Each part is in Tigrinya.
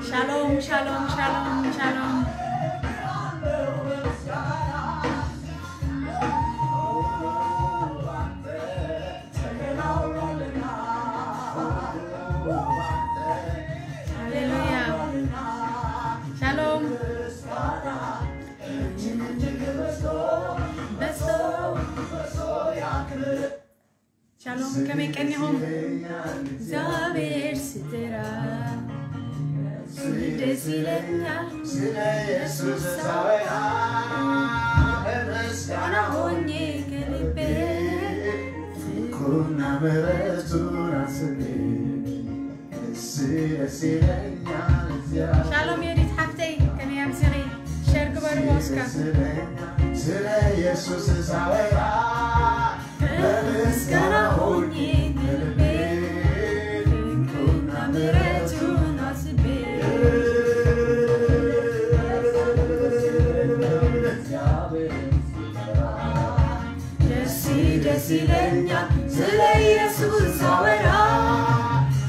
ሻሎም፣ ሻሎም፣ ሻሎም፣ ሻሎም። ሃሌሉያ። ሻሎም። በስቶ። ሻሎም፣ ከመይ ቀኒኹም? እግዚኣብሔር ስድራ ደስ ይለኛል። ስለ ኢየሱስ ሳወራ በምስጋና ሆኜ ከልቤ ፍቅሩና ምሕረቱን አስቤ ደስ ደስ ይለኛል እግዚኣብሔር። ሻሎም የዲት ሓፍተይ፣ ከመይ ኣምሲኺ? ሸር ግበርዎ እስከ። ስለ ኢየሱስ ሳወራ በምስጋና ሆኜ ከልቤ ፍቅሩና ምሕረቱን አስቤ ደስ ደስ ይለኛል ስለ ኢየሱስ ሳወራ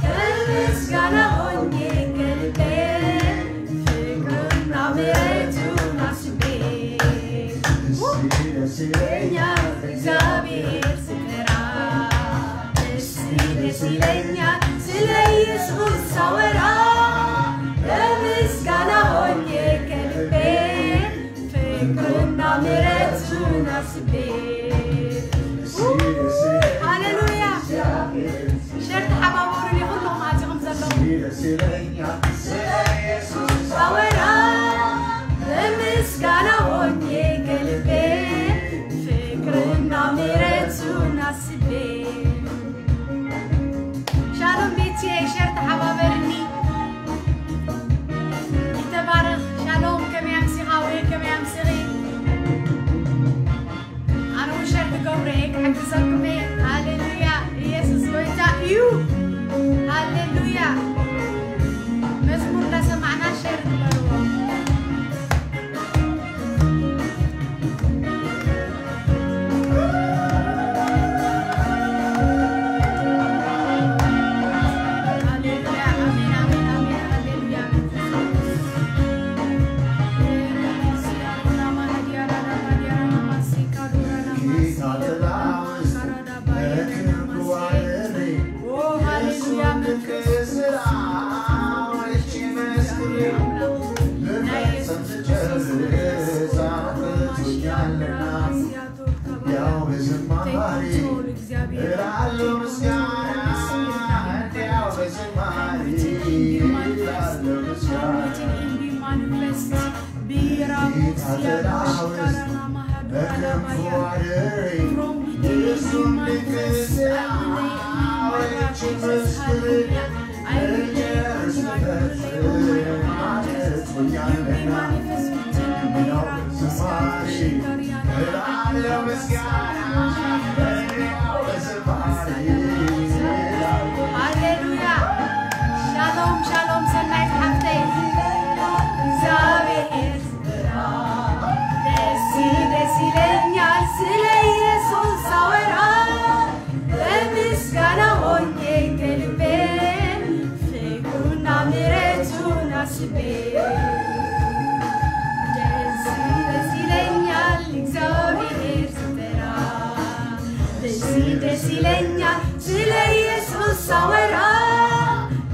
ከምስጋና ሆኜ ከልቤ ፍቅሩና ምሕረቱን አስቤ ደስ ደስ ይለኛል እግዚአብሔር ስጠራ ደስ ደስ ይለኛል ስለ ኢየሱስ ሳወራ ከምስጋና ሆኜ ከልቤ ፍቅሩና ምሕረቱን አስቤ ሃሌሉያ። ሸር ተሓባበሩኒ ኩልኹም ኣዚኹም ዘለኹም። ሳወራ በምስጋና ሆኜ ከልቤ ፍቅሩና ምሕረቱን አስቤ ሻሎም ቤትየ፣ ሸር ተሓባበርኒ። ይተባረኽ። ሻሎም፣ ከመይ ኣምሲኻ ወይ ከመይ ኣምሲኺ? ኣነ እውን ሸር ክገብሮ እየ፣ ክሕግዘኩም እየ። ሃሌሉያ፣ ኢየሱስ ጎይታ እዩ። ሃሌሉያ። መዝሙር እናሰማዕና ሸር ግበርዎ። ሃሌሉያ። ሻሎም ሻሎም፣ ሰናይት ሓፍተይ። እግዚኣብሔር ደስ ደስ ይለኛል ስለ ኢየሱስ ሳወራ በምስጋና ሆኜ ከልቤ ፍቅሩና ምሕረቱን አስቤ ደስ ደስ ይለኛል እግዚአብሔር ስጠራ ደስ ደስ ይለኛል ስለ ኢየሱስ ሳወራ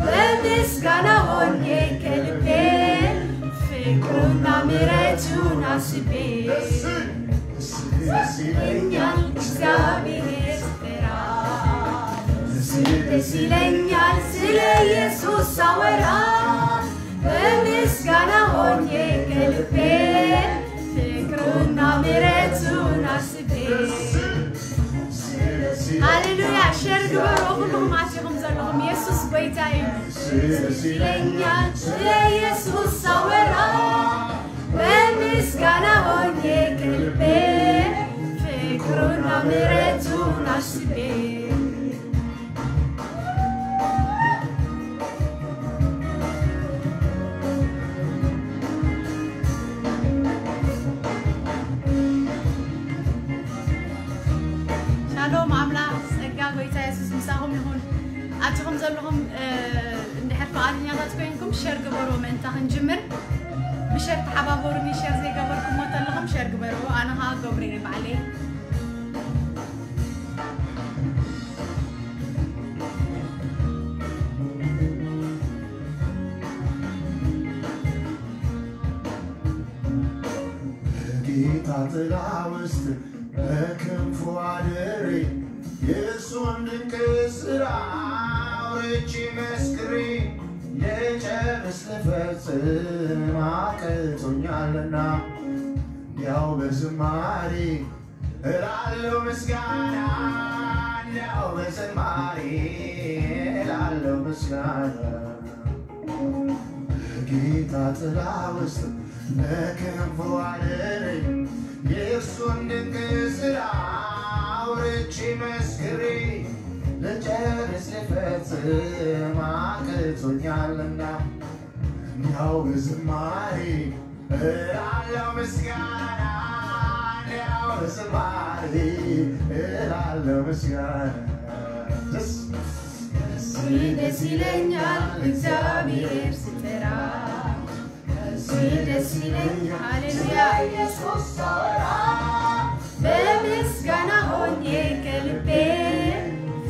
በምስጋና ሆኜ ከልቤ ፍቅሩና ምሕረቱን አስቤ ደስ ይለኛል እግዚአብሔር ስጠራ ደስ ደስ ይለኛል ስለ ኢየሱስ ሳወራ በምስጋና ሆኜ ከልቤ ፍቅሩና ምሕረቱን አስቤ ሃሌሉያ። ሸር ግበሩ ኩልኹም ኣቲኹም ዘለኹም። ኢየሱስ ጎይታ እዩ። ደስ ይለኛል ስለ ኢየሱስ ሳወራ በምስጋና ሆኜ ከልቤ ፍቅሩና ምሕረቱን አስቤ ሻሎም ኣምላኽ ጸጋ ጎይታ የሱስ ምሳኹም ይኹን። ዘለኹም፣ እ፣ እንድሕር ፍቓደኛታት ኮይንኩም ሸር ግበርዎ። ምእንታ ክንጅምር ብሸር ተሓባበሩኒ። ሸር ዘይገበርኩሞ ተለኹም ሸር ግበርዎ። ኣነ ኸኣ ገብሬ እየ ባዕለይ። በጌታ ጥላ ውስጥ በክንፉ አድሬ የእሱን ድንቅ ስራ አውርቼ መስክሬ ልጨርስ ልፈጽም አቅቶኛልና እንዲያው በዝማሬ እላለሁ ምስጋና እንዲያው በዝማሬ እላለሁ ምስጋና በጌታ ጥላ ውስጥ በክንፉ አድሬ የእርሱን ድንቅ ስራ አውርቼ መስክሬ ልጨርስ ልፈጽም አቅቶኛልና እንዲያው በዝማሬ እላለሁ ምስጋና እንዲያው በዝማሬ እላለሁ ምስጋና ደስ ደስ ይለኛል እግዚአብሔር ስጠራ፣ ደስ ይለኛል። ሃሌሉያ። ኢየሱስ ሳወራ በምስጋና ሆኜ ከልቤ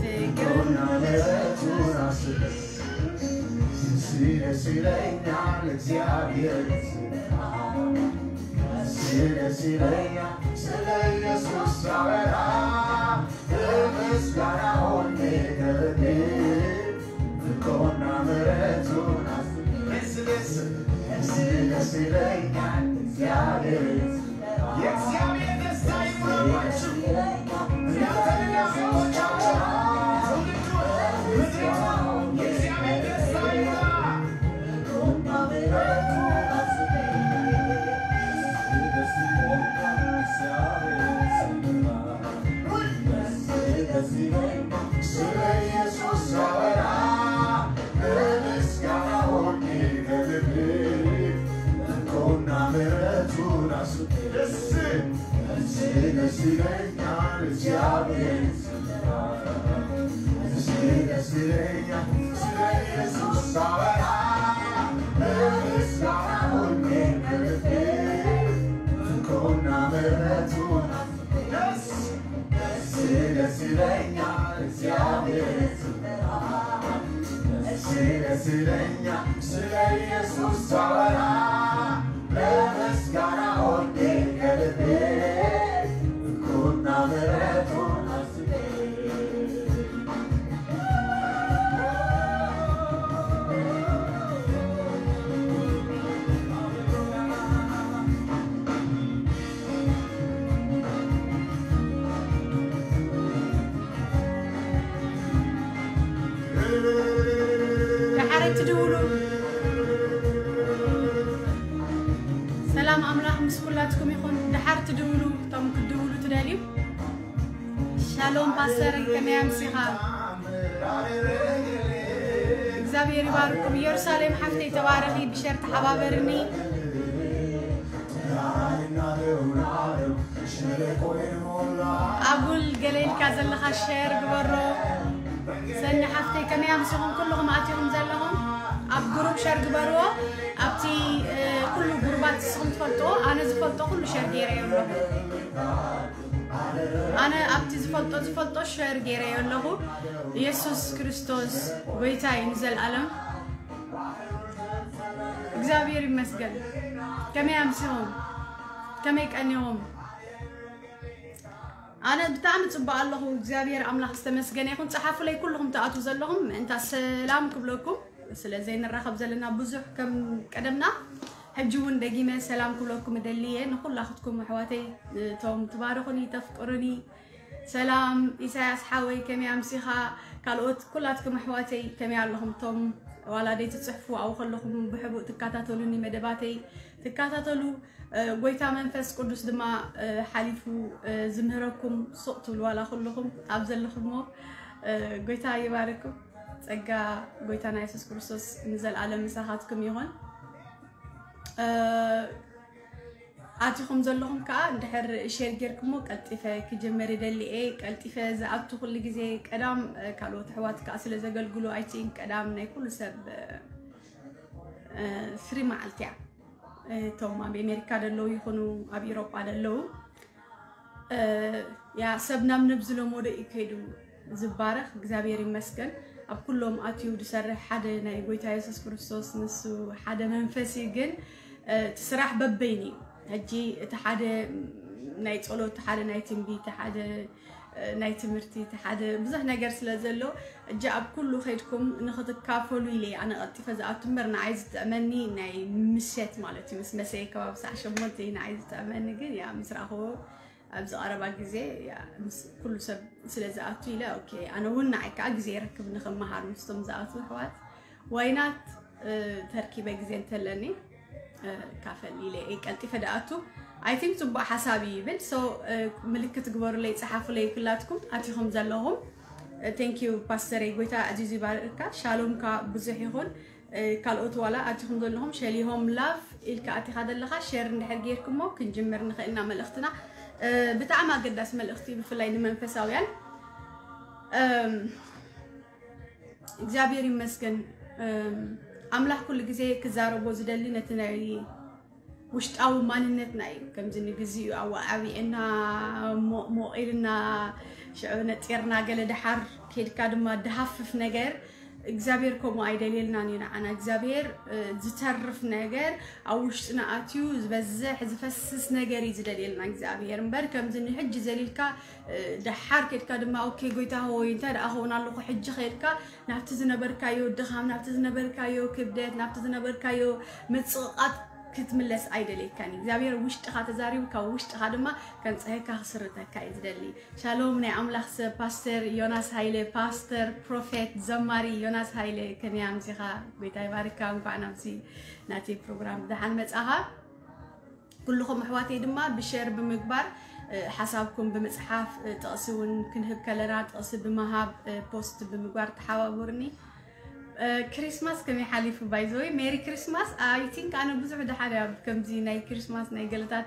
ፍቅሩና ምሕረቱን አስቤ ደስ ይለኛል እግዚአብሔር ስጠራ፣ ደስ ይለኛል ስለ ኢየሱስ ሳወራ በምስጋና ሆኜ ከልቤ ፍቅሩና ምሕረቱን አስቤ ደስ ደስ ደስ ደስ ይለኛል እግዚአብሔር የእግዚአብሔር ደስታ ይሙላባችሁ። እናንተንና ቤቶቻችሁን፣ ትውልዱን፣ ምድሪቱን የእግዚአብሔር ደስታ ይሙላ። ደስ ደስ ይለኛል እግዚአብሔር ስጠራ፣ ደስ ደስ ይለኛል ስለ ኢየሱስ ሳወራ። ለምስጋና ሆኜ ከልቤ ፍቅሩና ምሕረቱን አስቤ ደሓር እትድውሉ ሰላም ኣምላኽ ምስ ኩላትኩም ይኹን። ደሓር ትድውሉ እቶም ክትድውሉ ትደልዩ። ሻሎም ፓስተር፣ ከመይ ኣምሲኻ? እግዚኣብሔር ይባርኩም። ኢየሩሳሌም ሓፍተይ ተባረኺ፣ ብሸር ተሓባበርኒ። ኣጉል ገለ ኢልካ ዘለኻ ሸር ግበሮ። ሰኒ ሓፍተይ ከመይ ኣምሲኹም ኩልኹም ኣቲኹም ዘለኹም ኣብ ግሩፕ ሸር ግበርዎ። ኣብቲ እ፣ ኩሉ ግሩባት ንስኹም ትፈልጥዎ ኣነ ዝፈልጦ ኩሉ ሸር ገይረዮ ኣለኹ። ኣነ ኣብቲ ዝፈልጦ ዝፈልጦ ሸር ገይረዮ ኣለኹ። ኢየሱስ ክርስቶስ ጎይታ እዩ ንዘለኣለም። እግዚኣብሔር ይመስገን። ከመይ ኣምሲኹም? ከመይ ቀኒኹም? ኣነ ብጣዕሚ ጽቡቕ ኣለኹ። እግዚኣብሔር ኣምላኽ ዝተመስገነ ይኹን። ጸሓፉለይ ኩልኹም ትኣትዉ ዘለኹም ምእንታ ሰላም ክብለኩም። ስለ ዘይንራኸብ ዘለና ብዙሕ ከም ቀደምና ሕጂ እውን ደጊመ ሰላም ክብለኩም እደሊ እየ። ንኹላኽትኩም ኣሕዋተይ እቶም ትባርኹኒ ተፍቅሩኒ ሰላም ኢሳያስ ሓወይ ከመይ ኣምሲኻ? ካልኦት ኩላትኩም ኣሕዋተይ ከመይ ኣለኹም? እቶም ዋላ ደይ ትጽሕፉ ኣብኡ ከለኹም ብሕቡእ ትከታተሉኒ መደባተይ ትከታተሉ እ፣ ጎይታ መንፈስ ቅዱስ ድማ እ፣ ሓሊፉ እ፣ ዝምህረኩም ሱቕ ትብሉ ዋላ ኩልኹም ኣብ ዘለኹሞ እ፣ ጎይታ ይባርኩም። ጸጋ ጎይታና የሱስ ክርስቶስ ንዘለኣለም ምሳኻትኩም ይኹን። እ፣ ኣቲኹም ዘለኹም ከዓ እንድሕር ሼር ጌርኩሞ ቀልጢፈ ክጀመር ይደሊ እየ። ቀልጢፈ ዝኣቱ ኩሉ ግዜ ቀዳም ካልኦት ኣሕዋት ከዓ ስለ ዘገልግሉ ኣይቲን ቀዳም ናይ ኩሉ ሰብ ፍሪ መዓልቲ እያ። እቶም ኣብ ኣሜሪካ ደለዉ ይኹኑ ኣብ ኢሮጳ ደለዉ ያ ሰብ ናብ ነብዚ ለሞዶ እዩ ከይዱ ዝባረኽ እግዚኣብሔር ይመስገን። ኣብ ኩሎም ኣትዩ ዝሰርሕ ሓደ ናይ ጎይታ የሱስ ክርስቶስ ንሱ ሓደ መንፈስ እዩ። ግን እቲ ስራሕ በበይን እዩ። ሕጂ እቲ ሓደ ናይ ጸሎት ሓደ ናይ ትንቢት ሓደ ናይ ትምህርቲ እቲ ሓደ ብዙሕ ነገር ስለ ዘሎ እጂ ኣብ ኩሉ ከይድኩም ንክትካፈሉ ኢለ ኣነ ቀልጢፈ ዝኣቱ እምበር ንዓይ ዝጥዕመኒ ናይ ምሸት ማለት እዩ። ምስ መሰየ ከባቢ ሳዕ ሸሞንተ እዩ ንዓይ ዝጥዕመኒ። ግን ያ ምስ ረኣኽዎ ኣብዚ ቀረባ ግዜ ያ ምስ ኩሉ ሰብ ስለ ዝኣቱ ኢለ ኦኬ ኣነ እውን ንዓይ ከዓ ግዜ ይረክብ ንክመሃር ምስቶም ዝኣቱ ኣሕዋት ዋይናት ተርኪበ ግዜ እንተለኒ ካፈል ኢለ እየ ቀልጢፈ ደኣቱ። I think ፅቡቅ ሓሳብ እዩ ይብል። So ምልክት ግበሩለይ፣ ፀሓፉለይ ኩላትኩም ኣቲኹም ዘለኹም። Thank you ፓስተረይ፣ ጎይታ ኣዚዙ ይባርካ። ሻሎም ካ ብዙሕ ይኹን። ካልኦት ዋላ ኣቲኹም ዘለኹም ሸሊሆም ላቭ ኢልካ ኣቲኻ ዘለኻ ሸር እንድሕር ጌርኩሞ ክንጅምር ንኽእልና መልእኽትና ብጣዕሚ ኣገዳሲ መልእኽቲ እዩ፣ ብፍላይ ንመንፈሳውያን። እግዚኣብሔር ይመስገን። ኣምላኽ ኩሉ ግዜ ክዛረቦ ዝደሊ ነቲ ናይ ውሽጣዊ ማንነትና እዩ። ከምዚ ንግዚኡ ኣዋዓቢዕና ሞቕ ኢልና ሽዑ ነጢርና ገለ ደሓር ኬድካ ድማ ድሃፍፍ ነገር እግዚኣብሔር ከምኡ ኣይደልየልናን እዩ ንዓና። እግዚኣብሔር ዝተርፍ ነገር ኣብ ውሽጥና ኣትዩ ዝበዝሕ ዝፈስስ ነገር እዩ ዝደልየልና እግዚኣብሔር እምበር ከምዚ ንሕጂ ዘሊልካ ደሓር ኬድካ ድማ ኦኬ ጎይታ ሆይ እንታይ ደኣ ኸውን ኣለኹ ሕጂ ከይድካ ናብቲ ዝነበርካዮ ድኻም ናብቲ ዝነበርካዮ ክብደት ናብቲ ዝነበርካዮ ምፅቕቓት ክትምለስ ኣይደልየካን። እግዚኣብሔር ውሽጥኻ ተዛሪቡ ካብ ውሽጥኻ ድማ ከንፀሀካ ክስርተካ እዩ ዝደሊ። ሻሎም ናይ ኣምላኽ ሰብ ፓስተር ዮናስ ሃይለ ፓስተር ፕሮፌት ዘማሪ ዮናስ ሃይለ ከመይ ኣምሲኻ? ጎይታ ይባርካ። እንኳዕ ናብዚ ናተይ ፕሮግራም ብደሓን መጻኻ። ኩልኹም ኣሕዋተይ ድማ ብሸር ብምግባር ሓሳብኩም ብምጽሓፍ ጥቕሲ እውን ክንህብ ከለና ጥቕሲ ብምሃብ ፖስት ብምግባር ተሓባቡርኒ። ክሪስማስ ከመይ ሓሊፉ? ባይዘወይ ሜሪ ክሪስማስ። I think ኣነ ብዙሕ ደሓር እያ ከምዚ ናይ ክሪስማስ ናይ ገለታት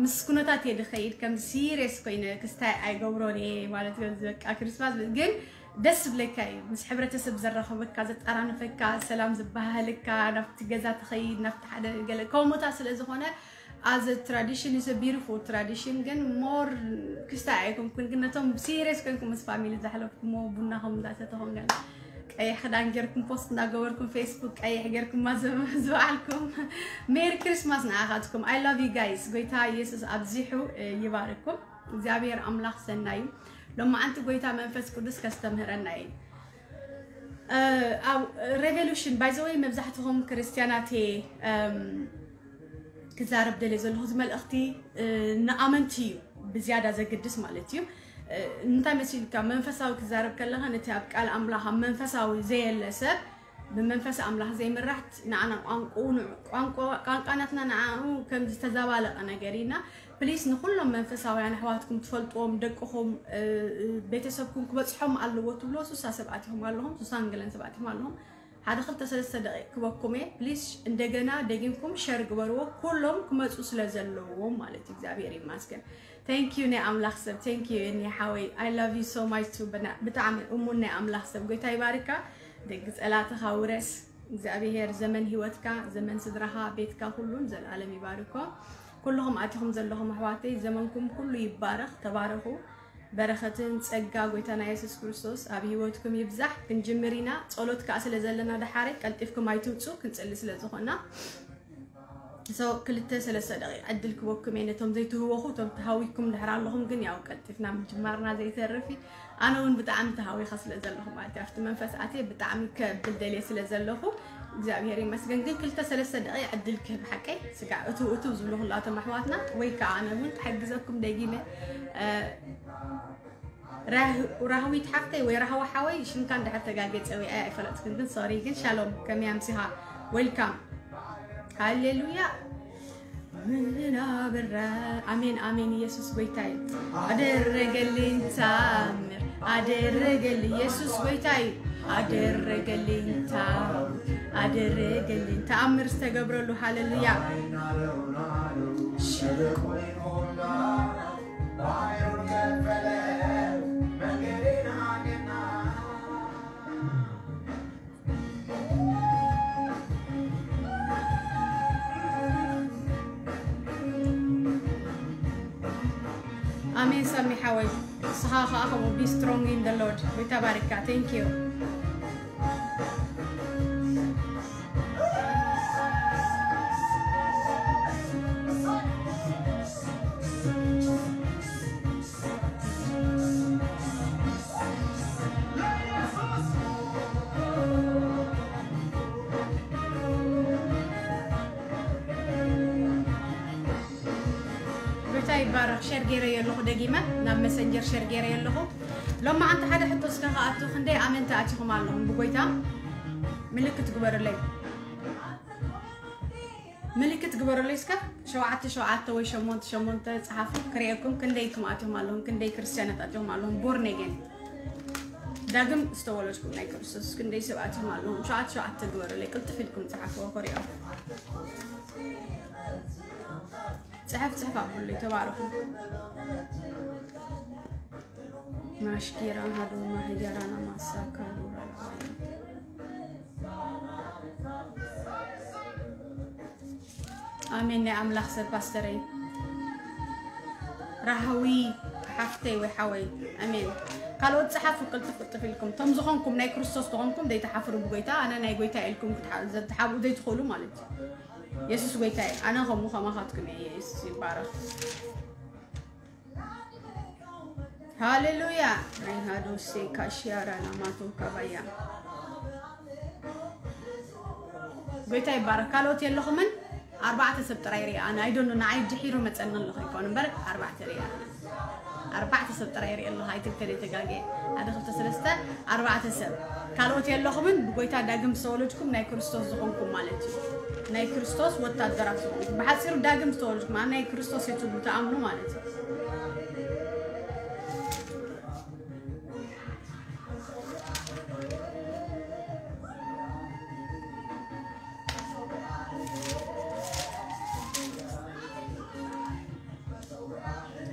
ምስ ኩነታት እየ ድኸይድ ከምዚ ሲሪየስ ኮይነ ክስታይ ኣይገብሮን እየ ማለት ከምዚ በቃ ክሪስማስ ግን ደስ ዝብለካ እዩ ምስ ሕብረተሰብ ዘራኸበካ ዘጠራንፈካ ሰላም ዝበሃሃለካ ናብቲ ገዛ ትኸይድ ናብቲ ሓደ ገለ ከምኡታት ስለ ዝኾነ as a tradition is a beautiful tradition ግን more ክስታይ ኣይኮንኩን ግን ነቶም ሲሪየስ ኮንኩም ምስ ፋሚሊ ዘሕለፍኩሞ ቡናኹም እንዳሰተኹም ገለ ቀይሕ ክዳን ጌርኩም ፖስት እንዳገበርኩም ፌስቡክ ቀይሕ ጌርኩማ ዝውዓልኩም ሜሪ ክሪስማስ ንዓኻትኩም። I love you guys። ጎይታ ኢየሱስ ኣብዚሑ ይባርኩም። እግዚኣብሔር ኣምላኽ ሰናዩ። ሎማዓንቲ ጎይታ መንፈስ ቅዱስ ከስተምህረና እዩ። ኣብ ሬቨሉሽን ባይዘወይ መብዛሕትኹም ክርስትያናት ክዛረብ ደልየ ዘለኹ እዚ መልእኽቲ ንኣመንቲ እዩ ብዝያዳ ዘግድስ ማለት እዩ። እንታይ መሲልካ መንፈሳዊ ክዛረብ ከለኻ ነቲ ኣብ ቃል ኣምላኽ ኣብ መንፈሳዊ ዘየለ ሰብ ብመንፈስ ኣምላኽ ዘይምራሕ ንዓና ቋንቋኡ ቋንቋ ናትና ንዓኡ ከም ዝተዘባለቐ ነገር ኢና። ፕሊስ ንኩሎም መንፈሳውያን ኣሕዋትኩም ትፈልጥዎም ደቅኹም ቤተሰብኩም ክበፅሖም ኣለዎ ትብሎ ሱሳ ሰብኣትኹም ኣለኹም ሱሳን ገለን ሰብኣትኹም ኣለኹም ሓደ ክልተ ሰለስተ ደቂቕ ክበኩም እየ ፕሊስ እንደገና ደጊምኩም ሸር ግበርዎ ኩሎም ክመፁ ስለ ዘለዎም ማለት እዩ እግዚኣብሔር ይማስገን። Thank you ናይ ኣምላኽ ሰብ thank you እኒ ሓወይ I love you so much too ብጣዕሚ እሙን ናይ ኣምላኽ ሰብ ጎይታ ይባርካ። ደቂ ጸላትኻ ውረስ እግዚኣብሔር ዘመን ህይወትካ ዘመን ስድራኻ ቤትካ ኩሉን ዘልኣለም ይባርኮ። ኩልኹም ኣቲኹም ዘለኹም ኣሕዋተይ ዘመንኩም ኩሉ ይባረኽ ተባረኹ። በረኸትን ጸጋ ጎይታና የሱስ ክርስቶስ ኣብ ህይወትኩም ይብዛሕ። ክንጅምር ኢና ጸሎት ከኣ ስለ ዘለና ደሓረ ቀልጢፍኩም ኣይትውጹ ክንጽሊ ስለ ዝኾና so ክልተ ሰለስተ ደቂቕ ዕድል ክበኩም እየ ነቶም ዘይትህወኹ እቶም ተሃዊኩም ድሕር ኣለኹም ግን ያው ቀልጢፍና ምጅማርና ዘይተርፍ እዩ። ኣነ እውን ብጣዕሚ ተሃዊኸ ስለ ዘለኹ ማለት እዩ ኣብቲ መንፈስ ኣትየ ብጣዕሚ ከብል ደልየ ስለ ዘለኹ እግዚኣብሔር ይመስገን ግን ክልተ ሰለስተ ደቂቕ ዕድል ክህብ ሓቀይ ስጋዕ እትው እትው ዝብሉ ኩላቶም ኣሕዋትና ወይ ከዓ ኣነ እውን ክሕግዘኩም ደጊመ ራህዊት ሓፍተይ ወይ ራህዋ ሓወይ ሽምካ እንድሕር ተጋጌፀ ወይ ኣይ ኣይፈለጥክን ግን ሶሪ ግን ሻሎም ከመይ ኣምሲኻ welcome ሃሌሉያ ምናብራ ኣሜን ኣሜን ኢየሱስ ጎይታይ ኣደረገልኝ ታምር ኣደረገልኝ ኢየሱስ ጎይታይ ኣደረገልኝ ታምር ኣደረገልኝ። ተኣምር ዝተገብረሉ። ሃሌሉያ። ኣሜን። ሳሚ ሓወይ፣ ንስኻ ኸኣ ከምኡ be strong in the Lord። ጎይታ ባርካ። Thank you። ጎይታ ይባረኽ። ሸር ገይረዮ ኣለኹ፣ ደጊመ ናብ መሰንጀር ሸር ገይረዮ ኣለኹ። ሎማዓንቲ ሓደ ሕቶ እስከ ከኣቱ፣ ክንደይ ኣመንቲ ኣቲኹም ኣለኹም ብጎይታ? ምልክት ግበሩለይ፣ ምልክት ግበሩለይ እስከ። ሸውዓተ ሸውዓተ ወይ ሸሞንተ ሸሞንተ ጸሓፉ፣ ክርእየኩም። ክንደይ ኢኹም ኣቲኹም ኣለኹም? ክንደይ ክርስትያናት ኣቲኹም ኣለኹም? ቦርን ኣጌን፣ ዳግም ዝተወለድኩም ናይ ክርስቶስ ክንደይ ሰብ ኣቲኹም ኣለኹም? ሸውዓተ ሸውዓተ ግበሩለይ፣ ቅልጥፍ ኢልኩም ጸሓፍዎ ክርእዮ። ጽሕፍ ጽሕፍ ኣቡለይ፣ ተባረኹ። ማሽኪራ ሃዶማ ህያራና ማሳካ ሉራ። ኣሜን። ናይ ኣምላኽ ሰብ ፓስተረይ ራሃዊ ሓፍተይ ወይ ሓወይ፣ ኣሜን። ካልኦት ጸሓፉ ቅልጥፍ ቅልጥፍ ኢልኩም። እቶም ዝኾንኩም ናይ ክርስቶስ ዝኾንኩም ዘይትሓፍሩ ብጎይታ፣ ኣነ ናይ ጎይታ ኢልኩም ክትሓ-፣ ዘትሓብኡ ዘይትኽእሉ ማለት እዩ። የሱስ ጎይታ እዩ። ኣነ ከምኡ ከማኻትኩም እየ። የሱስ ይባረኽ። ሃሌሉያ። ሬሃዶሴ ካሽያራ ናማቶ ካባያ። ጎይታ ይባረክ። ካልኦት የለኹምን? ኣርባዕተ ሰብ ጥራይ ሪኣ። ኣነ ኣይዶኖ ንዓይ ድሒሩ መጸኒ ኣለኹ ይኮን እምበር ኣርባዕተ ሪኣ። ኣርባዕተ ሰብ ጥራይ ሪኣ ኣለኹ። ኣይትልከል የተጋጌ። ሓደ ክልተ ሰለስተ ኣርባዕተ ሰብ። ካልኦት የለኹምን? ብጎይታ ዳግም ዝተወለድኩም ናይ ክርስቶስ ዝኾንኩም ማለት እዩ። ናይ ክርስቶስ ወታደራት ዝኾንኩም። ብሓጺሩ ዳግም ዝተወለድኩም። ኣነ ናይ ክርስቶስ እየ ትብሉ ትኣምኑ ማለት እዩ።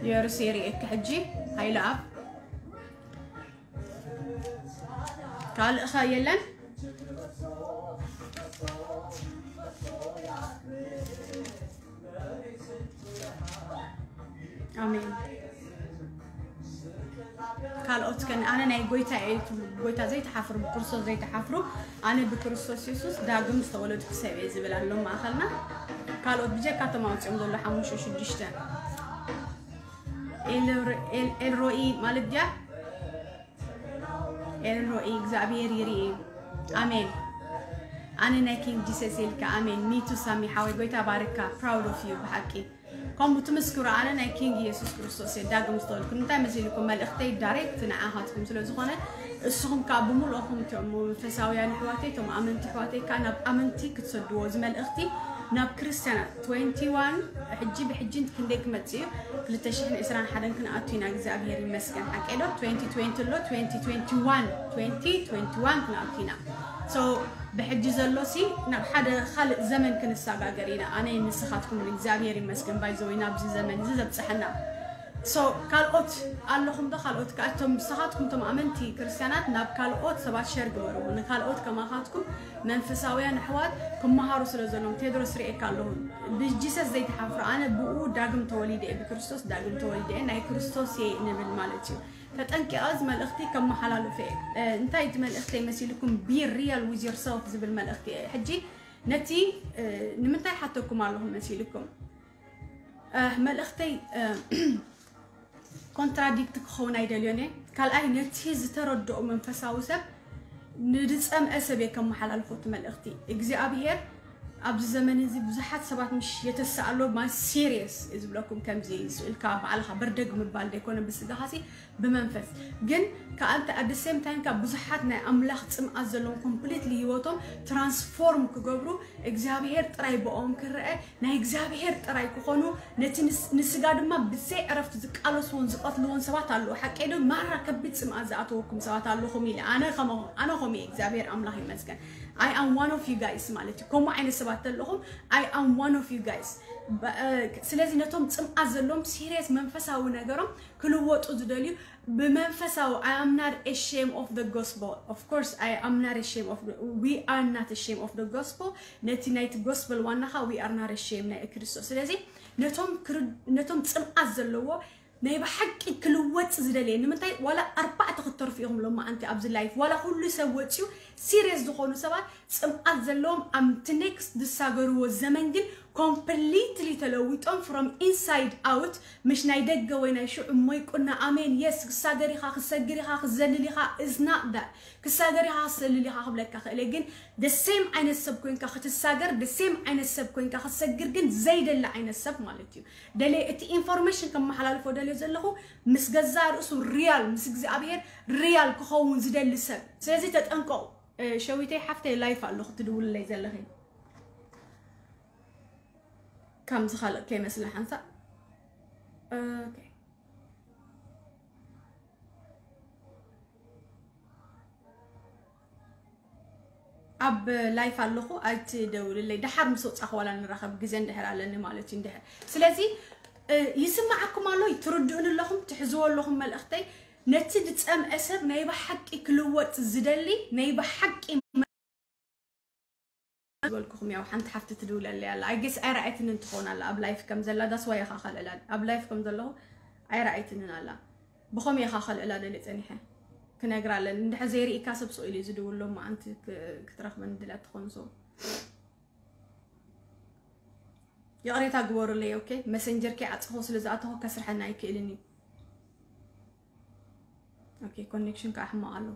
የሩስ የርእየኪ ሕጂ። ሃይለ ኣብ ካልእ ኸ የለን? ኣሜን። ካልኦት ከን ኣነ ናይ ጎይታ እየ ትብሉ፣ ጎይታ ዘይትሓፍሩ፣ ብክርስቶስ ዘይትሓፍሩ፣ ኣነ ብክርስቶስ የሱስ ዳግም ዝተወለድኩ ሰብ እየ ዝብል ኣሎ ማእኸልና። ካልኦት ብጀካ እቶም ኣውፅኦም ዘሎ ሓሙሽተ ሽዱሽተ ኤል-፣ ኤል-፣ ኤልሮኢ ማለት ድያ? ኤልሮኢ እግዚኣብሔር ይርኢ። ኣሜን። ኣነ ናይ ኪንግ ጂሰስ ኢልካ። ኣሜን። ሚቱ ሳሚ ሓወይ ጎይታ ባርካ። Proud of you ብሓቂ። ከምኡ ትምስክሩ፣ ኣነ ናይ ኪንግ ኢየሱስ ክርስቶስ እየ ዳግም ዝተወልኩ። እንታይ መሲልኩም? መልእኽተይ ዳይሬክት ንዓኻትኩም ስለ ዝኾነ፣ እስኹም ከኣ ብምልኦኹም እቶም መንፈሳውያን ኣሕዋተይ፣ እቶም ኣመንቲ ኣሕዋተይ ከኣ ናብ ኣመንቲ ክትሰድዎ፣ እዚ መልእኽቲ ናብ ክርስትያናት። ትዌንቲ ዋን ሕጂ ብሕጂ ክንደይ ክመጽእ እዩ? ክልተ ሽሕን ዕስራን ሓደን ክንኣቱ ኢና። እግዚኣብሔር ይመስገን። ሓቀይ ዶ? ትዌንቲ ትዌንቲ ኣሎ፣ ትዌንቲ ትዌንቲ ዋን፣ ትዌንቲ ትዌንቲ ዋን ክንኣቱ ኢና። So ብሕጂ ዘሎ ሲ ናብ ሓደ ካልእ ዘመን ክንሰጋገር ኢና። ኣነ ንስኻትኩም እግዚኣብሔር ይመስገን፣ ባይዘወይ ናብዚ ዘመን እዚ ዘብጽሐና። So ካልኦት ኣለኹም ዶ? ካልኦት ከኣ እቶም ንስኻትኩም እቶም ኣመንቲ ክርስትያናት ናብ ካልኦት ሰባት ሸር ግበርዎ። ንካልኦት ከማኻትኩም መንፈሳውያን ኣሕዋት ክመሃሩ ስለ ዘለዎም። ቴድሮስ ርእየካ ኣለኹ። ብጂሰስ ዘይትሓፍሩ። ኣነ ብኡ ዳግም ተወሊደ እየ፣ ብክርስቶስ ዳግም ተወሊደ እየ፣ ናይ ክርስቶስ እየ ንብል ማለት እዩ። ተጠንቂቐ እዚ መልእኽቲ ከመሓላልፎ እየ። እ፣ እንታይ እቲ መልእኽቲ መሲልኩም? Be real with yourself ዝብል መልእኽቲ እየ። ሕጂ ነቲ፣ እ፣ ንምንታይ ሓተኩም ኣለኹ መሲልኩም? እ፣ መልእኽተይ፣ እ፣ ኮንትራዲክት ክኸውን ኣይደልዮን እየ። ካልኣይ ነቲ ዝተረድኦ መንፈሳዊ ሰብ ንዝጸምአ ሰብ እየ ከመሓላልፎ እቲ መልእኽቲ። እግዚኣብሔር ኣብዚ ዘመን እዚ ብዙሓት ሰባት ምሽ የተሰኣሎ ማለት ሲሪየስ ዝብለኩም ከምዚ ስእልካ ባዕልኻ በርደግ ምባል ዘይኮነ ብስጋኻሲ ብመንፈስ ግን ከኣንተ at the same time ካብ ብዙሓት ናይ ኣምላኽ ጽምኣት ዘለዎም ኮምፕሊትሊ ህይወቶም ትራንስፎርም ክገብሩ እግዚኣብሔር ጥራይ ብኦም ክረአ ናይ እግዚኣብሔር ጥራይ ክኾኑ ነቲ ንስ- ንስጋ ድማ ብዘይ ዕረፍቲ ዝቃለስዎን ዝቀትልዎን ሰባት ኣለዉ ሓቀይ ዶ ማራ ከቢድ ጽምኣት ዝኣተወኩም ሰባት ኣለኹም ኢለ ኣነ ከመኹም ኣነ ኸም እግዚኣብሔር ኣምላኽ ይመስገን I am one of you guys ማለት እዩ ከምኡ ዓይነት ሰባት ተለኹም I am one of you guys ስለዚ ነቶም ጽምኣት ዘለዎም ሲሪየስ መንፈሳዊ ነገሮም ክልወጡ ዝደልዩ ብመንፈሳዊ I am not ashamed of the gospel of course I am not ashamed of the, we are not ashamed of the gospel ነቲ ናይቲ gospel ዋናኻ we are not ashamed ናይ ክርስቶስ ስለዚ ነቶም ክር- ነቶም ጽምኣት ዘለዎ ናይ ብሓቂ ክልወጥ ዝደልየ ንምንታይ ዋላ ኣርባዕተ ክትተርፉ ኢኹም ሎማዓንቲ ኣብዚ ላይፍ ዋላ ኩሉ ሰብ ወፅዩ ሲሪየስ ዝኾኑ ሰባት ጽምኣት ዘለዎም ኣብቲ ኔክስት ዝሳገርዎ ዘመን ግን ኮምፕሊትሊ ተለዊጦም from inside out ምሽ ናይ ደገ ወይ ናይ ሽዑ እሞይ ቁና ኣሜን የስ ክሳገር ኢኻ ክሰግር ኢኻ ክዘልል ኢኻ is not that ክሳገር ኢኻ ክዘልል ኢኻ ክብለካ ክእለ ግን the same ዓይነት ሰብ ኮይንካ ክትሳገር the same ዓይነት ሰብ ኮይንካ ክትሰግር ግን ዘይደሊ ዓይነት ሰብ ማለት እዩ ደለ እቲ ኢንፎርሜሽን ከመሓላልፎ ደልዮ ዘለኹ ምስ ገዛ ርእሱ ሪያል ምስ እግዚኣብሔር ሪያል ክኸውን ዝደሊ ሰብ ስለዚ ተጠንቀቑ ሸዊተይ ሓፍተይ ላይፍ ኣለኹ ትድውልለይ ዘለኺ ከም ዝኻልእ ከይመስለ ሓንሳእ ኣብ ላይፍ ኣለኹ ኣይትደውልለይ ደሓር ምስ ወፃኹ ዋላ ንራኸብ ግዜ እንድሕር ኣለኒ ማለት እዩ እንድሕር ስለዚ ይስማዓኩም ኣሎ ትርድኡን ኣለኹም ትሕዝዎ ኣለኹም መልእኽተይ ነቲ ዝፀምአ ሰብ ናይ ብሓቂ ክልወጥ ዝደሊ ናይ ብሓቂ ዝበልኩኹም ያው ሓንቲ ሓፍቲ ትድውለለይ ኣላ I guess ኣይረኣየትንን ትኾን ኣላ ኣብ ላይፍ ከም ዘላ that's why ኢኻ ከልእላ ኣብ ላይፍ ከም ዘለኹ ኣይረኣየትንን ኣላ ብኸም ኢኻ ከልእላ ደሊ ጸኒሐ ክነግራ ኣለኒ እንድሕር ዘይርኢካ ሰብ ስቕ ኢሉ እዩ ዝድውሎ መዓንቲ ክትረኽበኒ ድላ ትኾን so ይቕሬታ ግበሩለይ okay መሰንጀር ከይዓፀኹ ስለ ዝኣተኹ ከስርሐና ኣይክእልን እዩ okay ኮኔክሽን ከዓ ሕማቕ ኣለዎ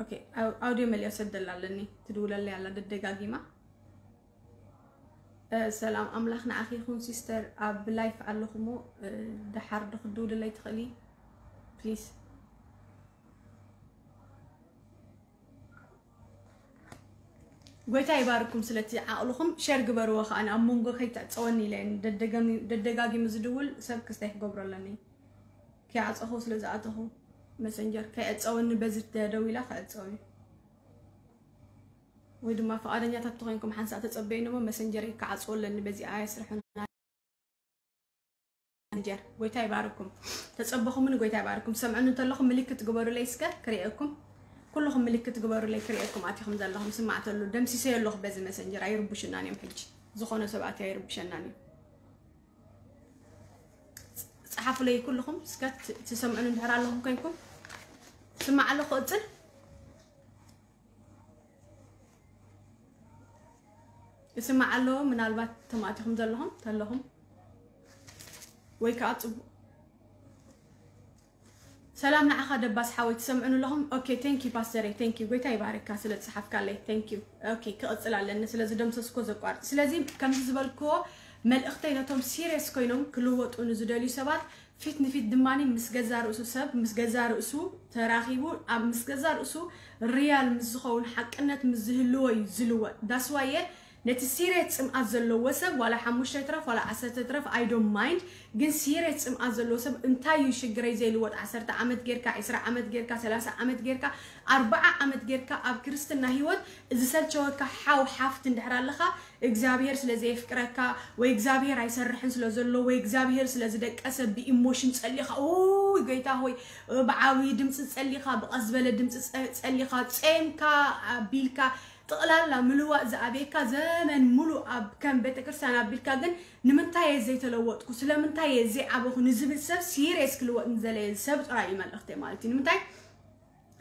okay ኣውዲዮ መሊኦ ሰደላ ኣለኒ ትድውለለይ ኣላ ደደጋጊማ ሰላም ኣምላኽ ንዓኺ ይኹን ሲስተር ኣብ ላይፍ ኣለኹሞ ደሓር ዶ ክትድውልለይ ትኽእሊ ፕሊስ ጎይታ ይባርኩም ስለቲ ዓቕልኹም ሸር ግበርዎ ከዓ ኣብ መንጎ ከይትዕፀወኒ ኢለ ደደጋጊሙ ዝድውል ሰብ ክስታይ ክገብሮ ኣለኒ ከይዓፀኹ ስለ ዝኣተኹ መሰንጀር ከይዕፀወኒ በዚ ደደው ኢላ ክዕፀው እዩ ወይ ድማ ፈቓደኛታት ተኾይንኩም ሓንሳእ ተፀበዩኒ እሞ መሰንጀር ክዓፅወለኒ በዚ ኣያ ስርሕና ጀር ጎይታ ይባርኩም ተፀበኹምን ጎይታ ይባርኩም ሰምዕኑ እንተለኹም ምልክት ግበሩለይ እስከ ክርእየኩም ኩልኹም ምልክት ግበሩለይ ክርእየኩም ኣቲኹም ዘለኹም ስማዕተሉ ደምሲሰዮ ኣለኹ በዚ መሰንጀር ኣይርቡሽናን እዮም ሕጂ ዝኾነ ሰባት ኣይርቡሸናን እዮም ፀሓፉለይ ኩልኹም እስከ ትሰምዑን እንድሕር ኣለኹም ኮይንኩም ስማዕ ኣለኹ እፅል ይስማዕ ኣለዎ ምናልባት ተማእቲኹም ዘለኹም ተለኹም ወይ ከዓ ፅቡቅ ሰላም ንዓኻ ደባስ ሓወይ ትሰምዑን ኣለኹም okay thank you ፓስተረይ thank you ጎይታ ይባርካ ስለ ዝፅሓፍካለይ thank you okay ክቕፅል ኣለኒ ስለዚ ደምሰስኮ ዘቋርጥ ስለዚ ከምዚ ዝበልክዎ መልእኽተይ ነቶም ሲሪየስ ኮይኖም ክልወጡ ንዝደልዩ ሰባት ፊት ንፊት ድማ ምስ ገዛ ርእሱ ሰብ ምስ ገዛ ርእሱ ተራኺቡ ኣብ ምስ ገዛ ርእሱ ሪያል ምስ ዝኸውን ሓቅነት ምስ ዝህልዎ እዩ ዝልወጥ ዳስዋየ ነቲ ሲሪየስ ፅምኣት ዘለዎ ሰብ ዋላ ሓሙሽተ ትረፍ ዋላ ዓሰርተ ትረፍ I don't mind ግን ሲሪየስ ፅምኣት ዘለዎ ሰብ እንታይ እዩ ሽግረይ ዘይልወጥ ዓሰርተ ዓመት ጌርካ ዒስራ ዓመት ጌርካ ሰላሳ ዓመት ጌርካ ኣርባዓ ዓመት ጌርካ ኣብ ክርስትና ህይወት ዝሰልቸወካ ሓው ሓፍቲ እንድሕር ኣለኻ እግዚኣብሔር ስለ ዘየፍቅረካ ወይ እግዚኣብሔር ኣይሰርሕን ስለ ዘሎ ወይ እግዚኣብሔር ስለ ዝደቀሰ ብኢሞሽን ጸሊኻ ኡይ ጎይታ ሆይ ብዓብዪ ድምፂ ጸሊኻ ብቐስ ዝበለ ድምፂ ጸ- ጸሊኻ ጼምካ ኣቢልካ ጥቕላላ ምልዋጥ ዝኣብየካ ዘመን ሙሉእ ኣብ ከም ቤተክርስትያን ኣቢልካ ግን ንምንታይ እየ ዘይተለወጥኩ ስለምንታይ እየ ዘይዓበኹ ንዝብል ሰብ ሲሪየስ ክልወጥ ንዘለየ ሰብ ጥራይ እዩ መልእኽተይ ማለት እዩ ንምንታይ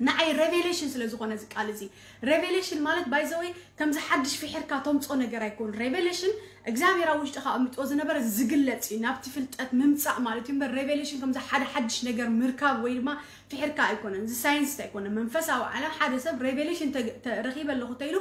ንዓይ ሬቬሌሽን ስለ ዝኾነ እዚ ቃል እዚ፣ ሬቬሌሽን ማለት ባይዘወይ ከምዚ ሓድሽ ፍሒርካ ተምጾ ነገር ኣይኮን። ሬቬሌሽን እግዚኣብሔር ኣብ ውሽጥኻ ኣምጥዎ ዝነበረ ዝግለጽ እዩ። ናብቲ ፍልጠት ምምጻእ ማለት እዩ። እምበር ሬቬሌሽን ከምዚ ሓደ ሓድሽ ነገር ምርካብ ወይ ድማ ፍሒርካ ኣይኮነን። እዚ ሳይንስ ኣይኮነን። መንፈሳዊ ዓለም ሓደ ሰብ ሬቬሌሽን ተረኺበ ኣለኹ ተይሉ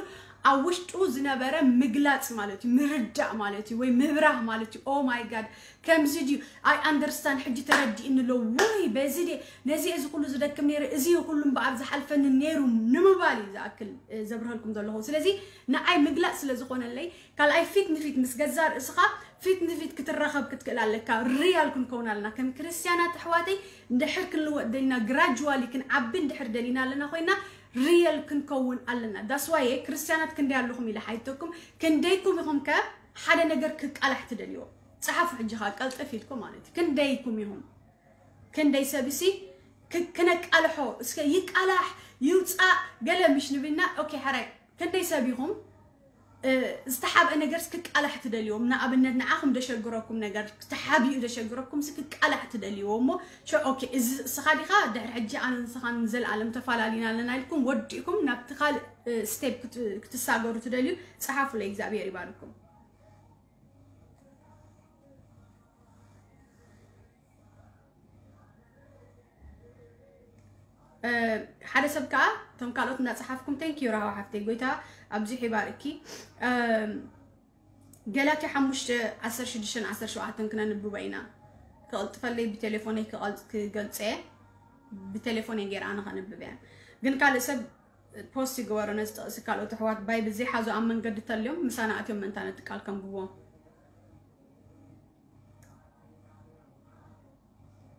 ኣብ ውሽጡ ዝነበረ ምግላጽ ማለት እዩ፣ ምርዳእ ማለት እዩ፣ ወይ ምብራህ ማለት እዩ። ኦ ማይ ጋድ፣ ከምዚ ድዩ? ኣይ ኣንደርስታንድ፣ ሕጂ ተረዲእኒ ኣሎ። ወይ በዚ ድየ ነዚ እዚ ኩሉ ዝደክም ነይረ፣ እዚ ኩሉ እምበኣር ዝሓልፈኒ ነይሩ ንምባል እዩ ዝኣክል ዘብርሀልኩም ዘለኹ። ስለዚ ንዓይ ምግላጽ ስለ ዝኾነለይ ካልኣይ ፊት ንፊት ምስ ገዛ ርእስኻ ፊት ንፊት ክትራኸብ ክትክእል ኣለካ። ሪያል ክንከውን ኣለና ከም ክርስትያናት ኣሕዋተይ። እንድሕር ክንልወጥ ደሊና፣ ግራጅዋሊ ክንዓቢ እንድሕር ደሊና ኣለና ኮይና፣ ሪየል ክንከውን ኣለና። ዳስዋየ ክርስትያናት ክንደይ ኣለኹም ኢለ ሓይተኩም። ክንደይኩም ኢኹም ከ ሓደ ነገር ክቃላሕ ትደልይዎ? ጸሓፉ ሕጂ ኸኣ ቀልጥፍ ኢልኩም ማለት እዩ። ክንደይኩም ኢኹም? ክንደይ ሰብ ሲ ክ- ክነቃልሖ እስከ ይቃላሕ ይውጻእ ገለ ምሽ ንብልና። ኦኬ፣ ሕራይ ክንደይ ሰብ ኢኹም ዝተሓብአ ነገር ክቃላሕ ትደልይዎም? ንኣብነት ንዓኹም ደሸግረኩም ነገር፣ ተሓቢኡ ደሸግረኩም ሲ ክቃላሕ ትደልይዎ እሞ፣ ኦኬ፣ እዚ እስኻ ዲኻ ድሕሪ ሕጂ ኣነ ንስኻን ንዘለኣለም ተፈላለዩና ኣለና ኢልኩም ወዲእኩም ናብቲ ካልእ ስቴፕ ክትሳገሩ ትደልዩ? ጸሓፉለይ። እግዚኣብሔር ይባርኩም። ሓደ ሰብ ከዓ እቶም ካልኦት እናፀሓፍኩም፣ ቴንኪዩ ራህዋ ሓፍተይ፣ ጎይታ ኣብዚሑ ይባርኪ። ገላትያ ሓሙሽተ ዓሰርተ ሽዱሽተ ዓሰርተ ሸውዓተ ክነንብቦ ኢና። ክቕልጥፈለይ ብቴሌፎነይ ክገልፀ፣ ብቴሌፎነይ ገይረ ኣነ ከንብብ እያ። ግን ካልእ ሰብ ፖስት ይግበሮ ነዚ ጥቕሲ። ካልኦት ኣሕዋት ባይብል ዘይሓዙ ኣብ መንገዲ ተልዮም ምሳና ኣትዮም ምእንታን እቲ ቃል ከንብቦ።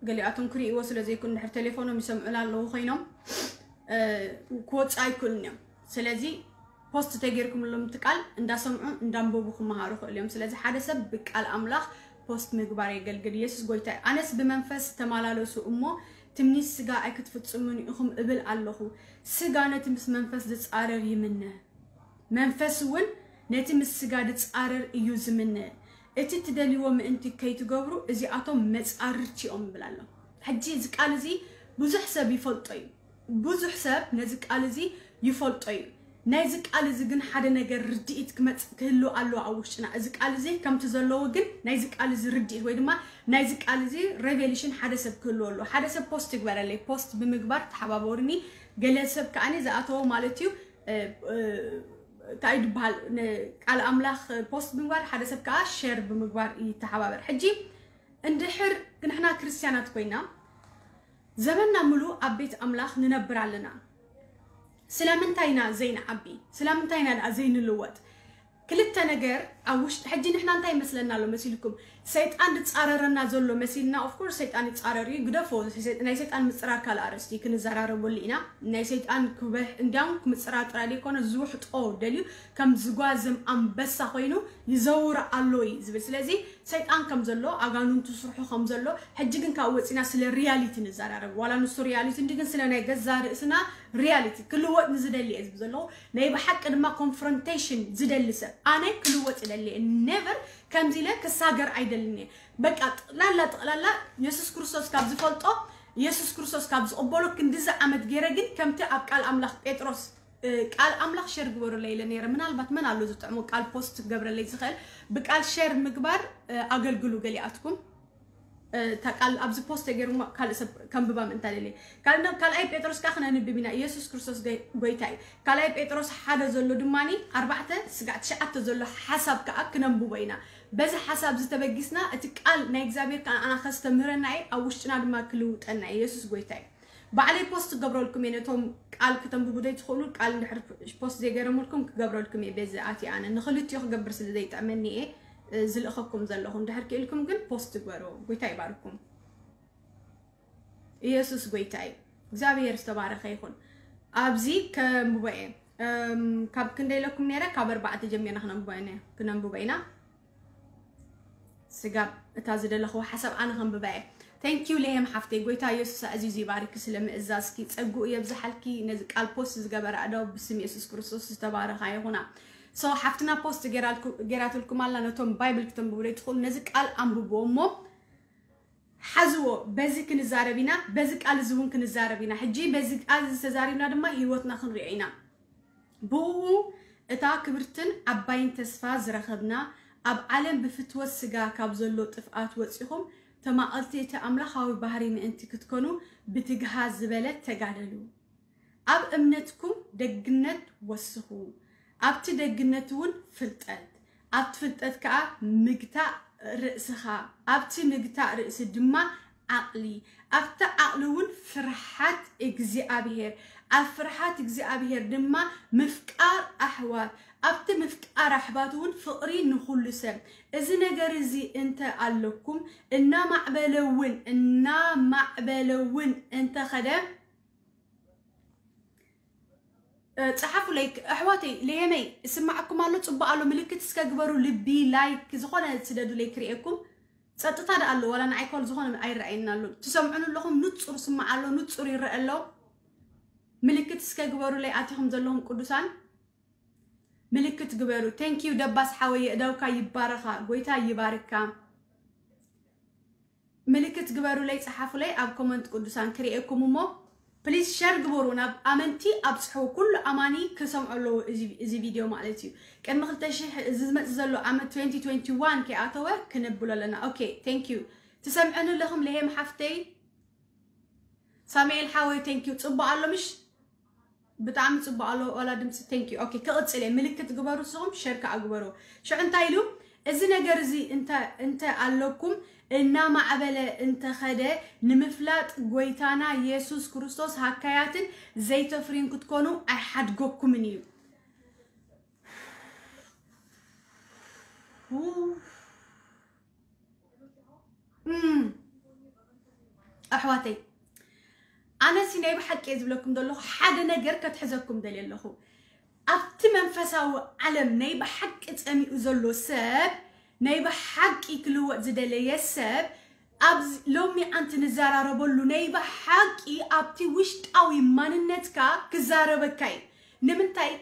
ገሊኣቶም ክርእይዎ ስለ ዘይኮኑ ድሕር ቴሌፎኖም ይሰምዑላ ኣለዉ ኮይኖም ክወፁ ኣይክእሉን እዮም። ስለዚ ፖስት ተገይርኩምሎም እቲ ቃል እንዳሰምዑ እንዳንበቡ ክመሃሩ ክእሉ እዮም። ስለዚ ሓደ ሰብ ብቃል ኣምላኽ ፖስት ምግባር የገልግል። ኢየሱስ ጎይታ እዩ። ኣነስ ብመንፈስ ተመላለሱ እሞ ትምኒት ስጋ ኣይክትፍጽሙን ኢኹም እብል ኣለኹ። ስጋ ነቲ ምስ መንፈስ ዝጻረር ይምነ፣ መንፈስ እውን ነቲ ምስ ስጋ ዝጻረር እዩ ዝምነ። እቲ ትደልይዎ ምእንቲ ከይትገብሩ እዚኣቶም መጻርርቲ እዮም ይብል ኣሎ። ሕጂ እዚ ቃል እዚ ብዙሕ ሰብ ይፈልጦ እዩ። ብዙሕ ሰብ ነዚ ቃል እዚ ይፈልጦ እዩ። ናይዚ ቃል እዚ ግን ሓደ ነገር ርድኢት ክመጽእ ክህሉ ኣለዎ ኣብ ውሽጥና። እዚ ቃል እዚ ከምቲ ዘለዎ ግን ናይዚ ቃል እዚ ርድኢት ወይ ድማ ናይዚ ቃል እዚ ሬቬሌሽን ሓደ ሰብ ክህልዎ ኣለዎ። ሓደ ሰብ ፖስት ይግበረለይ፣ ፖስት ብምግባር ተሓባበሩኒ። ገለ ሰብ ከኣኒ ዝኣተዎ ማለት እዩ እንታይ ድበሃል ቃል ኣምላኽ ፖስት ብምግባር፣ ሓደ ሰብ ከዓ ሸር ብምግባር ይተሓባበር። ሕጂ እንድሕር ንሕና ክርስትያናት ኮይና ዘመንና ምሉእ ኣብ ቤት ኣምላኽ ንነብር ኣለና። ስለምንታይ ኢና ዘይንዓቢ? ስለምንታይ ኢና ደኣ ዘይንልወጥ? ክልተ ነገር ኣብ ውሽጢ ሕጂ ንሕና እንታይ ይመስለና ኣሎ መሲልኩም? ሰይጣን ዝጻረረና ዘሎ መሲልና። ኦፍኮርስ ሰይጣን ይጻረር እዩ፣ ግደፎ። ናይ ሰይጣን ምጽራር ካልእ ኣርእስቲ ክንዘራረበሉ ኢና። ናይ ሰይጣን ክበሕ እንዲያውም ክምጽራር ጥራይ ዘይኮነ ዝውሕጦ ደልዩ ከም ዝጓዝም ኣንበሳ ኮይኑ ይዘውር ኣሎ እዩ ዝብል። ስለዚ ሰይጣን ከም ዘሎ፣ ኣጋንንቱ ስርሑ ከም ዘሎ፣ ሕጂ ግን ካብ ወፂና ስለ ሪያሊቲ ንዘራረብ። ዋላ ንሱ ሪያሊቲ እንዲ ግን ስለ ናይ ገዛ ርእስና ሪያሊቲ ክልወጥ ንዝደሊ እየ ዝብል ዘለኹ። ናይ ብሓቂ ድማ ኮንፍሮንቴሽን ዝደሊ ሰብ ኣነ ክልወጥ ይደሊ እየ። ኔቨር ከምዚ ኢለ ክሳገር ኣይደልን እየ። በቃ ጥቕላላ ጥቕላላ የሱስ ክርስቶስ ካብ ዝፈልጦ፣ የሱስ ክርስቶስ ካብ ዝቕበሎ ክንድዚ ዓመት ገይረ ግን ከምቲ ኣብ ቃል ኣምላኽ ጴጥሮስ ቃል ኣምላኽ ሸር ግበሩለይ ኢለ ነይረ። ምናልባት መን ኣሎ ዝጥዕሙ ቃል ፖስት ክገብረለይ ዝኽእል? ብቃል ሸር ምግባር ኣገልግሉ ገሊኣትኩም። እታ ቃል ኣብዚ ፖስት ተገይሩ ካልእ ሰብ ከንብባ ምእንታ ደልየ። ካልኣይ ጴጥሮስ ከዓ ክነንብብ ኢና። ኢየሱስ ክርስቶስ ጎይታ እዩ። ካልኣይ ጴጥሮስ ሓደ ዘሎ ድማ ኣርባዕተ ስጋዕ ትሽዓተ ዘሎ ሓሳብ ከዓ ክነንብቦ ኢና። በዚ ሓሳብ ዝተበጊስና እቲ ቃል ናይ እግዚኣብሔር ከዓ ኣና ከስተምህረና እዩ፣ ኣብ ውሽጥና ድማ ክልውጠና እዩ። ኢየሱስ ጎይታ እዩ። ባዕለይ ፖስት ክገብረልኩም እየ። ነቶም ቃል ክተንብቡ ዘይትኽእሉ ቃል እንድሕር ፖስት ዘይገረምልኩም ክገብረልኩም እየ። በዚ ኣትየ ኣነ ንኽልቲኡ ክገብር ስለ ዘይጥዕመኒ እየ ዝልእኸኩም ዘለኹ። እንድሕር ክኢልኩም ግን ፖስት ግበሩ። ጎይታ ይባርኩም። ኢየሱስ ጎይታ እዩ። እግዚኣብሔር ዝተባረኸ ይኹን። ኣብዚ ከንብቦ እየ። ካብ ክንደይ ኢለኩም ነይረ? ካብ ኣርባዕተ ጀሚርና ክነንብቦ ኢና። ስጋብ እታ ዝደለኽዎ ሓሳብ ኣነ ከንብባ እየ። Thank you ሌሄም ሓፍተይ፣ ጎይታ ኢየሱስ ኣዕዚዙ ይባርኪ ስለ ምእዛዝኪ፣ ጸግኡ የብዝሓልኪ። ነዚ ቃል ፖስት ዝገበረ ኣእዳው ብስም ኢየሱስ ክርስቶስ ዝተባረኻ ይኹና። So ሓፍትና ፖስት ጌራትልኩም ኣላ፣ ነቶም ባይብል ክተንብቡ ዘይትኽእሉ ነዚ ቃል ኣንብብዎ እሞ ሓዝዎ። በዚ ክንዛረብ ኢና፣ በዚ ቃል እዚ እውን ክንዛረብ ኢና። ሕጂ በዚ ቃል እዚ ተዛሪብና ድማ ህይወትና ክንሪኦ ኢና። ብኡ እታ ክብርትን ዓባይን ተስፋ ዝረኸብና፣ ኣብ ዓለም ብፍትወት ስጋ ካብ ዘሎ ጥፍኣት ወጺኹም ተማቐልቲ እቲ ኣምላኻዊ ባህሪ ምእንቲ ክትኮኑ ብትግሃ ዝበለት ተጋደሉ። ኣብ እምነትኩም ደግነት ወስኹ፣ ኣብቲ ደግነት እውን ፍልጠት፣ ኣብቲ ፍልጠት ከኣ ምግታእ ርእስኻ፣ ኣብቲ ምግታእ ርእሲ ድማ ዓቕሊ፣ ኣብቲ ዓቕሊ እውን ፍርሓት እግዚኣብሔር፣ ኣብ ፍርሓት እግዚኣብሔር ድማ ምፍቃር ኣሕዋት፣ ኣብቲ ምፍቃር ኣሕዋት እውን ፍቕሪ ንኹሉ ሰብ። እዚ ነገር እዚ እንተ ኣለኩም እናማዕበለ እውን እናማዕበለ እውን እንተኸደ እ፣ ጸሓፉለይ ኣሕዋተይ። ለየመይ እስማዕኩም ኣሎ፣ ጽቡቅ ኣሎ። ምልክት እስከ ግበሩ፣ ልቢ፣ ላይክ፣ ዝኾነ ስደዱለይ ክርእየኩም። ጸጥታ ደኣ ኣሎ፣ ዋላ ንዓይ ኮል ዝኾነ ኣይረኣየና ኣሎ። ትሰምዑን ኣለኹም፣ ንጹር ስማዕ ኣሎ፣ ንጹር ይረአ ኣሎ። ምልክት እስከ ግበሩለይ ኣቲኹም ዘለኹም ቅዱሳን። ምልክት ግበሩ። Thank you ደባስ ሓወየ፣ እዳውካ ይባረኻ፣ ጎይታ ይባርካ። ምልክት ግበሩለይ፣ ጸሓፉለይ ኣብ ኮመንት ቅዱሳን ክርእየኩም እሞ፣ ፕሊዝ ሸር ግበሩ ናብ ኣመንቲ ኣብጽሑ። ኩሉ ኣማኒ ክሰምዖ ኣለዎ እዚ፣ እዚ ቪድዮ ማለት እዩ። ቅድሚ ክልተ ሽሕ፣ እዚ ዝመጽእ ዘሎ ዓመት twenty twenty-one ከይኣተወ ክነብሎ ኣለና። ኦኬ፣ thank you። ትሰምዕኒ ኣለኹም ለሄም ሓፍተይ? ሳሙኤል ሓወይ፣ thank you። ጽቡቅ ኣሎ ምሽ? ብጣዕሚ ጽቡቅ ኣሎ፣ ዋላ ድምጺ። Thank you። ኦኬ፣ ክቕጽል እየ። ምልክት ግበሩ፣ ንስኹም ሸር ከኣ ግበሩ። ሽዑ እንታይ ኢሉ? እዚ ነገር እዚ እንተ፣ እንተ ኣለኩም እናማዕበለ እንተኸደ ንምፍላጥ ጎይታና የሱስ ክርስቶስ ሃካያትን ዘይተፍርዩን ክትኮኑ ኣይሓድገኩምን እዩ። ው። እም፣ ኣሕዋተይ፣ ኣነሲ ናይ ብሓቂ እየ ዝብለኩም ዘለኹ፣ ሓደ ነገር ከትሕዘኩም ደልየ ኣለኹ። ኣብቲ መንፈሳዊ ዓለም ናይ ብሓቂ ጸሚኡ ዘሎ ሰብ፣ ናይ ብሓቂ ክልወጥ ዝደለየ ሰብ፣ ኣብዚ ሎሚ ኣንቲ ንዘራረበሉ ናይ ብሓቂ ኣብቲ ውሽጣዊ ማንነትካ ክዛረበካ እዩ። ንምንታይ?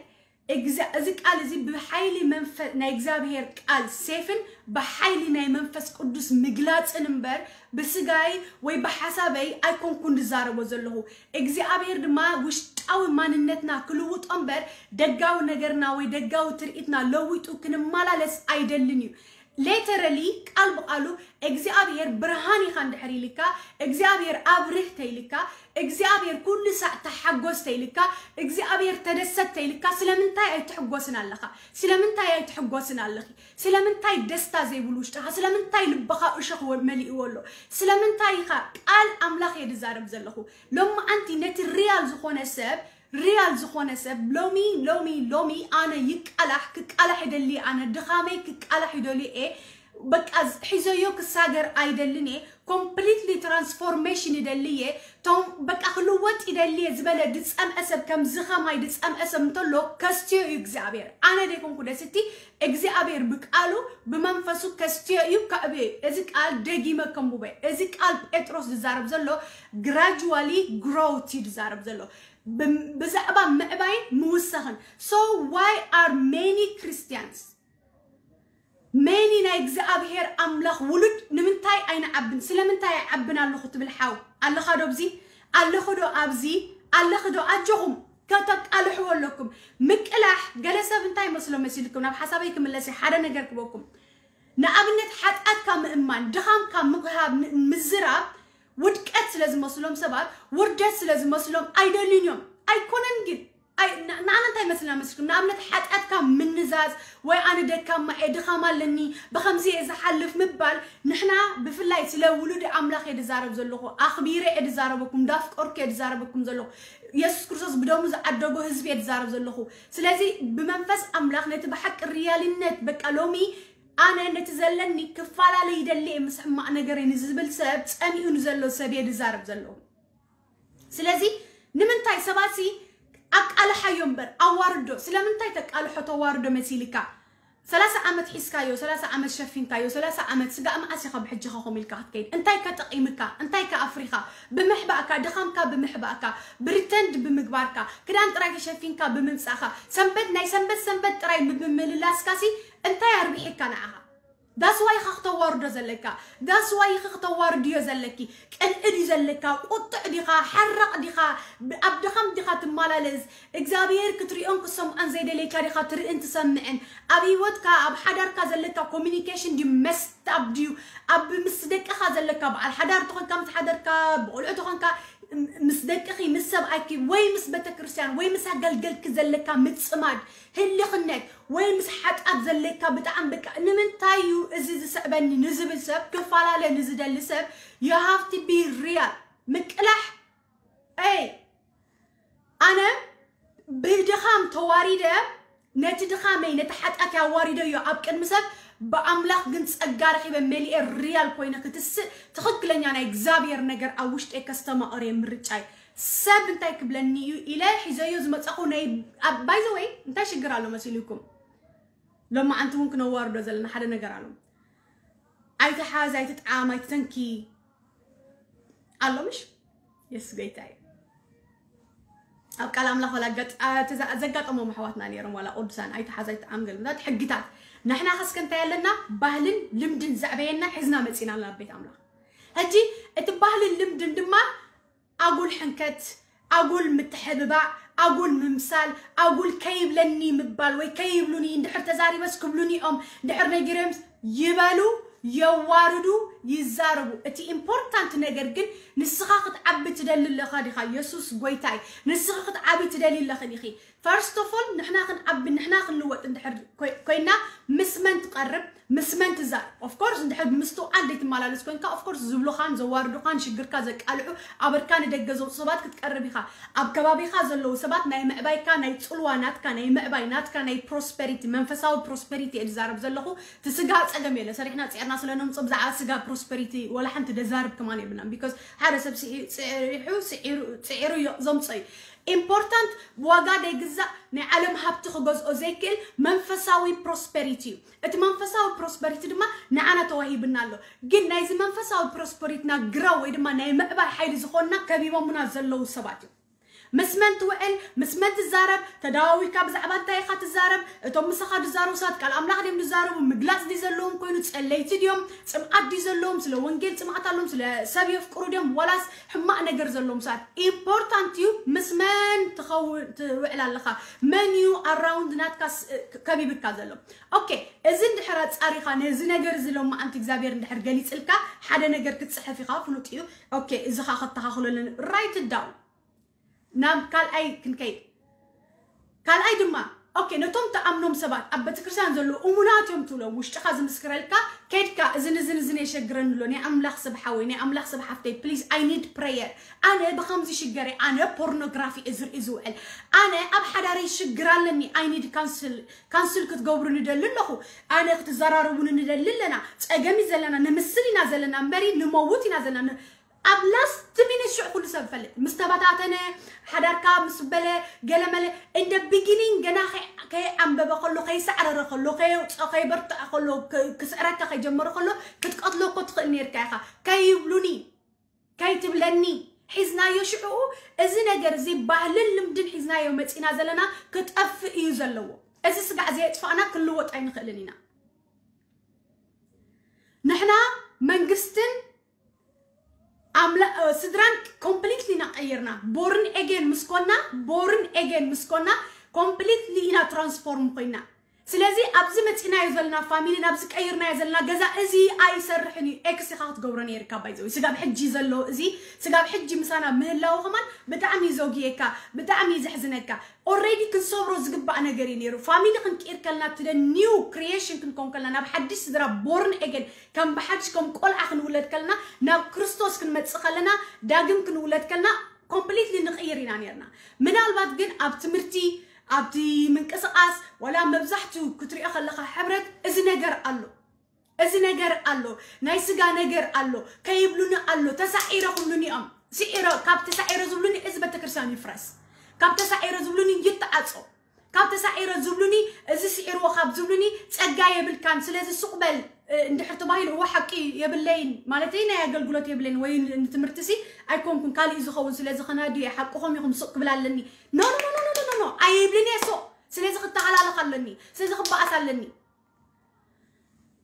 እግዛ-፣ እዚ ቃል እዚ ብሓይሊ መንፈ-፣ ናይ እግዚኣብሔር ቃል ሴፍን ብሓይሊ ናይ መንፈስ ቅዱስ ምግላጽን እምበር ብስጋይ ወይ ብሓሳበይ ኣይኮንኩን ዝዛረቦ ዘለኹ። እግዚኣብሔር ድማ ውሽጣዊ ማንነትና ክልውጦ እምበር ደጋዊ ነገርና ወይ ደጋዊ ትርኢትና ለዊጡ ክንመላለስ ኣይደልን እዩ። ሌተረሊ ቃል ብቃሉ እግዚኣብሔር ብርሃን ኢኻ እንድሕር ኢልካ፣ እግዚኣብሔር ኣብርህ ተይልካ፣ እግዚኣብሔር ኩሉ ሳዕ ተሓጎስ ተይልካ፣ እግዚኣብሔር ተደሰት ተይልካ፣ ስለምንታይ ኣይትሕጎስን ኣለኻ? ስለምንታይ ኣይትሕጎስን ኣለኺ? ስለምንታይ ደስታ ዘይብሉ ውሽጥኻ? ስለምንታይ ልብኻ እሾኽ ወ-፣ መሊእዎ ኣሎ? ስለምንታይ ኢኻ? ቃል ኣምላኽ እየ ዝዛረብ ዘለኹ። ሎማዓንቲ ነቲ ሪያል ዝኾነ ሰብ፣ ሪያል ዝኾነ ሰብ ሎሚ፣ ሎሚ፣ ሎሚ ኣነ ይቃላሕ፣ ክቃላሕ ይደሊ፣ ኣነ ድኻመይ ክቃላሕ ይደሊ እየ። በቃ ዝ-፣ ሒዘዮ ክሳገር ኣይደልን እየ። ኮምፕሊትሊ ትራንስፎርሜሽን ይደሊ እየ። ቶም በቃ ክልወጥ ይደሊ እየ ዝበለ ዝጸምአ ሰብ፣ ከም ዝኸማይ ዝጸምአ ሰብ እንተሎ ከስትዮ እዩ እግዚኣብሔር። ኣነ ደይኮንኩ ደስቲ፣ እግዚኣብሔር ብቃሉ ብመንፈሱ ከስትዮ እዩ፣ ከዕብዮ እዩ። እዚ ቃል ደጊመ ከንብቦ እየ። እዚ ቃል ጴጥሮስ ዝዛረብ ዘሎ ግራጁዋሊ ግሮውት እዩ ዝዛረብ ዘሎ። ብ-፣ ብዛዕባ ምዕባይን ምውሳኽን። So why are many Christians፣ many ናይ እግዚኣብሔር ኣምላኽ ውሉድ ንምንታይ ኣይንዓብን? ስለምንታይ ኣይዓብን ኣለኹ ትብል ሓው? ኣለኻ ዶ ኣብዚ? ኣለኹ ዶ ኣብዚ? ኣለኺ ዶ? ኣጆኹም፣ ከተቃልሕዎ ኣለኩም። ምቅላሕ፣ ገለ ሰብ እንታይ መስሎ መሲልኩም? ናብ ሓሳበይ ክምለስ እየ፣ ሓደ ነገር ክበኩም። ንኣብነት ሓጢኣትካ ምእማን፣ ድኻምካ ምግሃብ፣ ን-፣ ምዝራብ ውድቀት ስለ ዝመስሎም ሰባት፣ ውርደት ስለ ዝመስሎም ኣይደልዩን እዮም። ኣይኮነን ግን፣ ኣይ፣ ን-፣ ንኣና እንታይ መስልና መስልኩም? ንኣብነት ሓጢኣትካ ምንዛዝ፣ ወይ ኣነ ደካማ እየ፣ ድኻም ኣለኒ፣ ብኸምዚ እየ ዝሓልፍ ምባል፣ ንሕና ብፍላይ ስለ ውሉድ ኣምላኽ እየ ድዛረብ ዘለኹ፣ ኣኽቢረ እየ ድዛረበኩም፣ እንዳፍቀርኩ እየ ድዛረበኩም ዘለኹ። የሱስ ክርስቶስ ብደሙ ዝዓደጎ ህዝቢ እየ ድዛረብ ዘለኹ። ስለዚ ብመንፈስ ኣምላኽ ነቲ ብሓቂ ሪያልነት፣ በቃ ሎሚ ኣነ ነቲ ዘለኒ ክፈላለ ይደሊ እየ ምስ ሕማቕ ነገረይ ንዝብል ሰብ ጸሚኡ ንዘሎ ሰብ እየ ድዛረብ ዘለኹ። ስለዚ ንምንታይ ሰባትሲ ኣቃልሓዮ እምበር ኣዋርዶ፣ ስለምንታይ ተቃልሖ ተዋርዶ መሲልካ? ሰላሳ ዓመት ሒዝካዮ፣ ሰላሳ ዓመት ሸፊንካዮ፣ ሰላሳ ዓመት ስጋእ መዓስ ኢኻ ብሕጂ ኸኸም ኢልካ ክትከይድ? እንታይ ከ ጠቒምካ? እንታይ ከ ኣፍሪኻ? ብምሕባእካ፣ ድኻምካ ብምሕባእካ፣ ብሪተንድ ብምግባርካ፣ ክዳን ጥራይ ተሸፊንካ ብምምጻእካ፣ ሰንበት፣ ናይ ሰንበት ሰንበት ጥራይ ብምምልላስካሲ እንታይ ኣርቢሕካ ንዓኻ? That's why ኢኻ ክተዋርዶ ዘለካ። That's why ኢኻ ክተዋርድዮ ዘለኪ። ቅንኢ ድዩ ዘለካ? ቁጥዕ ዲኻ? ሓራቕ ዲኻ? ኣብ ድኻም ዲኻ ትመላለስ? እግዚኣብሔር ክትሪኦን ክሰምዖን ዘይደለካ ዲኻ? ትርእን ትሰምዕን? ኣብ ህይወትካ፣ ኣብ ሓዳርካ ዘለካ ኮሚኒኬሽን ድዩ መስታብ ድዩ? ኣብ ምስ ደቅኻ ዘለካ፣ በዓል ሓዳር ተኾንካ፣ ምስ ሓደርካ፣ ብቆልዑ ተኾንካ፣ ምስ ደቅኺ፣ ምስ ሰብኣይኪ፣ ወይ ምስ ቤተክርስትያን፣ ወይ ምስ ኣገልገልኪ ዘለካ ምጽማድ፣ ህልኽነት፣ ወይ ምስ ሓጣት ዘለካ ብጣዕሚ በቃ፣ ንምንታይ እዩ እዚ ዝስዕበኒ ንዝብል ሰብ፣ ክፈላለ ንዝደሊ ሰብ፣ you have to be real። ምቅላሕ፣ ኣይ፣ ኣነ ብድኻም ተዋሪደ፣ ነቲ ድኻመይ፣ ነቲ ሓጣት ያዋሪደዮ ኣብ ቅድሚ ሰብ፣ ብኣምላኽ ግን ጸጋ ረኺበ መሊኤ ሪያል ኮይነ ክትስእ፣ ትኽክለኛ ናይ እግዚኣብሔር ነገር ኣብ ውሽጠይ ከስተማቕር እየ ምርጫይ። ሰብ እንታይ ክብለኒ እዩ ኢለ ሒዘዮ ዝመጻኹ ናይ፣ ኣብ፣ by the way፣ እንታይ ሽግር ኣሎ መሲልኩም? ሎማዓንቲ እውን ክነዋርዶ ዘለና ሓደ ነገር ኣሎ። ኣይትሓዝ፣ ኣይትጥዓም፣ ኣይትተንኪ ኣሎ፣ ምሽ? የሱስ ጎይታ እዩ። ኣብ ቃል ኣምላኽ ወላ ኣጋጥ-፣ ኣ-፣ ተዛ-፣ ዘጋጠሞም ኣሕዋትና ነይሮም፣ ዋላ ቅዱሳን፣ ኣይትሓዝ፣ ኣይትጥዓም፣ ገለ ምታት ሕግታት። ንሕና ኸስከ እንታይ ኣለና? ባህልን ልምድን ዘዕበየና ሒዝና መጺና ኣለና ኣብ ቤት ኣምላኽ። ሕጂ እቲ ባህልን ልምድን ድማ ኣጉል ሕንከት፣ ኣጉል ምትሕብባዕ፣ ኣጉል ምምሳል፣ ኣጉል ከይብለኒ ምባል ወይ ከይብሉኒ፣ እንድሕር ተዛሪበስ ክብሉኒ እዮም፣ እንድሕር ነጊረምስ ይበሉ፣ የዋርዱ፣ ይዛረቡ። እቲ ኢምፖርታንት ነገር ግን ንስኻ ክትዓቢ ትደሊ ኣለኻ ዲኻ? የሱስ ጎይታይ፣ ንስኻ ክትዓቢ ትደሊ ኣለኺ ዲኺ? ፈርስት ኦፍ ኦል ንሕና ክንዓቢ፣ ንሕና ክንልወጥ እንድሕር ኮይ-፣ ኮይና፣ ምስ መን ትቐርብ? ምስ መን ትዛረብ? ኦፍ ኮርስ እንድሕር ምስቱ ዓደይ ትመላለስ ኮንካ፣ ኦፍ ኮርስ ዝብሉኻን ዘዋርዱኻን ሽግርካ ዘቃልዑ ኣበርካ ንደገ ዘውፅኡ ሰባት ክትቀርብ ኢኻ። ኣብ ከባቢኻ ዘለዉ ሰባት ናይ ምዕባይካ፣ ናይ ፅልዋ ናትካ፣ ናይ ምዕባይ ናትካ፣ ናይ ፕሮስፐሪቲ፣ መንፈሳዊ ፕሮስፐሪቲ እየ ዝዛረብ ዘለኹ። እቲ ስጋ ፀገም የለ፣ ሰሪሕና ፅዕርና ስለ ነምፅኦ ብዛዕባ ስጋ ፕሮስፐሪቲ ወላ ሓንቲ ደዛርብ ከማን የብልናን። ቢኮዝ ሓደ ሰብ ስዒ-፣ ፅዒሑ፣ ስዒሩ፣ ፅዒሩ ዮ-፣ ዘምፅኦ እዩ። ኢምፖርታንት፣ ብዋጋ ዘይግዛእ ናይ ዓለም ሃብቲ ክገዝኦ ዘይክእል መንፈሳዊ ፕሮስፐሪቲ እዩ። እቲ መንፈሳዊ ፕሮስፐሪቲ ድማ ንዓና ተዋሂብና ኣሎ። ግን ናይዚ መንፈሳዊ ፕሮስፐሪትና ግረው ወይ ድማ ናይ ምዕባይ ሓይሊ ዝኾንና ከቢቦምና ዘለዉ ሰባት እዮም። ምስ መን ትውዕል፣ ምስ መን ትዛረብ፣ ተደዋዊልካ ብዛዕባ እንታይ ኢኻ ትዛረብ፣ እቶም ምሳኻ ዝዛረቡ ሰባት ቃል ኣምላኽ ድዮም ዝዛረቡ፣ ምግላጽ ድዩ ዘለዎም ኮይኑ፣ ጸለይቲ ድዮም፣ ጽምኣት ድዩ ዘለዎም፣ ስለ ወንጌል ጽምኣት ኣለዎም፣ ስለ ሰብ የፍቅሩ ድዮም፣ ዋላስ ሕማቕ ነገር ዘለዎም ሰባት። ኢምፖርታንት እዩ ምስ መን ትኸውን፣ ትውዕል ኣለኻ፣ መን እዩ ኣራውንድ ናትካ ስ-፣ ከቢብካ ዘሎ። ኦኬ፣ እዚ እንድሕር ኣጻሪኻ፣ ነዚ ነገር እዚ ሎማዓንቲ እግዚኣብሔር እንድሕር ገሊጽልካ፣ ሓደ ነገር ክትጽሕፍ ኢኻ፣ ፍሉጥ እዩ። ኦኬ፣ እዚ ኸኣ ከተኻኽሎ ኣለኒ። ራይት ዳውን። ናብ ካልኣይ ክንከይድ። ካልኣይ ድማ፣ ኦኬ፣ ነቶም ትኣምኖም ሰባት ኣብ ቤተክርስትያን ዘለዉ እሙናት እዮም ትብሎም፣ ውሽጥኻ ዝምስክረልካ፣ ከይድካ፣ "እዝን፣ እዝን፣ እዝን የሸግረኒ ኣሎ፣ ናይ ኣምላኽ ሰብ ሓወይ፣ ናይ ኣምላኽ ሰብ ሓፍተይ፣ ፕሊዝ፣ I need prayer። ኣነ ብኸምዚ ሽገር እየ፣ ኣነ ፖርኖግራፊ እየ ዝርኢ ዝውዕል፣ ኣነ ኣብ ሓዳረይ ሽግር ኣለኒ፣ I need counsel፣ ካንስል ክትገብሩ ንደሊ ኣለኹ፣ ኣነ ክትዘራረቡ ንደሊ ኣለና፣ ጸገም እዩ ዘለና፣ ንምስል ኢና ዘለና እምበሪ፣ ንመውት ኢና ዘለና፣ ን-" ኣብ ላስት ሚኒት ሽዑ ኩሉ ሰብ ይፈልጥ። ምስ ተበታተነ፣ ሓዳርካ ምስ በለ፣ ገለመለ፣ እንደ ቢጊኒንግ ገና ከይ-፣ ከይዓንበበ ከሎ፣ ከይሳዕረረ ከሎ፣ ከየውፅኦ፣ ከይበርትዐ ከሎ፣ ክ-፣ ክስዕረካ ከይጀመረ ከሎ፣ ክትቀትሎ እኮ ትኽእል ነይርካ ኢኻ። ከይብሉኒ፣ ከይትብለኒ፣ ሒዝናዮ ሽዑ፣ እዚ ነገር እዚ ባህልን ልምድን ሒዝናዮ መፂና ዘለና ክጠፍእ እዩ ዘለዎ። እዚ ስጋዕ ዘየጥፋእና ክንልወጥ ኣይንኽእልን ኢና። ንሕና መንግስትን ኣምላ-፣ እ፣ ስድራን ኮምፕሊትሊ ኢና ቀይርና። ቦርን ኤጌን ምስ ኮና፣ ቦርን ኤጌን ምስ ኮና፣ ኮምፕሊትሊ ኢና ትራንስፎርም ኮይና። ስለዚ ኣብዚ መፂናዮ ዘለና ፋሚሊ፣ ናብዚ ቀይርናዮ ዘለና ገዛ፣ እዚ ኣይሰርሕን እዩ። ኤክስ ኢኻ ክትገብሮ ነይርካ። ባይዘው ስጋብ ሕጂ ዘሎ፣ እዚ ስጋብ ሕጂ ምሳና ምህላው ከማን ብጣዕሚ እዩ ዘጉየካ፣ ብጣዕሚ እዩ ዘሕዝነካ። ኦልሬዲ ክንሰብሮ ዝግባእ ነገር እዩ ነይሩ። ፋሚሊ ክንቅይር ከልና፣ to the new creation ክንከውን ከልና፣ ናብ ሓድሽ ስድራ፣ ቦርን ኤገን፣ ከም ብሓድሽ ከም ቆልዓ ክንውለድ ከልና፣ ናብ ክርስቶስ ክንመጽእ ከለና፣ ዳግም ክንውለድ ከልና፣ ኮምፕሊትሊ ንቕይር ኢና ነይርና። ምናልባት ግን ኣብ ትምህርቲ፣ ኣብቲ ምንቅስቓስ፣ ዋላ መብዛሕትኡ ክትሪኦ ከለኻ ሕብረት፣ እዚ ነገር ኣሎ። እዚ ነገር ኣሎ፣ ናይ ስጋ ነገር ኣሎ፣ ከይብሉኒ ኣሎ፣ ተሳዒረ ክብሉኒ እዮም። ስዒረ፣ ካብ ተሳዒረ ዝብሉኒ እዚ ቤተክርስትያን ይፍረስ። ካብ ተሳዒረ ዝብሉኒ ይተዓጾ። ካብ ተሳዒረ ዝብሉኒ፣ እዚ ስዒርዎ ካብ ዝብሉኒ ጸጋ የብልካን፣ ስለዚ ሱቕ በል፣ እ፣ እንድሕር ተባሂሉ፣ እወ ሓቂ የብለይን፣ ማለተይ ናይ ኣገልግሎት የብለይን ወይ ን-፣ ንትምህርቲ ሲ ኣይኮንኩን፣ ካልእ እዩ ዝኸውን፣ ስለዚ ከናዲ እየ፣ ሓቅኹም ኢኹም፣ ሱቕ ክብል ኣለኒ። ኖ፣ ኖ፣ ኖ፣ ኣይብልን እየ ሱቕ። ስለዚ ክተሃላለኽ ኣለኒ፣ ስለዚ ክበኣስ ኣለኒ።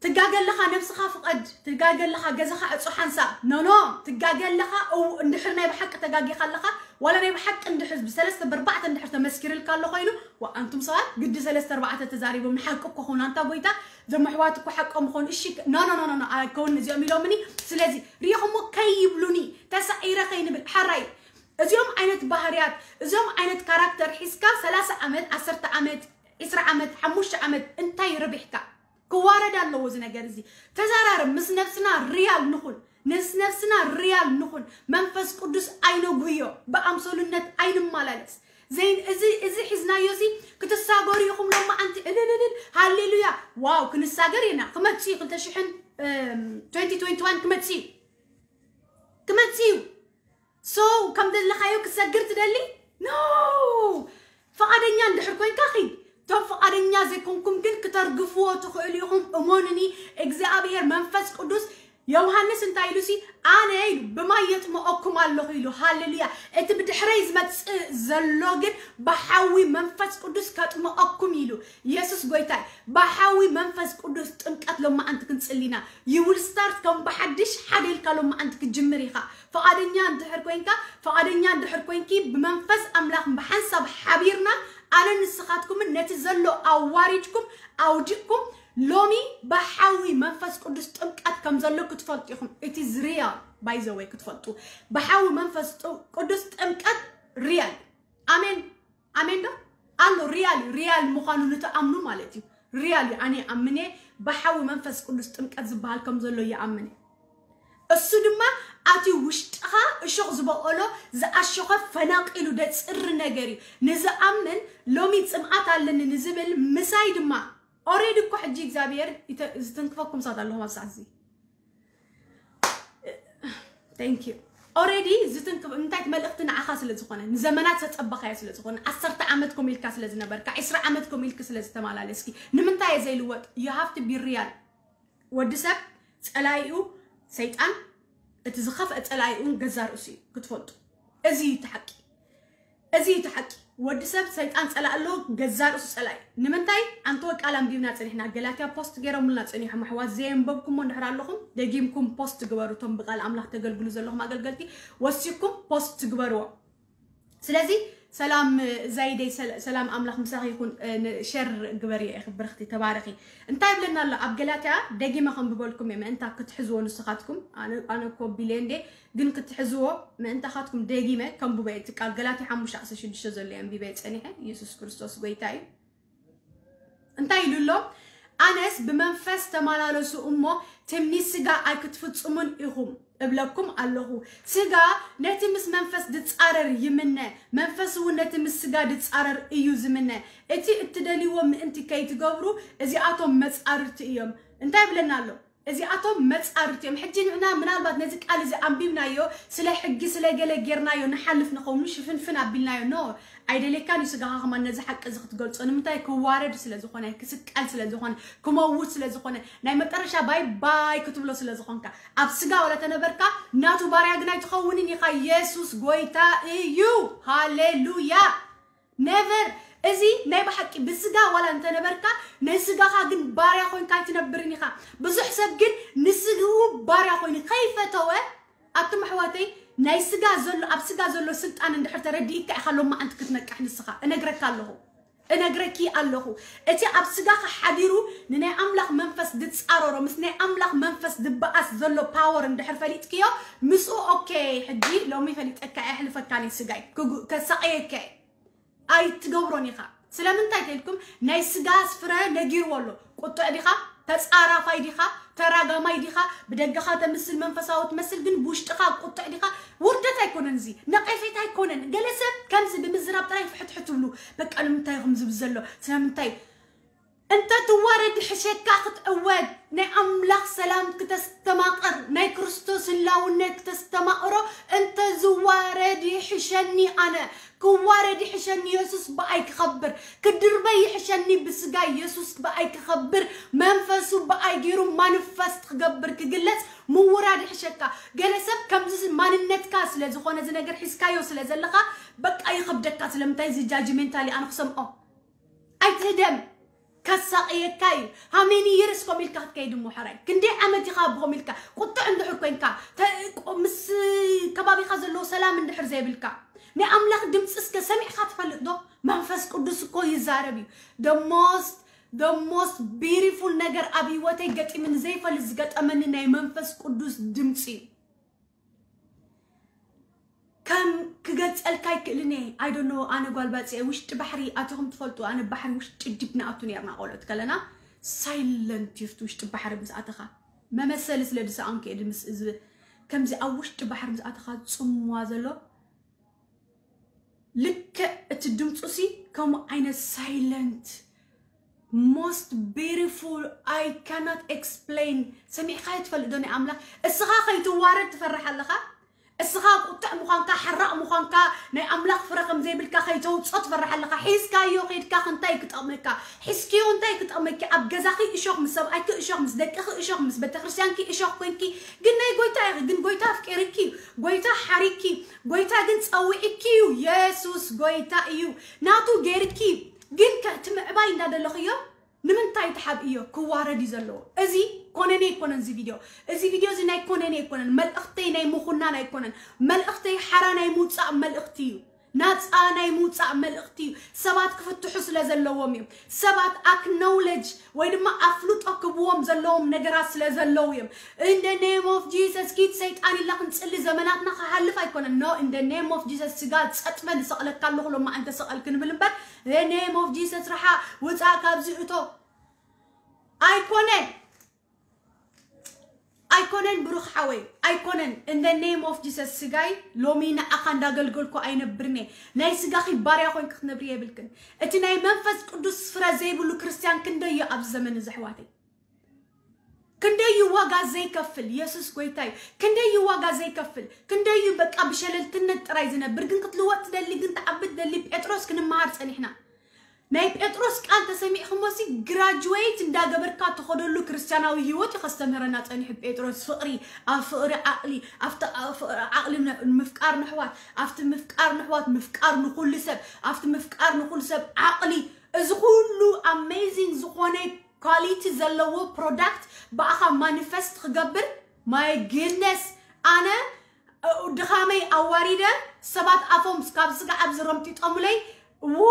ትጋገ ኣለኻ፣ ነብስኻ ፍቐድ። ትጋገ ኣለኻ፣ ገዛኻ ዕጹ ሓንሳብ። ኖ፣ ኖ፣ ትጋገ ኣለኻ። እው፣ እንድሕር ናይ ብሓቂ ተጋጊኻ ኣለኻ፣ ዋላ ናይ ብሓቂ እንድሕር ብሰለስተ ብኣርባዕተ እንድሕር ተመስኪርልካ ኣሎ ኮይኑ፣ ዋ፣ ኣንቱም ሰባት ግዲ ሰለስተ ኣርባዕተ ተዛሪቦም፣ ንሓቂ እኮ ኾኑ፣ ኣንታ ጎይታ፣ እዞም ኣሕዋት እኮ ሓቆም ኾኑ። እሺ፣ ኖ፣ ኖ፣ ኖ፣ ኖ፣ ኖ፣ ኣይከውን እዚኦም ኢሎምኒ። ስለዚ ሪኢኹሞ ከይብሉኒ፣ ተሳኢረ ከይንብል፣ ሓራይ። እዚኦም ዓይነት ባህርያት፣ እዚኦም ዓይነት ካራክተር ሒዝካ ሰላሳ ዓመት፣ ዓሰርተ ዓመት፣ ዕስራ ዓመት፣ ሓሙሽተ ዓመት እንታይ ረቢሕካ? ክዋረድ ኣለዎ እዚ ነገር እዚ። ተዛራርብ፣ ምስ ነብስና ሪያል ንኹን፣ ምስ ነብስና ሪያል ንኹን። መንፈስ ቅዱስ ኣይነጉዮ፣ ብኣምሰሉነት ኣይንመላለስ። ዘይን እዚ እዚ ሒዝናዮ እዚ ክትሳገሩ ኢኹም ሎማዓንቲ እልልልል ሃሌሉያ ዋው ክንሳገር ኢና። ክመጽእ እዩ ክልተ ሽሕን፣ እም፣ twenty twenty-one ክመጽእ እዩ። ክመጽእ እዩ። So ከም ዘለኻዮ ክሰግር ትደሊ? No! ፍቓደኛ እንድሕር ኮይንካ ኺድ። እቶም ፍቓደኛ ዘይኮንኩም ግን ክተርግፍዎ ትኽእሉ ኢኹም። እመኑኒ፣ እግዚኣብሔር መንፈስ ቅዱስ ዮሃንስ እንታይ ኢሉ ሲ? ኣነ ኢሉ ብማይ የጥምቐኩም ኣለኹ ኢሉ። ሃሌሉያ! እቲ ብድሕረይ ዝመጽእ ዘሎ ግን ብሓዊ መንፈስ ቅዱስ ከጥምቐኩም ኢሉ። ኢየሱስ ጎይታይ፣ ብሓዊ መንፈስ ቅዱስ ጥምቀት ሎማዓንቲ ክንጽሊና። You will start ከም ብሓድሽ ሓደ ኢልካ ሎማዓንቲ ክትጅምር ኢኻ። ፍቓደኛ እንድሕር ኮይንካ፣ ፍቓደኛ እንድሕር ኮይንኪ ብመንፈስ ኣምላኽ ብሓንሳብ ሓቢርና ኣነ ንስኻትኩምን ነቲ ዘሎ ኣዋሪድኩም ኣውዲቕኩም ሎሚ ብሓዊ መንፈስ ቅዱስ ጥምቀት ከም ዘሎ ክትፈልጡ ኢኹም። It is real, by the way፣ ክትፈልጡ። ብሓዊ መንፈስ ጥ-፣ ቅዱስ ጥምቀት ሪያል። ኣሜን። ኣሜን ዶ? ኣሎ ሪያል እዩ። ሪያል ምዃኑ ንትኣምኑ ማለት እዩ። ሪያል እዩ። ኣነ ይኣምን እየ። ብሓዊ መንፈስ ቅዱስ ጥምቀት ዝበሃል ከም ዘሎ ይኣምን እየ። እሱ ድማ ኣትዩ ውሽጥኻ እሾኽ ዝበቆሎ ዝኣሸኸ ፈናቂሉ ደጽሪ ነገር እዩ። ንዝኣምን ሎሚ ጽምኣት ኣለኒ ንዝብል ምሳይ ድማ ኦሬዲ እኮ ሕጂ እግዚኣብሔር ይተ-፣ ዝትንክፈኩም ሰባት ኣለኹም ኣብ ሰዓት እዚ። Thank you። ኦሬዲ ዝትንክፍ እንታይ መልእኽቲ ንዓኻ ስለ ዝኾነ፣ ንዘመናት ዘጸበኻዮ ስለ ዝኾነ፣ ዓሰርተ ዓመት ኮም ኢልካ ስለ ዝነበርካ፣ ዕስራ ዓመት ኮም ኢልክ ስለ ዝተመላለስኪ፣ ንምንታይ እየ ዘይልወጥ? You have to be real። ወዲ ሰብ ጸላኢኡ ሰይጣን፣ እቲ ዝኸፍአ ጸላኢኡን ገዛ ርእሱ እዩ ክትፈልጡ። እዚ እዩ እቲ ሓቂ። እዚ እዩ እቲ ሓቂ። ወዲ ሰብ ሰይጣን ጸላእ ኣለዎ፣ ገዛ ርእሱ ጸላኢ። ንምንታይ? ኣንተ ቃል ኣንቢብና ጸኒሕና፣ ገላትያ ፖስት ገይሮምልና ጸኒሖም ኣሕዋት። ዘየንበብኩሞ እንድሕር ኣለኹም፣ ደጊምኩም ፖስት ግበሩ። እቶም ብቃል ኣምላኽ ተገልግሉ ዘለኹም ኣገልገልቲ፣ ወሲኩም ፖስት ግበርዎ። ስለዚ ሰላም ዛይደይ፣ ሰላ-፣ ሰላም ኣምላኽ ምሳኺ ይኹን። እ፣ ን-፣ ሸር ግበሪ ኢኺ ብርኽቲ፣ ተባረኺ። እንታይ ይብለና ኣሎ ኣብ ገላትያ? ደጊመ ከንብበልኩም እየ፣ ምእንታ ክትሕዝዎ ንስኻትኩም። ኣነ፣ ኣነ እኮ ቢለ እንዴ፣ ግን ክትሕዝዎ ምእንታኻትኩም ደጊመ ከንብቦ እየ። እቲ ቃል ገላትያ ሓሙሽተ ዓሰርተ ሽዱሽተ ዘሎ እየ ኣንቢበ ጸኒሐ። ኢየሱስ ክርስቶስ ጎይታ እዩ። እንታይ ኢሉ ኣሎ? ኣነስ ብመንፈስ ተመላለሱ እሞ ትምኒት ስጋ ኣይክትፍጽሙን ኢኹም እብለኩም ኣለኹ። ስጋ ነቲ ምስ መንፈስ ድጻረር ይምነ፣ መንፈስ እውን ነቲ ምስ ስጋ ድጻረር እዩ ዝምነ። እቲ እትደልይዎ ምእንቲ ከይትገብሩ እዚኣቶም መጻርርቲ እዮም። እንታይ ይብለና ኣሎ? እዚኣቶም መጻርርቲ እዮም። ሕጂ ንሕና ምናልባት ነዚ ቃል እዚ ኣንቢብናዮ ስለ ሕጊ ስለ ገለ ጌርናዮ ንሓልፍ ንኸውን ሽፍንፍን ኣቢልናዮ። ኖ፣ ኣይደልየካን እዩ ስጋኻ ከማን ነዚ ሓቂ እዚ ክትገልጾ። ንምንታይ? ክዋረድ ስለ ዝኾነ፣ ክስቀል ስለ ዝኾነ፣ ክመውት ስለ ዝኾነ። ናይ መጠረሻ ባይ ባይ ክትብሎ ስለ ዝኾንካ። ኣብ ስጋ ወላ ተነበርካ ናቱ ባርያ ግን ኣይትኸውንን ኢኻ። ኢየሱስ ጎይታ እዩ። ሃሌሉያ። ነቨር። እዚ ናይ ብሓቂ ብስጋ ዋላ እንተነበርካ ናይ ስጋኻ ግን ባርያ ኮይንካ ኣይትነብርን ኢኻ። ብዙሕ ሰብ ግን ንስግኡ ባርያ ኮይኑ ከይፈተወ፣ ኣቱም ኣሕዋተይ፣ ናይ ስጋ ዘሎ፣ ኣብ ስጋ ዘሎ ስልጣን እንድሕር ተረዲእካ ኢኻ ሎማዓንቲ ክትነቅሕ ንስኻ። እነግረካ ኣለኹ። እነግረኪ ኣለኹ። እቲ ኣብ ስጋኻ ሓዲሩ ንናይ ኣምላኽ መንፈስ ድጻረሮ፣ ምስ ናይ ኣምላኽ መንፈስ ድበኣስ ዘሎ ፓወር እንድሕር ፈሊጥክዮ፣ ምስኡ ኦኬ፣ ሕጂ ሎሚ ፈሊጠካ እየ፣ ኣሕልፈካ ናይ ስጋይ፣ ክጉ-፣ ከሳቐየካ እየ። ኣይትገብሮን ኢኻ። ስለምንታይ ተልኩም? ናይ ስጋ ስፍረ ነጊርዎ ኣሎ። ቁጥዕ ዲኻ? ተጻራፋይ ዲኻ? ተራጋማይ ዲኻ? ብደገኻ ተምስል መንፈሳዊ ትመስል፣ ግን ብውሽጥኻ ቁጥዕ ዲኻ? ውርደት ኣይኮነን እዚ፣ ነቐፌታ ኣይኮነን። ገለ ሰብ ከምዚ ብምዝራብ ጥራይ ፍሕትሕት ትብሉ። በቃ ንምንታይ ኢኹም ዝብል ዘሎ? ስለምንታይ? እንተ ትዋረድ ይሕሸካ ክትዕወት፣ ናይ ኣምላኽ ሰላም ክተስተማቕር፣ ናይ ክርስቶስ ህላውነት ክተስተማቕሮ፣ እንተ ዝዋረድ ይሕሸኒ ኣነ። ክዋረድ ይሕሸኒ፣ የሱስ ብኣይ ክኸብር። ክድርበይ ይሕሸኒ ብስጋ፣ የሱስ ብኣይ ክኸብር። መንፈሱ ብኣይ ገይሩ ማኒፈስት ክገብር፣ ክግለጽ ምውራድ ይሕሸካ። ገለ ሰብ ከምዚ ማንነትካ ስለ ዝኾነ፣ እዚ ነገር ሒዝካዮ ስለ ዘለኻ፣ በቃ ይኸብደካ። ስለምንታይ? እዚ ጃጅሜንታሊ ኣነ ክሰምዖ። ኣይትህደም። ከሳቕየካ እዩ። ሃሜኒ ይርስ ኮም ኢልካ ክትከይድ እሞ ሕራይ ክንደይ ዓመት ኢኻ ብኸም ኢልካ ቁጥዕ እንድሕር ኮንካ ተ- ቆ- ምስ ከባቢኻ ዘለዎ ሰላም እንድሕር ዘይብልካ ናይ ኣምላኽ ድምፂ እስከ ሰሚዕካ ትፈልጥ ዶ? መንፈስ ቅዱስ እኮ ይዛረብ እዩ። The most the most beautiful ነገር ኣብ ህይወተይ ገጢምኒ ዘይፈልጥ ዝገጠመኒ ናይ መንፈስ ቅዱስ ድምፂ እዩ። ከም ክገልፀልካ ኣይክእልን እየ። I don't know፣ ኣነ ጓል ባፅየ ውሽጢ ባሕሪ ኣትኹም ትፈልጡ። ኣነ ባሕሪ ውሽጢ ዲብ ንኣቱ ነርና ቆልዑት ከለና ሳይለንት ይፍቱ ውሽጢ ባሕሪ ምስ ኣተኻ መመሰሊ ስለ ዝሰኣንኩ እየ ድምስ እዚ ከምዚ ኣብ ውሽጢ ባሕሪ ምስ ኣተኻ ዝፅምዋ ዘሎ ልክዕ እቲ ድምፁ ሲ ከምኡ ዓይነት ሳይለንት most beautiful I cannot explain። ሰሚዕካ ትፈልጥ ዶ ናይ ኣምላኽ እስኻ ከይትዋረድ ትፈርሕ ኣለኻ። እስኻ ቁጥዕ ምዃንካ ሓራቕ ምዃንካ ናይ ኣምላኽ ፍረ ከም ዘይብልካ ከይተውፅኦ ትፈርሕ ኣለኻ። ሒዝካዮ ከይድካ ክንታይ ክጠቕመካ ሒዝክዮ እንታይ ክጠቕመኪ ኣብ ገዛኺ እሾኽ ምስ ሰብኣይኪ እሾኽ ምስ ደቅኺ እሾኽ ምስ ቤተክርስትያንኪ እሾኽ ኮንኪ ግን ናይ ጎይታ ኢኺ ግን ጎይታ ኣፍቂርኪ እዩ። ጎይታ ሓሪኪ እዩ። ጎይታ ግን ፀዊዕኪ እዩ። የሱስ ጎይታ እዩ። ናቱ ገይርኪ እዩ። ግን ከ- እቲ ምዕባይ እንዳደለኽዮ ንምንታይ ትሓብእዮ ክዋረድ እዩ ዘለዎ። እዚ ኮነኔ ኣይኮነን እዚ ቪድዮ። እዚ ቪድዮ እዚ ናይ ኮነኔ ኣይኮነን። መልእኽተይ ናይ ምኹናን ኣይኮነን። መልእኽተይ ሓራ ናይ ምውፃእ መልእኽቲ እዩ። ናፃ ናይ ምውፃእ መልእኽቲ እዩ። ሰባት ክፍትሑ ስለ ዘለዎም እዮም። ሰባት ኣክኖውለጅ ወይ ድማ ኣፍልጦ ክብዎም ዘለዎም ነገራት ስለ ዘለዉ እዮም። In the name of Jesus ኪድ ሰይጣን ኢላ ክንፅሊ ዘመናትና ክሃልፍ ኣይኮነን። No, in the name of Jesus ስጋ ፀጥበ ዝሰቕለካ ኣለኹ ሎማ እንተ ሰቐል ክንብል እምበር the name of Jesus ርሓ ውፃእ ካብዚ እቶ ኣይኮነን። ኣይኮነን ብሩኽ ሓወይ ኣይኮነን። In the name of Jesus ስጋይ ሎሚ ንዓኻ እንዳገልገልኩ ኣይነብርኔ። ናይ ስጋኺ ባርያ ኮይንክ ክትነብሪ የብልክን። እቲ ናይ መንፈስ ቅዱስ ፍረ ዘይብሉ ክርስትያን ክንደዩ ኣብዚ ዘመን እዚ ኣሕዋተይ ክንደዩ ዋጋ ዘይከፍል የሱስ ጎይታይ ክንደዩ ዋጋ ዘይከፍል ክንደዩ በቃ ብሸለልትነት ጥራይ ዝነብር ግን ክትልወጥ ትደሊ ግን ትዓቢ ትደሊ ጴጥሮስ ክንመሃር ፀኒሕና። ናይ ጴጥሮስ ቃል ተሰሚዕክሞ ሲ ግራጅዌት እንዳገበርካ ትኸደሉ ክርስትያናዊ ህይወት እዩ ከስተምህረና ጸኒሑ። ጴጥሮስ ፍቕሪ ኣብ ፍቕሪ ዓቕሊ ኣብቲ ፍቕሪ ዓቕሊ ምፍቃር ንሕዋት ኣብቲ ምፍቃር ንሕዋት ምፍቃር ንኹሉ ሰብ ኣብቲ ምፍቃር ንኹሉ ሰብ ዓቕሊ እዚ ኩሉ ኣሜዚንግ ዝኾነ ኳሊቲ ዘለዎ ፕሮዳክት ብኣኻ ማኒፈስት ክገብር ማይ ግድነስ ኣነ ድኻመይ ኣዋሪደ ሰባት ኣፎም ካብ ስጋ ኣብዚ ረምጢጦምለይ ው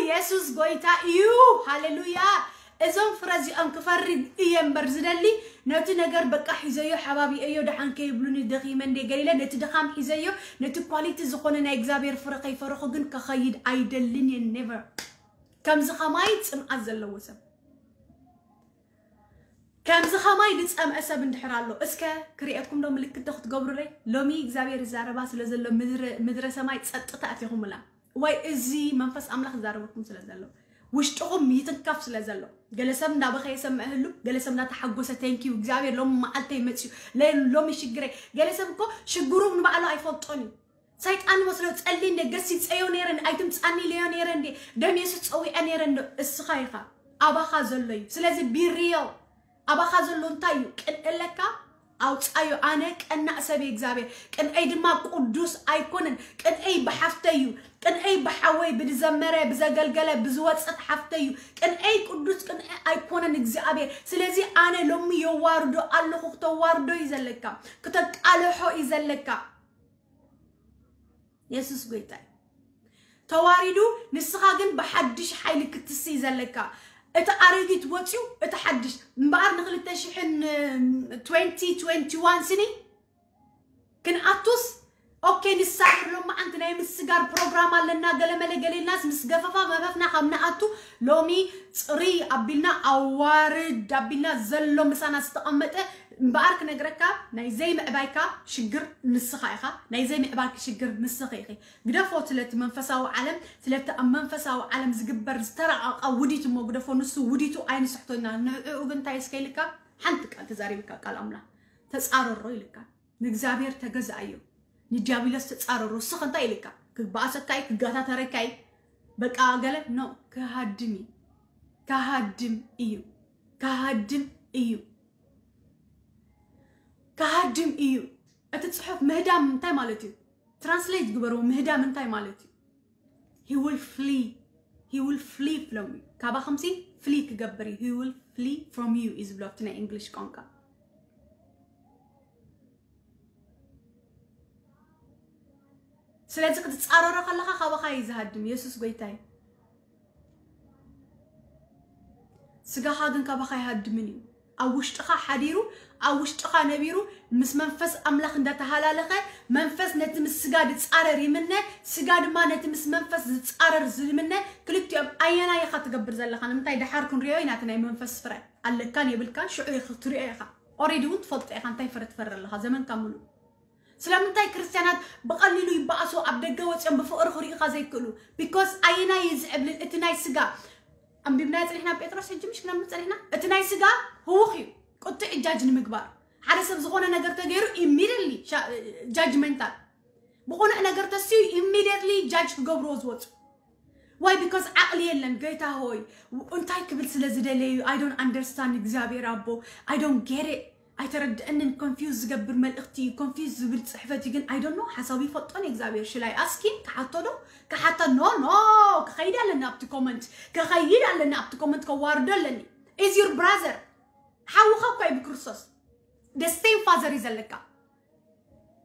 የሱስ ጎይታ እዩ። ሃሌሉያ። እዞም ፍረ እዚኦም ክፈርድ እየ እምበር ዝደሊ ነቲ ነገር በቃ ሒዘዮ ሓባቢአዮ ደሓን ከይብሉኒ ደኺመ እንደ ገሊለ ነቲ ድኻም ሒዘዮ ነቲ ኳሊቲ ዝኾነ ናይ እግዚኣብሔር ፍረ ከይፈረኹ ግን ከኸይድ ኣይደልን እየ። ኔቨር ከምዚ ኸማይ ፅምኣት ዘለዎ ሰብ ከምዚ ኸማይ ዝጸምአ ሰብ እንድሕር ኣሎ እስከ ክርእየኩም ዶ ምልክት ዶ ክትገብሩለይ? ሎሚ እግዚኣብሔር ይዛረባ ስለ ዘሎ ምድረ ሰማይ ጸጥታ ኣቲኹምላ። ዋይ እዚ መንፈስ ኣምላኽ ይዛረበኩም ስለ ዘሎ ውሽጥኹም ይትንከፍ ስለ ዘሎ ገለ ሰብ እንዳበኸየ ሰምዐ ህሉ ገለ ሰብ እንዳተሓጎሰ ቴንኪዩ እግዚኣብሔር ሎሚ መዓልተይ መፅዩ ሎሚ ሽግረይ ገለ ሰብ እኮ ሽግሩ ንባዕሉ ኣይፈልጦን እዩ ሰይጣን መስሎ ጸሊ እንደ ገሲጸዮ ነይረ እንደ ኣይትምጻኒ ኢለዮ ነይረ እንደ ደም የሱስ ጸዊዐ ነይረ እንደ እስኻ ኢኻ ኣባኻ ዘሎ እዩ ስለዚ ቢሪዮ ኣባኻ ዘሎ እንታይ እዩ ቅንእለካ ኣውፃዮ ኣነ ቀናእ ሰብ እግዚኣብሔር ቅንአይ ድማ ቅዱስ ኣይኮነን ቅንአይ ብሓፍተይ እዩ ቅንአይ ብሓወይ ብዝዘመረ ብዘገልገለ ብዝወፀት ሓፍተይ እዩ ቅንአይ ቅዱስ ቅንአ ኣይኮነን እግዚኣብሔር ስለዚ ኣነ ሎሚ የዋርዶ ኣለኹ ክተዋርዶ እዩ ዘለካ ክተቃልሖ እዩ ዘለካ የሱስ ጎይታ እዩ ተዋሪዱ ንስኻ ግን ብሓድሽ ሓይሊ ክትስይ ዘለካ እቲ ኣረጊት ወፅዩ እቲ ሓድሽ እምበኣር ን2021 ስኒ ክንኣቱስ ኦኬ ንሳገር ሎማዓንቲ ናይ ምስጋር ፕሮግራም ኣለና ገለመለ ገሌልናስ ምስ ገፈፋ መፈፍና ካብ ንኣቱ ሎሚ ፅሪ ኣቢልና ኣዋርድ ኣቢልና ዘሎ ምሳና ዝተቐመጠ እምበኣር ክነግረካ ናይ ዘይምዕባይካ ሽግር ንስኻ ኢኻ ናይ ዘይምዕባይኪ ሽግር ንስኺ ኢኺ ግደፎ ስለቲ መንፈሳዊ ዓለም ስለቲ ኣብ መንፈሳዊ ዓለም ዝግበር ዝተራቐቐ ውዲት እሞ ግደፎ ንሱ ውዲቱ ኣይንስሕቶና ንዕኡ ግን እንታይ እስከ ኢልካ ሓንቲ ቃል ተዛሪብካ ቃል ኣምላኽ ተፃረሮ ኢልካ ንእግዚኣብሔር ተገዝኣዮ ንዲያብሎስ ተፃረሮ እስኸ እንታይ ኢልካ ክበኣሰካ እዩ ክጋታተረካ እዩ በቃ ገለ ኖ ክሃድም እዩ ክሃድም እዩ ክሃድም እዩ ክሃድም እዩ እቲ ፅሑፍ ምህዳም እንታይ ማለት እዩ ትራንስሌት ግበርዎ ምህዳም እንታይ ማለት እዩ he will flee he will flee from you ካባኹምሲ flee ክገብር እዩ። He will flee from you እዩ ዝብሎ ኣብቲ ናይ እንግሊሽ ቋንቋ። ስለዚ ክትጻረሮ ከለኻ ካባኻ እዩ ዝሃድም። የሱስ ጎይታ እዩ። ስጋኻ ግን ካባኻ ይሃድምን እዩ። ኣብ ውሽጥኻ ሓዲሩ፣ ኣብ ውሽጥኻ ነቢሩ፣ ምስ መንፈስ ኣምላኽ እንዳተሃላለኸ፣ መንፈስ ነቲ ምስ ስጋ ዝጻረር ይምነ፣ ስጋ ድማ ነቲ ምስ መንፈስ ዝጻረር ዝምነ። ክልቲኦም ኣየናይ ኢኻ ትገብር ዘለኻ? ንምንታይ? ደሓር ክንሪኦ ኢና እቲ ናይ መንፈስ ፍረ። ኣለካን የብልካን ሽዑ ክትሪኦ ኢኻ። ኦሬዲ እውን ትፈልጦ ኢኻ እንታይ ፍረ ትፈሪ ኣለኻ ዘመንካ ሙሉእ። ስለምንታይ ክርስትያናት ብቐሊሉ ይበኣሱ፣ ኣብ ደገ ወፂኦም ብፍቕሪ ክሪኡኻ ዘይክእሉ? ቢኮዝ ኣየናይ እዩ ዝዕብልል? እቲ ናይ ስጋ ኣንቢብናዮ ፀኒሕና፣ ጴጥሮስ ሕጂ ምሽ ክነንብብ ፀኒሕና። እቲ ናይ ስጋ ህውኽ እዩ፣ ቁጥዕ ጃጅ ንምግባር። ሓደ ሰብ ዝኾነ ነገር ተገይሩ ኢሚድየትሊ ጃጅመንታል፣ ብቑኑዕ ነገር ተስዩ ኢሚድየትሊ ጃጅ ክገብርዎ ዝወፁ። ዋይ? ቢኮዝ ዓቕሊ የለን። ገይታ ሆይ፣ እንታይ ክብል ስለ ዝደለዩ? I don't understand እግዚኣብሔር ኣቦ። I don't get it። ኣይተረድአንን። ኮንፊውዝ ዝገብር መልእኽቲ እዩ፣ ኮንፊውዝ ዝብል ፅሕፈት እዩ። ግን I don't know፣ ሓሳቡ ይፈልጦን እግዚኣብሔር። ሽላይ ኣስኪን ክሓቶ ዶ? ክሓታ? ኖ፣ ኖ። ክኸይድ ኣለኒ ኣብቲ ኮመንት፣ ክኸይድ ኣለኒ ኣብቲ ኮመንት፣ ከዋርዶ ኣለኒ። Is your brother? ሓውኻ እኳ እዩ ብክርስቶስ። The same father እዩ ዘለካ።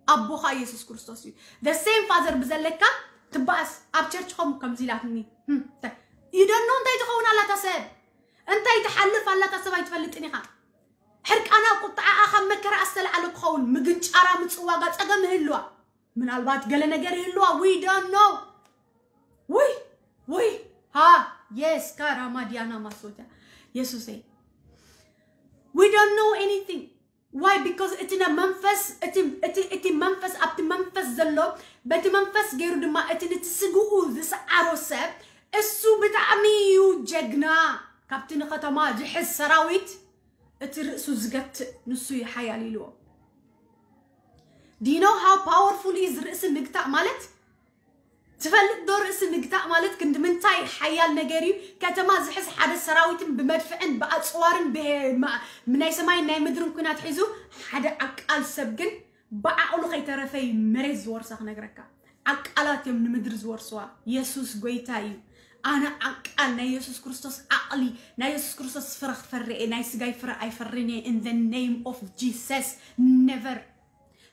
ኣቦኻ ኢየሱስ ክርስቶስ እዩ። The same father ብዘለካ ትበኣስ። ኣብ ቸርችኹም ከምዚ ኢላትኒ። ህም፣ እንታይ? You don't know እንታይ ትኸውን ኣላ እታ ሰብ። እንታይ ትሓልፍ ኣላ እታ ሰብ ኣይትፈልጥን ኢኻ። ሕርቃና ቁጥዓኣ ካብ መከራ ኣስተልዓለ ክኸውን፣ ምግንጫራ ምጽዋጋ ጸገም ይህልዋ። ምናልባት ገለ ነገር ይህልዋ። We don't know። ውይ፣ ውይ፣ ሃ፣ የስ፣ ካራማ ዲያና ማሶጃ። የሱሰይ። We don't know anything። ዋይ? ቢኮዝ እቲ ነ-፣ መንፈስ፣ እቲ፣ እቲ፣ እቲ መንፈስ፣ ኣብቲ መንፈስ ዘሎ፣ በቲ መንፈስ ገይሩ ድማ እቲ ነቲ ስግኡ ዝሰዓሮ ሰብ፣ እሱ ብጣዕሚ እዩ ጀግና። ካብቲ ንከተማ ዝሕዝ ሰራዊት እቲ ርእሱ ዝገትእ ንሱ እዩ ሓያል ኢልዎ። Do you know how powerful is ርእሲ ምግታእ ማለት? ትፈልጥ ዶ ርእሲ ምግታእ ማለት ክንዲ ምንታይ ሓያል ነገር እዩ? ከተማ ዝሕዝ ሓደ ሰራዊትን ብመድፍዕን ብኣጽዋርን ብሄ-፣ ማ-፣ ናይ ሰማይን ናይ ምድርን ኲናት ሒዙ ሓደ ዓቃል ሰብ ግን ብዓቕሉ ከይተረፈ እዩ መሬት ዝወርሳ ክነግረካ። ዓቃላት እዮም ንምድሪ ዝወርስዋ። የሱስ ጎይታ እዩ። ኣነ ዓቃል ናይ የሱስ ክርስቶስ ዓቕሊ፣ ናይ የሱስ ክርስቶስ ፍረ ክፈሪ እየ። ናይ ስጋይ ፍረ ኣይፈርን እየ። In the name of Jesus, never።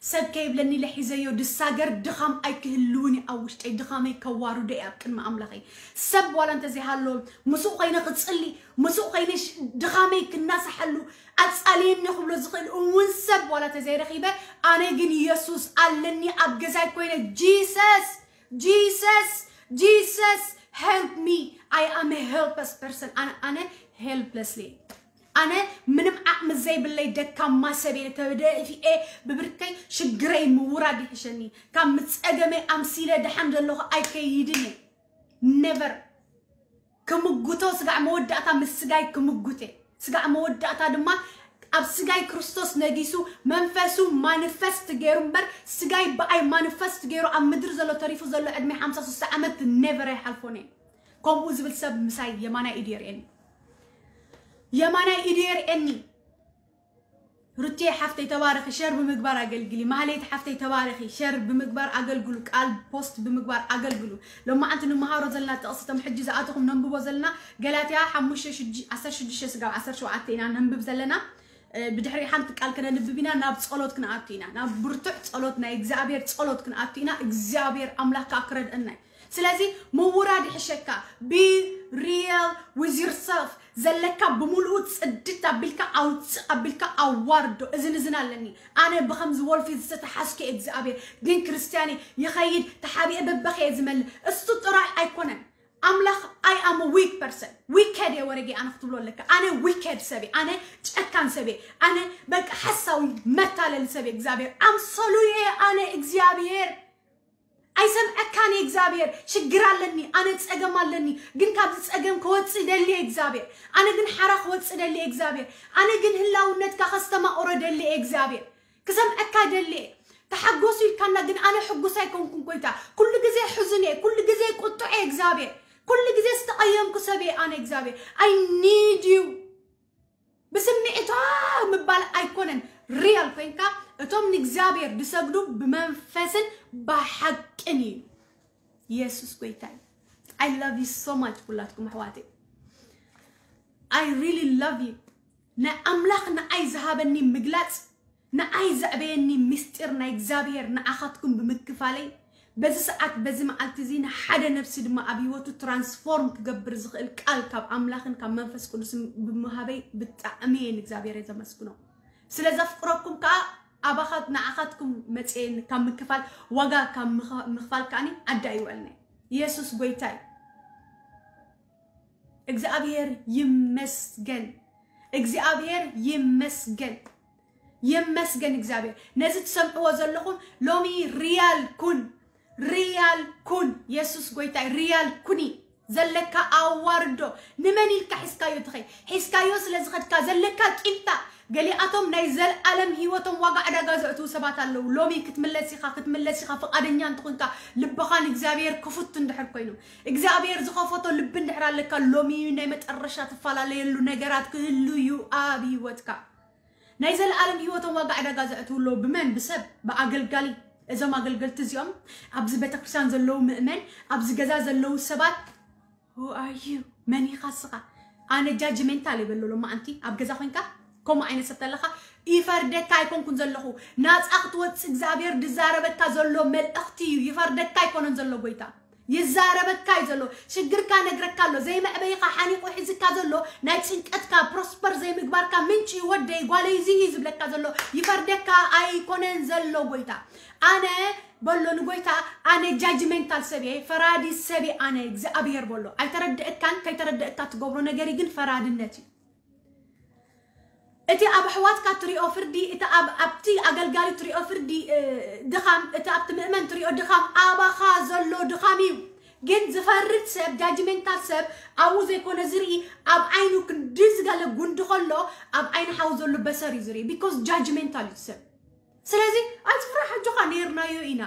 ሰብ ከይብለኒ ለሒዘዮ ድሳገር ድኻም ኣይክህልውን እዩ ኣብ ውሽጠይ። ድኻመይ ከዋርዶ እየ ኣብ ቅድሚ ኣምላኸይ። ሰብ ዋላ እንተዘይሃሎ ምስኡ ኮይነ ክጽሊ፣ ምስኡ ኮይነ ሽ-፣ ድኻመይ ክናሳሓሉ፣ ኣጻልየኒ ክብሎ ዝኽእል እውን ሰብ ዋላ ተዘይረኺበ፣ ኣነ ግን የሱስ ኣለኒ ኣብ ገዛይ ኮይነ። Jesus, Jesus, Jesus, help me. I am a helpless person. ኣነ፣ ኣነ helplessly። ኣነ ምንም ዓቕሚ ዘይብለይ ደካማ ሰብ እየ። ተደፊኤ ብብርከይ ሽግረይ ምውራድ ይሕሸኒ። ካብ ምጸገመይ ኣምሲለ ደሓን ዘለኹ ኣይከይድን እየ። Never። ክምጉቶ ስጋዕ መወዳእታ ምስ ስጋይ ክምጉት እየ። ስጋዕ መወዳእታ ድማ ኣብ ስጋይ ክርስቶስ ነጊሱ፣ መንፈሱ ማኒፈስት ገይሩ እምበር፣ ስጋይ ብኣይ ማኒፈስት ገይሩ ኣብ ምድሪ ዘሎ ተሪፉ ዘሎ ዕድመ ሓምሳ ስሳ ዓመት ኔቨር ኣይሓልፎን እየ። ከምኡ ዝብል ሰብ ምሳይ የማናይ ኢዱ የርእየኒ። የማናይ ኢዱ የርእየኒ። ሩቴ ሓፍተይ ተባረኺ፣ ሸር ብምግባር ኣገልግሊ። ማህሌት ሓፍተይ ተባረኺ፣ ሸር ብምግባር ኣገልግሉ፣ ቃል ፖስት ብምግባር ኣገልግሉ። ሎማዓንቲ ንመሃሮ ዘለና ጥቕሲ፣ እቶም ሕጂ ዝኣተኹም ነንብቦ ዘለና ገላትያ ሓሙሽተ ሽዱሽተ፣ ዓሰርተ ሽዱሽተ ስጋብ ዓሰርተ ሸውዓተ ኢና ነንብብ ዘለና። እ፣ ብድሕሪ ሓንቲ ቃል ከነንብብ ኢና፣ ናብ ጸሎት ክንኣቱ ኢና፣ ናብ ብርቱዕ ጸሎት፣ ናይ እግዚኣብሔር ጸሎት ክንኣቱ ኢና። እግዚኣብሔር ኣምላኽ ከኣ ክረድአና እዩ። ስለዚ ምውራድ ይሕሸካ። Be real with yourself። ዘለካ ብምሉኡ ጽድት ኣቢልካ ኣውጽእ፣ ኣቢልካ ኣዋርዶ። እዝን እዝን ኣለኒ። ኣነ ብኸምዚ ወልፊ ዝተተሓዝኩ እግዚኣብሔር፣ ግን ክርስትያኒ ይኸይድ፣ ተሓቢኤ በበኸየ ዝመልእ። እሱ ጥራይ ኣይኮነን። ኣምላኽ፣ I am a weak person። ዊከድ እየ ወረጌ ኣነ ክትብሎ ኣለካ። ኣነ ዊከድ ሰብ እየ። ኣነ ጨካን ሰብ እየ። ኣነ በቃ ሓሳዊ መታለሊ ሰብ እየ። እግዚኣብሔር ኣምሰሉ እየ ኣነ እግዚኣብሔር። ኣይሰምዐካን እየ እግዚኣብሔር። ሽግር ኣለኒ፣ ኣነ ጸገም ኣለኒ፣ ግን ካብዚ ጸገም ክወጽእ ደሊ እየ እግዚኣብሔር። ኣነ ግን ሓራ ክወጽእ ደሊ እየ እግዚኣብሔር። ኣነ ግን ህላውነትካ ከስተማቕሮ ደሊ እየ እግዚኣብሔር። ክሰምዐካ ደሊ እየ። ተሓጎሱ ኢልካና፣ ግን ኣነ ሕጉስ ኣይኮንኩን ኮይታ። ኩሉ ግዜ ሕዙን እየ፣ ኩሉ ግዜ ቁጡዕ እየ እግዚኣብሔር። ኩሉ ግዜ ዝተቐየምኩ ሰብ እየ ኣነ እግዚኣብሔር። I need you። ብስምዒት ምባል ኣይኮነን። ሪያል ኮይንካ፣ እቶም ንእግዚኣብሔር ዝሰግዱ ብመንፈስን ብሓቅን እዩ። የሱስ ጎይታ እዩ። I love you so much ኩላትኩም ኣሕዋተይ። I really love you። ናይ ኣምላኽ ንዓይ ዝሃበኒ ምግላጽ፣ ንዓይ ዘዕበየኒ ምስጢር ናይ እግዚኣብሔር ንዓኻትኩም ብምክፋለይ፣ በዚ ሰዓት በዚ መዓልቲ እዚ ንሓደ ነፍሲ ድማ ኣብ ህይወቱ ትራንስፎርም ክገብር ዝኽእል ቃል ካብ ኣምላኽን ካብ መንፈስ ቅዱስን ብምሃበይ ብጣዕሚ እየ ንእግዚኣብሔር ዘመስግኖ። ስለ ዘፍቅረኩም ከዓ ኣባኻት ንዓኻትኩም መፅኤ ካብ ምክፋል ዋጋ ካብ ምኽ- ምኽፋል ከዓኒ ዓዳ ይውዕልኒ። ኢየሱስ ጎይታይ እግዚኣብሔር ይመስገን። እግዚኣብሔር ይመስገን። ይመስገን እግዚኣብሔር። ነዚ ትሰምዕዎ ዘለኹም ሎሚ ሪያል ኩን፣ ሪያል ኩን። የሱስ ጎይታይ ሪያል ኩኒ። ዘለካ ኣዋርዶ። ንመን ኢልካ ሒዝካዮ ትኸይ? ሒዝካዮ ስለ ዝኸድካ ዘለካ ቂምታ። ገሊኣቶም ናይ ዘልኣለም ህይወቶም ዋጋ ዕዳጋ ዘእትዉ ሰባት ኣለዉ። ሎሚ ክትምለስ ኢኻ፣ ክትምለስ ኢኻ ፍቓደኛ እንተኾንካ፣ ልብኻ ንእግዚኣብሔር ክፉት እንድሕር ኮይኑ፣ እግዚኣብሔር ዝኸፈቶ ልቢ እንድሕር ኣለካ፣ ሎሚ ናይ መጠረሻ ትፈላለየሉ ነገራት ክህሉ እዩ ኣብ ህይወትካ። ናይ ዘለኣለም ህይወቶም ዋጋ ዕዳጋ ዘእትዉ ኣለዉ። ብመን? ብሰብ፣ ብኣገልጋሊ። እዞም ኣገልገልቲ እዚኦም ኣብዚ ቤተክርስትያን ዘለዉ ምእመን፣ ኣብዚ ገዛ ዘለዉ ሰባት who are you? መን ኢኻ ስኻ? ኣነ ጃጅሜንታል ይበሎ ሎማዓንቲ ኣብ ገዛ ኮንካ ከምኡ ዓይነት ሰብ ተለኻ ይፈርደካ ኣይኮንኩን ዘለኹ። ናፃ ክትወፅእ እግዚኣብሔር ዝዛረበካ ዘሎ መልእኽቲ እዩ። ይፈርደካ ኣይኮነን ዘሎ ጎይታ፣ ይዛረበካ እዩ ዘሎ። ሽግርካ ነግረካ ኣሎ። ዘይመዕበይኻ ሓኒቑ ሒዝካ ዘሎ ናይ ጭንቀትካ ፕሮስፐር ዘይምግባርካ ምንጪ ወደይ ጓለይ እዚ እዩ ዝብለካ ዘሎ። ይፈርደካ ኣይኮነን ዘሎ ጎይታ። ኣነ በሎ ንጎይታ፣ ኣነ ጃጅሜንታል ሰብ እየ፣ ፈራዲ ሰብ እየ ኣነ እግዚኣብሔር በሎ። ኣይተረድእካን ከይተረድእካ ትገብሮ ነገር ግን ፈራድነት እዩ። እቲ ኣብ ኣሕዋትካ ትሪኦ ፍርዲ፣ እቲ ኣብ ኣብቲ ኣገልጋሊ ትሪኦ ፍርዲ ድኻም፣ እቲ ኣብቲ ምእመን ትሪኦ ድኻም ኣባኻ ዘሎ ድኻም እዩ። ግን ዝፈርድ ሰብ፣ ጃጅሜንታል ሰብ ኣብኡ ዘይኮነ ዝርኢ፣ ኣብ ዓይኑ ክንዲ ዝገለ ጉንዲ ከሎ ኣብ ዓይኒ ሓው ዘሎ በሰር እዩ ዝርኢ። ቢኮዝ ጃጅሜንታል እዩ ሰብ። ስለዚ ኣይትፍራሕ፣ ኣጆኻ ነይርናዮ ኢና።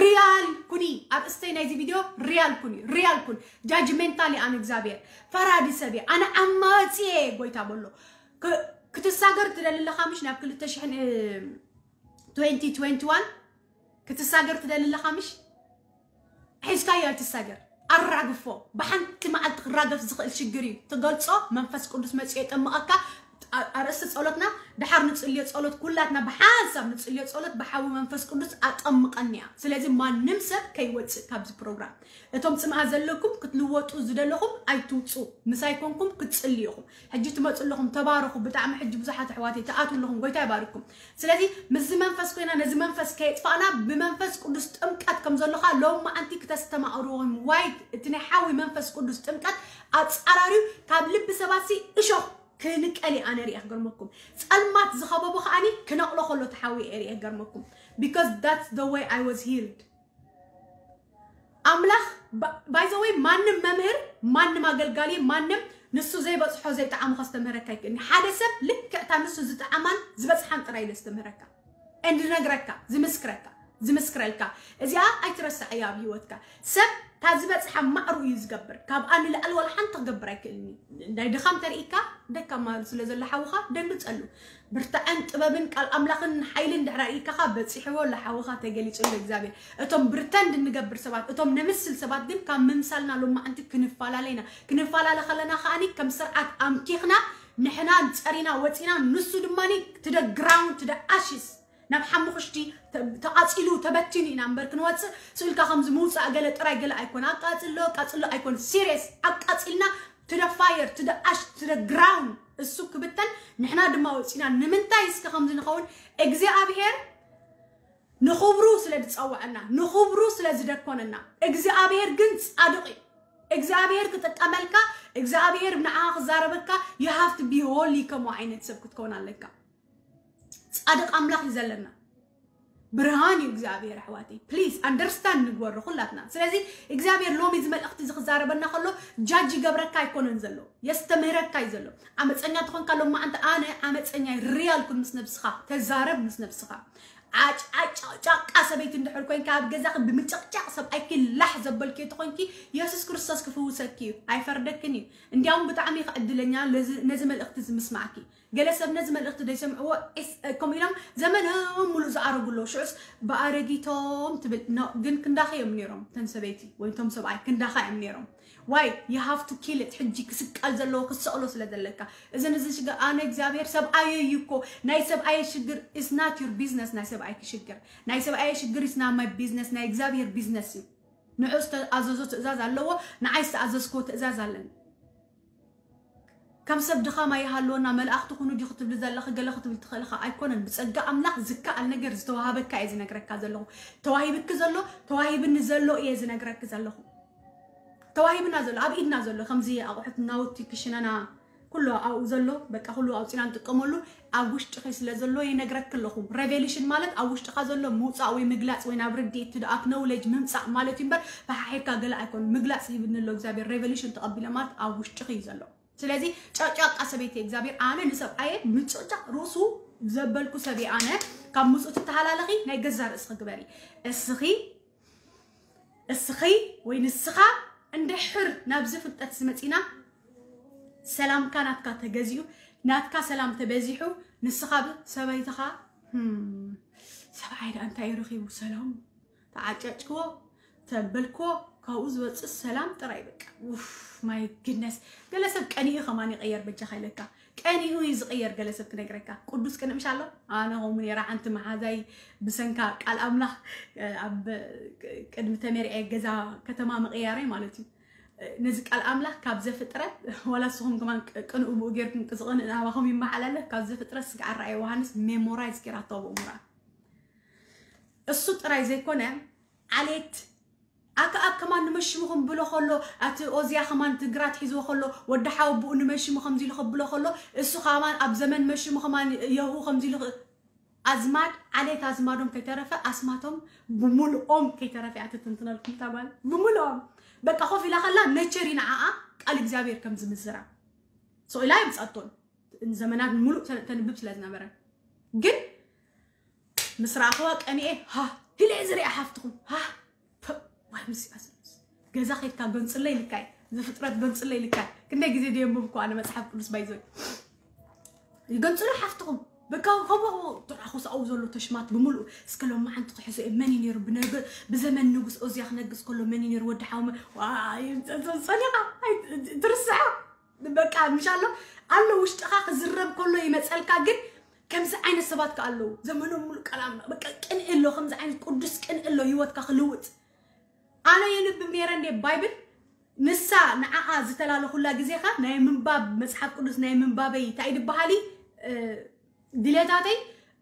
ሪያል ኩኒ። ኣብ እስተይ ናይዚ ቪድዮ ሪያል ኩኒ፣ ሪያል ኩን። ጃጅሜንታል እየ ኣነ እግዚኣብሔር፣ ፈራዲ ሰብ እየ ኣነ፣ ዓማጺ እየ ጎይታ በሎ። ክ- ክትሳገር ትደሊ ኣለኻ ምሽ ናብ ክልተ ሽሕን ትወንቲ ትወንቲ ዋን ክትሳገር ትደሊ ኣለኻ ምሽ? ሒዝካዮ ኣይትሳገር፣ ኣራግፎ። ብሓንቲ መዓልቲ ክራገፍ ዝኽእል ሽግር እዩ። ትገልጾ፣ መንፈስ ቅዱስ መጽኡ የጠምቐካ። ኣርእስቲ ጸሎትና ድሓር ንጽልዮ ጸሎት፣ ኩላትና ብሓንሳብ ንጽልዮ ጸሎት፣ ብሓዊ መንፈስ ቅዱስ ኣጠምቐኒ እያ። ስለዚ ማንም ሰብ ከይወጽእ ካብዚ ፕሮግራም። እቶም ጽምኣ ዘለኩም ክትልወጡ ዝደለኹም ኣይትውጹ። ምሳይ ኮንኩም ክትጽልዩ ኢኹም። ሕጂ ትመጹ ኣለኹም፣ ተባረኹ። ብጣዕሚ ሕጂ ብዙሓት ኣሕዋተይ ትኣትዉ ኣለኹም፣ ጎይታ ይባርኩም። ስለዚ ምስዚ መንፈስ ኮይና ነዚ መንፈስ ከየጥፋእና ብመንፈስ ቅዱስ ጥምቀት ከም ዘለኻ ሎም መዓንቲ ክተስተማቕርዎም። ዋይ እቲ ናይ ሓዊ መንፈስ ቅዱስ ጥምቀት ኣጻራርዩ ካብ ልቢ ሰባትሲ እሾኽ ክንቀል ኣነ ሪኤ ክገርመኩም። ጸልማት ዝኸበቦ ከዓኒ ክነቕሎ ከሎ ተሓዊ ሪኤ ክገርመኩም። Because that's the way I was healed። ኣምላኽ ባይዘወይ ማንም መምህር፣ ማንም ኣገልጋሊ፣ ማንም ንሱ ዘይበፅሖ ዘይጠዓሙ ከስተምህረካ ይክእልኒ። ሓደ ሰብ ልክዕታ ንሱ ዝጠዓማን ዝበፅሓን ጥራይ ኢለ ዝተምህረካ እንድነግረካ ዝምስክረካ ዝምስክረልካ። እዚኣ ኣይትረስዓያ ኣብ ህይወትካ። ሰብ እታ ዝበፅሓ ማዕሩ እዩ ዝገብር። ካብኣ ንላዕሊ ዋላ ሓንቲ ክገብር ኣይክእልኒ። ናይ ድኻም ተርእካ ደካማ ስለ ዘሎ ሓውኻ ደንግፀሉ። ብርታዐን ጥበብን ቃል ኣምላኽን ሓይልን ድሕሪ ርኢካኻ በፂሕዎ ለሓውኻ ተገሊፁ ኣሎ እግዚኣብሔር። እቶም ብርተንድ እንገብር ሰባት፣ እቶም ነምስል ሰባት ግን ካብ ምምሳልና ሎማዓንቲ ክንፈላለ ኢና። ክንፈላለ ከለና ከዓኒ ከም ስርዓት ኣምኪኽና ንሕና ጸሪና ወፂና፣ ንሱ ድማ to the ground to the ashes ናብ ሓሙኽሽቲ ተቓፂሉ ተበቲኑ ኢና እምበር ክንወፅእ ስእልካ ከምዚ ምውፃእ ገለ ጥራይ ገለ ኣይኮነ። ኣቃፅሎ ኣቃፅሎ ኣይኮነ ሲሪየስ ኣቃፂልና to the fire to the ash to the ground እሱ ክብተን ንሕና ድማ ወፂና። ንምንታይ እስከ ከምዚ ንኸውን? እግዚኣብሔር ንኽብሩ ስለ ዝፀውዐና፣ ንኽብሩ ስለ ዝደኮነና። እግዚኣብሔር ግን ፃድቕ እዩ። እግዚኣብሔር ክጥቀመልካ፣ እግዚኣብሔር ንዓኻ ክዛረበካ you have to be holy። ከምኡ ዓይነት ሰብ ክትከውን ኣለካ። ፃድቕ ኣምላኽ እዩ ዘለና። ብርሃን እዩ እግዚኣብሔር ኣሕዋተይ። ፕሊዝ ኣንደርስታንድ ንግበሮ ኩላትና። ስለዚ እግዚኣብሔር ሎሚ እዚ መልእኽቲ እዚ ክዛረበና ከሎ ጃጅ ይገብረካ ኣይኮነን ዘሎ፣ የስተምህረካ እዩ ዘሎ። ዓመፀኛ ተኾንካ ሎማዓንቲ ኣነ ዓመፀኛ ሪያል ኩን ምስ ነብስኻ ተዛረብ፣ ምስ ነብስኻ ዓጫጫ ጫቃ ሰበይቲ እንድሕር ኮይንካ ኣብ ገዛኺ ብምጭቕጫቕ ሰብኣይኪ ላሕ ዘበልኪ ተኾንኪ የሱስ ክርስቶስ ክፍውሰኪ እዩ፣ ኣይፈርደክን እዩ። እንዲያውም ብጣዕሚ ኢኺ ዕድለኛ ነዚ መልእኽቲ እዚ ምስማዕኪ። ገለ ሰብ ነዚ መልእኽቲ ዘይሰምዕዎ እስ- ከምኡ ኢሎም ዘመኖም ሙሉእ ዝኣረጉ ኣለዉ። ሽዑስ ብኣረጊቶም ትብል ኖ፣ ግን ክንዳኸ እዮም ነይሮም፣ እተን ሰበይቲ ወይ እቶም ሰብኣይ ክንዳኸ እዮም ነይሮም። ዋይ you have to kill it። ሕጂ ክስቀል ዘለዎ ክሰቕሎ ስለ ዘለካ። እዚ ንዚ ሽግር ኣነ እግዚኣብሔር ሰብኣየ እዩ እኮ። ናይ ሰብኣየ ሽግር is not your business። ናይ ሰብኣይ ክሽግር ናይ ሰብኣየ ሽግር is not my business። ናይ እግዚኣብሔር ቢዝነስ እዩ። ንዑ ዝተኣዘዞ ትእዛዝ ኣለዎ፣ ንዓይ ዝተኣዘዝክዎ ትእዛዝ ኣለኒ። ከም ሰብ ድኻም ኣይሃልወና። መላእኽቲ ኩኑ ዲኹ ትብሊ ዘለኺ ገለ ክትብል ትኽእልኻ ኣይኮነን። ብጸጋ ኣምላኽ ዝከኣል ነገር ዝተዋሃበካ እየ ዝነግረካ ዘለኹ። ተዋሂብኪ ዘሎ ተዋሂብኒ ዘሎ እየ ዝነግረኪ ዘለኹ። ተዋሂብና ዘሎ ኣብ ኢድና ዘሎ ከምዚ ኣቑሑት ናውቲ ክሽነና ኩሉ ኣብኡ ዘሎ በቃ ኩሉ ኣውፂና ንጥቀመሉ ኣብ ውሽጥኺ ስለ ዘሎ ይነግረኪ ኣለኹ። ሬቬሌሽን ማለት ኣብ ውሽጥኻ ዘሎ ምውፃእ ወይ ምግላፅ ወይ ናብ ርድኢት to the knowledge ምምፃእ ማለት እዩ እምበር ፈሓሒርካ ገለ ኣይኮን። ምግላፅ ሂብኒ ኣሎ እግዚኣብሔር። ሬቬሌሽን ተቐቢለ ማለት ኣብ ውሽጥኺ እዩ ዘሎ። ስለዚ ጨቅጫቃ ሰበይቲ እግዚኣብሔር ኣነ ንሰብኣየ ምጭቅጫቅ ርእሱ ዘበልኩ ሰብ እየ ኣነ። ካብ ምፁ ትተሃላለኺ ናይ ገዛ ርእስኺ ግበሪ። እስኺ እስኺ ወይ ንስኻ እንድሕር ናብዚ ፍልጠት ዝመፂና ሰላምካ ናትካ ተገዚኡ ናትካ ሰላም ተበዚሑ ንስኻ ብ ሰበይትኻ ህም፣ ሰብኣይ ደኣ እንታይ ረኺቡ ሰላም ተዓጨጭክዎ ተበልክዎ ካብኡ ዝወፅእ ሰላም ጥራይ በቃ። ኡፍ ማይ ግነስ ገለ ሰብ ቀኒኡ ከማን ይቀየር በጃኻ ኢለካ። ቀኒኡ እዩ ዝቕየር። ገለ ሰብ ክነግረካ ቅዱስ ቅንእ ምሽ ኣሎ። ኣነ ከምኡ ነይራ ሓንቲ መሓዛይ ብሰንካ ቃል ኣምላኽ ኣብ ቅድሚ ተመርዐ ገዛ ከተማ ምቕያረይ ማለት እዩ። ነዚ ቃል ኣምላኽ ካብ ዘፍጥረት ዋላ ንስኹም ከማን ቅንኡ ብኡ ጌርኩም ዝቕንእ ናባኹም ይመሓላለፍ። ካብ ዘፍጥረት ስጋዕ ራእየ ዮሃንስ ሜሞራይዝ ጌራቶ ብእምራ እሱ ጥራይ ዘይኮነ ዓሌት ኣከኣብ ከማን ንመሽሙ ክብሎ ከሎ ኣቲ ኦዝያ ከማን እቲ ግራት ሒዝዎ ከሎ ወዲ ሓወብኡ ንመሽሙ ከምዚ ኢሉ ክብሎ ከሎ እሱ ከማን ኣብ ዘመን መሽሙ ከማን የሁ ከምዚ ኢሉ ኣዝማድ ዓሌት ኣዝማዶም ከይተረፈ ኣስማቶም ብምልኦም ከይተረፈ እያ ትትንትነልኩም እታ ጓል ብምልኦም በቃ ኮፍ ኢላ ከላ ነቸር ንዓኣ ቃል እግዚኣብሔር ከም ዝምዝራ ስቕ ኢላ ይምፀቶን ዘመናት ሙሉእ ተንብብ ስለ ዝነበረ ግን ምስ ረኣኽዋ ቀኒኤ ሃ ኢለ እየ ዝሪኣ ሓፍትኹም ሃ ፐ፣ ዋይ ምስ ይኣስርስ ገዛ ከድካ ገንፅለ ይልካይ ዘፍጥረት ገንፅለ ይልካይ ክንደይ ግዜ ድየንብብኩ ኣነ መፅሓፍ ቅዱስ ባይዞይ ይገንፅሉ ሓፍትኹም በቃ ከምኡ ተራኹስ ኣብኡ ዘሎ ተሽማት ብምሉእ እስከ ሎማዓንቲ ክሕዞ እየ መን እዩ ነይሩ ብነገ ብዘመን ንጉስ ኦዝያ ክነግስ ከሎ መን እዩ ነይሩ ወዲ ሓውመ ጸኒኻ ትርስዓ በቃ ምሻሎ ኣሎ ውሽጥኻ ክዝረብ ከሎ ይመፀልካ ግን ከምዚ ዓይነት ሰባት ከ ኣለዉ ዘመኖም ሙሉእ ቃል ኣምላኽ በቃ ቅንኢ ኣሎ ከምዚ ዓይነት ቅዱስ ቅንኢ ኣሎ ህይወትካ ክልውጥ ኣነ የንብብ ነይረ እንደ ባይብል ንሳ ንዓኣ ዝተላለኹላ ግዜኻ ናይ ምንባብ መፅሓፍ ቅዱስ ናይ ምንባበይ እንታይ ድበሃሊ ድሌታተይ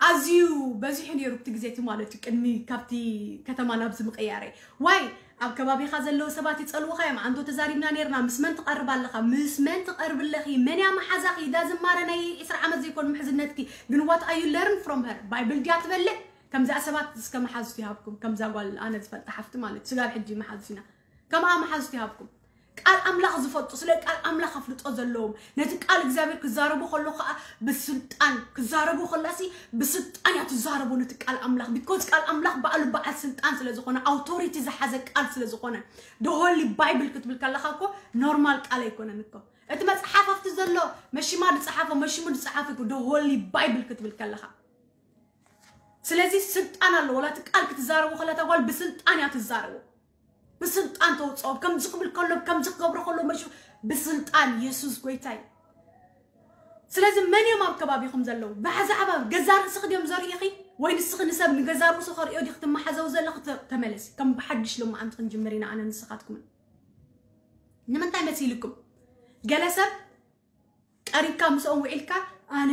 ኣዝዩ በዚሑ ነይሩ እቲ ግዜ እቲ ማለት እዩ ቅድሚ ካብቲ ከተማ ናብዚ ምቅያረይ ዋይ ኣብ ከባቢኻ ዘለዉ ሰባት ይጸልውኻ እዮም ኣንቶ ተዛሪብና ነርና ምስ መን ትቐርብ ኣለኻ ምስ መን ትቐርብ ኣለኺ መን እያ መሓዛኺ እዛ ዝማረ ናይ ዕስራ ዓመት ዘይኮን ምሕዝነትኪ ግን what are you learn from her ባይብል ድያ ትበልዕ ከምዚኣ ሰባት እስከ መሓዙት ይሃብኩም ከምዛ ጓል ኣነ ዝፈልጣ ሓፍቲ ማለት ስጋብ ሕጂ መሓዙት ኢና ከምኣ መሓዙት ይሃብኩም ቃል ኣምላኽ ዝፈልጡ ስለ ቃል ኣምላኽ ኣፍልጦ ዘለዎም ነቲ ቃል እግዚኣብሔር ክዛረቡ ከሎ ከዓ ብስልጣን ክዛረቡ ከላሲ ብስልጣን እያ ትዛረቡ ነቲ ቃል ኣምላኽ because ቃል ኣምላኽ በዓሉ በዓል ስልጣን ስለ ዝኾነ ኣውቶሪቲ ዝሓዘ ቃል ስለ ዝኾነ the holy bible ክትብል ከለኻ እኮ ኖርማል ቃል ኣይኮነን እኮ እቲ መፅሓፍ ኣብቲ ዘሎ መሽማ ዝፀሓፎ መሽሙ ዝፀሓፈ እኮ the holy bible ክትብል ከለኻ ስለዚ ስልጣን ኣለዎ ላቲ ቃል ክትዛረቡ ከላ እታ ጓል ብስልጣን እያ ትዛረቡ ብስልጣን ተውፅኦ ከምዚ ክብል ከሎ ከምዚ ክገብሮ ከሎ መሽ ብስልጣን የሱስ ጎይታይ ስለዚ መን እዮም ኣብ ከባቢኹም ዘለዉ ብዛዕባ ገዛ ርእስኺ ድዮም ዘርእኺ ወይ ንስኺ ንሰብ ንገዛ ርእሱ ከርእዮ ዲኺ ትመሓዘው ዘለኺ ተመለሲ ከም ብሓድሽ ሎማዓንቲ ክንጅምር ኢና ኣነ ንስኻትኩምን ንምንታይ መሲልኩም ገለ ሰብ ቀሪብካ ምስኦም ውዒልካ ኣነ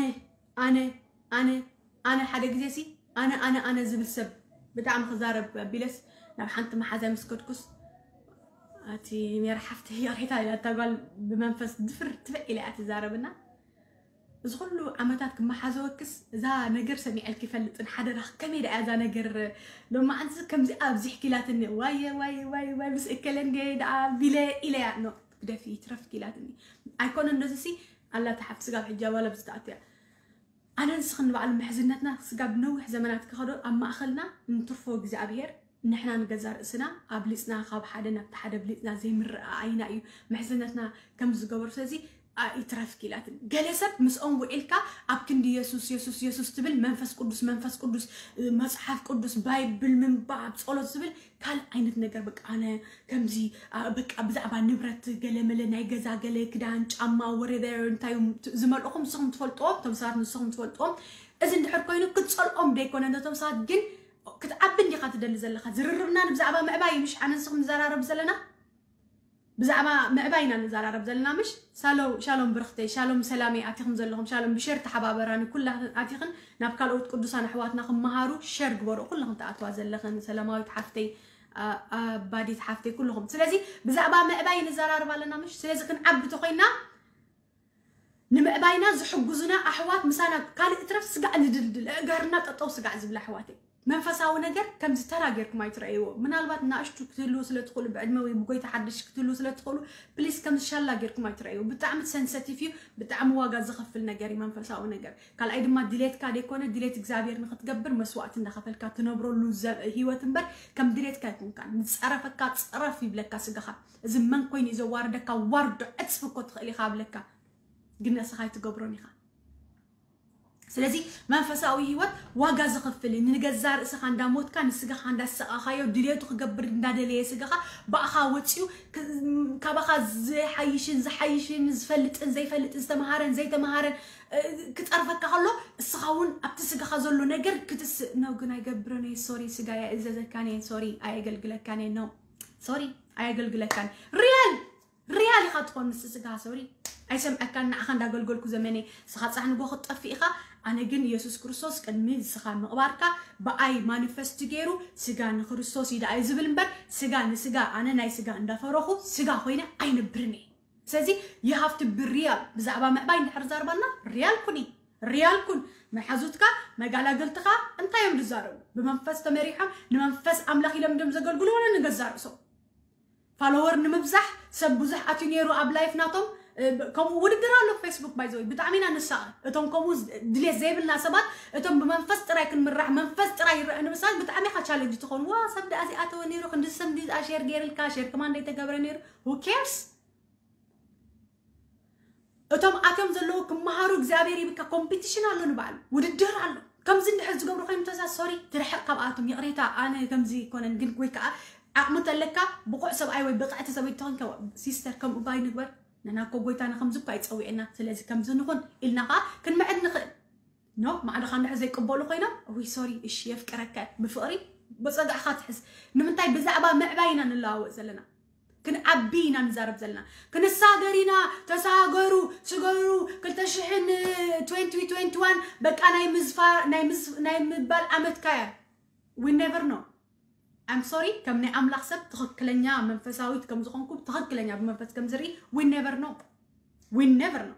ኣነ ኣነ ኣነ ሓደ ግዜ ሲ ኣነ ኣነ ኣነ ዝብል ሰብ ብጣዕሚ ክዛረብ ኣቢለስ ናብ ሓንቲ መሓዛይ ምስ ከድኩስ ኣቲ ሜራ ሓፍቲ ይቕሬታ ኢላ እታ ጓል ብመንፈስ ድፍር ትብዕ ኢላ እያ ትዛረብና እዚ ኩሉ ዓመታት ክመሓዘወክስ እዛ ነገር ሰሚዐልኪ ይፈልጥን ሓደራኽ ከመይ ደኣ እዛ ነገር ሎማዓንቲ ከምዚ ኣብዚሕኪ ኢላትኒ ዋየ ዋየ ዋየ ዋየ ምስ እከለ እንደ ደኣ ቢለ ኢለያ ኖ ግደፊ ይትረፍኪ ኢላትኒ ኣይኮነ እንደዚሲ ኣላ ተሓፍቲ ስጋብ ሕጂ ኣባል ኣብዚ ተኣትያ ኣነ ንስኽን ንባዕሉ ምሕዝነትና ስጋብ ነዊሕ ዘመናት ክኸዶ ኣብ ማእኸልና እንትርፎ እግዚኣብሄር ንሕና ንገዛ ርእስና ኣብሊፅና ካብ ሓደ ናብቲ ሓደ ኣብሊፅና ዘይምረኣኣይና እዩ ምሕዝነትና ከም ዝገበሩ ስለዚ ይትረፍኪ ኢላትኒ። ገለ ሰብ ምስኦም ውዒልካ ኣብ ክንዲ የሱስ የሱስ የሱስ ትብል፣ መንፈስ ቅዱስ መንፈስ ቅዱስ፣ መፅሓፍ ቅዱስ፣ ባይብል ምንባብ፣ ጸሎት ዝብል ካልእ ዓይነት ነገር። በቃ ኣነ ከምዚ በቃ ብዛዕባ ንብረት ገለ መለ፣ ናይ ገዛ ገለ፣ ክዳን፣ ጫማ፣ ወሬቨር እንታይ እዮም ዝመልእኹም ንስኹም ትፈልጥዎም፣ እቶም ሰባት ንስኹም ትፈልጥዎም። እዚ እንድሕር ኮይኑ ክትጸልኦም ደይኮነ ነቶም ሰባት፣ ግን ክትዓቢ እንዲኻ ትደሊ ዘለኻ። ዝርርብና ብዛዕባ ምዕባይ ምሽ ኣነ ንስኹም ንዘራረብ ዘለና ብዛዕባ ምዕባይ ኢና ንዘራረብ ዘለና ምሽ? ሻሎም ሻሎም ብርኽተይ፣ ሻሎም ሰላመይ፣ ኣቲኹም ዘለኹም ሻሎም ብሸር ተሓባበራኒ። ኩላኽን ኣቲኽን ናብ ካልኦት ቅዱሳን ኣሕዋትና ክመሃሩ ሸር ግበሩ። ኩላኽን ተኣትዋ ዘለኽን ሰላማዊት ሓፍተይ፣ ኣባዲት ሓፍተይ፣ ኩልኹም። ስለዚ ብዛዕባ ምዕባይ ንዘራረብ ኣለና ምሽ? ስለዚ ክንዓቢ ተኾይና ንምዕባይና ዝሕጉዙና ኣሕዋት ምሳና ካልእ እትረፍ ስጋዕ ንድልድል፣ ኣእጋርና ጠጠው ስጋዕ ዝብል ኣሕዋተይ። መንፈሳዊ ነገር ከምዚ ተራ ጌርኩም ኣይትረእይዎ። ምናልባት ንኣሽቱ ክትህልዉ ስለ ትኽእሉ፣ ብዕድመ ወይ ብጎይታ ሓድሽ ክትህልዉ ስለ ትኽእሉ፣ ፕሊስ ከምዚ ሻላ ጌርኩም ኣይትረእይዎ። ብጣዕሚ ሰንሰቲቭ እዩ፣ ብጣዕሚ ዋጋ ዝኸፍል ነገር እዩ መንፈሳዊ ነገር። ካልኣይ ድማ ድሌትካ ደይኮነ ድሌት እግዚኣብሔር ንክትገብር መስዋእቲ እንዳኸፈልካ ትነብረሉ ዘ- ህይወት እምበር ከም ድሌትካ ኣይኮንካን። ንፀረፈካ ፀረፍ ይብለካ ስጋኻ። እዚ መን ኮይኑ እዩ ዘዋርደካ? ዋርዶ ዕፅፊ እኮ ትኽእል ኢኻ ኣብለካ፣ ግን ነስኻ ኣይትገብሮን ኢኻ። ስለዚ መንፈሳዊ ህይወት ዋጋ ዝኸፍል እዩ። ንገዛ ርእስኻ እንዳሞትካ ንስጋኻ እንዳሰቃኻዮ ድሌቱ ክገብር እንዳደለየ ስጋኻ ብኣኻ ወፂኡ ክ- ካባኻ ዝሓይሽን ዝሓይሽን ዝፈልጥን ዘይፈልጥን ዝተምሃረን ዘይተምሃረን እ፣ ክፀርፈካ ከሎ እስኻ እውን ኣብቲ ስጋኻ ዘሎ ነገር ክትስእ ነው። ግን ኣይገብርን እየ ሶሪ፣ ስጋ እየ እዘዘካን እየ ሶሪ፣ ኣየገልግለካን እየ ነው ሶሪ፣ ኣየገልግለካን ሪያል ሪያል ኢኻ ትኾን ምስ ስጋ ሶሪ ኣይሰምዐካን። ንዓኻ እንዳገልገልኩ ዘመነይ ስኻ ፃሕ ንጎ ክትጠፍእ ኢኻ። ኣነ ግን ኢየሱስ ክርስቶስ ቅድሚ ስኻ ምቕባርካ ብኣይ ማኒፈስት ገይሩ ስጋ ንክርስቶስ እዩ ደኣ እዩ ዝብል እምበር ስጋ ንስጋ ኣነ ናይ ስጋ እንዳፈረኹ ስጋ ኮይነ ኣይነብርን እየ። ስለዚ you have to be real። ብዛዕባ ምዕባይ እንድሕር ዛርባና ሪያል ኩኒ ሪያል ኩን። መሓዙትካ መጋላገልትኻ እንታይ እዮም ዝዛረቡ? ብመንፈስ ተመሪሖም ንመንፈስ ኣምላኽ ኢሎም ድም ዘገልግሉ ወለ ንገዛ ርእሶም ፋሎወር ንምብዛሕ ሰብ ብዙሕ ኣትዩ ነይሩ ኣብ ላይፍ ናቶም። ከምኡ ውድድር ኣሎ ፌስቡክ ባይዘወይ ብጣዕሚ ኢና ንሳቐ። እቶም ከምኡ ድሌት ዘይብልና ሰባት እቶም ብመንፈስ ጥራይ ክንምራሕ መንፈስ ጥራይ ይረአ ንምሳል ብጣዕሚ ኢኻ ቻለንጅ ትኾኑ። ዋ ሰብ ደኣ እዚኣተወ ነይሩ ክንዲ ሰብ እንዲ ሼር ገይርልካ ሼር ከማን ደይተገብረ ነይሩ who cares? እቶም ኣትዮም ዘለዉ ክመሃሩ እግዚኣብሔር ይብካ ኮምፒቲሽን ኣሎ ንባዕሉ ውድድር ኣሎ። ከምዚ እንድሕር ዝገብሩ ኮይኑ ተዛ ሶሪ ትርሕቕ ካብኣቶም ይቕሬታ ኣነ ከምዚ ይኮነን ግን ወይ ከዓ ዓቕሚ ተለካ ብቑዕ ሰብኣይ ወይ ብቕዕቲ ሰበይቲ ተኾንካ ሲስተር ከምኡ ባይ ንግበር። ንሕና እኮ ጎይታና ከምዚ እኮ ኣይፀዊዕና ስለዚ ከምዚ ንኹን ኢልና ከዓ ክንምዕድ ንኽእል። ኖ ማዕድኻ እንድሕር ዘይቅበሉ ኮይኖም እውይ ሶሪ እሺ የፍቅረካ ብፍቕሪ ብፀጋዕኻ ትሕዝ። ንምንታይ ብዛዕባ ምዕባይ ኢና ንለዋወጥ ዘለና። ክንዓቢ ኢና ንዛረብ ዘለና። ክንሳገር ኢና ተሳገሩ ስገሩ ክልተ ሽሕን ትዌንቲ ትዌንቲ ዋን በቃ ናይ ምዝፋ ናይ ምዝ ናይ ምባል ዓመትካ እያ። We never know። I'm sorry ከም ናይ ኣምላኽ ሰብ ትኽክለኛ መንፈሳዊት ከም ዝኾንኩ ትኽክለኛ ብመንፈስ ከም ዝርኢ we never know። We never know።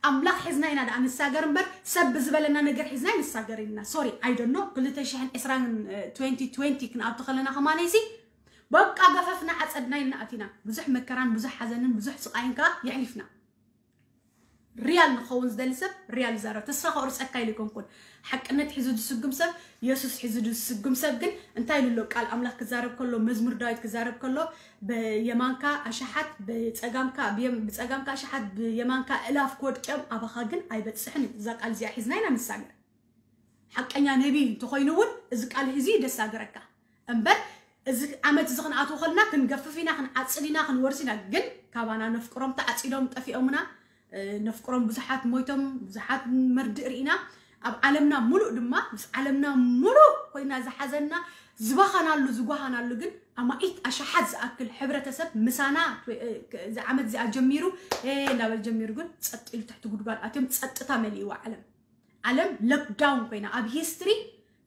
ኣምላኽ ሒዝና ኢና ደኣ ንሳገር እምበር ሰብ ብዝበለና ነገር ሒዝና ንሳገር ኢልና sorry I don't know። ክልተ ሽሕን ዕስራን ትዌንቲ ትዌንቲ ክንኣቱ ከለና ከማነይሲ በቃ ገፈፍና ዓፀድና ኢልና ኣቲና ብዙሕ መከራን ብዙሕ ሓዘንን ብዙሕ ስቃይን ከዓ የሕሊፍና። ሪያል ንኸውን ዝደሊ ሰብ ሪያል ይዛረብ። ተስፋ ከቑርፀካ ኢሉ ይኮንኩን። ሓቅነት ሒዙ ዝስጉም ሰብ የሱስ ሒዙ ዝስጉም ሰብ ግን እንታይ ኢሉ ኣሎ? ቃል ኣምላኽ ክዛረብ ከሎ መዝሙር ዳዊት ክዛረብ ከሎ ብየማንካ ኣሽሓት ብፀጋምካ ብየም- ብፀጋምካ ኣሽሓት ብየማንካ እላፍ ክወድቅዮም ኣባኻ ግን ኣይበፅሕን እዩ። እዛ ቃል እዚኣ ሒዝና ኢና ንሳገር። ሓቀኛ ነቢ እንተኾይኑ እውን እዚ ቃል እዚ ደሳገረካ እምበር እዚ ዓመት እዚ ክንኣትዎ ከልና ክንገፍፍ ኢና ክንዓፅድ ኢና ክንወርስ ኢና። ግን ካባና ነፍቅሮም ተዓፂዶም ጠፊኦምና ነፍቅሮም ብዙሓት ሞይቶም ብዙሓት መርድእ ርኢና ኣብ ዓለምና ሙሉእ ድማ ምስ ዓለምና ሙሉእ ኮይና ዝሓዘና ዝበኸናሉ ዝጓሃናሉ ግን ኣማኢት ኣሽሓት ዝኣክል ሕብረተሰብ ምሳና እዚ ዓመት እዚኣ ጀሚሩ እንዳበል ጀሚሩ ግን ፀጥ ኢሉ ትሕቲ ጉድጓድ ኣትዮም ፀጥታ መሊእዋ ዓለም። ዓለም ሎክዳውን ኮይና ኣብ ሂስትሪ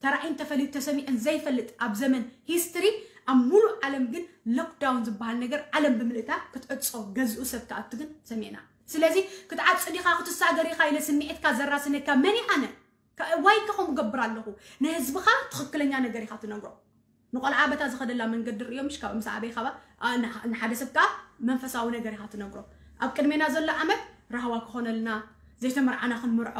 ተራእይን ተፈሊጡ ተሰሚዕን ዘይፈልጥ ኣብ ዘመን ሂስትሪ ኣብ ሙሉእ ዓለም ግን ሎክዳውን ዝበሃል ነገር ዓለም ብምልእታ ክትዕጾ ገዝኡ ሰብ ክኣቱ ግን ሰሚዕና። ስለዚ ክትዓጽድ ኢኻ ክትሳገር ኢኻ ኢለ ስምዒትካ ዘራስነካ መን ኣነ ዋይከ ከምኡ ገብር ኣለኹ። ንህዝብኻ ትኽክለኛ ነገር ኢኻ ትነግሮ። ንቆልዓ በታ ዝኸደላ መንገዲ ርእዮ ምሽ ካብ ምስ ኣበይ ካባ ንሓደ ሰብ ከዓ መንፈሳዊ ነገር ኢኻ ትነግሮ። ኣብ ቅድሜና ዘሎ ዓመት ራህዋ ክኾነልና ዘይተመርዓና ክንምርዖ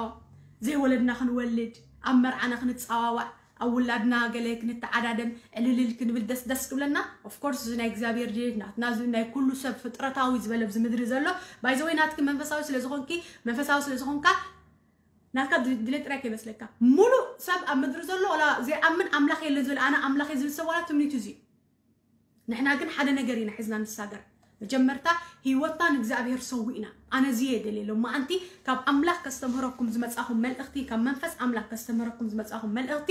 ዘይወለድና ክንወልድ ኣብ መርዓና ክንፀዋዋዕ ኣብ ውላድና ገለ ክንተዓዳደም ዕልልል ክንብል ደስ ደስ ክብለና። Of course እዚ ናይ እግዚኣብሔር ድሌት ናትና፣ እዚ ናይ ኩሉ ሰብ ፍጥረታዊ ዝበለ ኣብዚ ምድሪ ዘሎ። By the way ናትኪ መንፈሳዊ ስለ ዝኾንኪ፣ መንፈሳዊ ስለ ዝኾንካ ናትካ ድሌት ጥራይ ከይመስለካ። ሙሉእ ሰብ ኣብ ምድሪ ዘሎ ዋላ ዘይኣምን ኣምላኽ የለን ዝብል፣ ኣነ ኣምላኽ እየ ዝብል ሰብ ዋላ ትምኒቱ እዚ እዩ። ንሕና ግን ሓደ ነገር ኢና ሒዝና ንሳገር። መጀመርታ ህይወትና ንእግዚኣብሔር ሰዊእና። ኣነ እዚ እየ ደልየ ሎማዓንቲ ካብ ኣምላኽ ከስተምህረኩም ዝመጻኹም መልእኽቲ፣ ካብ መንፈስ ኣምላኽ ከስተምህረኩም ዝመጻኹም መልእኽቲ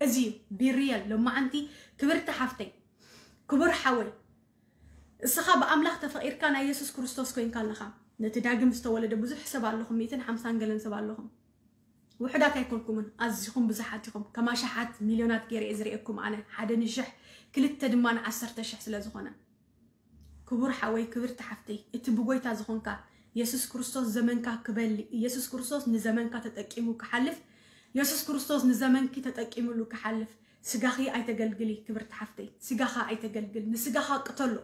እዚ እዩ። ቢርየል ሎማዓንቲ ክብርቲ ሓፍተይ፣ ክቡር ሓወይ፣ እስኻ ብኣምላኽ ተፈቒርካ ናይ የሱስ ክርስቶስ ኮይንካ ኣለኻ። ነቲ ዳግም ዝተወለደ ብዙሕ ሰብ ኣለኹም፣ ሚእትን ሓምሳን ገለን ሰብ ኣለኹም። ውሑዳት ኣይኮንኩምን፣ ኣዚኹም ብዙሓት ኢኹም። ከም ኣሽሓት ሚልዮናት ገይረ እየ ዝርእየኩም ኣነ፣ ሓደ ንሽሕ ክልተ ድማ ንዓሰርተ ሽሕ ስለ ዝኾነ። ክቡር ሓወይ፣ ክብርቲ ሓፍተይ፣ እቲ ብጎይታ ዝኾንካ የሱስ ክርስቶስ ዘመንካ ክበልእ፣ የሱስ ክርስቶስ ንዘመንካ ተጠቂሙ ክሓልፍ፣ የሱስ ክርስቶስ ንዘመንኪ ተጠቂምሉ ክሓልፍ፣ ስጋኺ ኣይተገልግሊ። ክብርቲ ሓፍተይ፣ ስጋኻ ኣይተገልግል፣ ንስጋኻ ቅተሎ።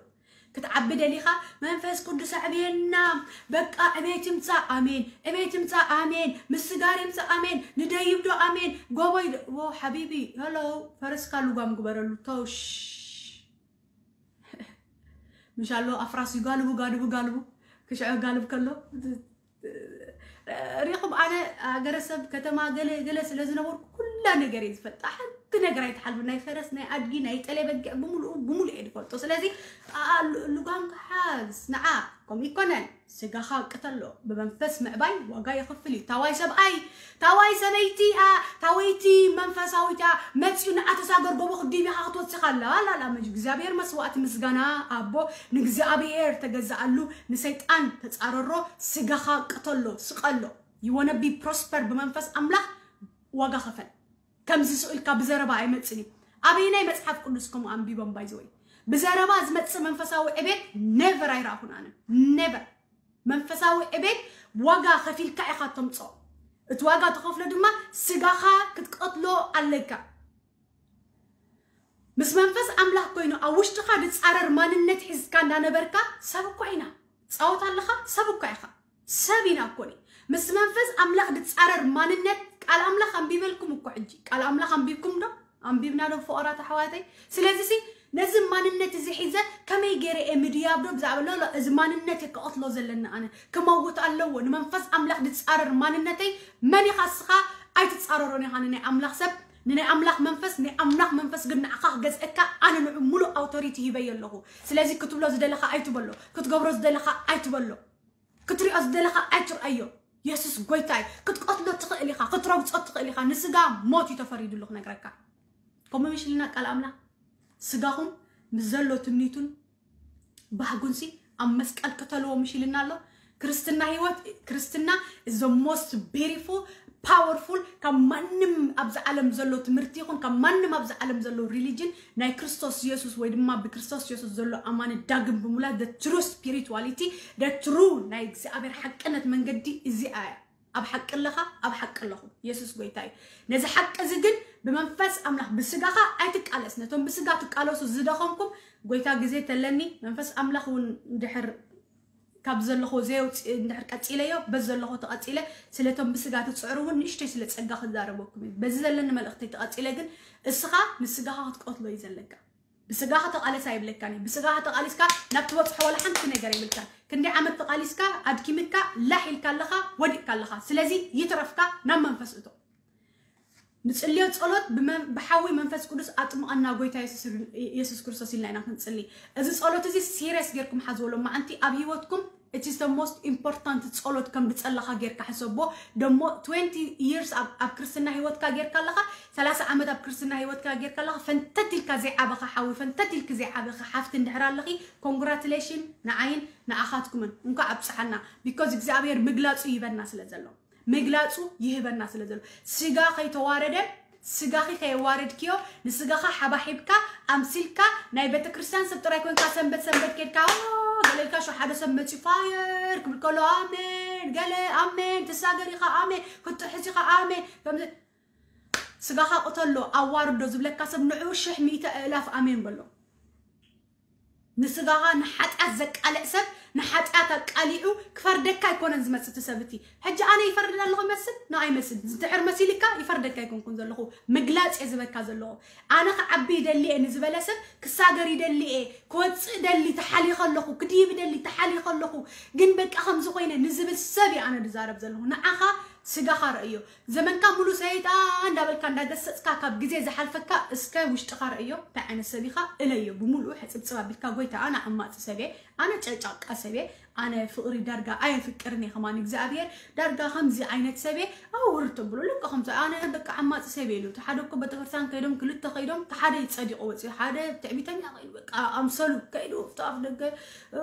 ክትዓቢ ደሊኻ መንፈስ ቅዱስ ኣዕብየና፣ በቃ ዕቤት ይምጻእ፣ ኣሜን፣ ዕቤት ይምጻእ፣ ኣሜን፣ ምስጋር ይምጻእ፣ ኣሜን፣ ንደይብ ዶ፣ ኣሜን፣ ጎቦይ ዶ። ዎ ሓቢቢ፣ ሄሎ፣ ፈረስካ ልጓም ግበረሉ፣ ቶሽ። ምሻሎ ኣፍራስ ይጋልቡ፣ ጋልቡ፣ ጋልቡ፣ ክሽዑ ጋልብ ከሎ ሪኹም። ኣነ ሃገረሰብ ከተማ ገለ ገለ ስለ ዝነበርኩ ኩላ ነገር እየ ዝፈልጣ። ሓንቲ ነገር ኣይትሓልፍ፣ ናይ ፈረስ፣ ናይ ኣድጊ፣ ናይ ጠሌ በጊዕ ብምሉኡ ብምሉኡ እየ ዝፈልጦ። ስለዚ ኣኣ፣ ሉ- ልጓም ክሓዝ ንዓ፣ ከምኡ ይኮነን። ስጋኻ ቅተሎ፣ ብመንፈስ ምዕባይ ዋጋ የኽፍል እዩ። ታዋይ ሰብኣይ፣ ታዋይ ሰበይቲ፣ ኣ፣ ታወይቲ መንፈሳዊት፣ ኣ፣ መጺኡ ንዓ ተሳገር፣ ጎቦ ክዲብ ኢኻ ክትወጽእ ኢኻ። ላላላ፣ መጅ እግዚኣብሔር መስዋዕቲ ምስጋና ኣቦ ንእግዚኣብሔር ተገዛኣሉ፣ ንሰይጣን ተጻረሮ፣ ስጋኻ ቅተሎ፣ ስቀሎ። You wanna be prosper ብመንፈስ ኣምላኽ ዋጋ ኸፈል። ከምዚ ስቕ ኢልካ ብዘረባ ኣይመጽን እዩ። ኣበይናይ መጽሓፍ ቅዱስ ከምኡ ኣንቢቦም ባይዘወይ? ብዘረባ ዝመጽእ መንፈሳዊ ዕቤት ኔቨር ኣይረኣኹን ኣነ። ኔቨር። መንፈሳዊ ዕቤት ዋጋ ከፊልካ ኢኻ ተምጽኦ። እቲ ዋጋ ትኸፍሎ ድማ ስጋኻ ክትቀትሎ ኣለካ። ምስ መንፈስ ኣምላኽ ኮይኑ ኣብ ውሽጥኻ ዝጻረር ማንነት ሒዝካ እንዳነበርካ ሰብ እኮ ኢና። ጻወት ኣለኻ፣ ሰብ እኮ ኢኻ። ሰብ ኢና እኮ ኒ። ምስ መንፈስ ኣምላኽ ዝጻረር ማንነት ቃል ኣምላኽ ኣንቢበልኩም እኮ ሕጂ። ቃል ኣምላኽ ኣንቢብኩም ዶ? ኣንቢብና ዶ ፍቑራት ኣሕዋተይ? ስለዚ ሲ ነዚ ማንነት እዚ ሒዘ ከመይ ገይረ እየ ምድያብ ዶ ብዛዕባ ሎ፣ ሎ፣ እዚ ማንነት እየ ክቐትሎ ዘለና ኣነ። ክመውት ኣለዎ። ንመንፈስ ኣምላኽ ዝጻረር ማንነተይ መን ኢኻ እስኻ? ኣይትጻረሮን ኢኻ ንናይ ኣምላኽ ሰብ፣ ንናይ ኣምላኽ መንፈስ፣ ናይ ኣምላኽ መንፈስ ግን ንዓኻ ክገዝአካ ኣነ ንዑ ሙሉእ ኣውቶሪቲ ሂበዮ ኣለኹ። ስለዚ ክትብሎ ዝደለኻ ኣይትበሎ፣ ክትገብሮ ዝደለኻ ኣይትበሎ፣ ክትሪኦ ዝደለኻ ኣይትርኣዮ። የሱስ ጎይታ እዩ። ክትቀትሎ ትኽእል ኢኻ፣ ክትረግጾ ትኽእል ኢኻ። ንስጋ ሞት እዩ ተፈሪዱሉ ክነግረካ። ከምኡ ምሽ ኢልና ቃል ኣምላኽ ስጋኹም ምስ ዘሎ ትምኒቱን ባህጉንሲ ኣብ መስቀል ቅተልዎ ምሽ ኢልና ኣሎ። ክርስትና ህይወት፣ ክርስትና is the most beautiful, powerful ካብ ማንም ኣብዚ ዓለም ዘሎ ትምህርቲ ይኹን ካብ ማንም ኣብዚ ዓለም ዘሎ ሪሊጅን ናይ ክርስቶስ የሱስ ወይ ድማ ብክርስቶስ የሱስ ዘሎ ኣማኒ ዳግም ብምውላድ the true spirituality, the true ናይ እግዚኣብሔር ሓቅነት መንገዲ እዚኣ እያ። ኣብ ሓቂ ኣለኻ፣ ኣብ ሓቂ ኣለኹ። የሱስ ጎይታ እዩ። ነዚ ሓቂ እዚ ግን ብመንፈስ ኣምላኽ፣ ብስጋኻ ኣይትቃለስ። ነቶም ብስጋ ትቃለሱ ዝደኸምኩም፣ ጎይታ ግዜ ተለኒ መንፈስ ኣምላኽ እውን ድሕር ካብ ዘለኹ ዘየውፅእ እንድሕር ቀፂለዮ፣ በዚ ዘለኹ ተቐፂለ ስለቶም ብስጋ ትፅዕሩ እውን ንእሽተይ ስለ ፀጋ ክዛረበኩም እዩ። በዚ ዘለኒ መልእኽቲ ተቐፂለ ግን እስኻ ንስጋኻ ክትቀትሎ እዩ ዘለካ። ብስጋኻ ተቓለስ ኣይብለካን እዩ። ብስጋኻ ተቓሊስካ ናብ ትበፅሖ ዋላ ሓንቲ ነገር የብልካን። ክንደይ ዓመት ተቓሊስካ ኣድኪምካ ላሕ ኢልካ ኣለኻ፣ ወዲቕካ ኣለኻ። ስለዚ ይትረፍካ ናብ መንፈስ እቶ። ንጽልዮ ጸሎት ብመን-፣ ብሓዊ መንፈስ ቅዱስ ኣጥምቐና ጎይታ የሱስ፣ የሱስ ክርስቶስ ኢልና ኢና ክንጽሊ። እዚ ጸሎት እዚ ሲሪየስ ጌርኩም ሓዝዎ። ሎማዓንቲ ኣብ ህይወትኩም it is the most important ጸሎት ከም ዝጸለኻ ጌርካ ሕሰቦ። ደሞ twenty years ኣብ፣ ኣብ ክርስትና ህይወትካ ጌርካ ኣለኻ፣ ሰላሳ ዓመት ኣብ ክርስትና ህይወትካ ጌርካ ኣለኻ፣ ፈንተት ኢልካ ዘይዓበኻ ሓዊ፣ ፈንተት ኢልኪ ዘይዓበኺ ሓፍቲ እንድሕር ኣለኺ፣ ኮንግራቱሌሽን ንዓይን ንዓኻትኩምን። እንኳዕ ኣብጽሓና። ቢኮዝ እግዚኣብሔር ምግላጹ ይህበና ስለ ዘሎ። ምግላጹ ይህበና ስለ ዘሎ። ስጋ ከይተዋረደ፣ ስጋኺ ከየዋረድክዮ፣ ንስጋኻ ሓባሒብካ፣ ኣምሲልካ፣ ናይ ቤተክርስትያን ሰብ ጥራይ ኮንካ፣ ሰንበት ሰንበት ኬድካ፣ ኦ፣ ገለ ኢልካ፣ ሸው ሓደ ሰብ መጺኡ ፋየር ክብል ከሎ፣ ኣሜን፣ ገለ፣ ኣሜን፣ ትሳገር ኢኻ፣ ኣሜን፣ ክትጥሕስ ኢኻ፣ ኣሜን። ከምዚ ስጋኻ ቅተሎ፣ ኣዋርዶ ዝብለካ ሰብ ንዑ ሽሕ ሚእቲ ኣእላፍ ኣሜን በሎ። ንስጋኻ ንሓጢኣት ዘቃልዕ ሰብ ንሓጢኣት ኣቃሊዑ ክፈርደካ ኣይኮነን ዝመጽእ እቲ ሰብ እቲ። ሕጂ ኣነ ይፈርድ ኣለኹ ይመስል? ኖ፣ ኣይመስል። ዝድሕር መሲልካ ይፈርደካ ኣይኮንኩን ዘለኹ። ምግላጽ እየ ዝበካ ዘለኹ። ኣነ ክዓቢ ይደሊ እየ ንዝበለ ሰብ፣ ክሳገር ይደሊ እየ፣ ክወጽእ ደሊ ተሓሊኸ ኣለኹ፣ ክድይብ ደሊ ተሓሊኸ ኣለኹ፣ ግን በቃ ከምዚ ኮይነ ንዝብል ሰብ እየ ኣነ ዝዛረብ ዘለኹ። ንዓኻ ስጋኻ ርእዮ። ዘመንካ ሙሉ ሰይጣን እንዳበልካ እንዳገሰጽካ ካብ ግዜ ዝሓልፈካ እስከ ውሽጥኻ ርእዮ። እንታይ ዓይነት ሰብ ኢኻ? እለዮ። ብምሉኡ ሕጽብጽብ ኣቢልካ፣ ጎይታ፣ ኣነ ዓማጺ ሰብ እየ፣ ኣነ ጨጫቃ ሰብ እየ፣ ኣነ ፍቕሪ ዳርጋ ኣየፍቅርን እየ። ከማን እግዚኣብሔር ዳርጋ ከምዚ ዓይነት ሰብ እየ ኣውርድ ተብሎ። ልክ ከምዚ ኣነ በቃ ዓማጺ ሰብ እየ ኢሉ። እቲ ሓደ እኮ ቤተክርስትያን ከይዶም ክልተ ከይዶም፣ እቲ ሓደ ጸዲቑ ወጺኡ፣ ሓደ ትዕቢተኛ ከይዱ በቃ ኣምሰሉ ከይዱ ኣብቲ ኣፍ ደገ፣ እ፣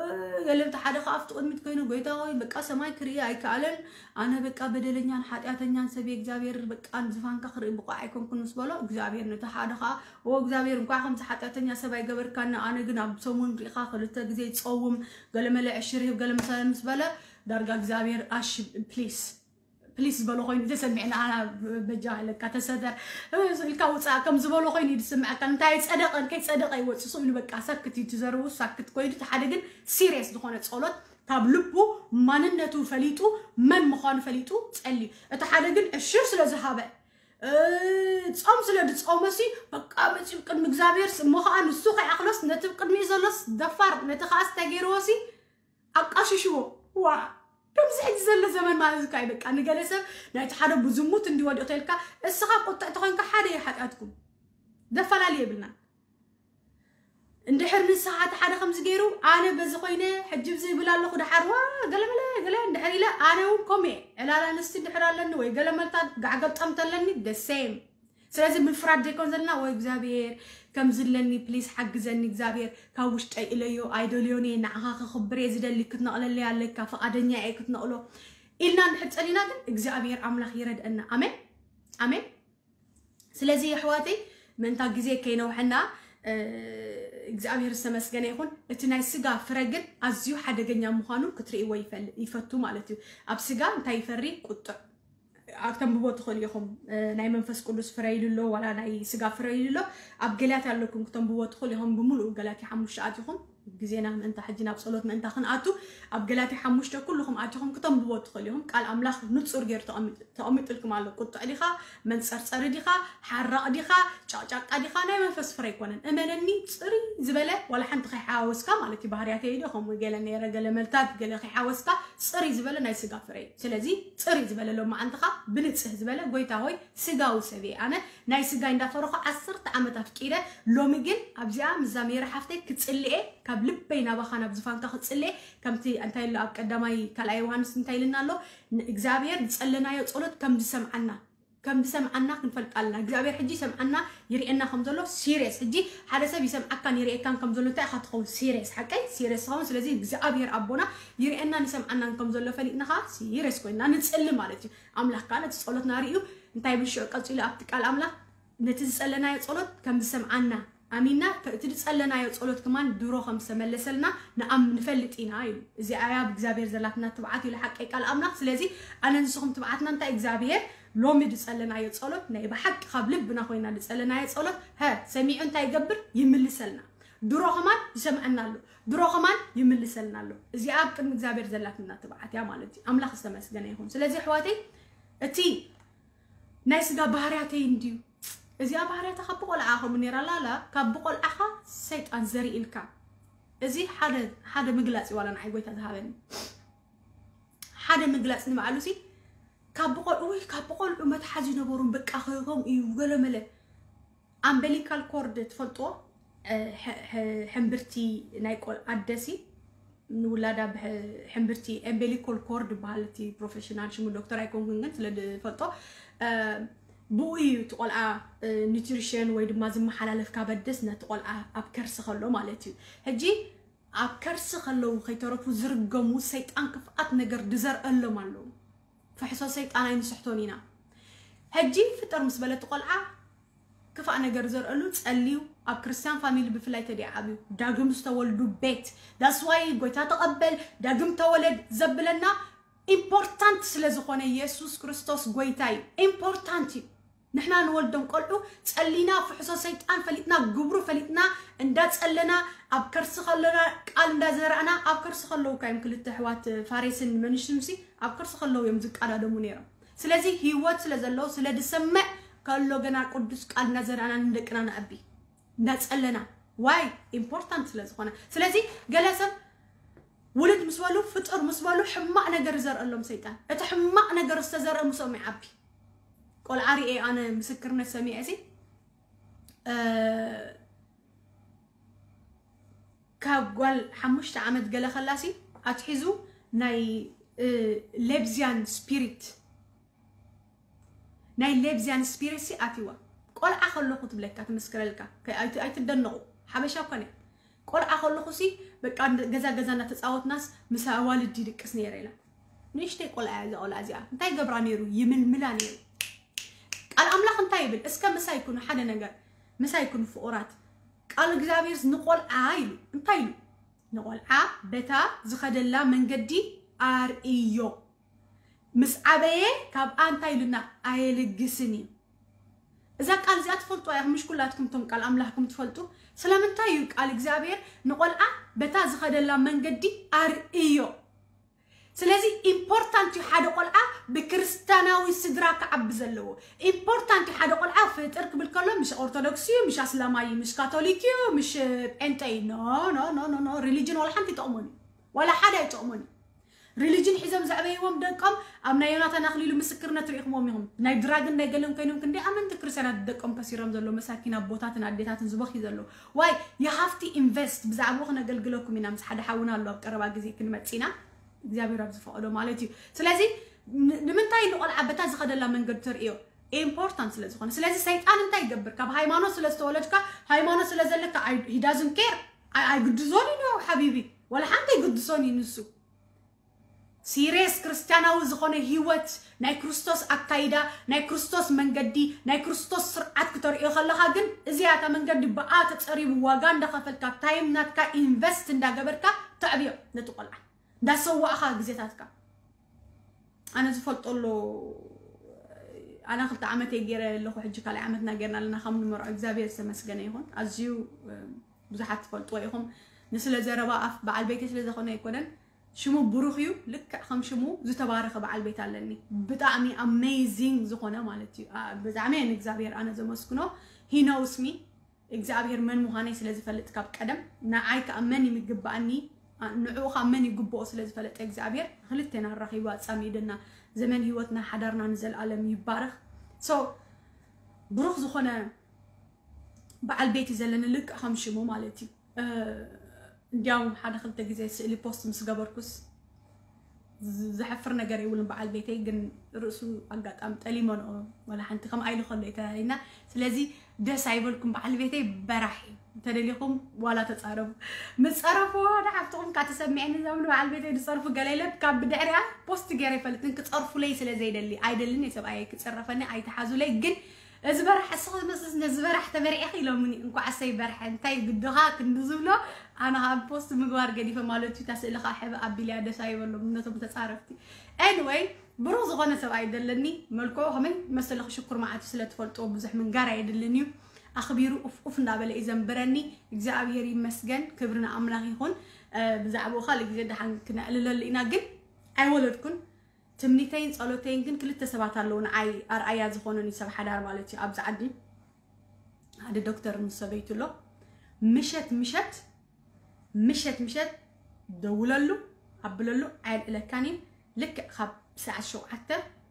ገለ እቲ ሓደ ከኣ ኣብቲ ቅድሚት ኮይኑ፣ ጎይታ ሆይ በቃ ሰማይ ክርኢ ኣይከኣለን፣ ኣነ በቃ በደለኛን ሓጢኣተኛን ሰብ እየ፣ እግዚኣብሔር በቃ ዝፋንካ ክርኢ ብቑዕ ኣይኮንኩን ምስ በሎ፣ እግዚኣብሔር ነቲ ሓደ ከኣ፣ ኦ እግዚኣብሔር፣ እንኳዕ ከምዚ ሓጢኣተኛ ሰብ ኣይገበርካኒ፣ ኣነ ግን ኣብ ሰሙን ሪኢኻ ክልተ ግዜ ይጸውም፣ ገለመለ ዕሽር ይህብ፣ ገለ መሰለ ምስ በለ፣ ዳርጋ እግዚኣብሔር ኣሽ ፕሊስ ፕሊስ ዝበሎ ኮይኑ ተሰሚዕና፣ ኣና በጃ ኢለካ ተሰተር፣ እ፣ ኢልካ ውፃእ ከም ዝበሎ ኮይኑ እዩ ዝስምዐካ። እንታይ ጸደቐን ከይጸደቐ ይወጽእ፣ ስቕ ኢሉ በቃ ሳክት እዩ ትዘርቡ፣ ሳክት ኮይኑ። እቲ ሓደ ግን ሲሪየስ ዝኾነ ጸሎት ካብ ልቡ ማንነቱ ፈሊጡ፣ መን ምዃኑ ፈሊጡ ጸልዩ። እቲ ሓደ ግን ዕሽር ስለ ዝሃበ፣ እ፣ ጾም ስለ ዝጾመ ሲ በቃ መጺኡ ቅድሚ እግዚኣብሔር ሲ፣ እሞ ኸዓ ንሱ ከይኣኽሎስ ነቲ ቅድሚኡ ዘሎስ ደፋር፣ ነቲ ኸዓ እንታይ ገይርዎ ሲ ኣቃሽሽዎ። ዋ፣ ከምዚ ሕጂ ዘሎ ዘመን ማለት እኮ እዩ። በቃ ንገለ ሰብ ናይቲ ሓደ ብዝሙት እንዲወድቕ ተልካ፣ እስኻ ቁጥዕ ተኾይንካ ሓደ እዩ ሓጢኣትኩም። ደፈላለዩ የብልናን። እንድሕር ንስኻ እቲ ሓደ ከምዚ ገይሩ፣ ኣነ በዚ ኮይነ፣ ሕጂ ብዚ ይብል ኣለኹ፣ ደሓር ዋ፣ ገለመለ፣ ገለ እንድሕር ኢለ፣ ኣነ እውን ከምኡ እየ። ዕላል ኣንስቲ እንድሕር ኣለኒ ወይ ገለመልታት ጋዕገልጠም ተለኒ፣ the same። ስለዚ ምፍራድ ዘይኮን ዘለና፣ ወይ እግዚኣብሔር፣ ከምዚ ኣለኒ፣ ፕሊዝ ሓግዘኒ እግዚኣብሔር፣ ካብ ውሽጠይ እለዮ፣ ኣይደልዮን እየ፣ ንዓኻ ከኽብር እየ ዝደሊ፣ ክትነቕለለይ ኣለካ፣ ፍቓደኛ እየ ክትነቕሎ ኢልና እንድሕር ጸሊና ግን እግዚኣብሔር ኣምላኽ ይረድአና። ኣሜን፣ ኣሜን። ስለዚ ኣሕዋተይ፣ ምእንታ ግዜ ከይነውሐና፣ እ፣ እግዚኣብሔር ዝተመስገነ ይኹን። እቲ ናይ ስጋ ፍረ ግን ኣዝዩ ሓደገኛ ምዃኑ ክትርእይዎ ይፈል-፣ ይፈቱ ማለት እዩ። ኣብ ስጋ እንታይ ይፈሪ? ቁጥዕ። ኣብ ተንብቦ ትኽእሉ ኢኹም። እ፣ ናይ መንፈስ ቅዱስ ፍረ ኢሉ ኣሎ፣ ዋላ ናይ ስጋ ፍረ ኢሉ ኣሎ። ኣብ ገላትያ ኣለኩም፣ ክተንብቦ ትኽእሉ ኢኹም። ብምሉኡ ገላትያ ሓሙሽተ ኣቲኹም፣ ግዜና ምእንታ ሕጂ ናብ ጸሎት ምእንታ ክንኣቱ፣ ኣብ ገላትያ ሓሙሽተ ኩልኹም ኣቲኹም ክተንብቦ ትኽእሉ ኢኹም። ቃል ኣምላኽ ንጹር ገይሩ ተቐሚጡ፣ ተቐሚጡልኩም ኣሎ። ቁጥዕ ዲኻ? መንጸርጸሪ ዲኻ? ሓራቕ ዲኻ? ጫቅጫቃ ዲኻ? ናይ መንፈስ ፍረ ኣይኮነን። እመነኒ፣ ጽሪ ዝበለ፣ ዋላ ሓንቲ ከይሓዋወስካ ማለት እዩ። ባህርያተይ ዶ ከምኡ ገለ ነይረ፣ ገለ መልታት፣ ገለ ከይሓወስካ፣ ጽሪ ዝበለ ናይ ስጋ ፍረ እዩ። ስለዚ ጽሪ ዝበለ ሎማዓንትኻ ብንጽህ ዝበለ፣ ጎይታ ሆይ፣ ስጋዊ ሰብ እየ ኣነ፣ ናይ ስጋይ እንዳፈረኹ ዓሰርተ ዓመት ኣፍቂረ፣ ሎሚ ግን ኣብዚኣ ምስዛ ሜሪ ሓፍተይ ክጽልኤ፣ ካብ ልበይ ናባኻ ናብ ዝፋንካ ክጽልኤ፣ ከምቲ እንታይ ኣሎ ኣብ ቀዳማይ ካልኣይ ዮሃንስ እንታይ ኢልና ኣሎ? ንእግዚኣብሔር ዝጸለናዮ ጸሎት ከም ዝሰምዓና፣ ከም ዝሰምዓና ክንፈልጥ ኣለና። እግዚኣብሔር ሕጂ ይሰምዓና፣ ይርእየና ከም ዘሎ ሲሪየስ። ሕጂ ሓደ ሰብ ይሰምዓካን ይርእየካን ከም ዘሎ እንታይ ኢኻ ትኸውን? ሲሪየስ፣ ሓቀይ ሲሪየስ ትኸውን። ስለዚ እግዚኣብሔር ኣቦና ይርእየናን ይሰምዓናን ከም ዘሎ ፈሊጥና ኸዓ ሲሪየስ ኮይንና ንጽሊ ማለት እዩ። ኣምላኽ ከኣ ነቲ ጸሎትና ርእዩ እንታይ ይብል ሽዑ ቀጺሉ ኣብቲ ቃል ኣምላኽ? ነቲ ዝጸለናዮ ጸሎት ከም ዝሰምዓና ኣሚንና፣ እቲ ዝጸለናዮ ጸሎት ከማን ድሮ ከም ዝተመለሰልና ንኣም-፣ ንፈልጥ ኢና ኢሉ። እዚኣ እያ ኣብ እግዚኣብሔር ዘላትና ትብዓት ኢሉ ሓቀይ ቃል ኣምላኽ። ስለዚ ኣነ ንስኹም ትብዓትና እንታይ? እግዚኣብሔር ሎሚ ዝጸለናዮ ጸሎት ናይ ብሓቂ ካብ ልብና ኮይና ዝጸለናዮ ጸሎት፣ ሀ፣ ሰሚዑ እንታይ ይገብር? ይምልሰልና። ድሮ ከማን ይሰምዐና ኣሎ። ድሮ ከማን ይምልሰልና ኣሎ። እዚኣ ኣብ ቅድሚ እግዚኣብሔር ዘላትና ትብዓት እያ ማለት እዩ። ኣምላኽ ዝተመስገነ ይኹን። ስለዚ ኣሕዋተይ፣ እቲ ናይ ስጋ ባህርያተይ እንድዩ። እዚኣ ባህርያታ ካብ ብቆልዓ ከምኡ ነይራ ኣላ፣ ኣላ፣ ካብ ብቆልዓኻ ሰይጣን ዘሪእልካ። እዚ ሓደ፣ ሓደ ምግላጽ እዩ ዋላ ንዓይ ጎይታ ዝሃበኒ። ሓደ ምግላጽ ንባዕሉ ሲ፣ ካብ ብቆልዑ፣ ወይ ካብ ብቆልዑ መትሓዚ ነበሩን በቃ ከምኡ እዩ ገለመለ። ኣምበሊካል ኮርድ ትፈልጥዎ? እ፣ ሕ-፣ ሕ-፣ ሕምብርቲ ናይ ቆል-፣ ኣደ ሲ፣ ንውላዳ ብሕ-፣ ሕምብርቲ፣ ኤምቤሊኮል ኮርድ ይበሃል። እቲ ፕሮፌሽናል ሽሙ ዶክተር ኣይኮንኩን፣ ግን ስለ ዝፈልጦ፣ እ፣ ብኡ እዩ እቲ ቆልዓ፣ እ፣ ኒትሪሽን ወይ ድማ ዝመሓላለፍ ካብ ኣደስ ነቲ ቆልዓ ኣብ ከርሲ ከሎ ማለት እዩ። ሕጂ ኣብ ከርሲ ከለዉ ከይተረፉ ዝርገሙ ሰይጣን ክፍኣት ነገር ድዘርአሎም ኣለዉ። ፍሕሶ ሰይጣን ኣይንስሕቶን ኢና። ሕጂ ፍጥር ምስ በለ እቲ ቆልዓ ክፋእ ነገር ዘርአሉ ጸልዩ፣ ኣብ ክርስትያን ፋሚሊ ብፍላይ ተዲኣ ዓብዩ፣ ዳግም ዝተወልዱ ቤት። That's why ጎይታ ተቐበል፣ ዳግም ተወለድ ዘብለና ኢምፖርታንት ስለ ዝኾነ፣ የሱስ ክርስቶስ ጎይታ እዩ። ኢምፖርታንት እዩ። ንሕና ንወልዶም ቆልዑ ጸሊና፣ ፍሕሶ ሰይጣን ፈሊጥና፣ ግብሩ ፈሊጥና፣ እንዳጸለና፣ ኣብ ከርሲ ከለና ቃል እንዳዘራእና፣ ኣብ ከርሲ ከለዉ እካ እዮም ክልተ ኣሕዋት ፋሬስን መንሽምሲ ኣብ ከርሲ ከለዉ እዮም ዝቃዳደሙ ነይሮም። ስለዚ ህይወት ስለ ዘለዉ፣ ስለ ዝሰምዕ ከሎ ገና ቅዱስ ቃል እንዳዘራእና ንደቅና ነዕቢ፣ እንዳጸለና። ዋይ ኢምፖርታንት ስለ ዝኾነ። ስለዚ ገለ ሰብ ውልድ ምስ በሉ፣ ፍጡር ምስ በሉ ሕማቕ ነገር ይዘርእሎም ሰይጣን። እቲ ሕማቕ ነገር ዝተዘርአ ምስኦም ይዓቢ። ቆልዓ ርኤ ኣነ ምስክርነት ሰሚዐ ሲ ካብ ጓል ሓሙሽተ ዓመት ገለ ከላሲ ኣትሒዙ ናይ ሌብዚያን ስፒሪት ናይ ሌብዚያን ስፒሪት ሲ ኣትዋ። ቆልዓ ከለኹ ትብለካ ትምስክረልካ። ኣይትደነቑ። ሓበሻ ኮነ። ቆልዓ ከለኹ ሲ በቃ ገዛ ገዛ እናተፃወትናስ ምስ ኣዋልድ ይድቅስ ነይረ ኢላ። ንእሽተይ ቆልዓ እያ እዛ ቆልዓ እዚኣ። እንታይ ገብራ ነይሩ? ይምልምላ ነይሩ። ቃል ኣምላኽ እንታይ ይብል? እስከ ምሳይ ኩኑ ሓደ ነገር፣ ምሳይ ኩኑ ፍቑራት። ቃል እግዚኣብሔር ንቆልዓ ኢሉ እንታይ ኢሉ? ንቆልዓ በታ ዝኸደላ መንገዲ ኣርእዮ፣ ምስ ዓበየ ካብኣ እንታይ ኢሉና? ኣየልግስን እዩ። እዛ ቃል እዚኣ ትፈልጡ ኣያ ምሽ ኩላትኩም ቶም ቃል ኣምላኽኩም ትፈልጡ? ስለምንታይ እዩ ቃል እግዚኣብሔር ንቆልዓ በታ ዝኸደላ መንገዲ ኣርእዮ? ስለዚ ኢምፖርታንት እዩ ሓደ ቆልዓ ብክርስቲያናዊ ስድራ ክዓቢ ዘለዎ። ኢምፖርታንት እዩ ሓደ ቆልዓ ፍጥር ክብል ከሎ ምሽ ኦርቶዶክስ እዩ፣ ምሽ ኣስላማይ እዩ፣ ምሽ ካቶሊክ እዩ፣ ምሽ ጴንጠ እዩ። ኖ ኖ ኖ ኖ ኖ ሪሊጅን ዋላ ሓንቲ ይጠቕሞን እዩ፣ ዋላ ሓደ ኣይጠቕሞን እዩ። ሪሊጅን ሒዞም ዘዕበይዎም ደቆም ኣብ ናይ ዮናታን ኣኽሊሉ ምስክርነት ርኢኽዎም ኢኹም። ናይ ድራግን ናይ ገለን ኮይኖም ክንደይ ኣመንቲ ክርስቲያናት ደቆም ከሲሮም ዘሎ መሳኪን ኣቦታትን ኣዴታትን ዝበኽዩ ዘሎ። ዋይ የሃፍቲ ኢንቨስት ብዛዕባኡ ክነገልግለኩም ኢና ምስ ሓደ ሓውና ኣሎ ኣብ ቀረባ ግዜ ክንመጽእ ኢና እግዚኣብሔር ኣብ ዝፈቐዶ ማለት እዩ። ስለዚ ንምንታይ ንቆልዓ በታ ዝኸደላ መንገዲ ተርእዮ ኢምፖርታንት ስለ ዝኾነ። ስለዚ ሰይጣን እንታይ ይገብር? ካብ ሃይማኖት ስለ ዝተወለድካ ሃይማኖት ስለ ዘለካ ሂዳዝን ኬር ኣይግድዞን እዩ ሓቢቢ፣ ወላ ሓንቲ ኣይግድሶን እዩ ንሱ። ሲሬስ ክርስቲያናዊ ዝኾነ ህይወት ናይ ክርስቶስ ኣካይዳ ናይ ክርስቶስ መንገዲ ናይ ክርስቶስ ስርዓት ክተርእዮ ከለኻ ግን እዚኣ እታ መንገዲ ብኣ ተፀሪቡ ዋጋ እንዳኸፈልካ ታይም ናትካ ኢንቨስት እንዳገበርካ ተዕብዮ ነቲ ቆልዓ እንዳሰዋእኻ ግዜታትካ። ኣነ ዝፈልጦ ኣሎ ኣነ ክልተ ዓመት እየ ገይረ ኣለኹ ሕጂ ካልኣይ ዓመትና ገይርና ኣለና ካብ ንመርዖ እግዚኣብሔር ዝተመስገነ ይኹን። ኣዝዩ ብዙሓት ትፈልጥዎ ኢኹም። ንስለ ዘረባ ኣፍ በዓል ቤተይ ስለ ዝኾነ ኣይኮነን ሽሙ ብሩኽ እዩ። ልክዕ ከም ሽሙ ዝተባረኸ በዓል ቤት ኣለኒ። ብጣዕሚ ኣሜዚንግ ዝኾነ ማለት እዩ። ብጣዕሚ ንእግዚኣብሔር ኣነ ዘመስግኖ። He knows me። እግዚኣብሔር መን ምዃነይ ስለ ዝፈልጥ ካብ ቀደም ንዓይ ከዓ መን ይምግባኣኒ ንዕኡ ከዓ መን ይግብኦ ስለ ዝፈለጠ እግዚኣብሔር ክልቴና ኣራኺቡ ኣፃሚድና። ዘመን ህይወትና ሓዳርና ንዘለኣለም ይባረኽ። So ብሩኽ ዝኾነ በዓል ቤት እዩ ዘለኒ ልክዕ ከም ሽሙ ማለት እዩ። እንዲያውም ሓደ ክልተ ግዜ ስእሊ ፖስት ምስ ገበርኩስ ዘሕፍር ነገር የብሉን። በዓል ቤተይ ግን ርእሱ ኣጋጣሚ ጠሊመንኦ ወላ ሓንቲ ከም ኣይሉ ከሎ እዩ ተላሊና። ስለዚ ደስ ኣይበልኩም በዓል ቤተይ በራሕ እዩ። እንተደሊኹም ዋላ ተፃረፉ። ምፀረፍዎ ንሓፍትኹም ካብ ተሰሚዐኒ እዞም ንበዓል ቤተይ ዝፀርፉ ገለ ኢለ ካብ ብድሕሪኣ ፖስት ገይረ ይፈልጥን ክፀርፉለይ ስለ ዘይደሊ ኣይደልን እየ ሰብኣየይ ክፅረፈኒ ኣይተሓዙለይ ግን እዚ በራሕ እስኺ ነዚ በራሕ ተመሪዕኺ ኢሎምኒ። እንኳዕ ኣሰይ በርሐ እንታይ ግድኻ ክንዲ ዝብሎ ኣነ ከዓ ፖስት ምግባር ገዲፈ ማለት እዩ። እታ ስእሊ ከዓ ሕብእ ኣቢለያ ደስ ኣይበሎም ነቶም ተፃረፍቲ። Anyway ብሩኽ ዝኾነ ሰብኣይ ደለኒ። መልክዑ ከመይ መሰለ ክሽኩር መዓት ስለ ትፈልጥዎ ብዙሕ ምንጋር ኣየድልን እዩ። ኣኽቢሩ ኡፍ ኡፍ እንዳበለ እዩ ዘንብረኒ። እግዚኣብሔር ይመስገን ክብሪ ንኣምላኽ ይኹን። ብዛዕባኡ ካልእ ግዜ ደሓን ክነዕልለሉ ኢና ግን ኣይወለድኩን። ትምኒተይን ጸሎተይን ግን ክልተ ሰባት ኣለዉ ንዓይ ኣርኣያ ዝኾኑኒ ሰብ ሓዳር ማለት እዩ። ኣብዚ ዓዲ ሓደ ዶክተር ምስ ሰበይቱ ኣሎ። ምሸት ምሸት ምሸት ምሸት ደውለሉ ኣብለሉ ኣየልዕለካን እዩ። ልክዕ ካብ ሰዓት ሸውዓተ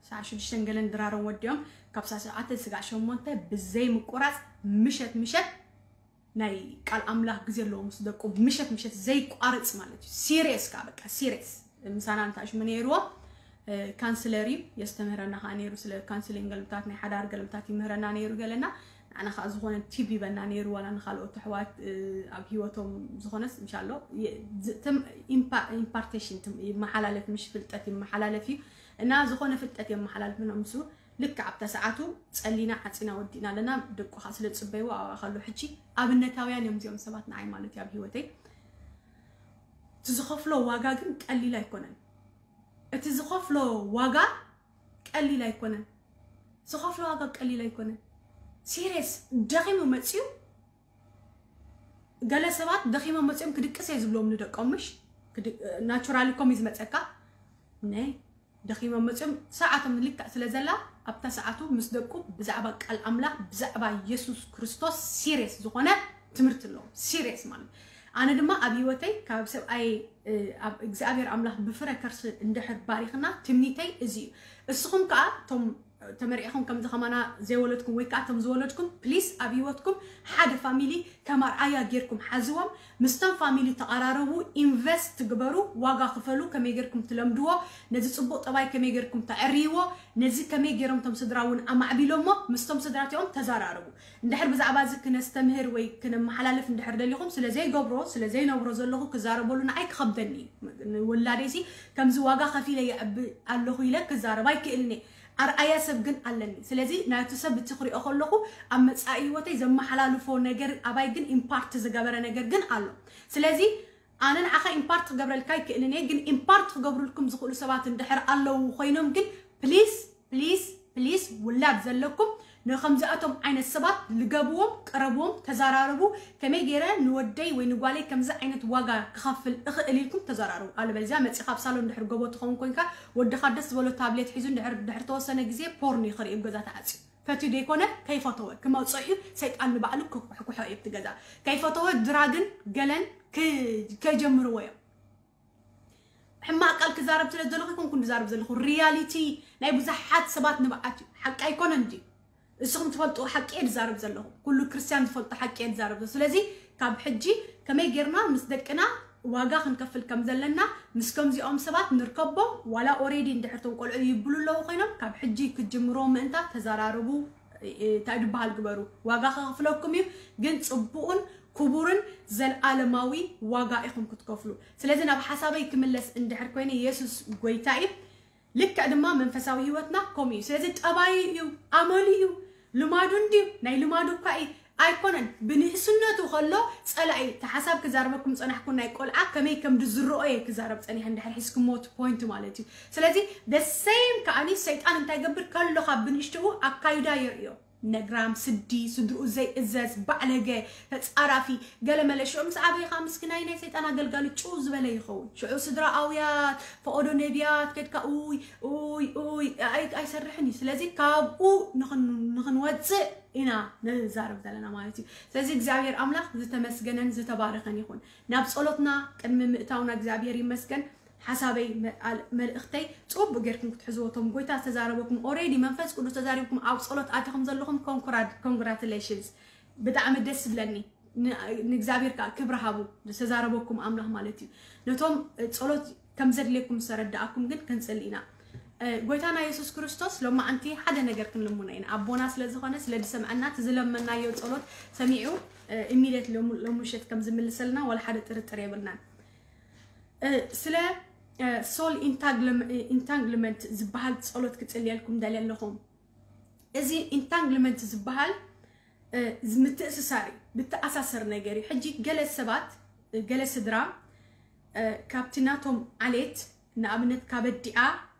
ሰዓት ሽዱሽተ ገለን ድራሮም ወዲኦም ካብ ሰዓት ሸውዓተ ስጋዕ ሸሞንተ ብዘይ ምቁራጽ ምሸት ምሸት ናይ ቃል ኣምላኽ ግዜ ኣለዎ ምስ ደቁ ምሸት ምሸት ዘይቋርጽ ማለት እዩ። ሲሪየስ ከኣ በቃ ሲሪየስ ምሳና እንታሽሙ ነይርዎ። ካንስለር እዩ የስተምህረና ከኣ ነይሩ ስለ ካንስሊንግ ገልምታት ናይ ሓዳር ገልምታት ይምህረና ነይሩ ገለና። ንዓና ከኣ ዝኾነ ቲፕ ይበና ነይሩ ዋላ ንካልኦት ኣሕዋት ኣብ ህይወቶም ዝኾነስ እንሻሎ ኢምፓርቴሽን ይመሓላለፍ ምሽ ፍልጠት ይመሓላለፍ እዩ እና ዝኾነ ፍልጠት የመሓላልፍና ምስኡ ልክዕ ኣብታ ሰዓቱ ጸሊና ዓጺና ወዲእና ኣለና። ደቁ ከኣ ስለ ዝጽበይዎ ኣብኣ ከሎ ሕጂ ኣብነታውያን እዮም እዚኦም ሰባት ንዓይ ማለት እዩ ኣብ ህይወተይ። እቲ ዝኸፍሎ ዋጋ ግን ቀሊል ኣይኮነን። እቲ ዝኸፍሎ ዋጋ ቀሊል ኣይኮነን። ዝኸፍሎ ዋጋ ቀሊል ኣይኮነን። ሲሪየስ ደኺሙ መፅዩ፣ ገለ ሰባት ደኺሞም መፅዮም ክድቅስ እየ ዝብሎም ንደቆም፣ ምሽ ናቹራሊ ኮም እዩ ዝመፀካ። ነይ ደኺሞም መፅዮም ሰዓቶም ልክዕ ስለ ዘላ ኣብታ ሰዓቱ ምስ ደቁ ብዛዕባ ቃል ኣምላኽ ብዛዕባ የሱስ ክርስቶስ ሲሪየስ ዝኾነ ትምህርቲ ኣለዎም። ሲሪየስ ማለት ኣነ ድማ ኣብ ህይወተይ ካብ ሰብኣይ ኣብ እግዚኣብሔር ኣምላኽ ብፍረ ከርሲ እንድሕር ባሪኽና ትምኒተይ እዚ እዩ። እስኹም ከዓ እቶም ተመሪዕኹም ከምዚ ከማና ዘይወለድኩም ወይ ከዓ እቶም ዝወለድኩም ፕሊስ ኣብ ህይወትኩም ሓደ ፋሚሊ ከም ኣርኣያ ጌርኩም ሓዝዎም። ምስቶም ፋሚሊ ተቐራረቡ፣ ኢንቨስት ግበሩ፣ ዋጋ ክፈሉ። ከመይ ጌርኩም ትለምድዎ፣ ነዚ ፅቡቕ ጠባይ ከመይ ጌርኩም ተዕርይዎ፣ ነዚ ከመይ ጌሮም እቶም ስድራ እውን ኣማዕቢሎሞ ምስቶም ስድራቲኦም ተዘራረቡ። እንድሕር ብዛዕባ እዚ ክነስተምህር ወይ ክነመሓላልፍ እንድሕር ደሊኹም ስለ ዘይገብሮ ስለ ዘይነብሮ ዘለኹ ክዛረበሉ ንዓይ ክኸብደኒ እዩ። ንውላደይሲ ከምዚ ዋጋ ከፊለ የዕቢ ኣለኹ ኢለ ክዛረብ ኣይክእልን እየ። ኣርኣያ ሰብ ግን ኣለኒ። ስለዚ ናይቲ ሰብ እቲ ክሪኦ ከለኹ ኣብ መፃኢ ህይወተይ ዘመሓላልፎ ነገር ኣባይ ግን ኢምፓርት ዝገበረ ነገር ግን ኣሎ። ስለዚ ኣነ ንዓኻ ኢምፓርት ክገብረልካ ኣይክእልን እየ፣ ግን ኢምፓርት ክገብሩልኩም ዝኽእሉ ሰባት እንድሕር ኣለዉ ኮይኖም ግን ፕሊስ ፕሊስ ፕሊስ ውላድ ዘለኩም ንከምዚኣቶም ዓይነት ሰባት ልገብዎም፣ ቅረብዎም፣ ተዘራረቡ። ከመይ ገይረ ንወደይ ወይ ንጓለይ ከምዚ ዓይነት ዋጋ ክኸፍል እኽእል ኢልኩም ተዘራረቡ። ኣለበለዚያ መፂኻ ኣብ ሳሎን ድሕር ጎቦ ትኸውን ኮንካ ወድኻ ደስ ዝበሎ ታብሌት ሒዙ ድሕር ድሕር ተወሰነ ግዜ ፖርን እዩ ክርኢ ኣብ ገዛ ተዓፅዩ። ፈትዩ ደይኮነ ከይፈተወ ክመፆ እዩ። ሰይጣን ንባዕሉ ክኩሕኩሖ እዩ ኣብቲ ገዛ። ከይፈተወ ድራግን ገለን ክ- ከይጀምርዎ እዮም። ሕማቕ ቃል ክዛረብ ስለ ዘለኹ ይኮንኩ ዝዛረብ ዘለኹ። ሪያሊቲ ናይ ብዙሓት ሰባት ንብዓት እዩ። ሓቂ ኣይኮነን ድዩ? እስኹም ትፈልጡ ሓቂ እየ ዝዛረብ ዘለኹ። ኩሉ ክርስቲያን ዝፈልጡ ሓቂ እየ ዝዛረብ ዘለኹ። ስለዚ ካብ ሕጂ ከመይ ጌርና ምስ ደቅና ዋጋ ክንከፍል ከም ዘለና ምስ ከምዚኦም ሰባት ንርከቦም ዋላ ኦሬዲ እንድሕር ቶም ቆልዑ ይብሉ ኣለዉ ኮይኖም ካብ ሕጂ ክጅምሮ ምእንታ ተዘራርቡ። እንታይ ዝበሃል ግበሩ። ዋጋ ከኸፍለኩም እዩ፣ ግን ጽቡቕን ክቡርን ዘልኣለማዊ ዋጋ ኢኹም ክትከፍሉ። ስለዚ ናብ ሓሳበይ ክምለስ እንድሕር ኮይነ የሱስ ጎይታ እዩ። ልክዕ ድማ መንፈሳዊ ህይወትና ከምኡ እዩ። ስለዚ ጠባዩ እዩ፣ ኣመሉ እዩ፣ ልማዱ እንድዩ፣ ናይ ልማዱ እኳ እዩ ኣይኮነን። ብንእስነቱ ከሎ ጸላኢ እቲ ሓሳብ ክዛረበኩም ጸናሕኩ ናይ ቆልዓ ከመይ ከም ዝዝርኦ እየ ክዛረብ ጸኒሐ እንድሕር ሒዝኩሞ እቲ ፖይንት ማለት እዩ። ስለዚ ደሰይም ከኣኒ ሰይጣን እንታይ ገብር ከሎ ካብ ብንእሽትኡ ኣካይዳ የርእዮ። ነግራም፣ ስዲ፣ ስድርኡ ዘይእዘዝ፣ ባዕለገ፣ ተጻራፊ፣ ገለመለ። ሽዑ ምስ ዓበየ ከዓ ምስኪናይ ናይ ሰይጣን ኣገልጋሊ ጭው ዝበለ ይኸውን። ሽዑ ስድራ ኣውያት፣ ፈቐዶ ነቢያት ከድካ ኡይ ኡይ ኡይ ኣይ- ኣይሰርሕን እዩ። ስለዚ ካብኡ ንኽን- ንኽንወፅእ ኢና ንዛረብ ዘለና ማለት እዩ። ስለዚ እግዚኣብሔር ኣምላኽ ዝተመስገነን ዝተባረኸን ይኹን። ናብ ጸሎትና ቅድሚ ምእታውና እግዚኣብሔር ይመስገን። ሓሳበይ መ- ኣል- መልእኽተይ ጽቡቅ ጌርኩም ክትሕዝዎ እቶም ጎይታ ዝተዛረበኩም ኦሬዲ መንፈስ ቅዱስ ተዛሪብኩም ኣብ ጸሎት ኣቲኹም ዘለኹም ኮንኩራድ ኮንግራቱሌሽንስ። ብጣዕሚ ደስ ዝብለኒ። ን- ንእግዚኣብሔር ከዓ ክብሪ ሃቡ ዝተዛረበኩም ኣምላኽ ማለት እዩ። ነቶም እ፣ ጸሎት ከም ዘድልየኩም ዝተረዳኣኩም ግን ክንጽሊ ኢና። እ፣ ጎይታና የሱስ ክርስቶስ ሎማዓንቲ ሓደ ነገር ክንልምኖ ኢና። ኣቦና ስለ ዝኾነ ስለ ዝሰምዐና እቲ ዝለመናዮ ጸሎት ሰሚዑ ኢሚድየት ሎምሸት ከም ዝምልሰልና ዋላ ሓደ ጥርጥር የብልናን። እ፣ ስለ ሶል ኢንታንግልመንት ዝበሃል ጸሎት ክጽልየልኩም ደልየ ኣለኹም። እዚ ኢንታንግልመንት ዝበሃል እ፣ ምትእስሳር እዩ፣ ምተኣሳሰር ነገር እዩ። ሕጂ ገለ ሰባት እ፣ ገለ ስድራ እ፣ ካብቲ ናቶም ዓሌት ንኣብነት ካብ ኣዲኣ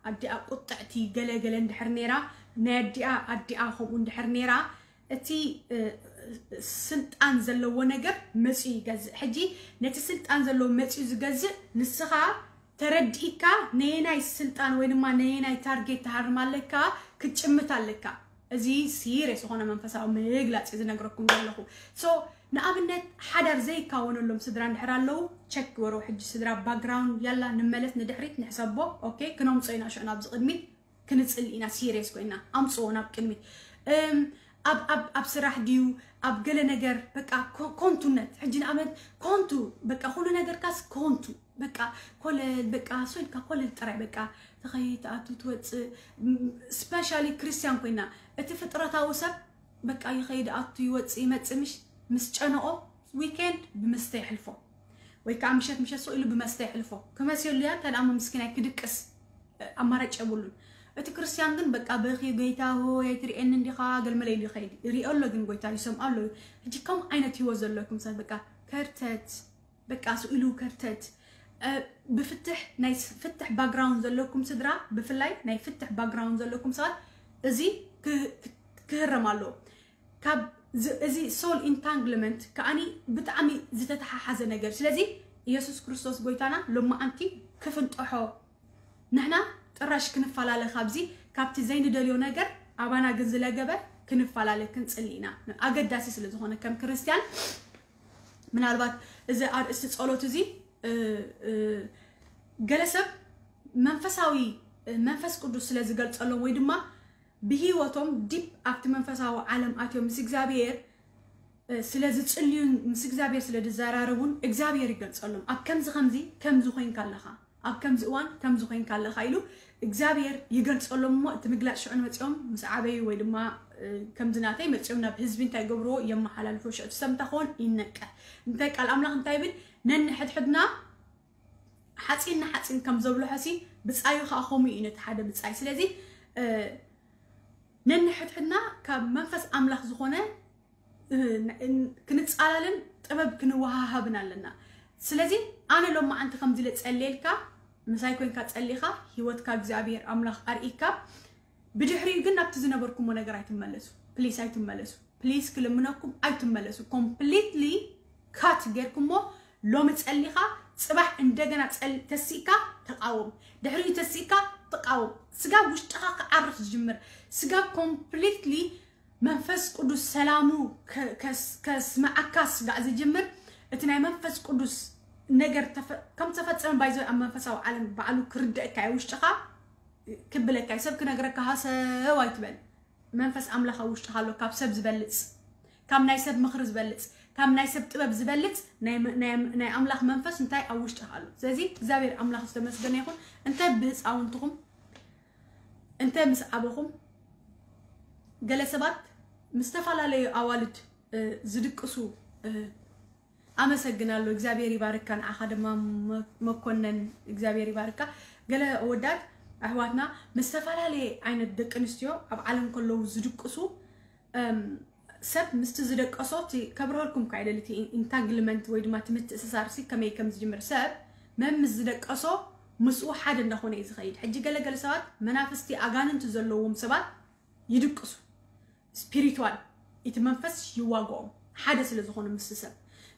ኣዲኣ ቁጥዕቲ ገለ ገለ እንድሕር ነይራ ናይ ኣዲኣ ኣዲኣ ከምኡ እንድሕር ነይራ እቲ እ፣ ስልጣን ዘለዎ ነገር መፅኡ ይገዝእ። ሕጂ ነቲ ስልጣን ዘለዎ መፅኡ ዝገዝእ ንስኻ ተረዲእካ ነየናይ ስልጣን ወይ ድማ ነየናይ ታርጌት ትሃርም ኣለካ ክትጭምት ኣለካ። እዚ ሲሪየስ ዝኾነ መንፈሳዊ ምግላፅ እዩ ዝነግረኩም ዘለኹ። ሶ ንኣብነት ሓዳር ዘይካወነሎም ስድራ እንድሕር ኣለዉ ቸክ ግበሩ። ሕጂ ስድራ ባክግራውንድ ያላ ንመለስ ንድሕሪት ንሕሰቦ። ኦኬ ክነምፆ ኢና ሽዑ ናብዚ ቅድሚት ክንፅል ኢና ሲሪየስ ኮይና ኣምፅዎ ናብ ቅድሚት። እም፣ ኣብ ኣብ ኣብ ስራሕ ድዩ ኣብ ገለ ነገር በቃ ኮ- ኮንቱነት። ሕጂ ንኣብነት ኮንቱ በቃ ኩሉ ነገርካስ ኮንቱ በቃ ኮለል በቃ ሶልካ ኮለል ጥራይ በቃ ተኸይድ ትኣቱ ትወፅእ። ስፔሻሊ ክርስቲያን ኮይና እቲ ፍጥረታዊ ሰብ በቃ ይኸይድ ኣቱ ይወፅእ ይመፅእ ምሽ ምስ ጨነቆ ዊኬንድ ብመስተ ይሕልፎ ወይ ከዓ ምሸት ምሸት ስቕ ኢሉ ብመስተ ይሕልፎ ክመስ የሉ እያ። እንታይ ደኣ ምስኪናይ ክድቅስ ኣማራጭ የብሉን። እቲ ክርስቲያን ግን በቃ በኺ ጎይታ ሆይ ኣይትርእየኒ እንዲኻ ገልመለ ኢሉ ይኸይድ ይሪኦ ኣሎ ግን ጎይታ ይሰምዖ ኣሎ። ሕጂ ከም ዓይነት ህይወት ዘለኩም ሰብ በቃ ከርተት በቃ ስኢሉ ከርተት እ፣ ብፍትሕ ናይ ስ- ፍትሕ ባክግራውንድ ዘለኩም ስድራ ብፍላይ ናይ ፍትሕ ባክግራውንድ ዘለኩም ሰባት እዚ ክህረም ኣለዎ። ካብ እዚ soul entanglement ከዓኒ ብጣዕሚ ዝተተሓሓዘ ነገር። ስለዚ ኢየሱስ ክርስቶስ ጎይታና ሎማዓንቲ ክፍንጠሖ፣ ንሕና ጥራሽ ክንፈላለ ካብዚ፣ ካብቲ ዘይንደልዮ ነገር ኣባና ግን ዝለገበ ክንፈላለ ክንጽሊ ኢና። ኣገዳሲ ስለ ዝኾነ ከም ክርስትያን፣ ምናልባት እዚ ኣርእስቲ ጸሎት እዚ ገለ ሰብ መንፈሳዊ መንፈስ ቅዱስ ስለ ዝገልጸሎም ወይ ድማ ብህይወቶም ዲፕ ኣብቲ መንፈሳዊ ዓለም ኣትዮም ምስ እግዚኣብሔር ስለ ዝጽልዩን ምስ እግዚኣብሔር ስለ ዝዘራረቡን እግዚኣብሔር ይገልጸሎም። ኣብ ከምዚ ከምዚ ከምዚ ኮይንካ ኣለኻ፣ ኣብ ከምዚ እዋን ከምዚ ኮይንካ ኣለኻ ኢሉ እግዚኣብሔር ይገልጸሎም። እሞ እቲ ምግላጽ ሽዑ ንመጺኦም ምስ ዓበዩ ወይ ድማ ከምዚ ናተይ መጺኦም ናብ ህዝቢ እንታይ ገብርዎ የመሓላልፎ። ሽዑ ትሰምታ ክኾን ይነቀ እንታይ ቃል ኣምላኽ እንታይ ይብል? ነንሕድሕድና ሓፂን ንሓፂን ከም ዘብልሖ ሲ ብፃዩ ከዓ ከምኡ እዩ ነቲ ሓደ ብፃይ። ስለዚ ነንሕድሕድና ካብ መንፈስ ኣምላኽ ዝኾነ ክንፃላልን ጥበብ ክንወሃሃብን ኣለና። ስለዚ ኣነ ሎማዓንቲ ከምዚ ኢለ ፀልየልካ፣ ምሳይ ኮይንካ ፀሊኻ ህይወትካ እግዚኣብሔር ኣምላኽ ኣርኢካ፣ ብድሕሪኡ ግን ናብቲ ዝነበርኩሞ ነገር ኣይትመለሱ። ፕሊስ ኣይትመለሱ። ፕሊስ ክልምነኩም ኣይትመለሱ። ኮምፕሊትሊ ካት ጌርኩሞ ሎሚ ጸሊኻ ጽባሕ እንደገና ተሲእካ ተቃወም። ድሕሪኡ ተሲእካ ተቃወም። ስጋብ ውሽጥኻ ክዓርፍ ዝጅምር ስጋብ ኮምፕሊትሊ መንፈስ ቅዱስ ሰላሙ ከስመዓካ ስጋዕ ዝጅምር እቲ ናይ መንፈስ ቅዱስ ነገር ከም ተፈጸመ ባይዘ ኣብ መንፈሳዊ ዓለም ባዕሉ ክርደእካ እዩ። ውሽጥኻ ክብለካ እዩ። ሰብ ክነግረካ ሃሰው ኣይትበል። መንፈስ ኣምላኽ ኣብ ውሽጥኻ ኣሎ። ካብ ሰብ ዝበልጽ፣ ካብ ናይ ሰብ ምኽሪ ዝበልጽ፣ ካብ ናይ ሰብ ጥበብ ዝበልጽ ናይ ኣምላኽ መንፈስ እንታይ ኣብ ውሽጥኻ ኣሎ። ስለዚ እግዚኣብሔር ኣምላኽ ዝተመስገነ ይኹን። እንተ ብህፃውንትኹም እንተ ምስ ዓበኹም ገለ ሰባት ምስ ዝተፈላለዩ ኣዋልድ ዝድቅሱ ኣመሰግናለሁ። እግዚኣብሔር ይባርካ። ንዓኻ ድማ መኮነን እግዚኣብሔር ይባርካ። ገለ ወዳት ኣሕዋትና ምስ ዝተፈላለየ ዓይነት ደቂ ኣንስትዮ ኣብ ዓለም ከለዉ ዝድቅሱ ሰብ ምስቲ ዝደቀሶ ከብርሀልኩም ካይደል እቲ ኢንታንግልመንት ወይ ድማ እቲ ምትእስሳር ሲ ከመይ ከም ዝጅምር ሰብ መም ምስ ዝደቀሶ ምስኡ ሓደ እንዳኾነ እዩ ዝኸይድ። ሕጂ ገለገለ ሰባት መናፍስቲ ኣጋንንቲ ዘለዎም ሰባት ይድቅሱ። ስፒሪትዋል እቲ መንፈስ ይዋግኦም ሓደ ስለ ዝኾነ ምስ ሰብ።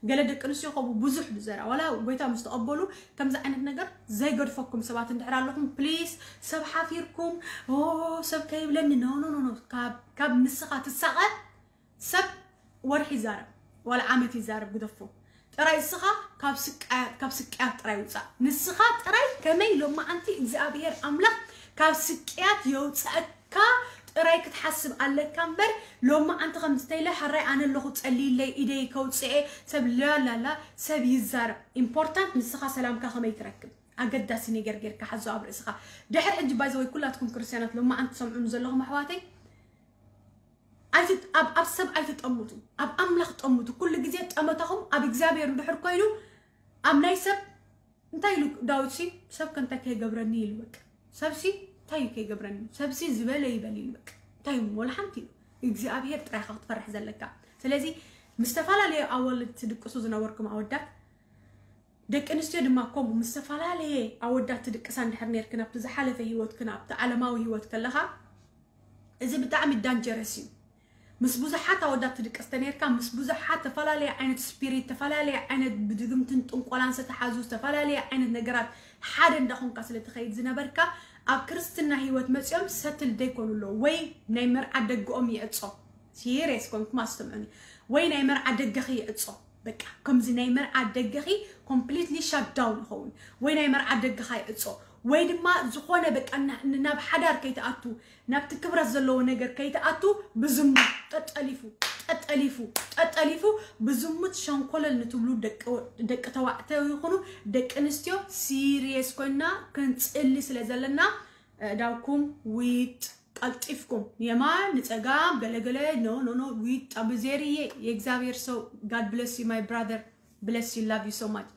ገለ ደቂ ኣንስትዮ ከምኡ ብዙሕ ዝዘራ ዋላ ጎይታ ምስ ተቐበሉ ከምዚ ዓይነት ነገር ዘይገድፈኩም ሰባት እንድሕር ኣለኹም ፕሊስ ሰብ ሓፊርኩም ኦ ሰብ ከይብለኒ ኖ ኖ ኖ ኖ ካብ ካብ ንስኻ ትሳቐ ሰብ ወርሒ ይዛረብ ዋላ ዓመት ይዛረብ ግደፎ ጥራይ እስኻ ካብ ስቃያት ካብ ስቅያት ጥራይ ውፃእ ንስኻ ጥራይ ከመይ ሎማዓንቲ እግዚኣብሔር ኣምላኽ ካብ ስቅያት የውፅአካ ጥራይ ክትሓስብ ኣለካ እምበር ሎማዓንቲ ከምዚ ተይለ ሕራይ ኣነ ኣለኹ ፀልይለይ ኢደይ ከውፅኤ ሰብ ላላላ ሰብ ይዛረብ ኢምፖርታንት ንስኻ ሰላምካ ከመይ ትረክብ ኣገዳሲ ነገር ጌርካ ሓዞ ኣብ ርእስኻ ድሕር ሕጂ ባይዘወይ ኩላትኩም ክርስትያናት ሎማዓንቲ ትሰምዑኒ ዘለኹም ኣሕዋተይ ኣይትጥ- ኣብ ኣብ ሰብ ኣይትጠምቱ ኣብ ኣምላኽ ጠምቱ ኩሉ ግዜ ጠመታኹም ኣብ እግዚኣብሔር እንድሕር ኮይኑ ኣብ ናይ ሰብ እንታይ ኢሉ ዳዊት ሲ ሰብ ከ እንታይ ከይገብረኒ ኢሉ በቃ ሰብ ሲ እንታይ እዩ ከይገብረኒ ሰብ ሲ ዝበለ ይበል ኢሉ በቃ እንታይ እዩ ወላ ሓንቲ ኢሉ እግዚኣብሔር ጥራይ ኢኻ ክትፈርሕ ዘለካ ስለዚ ምስ ዝተፈላለዩ ኣወልድ ትድቅሱ ዝነበርኩም ኣወዳት ደቂ ኣንስትዮ ድማ ከምኡ ምስ ዝተፈላለየ ኣወዳት ትድቅሳ እንድሕር ነርክን ኣብቲ ዝሓለፈ ህይወትክን ኣብቲ ዓለማዊ ህይወት ከለኻ እዚ ብጣዕሚ ዳንጀረስ እዩ ምስ ብዙሓት ኣወዳት ትድቅስ ተነርካ ምስ ብዙሓት ተፈላለየ ዓይነት ስፒሪት ተፈላለየ ዓይነት ብድግምትን ጥንቆላን ዝተሓዙ ዝተፈላለየ ዓይነት ነገራት ሓደ እንዳኾንካ ስለ ትኸይድ ዝነበርካ ኣብ ክርስትና ህይወት መፂኦም ሰትል ደይኮኑ ኣለዉ ወይ ናይ መርዓ ደገኦም ይዕፆ ሲሪየስ ኮንኩም ኣስተምዑኒ ወይ ናይ መርዓ ደገኺ ይዕፆ በቃ ከምዚ ናይ መርዓ ደገኺ ኮምፕሊትሊ ሻትዳውን ይኸውን ወይ ናይ መርዓ ደገኻ ይዕፆ ወይ ድማ ዝኾነ በቃ ናብ ሓዳር ከይትኣቱ ናብቲ ክብረት ዘለዎ ነገር ከይትኣቱ ብዝሙት ጠጠሊፉ ጠጠሊፉ ጠጠሊፉ ብዝሙት ሸንኮለል ንትብሉ ደቂ ተባዕትዮ ይኹኑ ደቂ ኣንስትዮ ሲሪየስ ኮይና ክንፅሊ ስለ ዘለና ዳውኩም ዊጥ ቀልጢፍኩም የማን ንፀጋም ገለገለ no no no ዊጥ ኣብ ዜርዬ የእግዚኣብሔር ሰው God bless you my brother bless you love you so much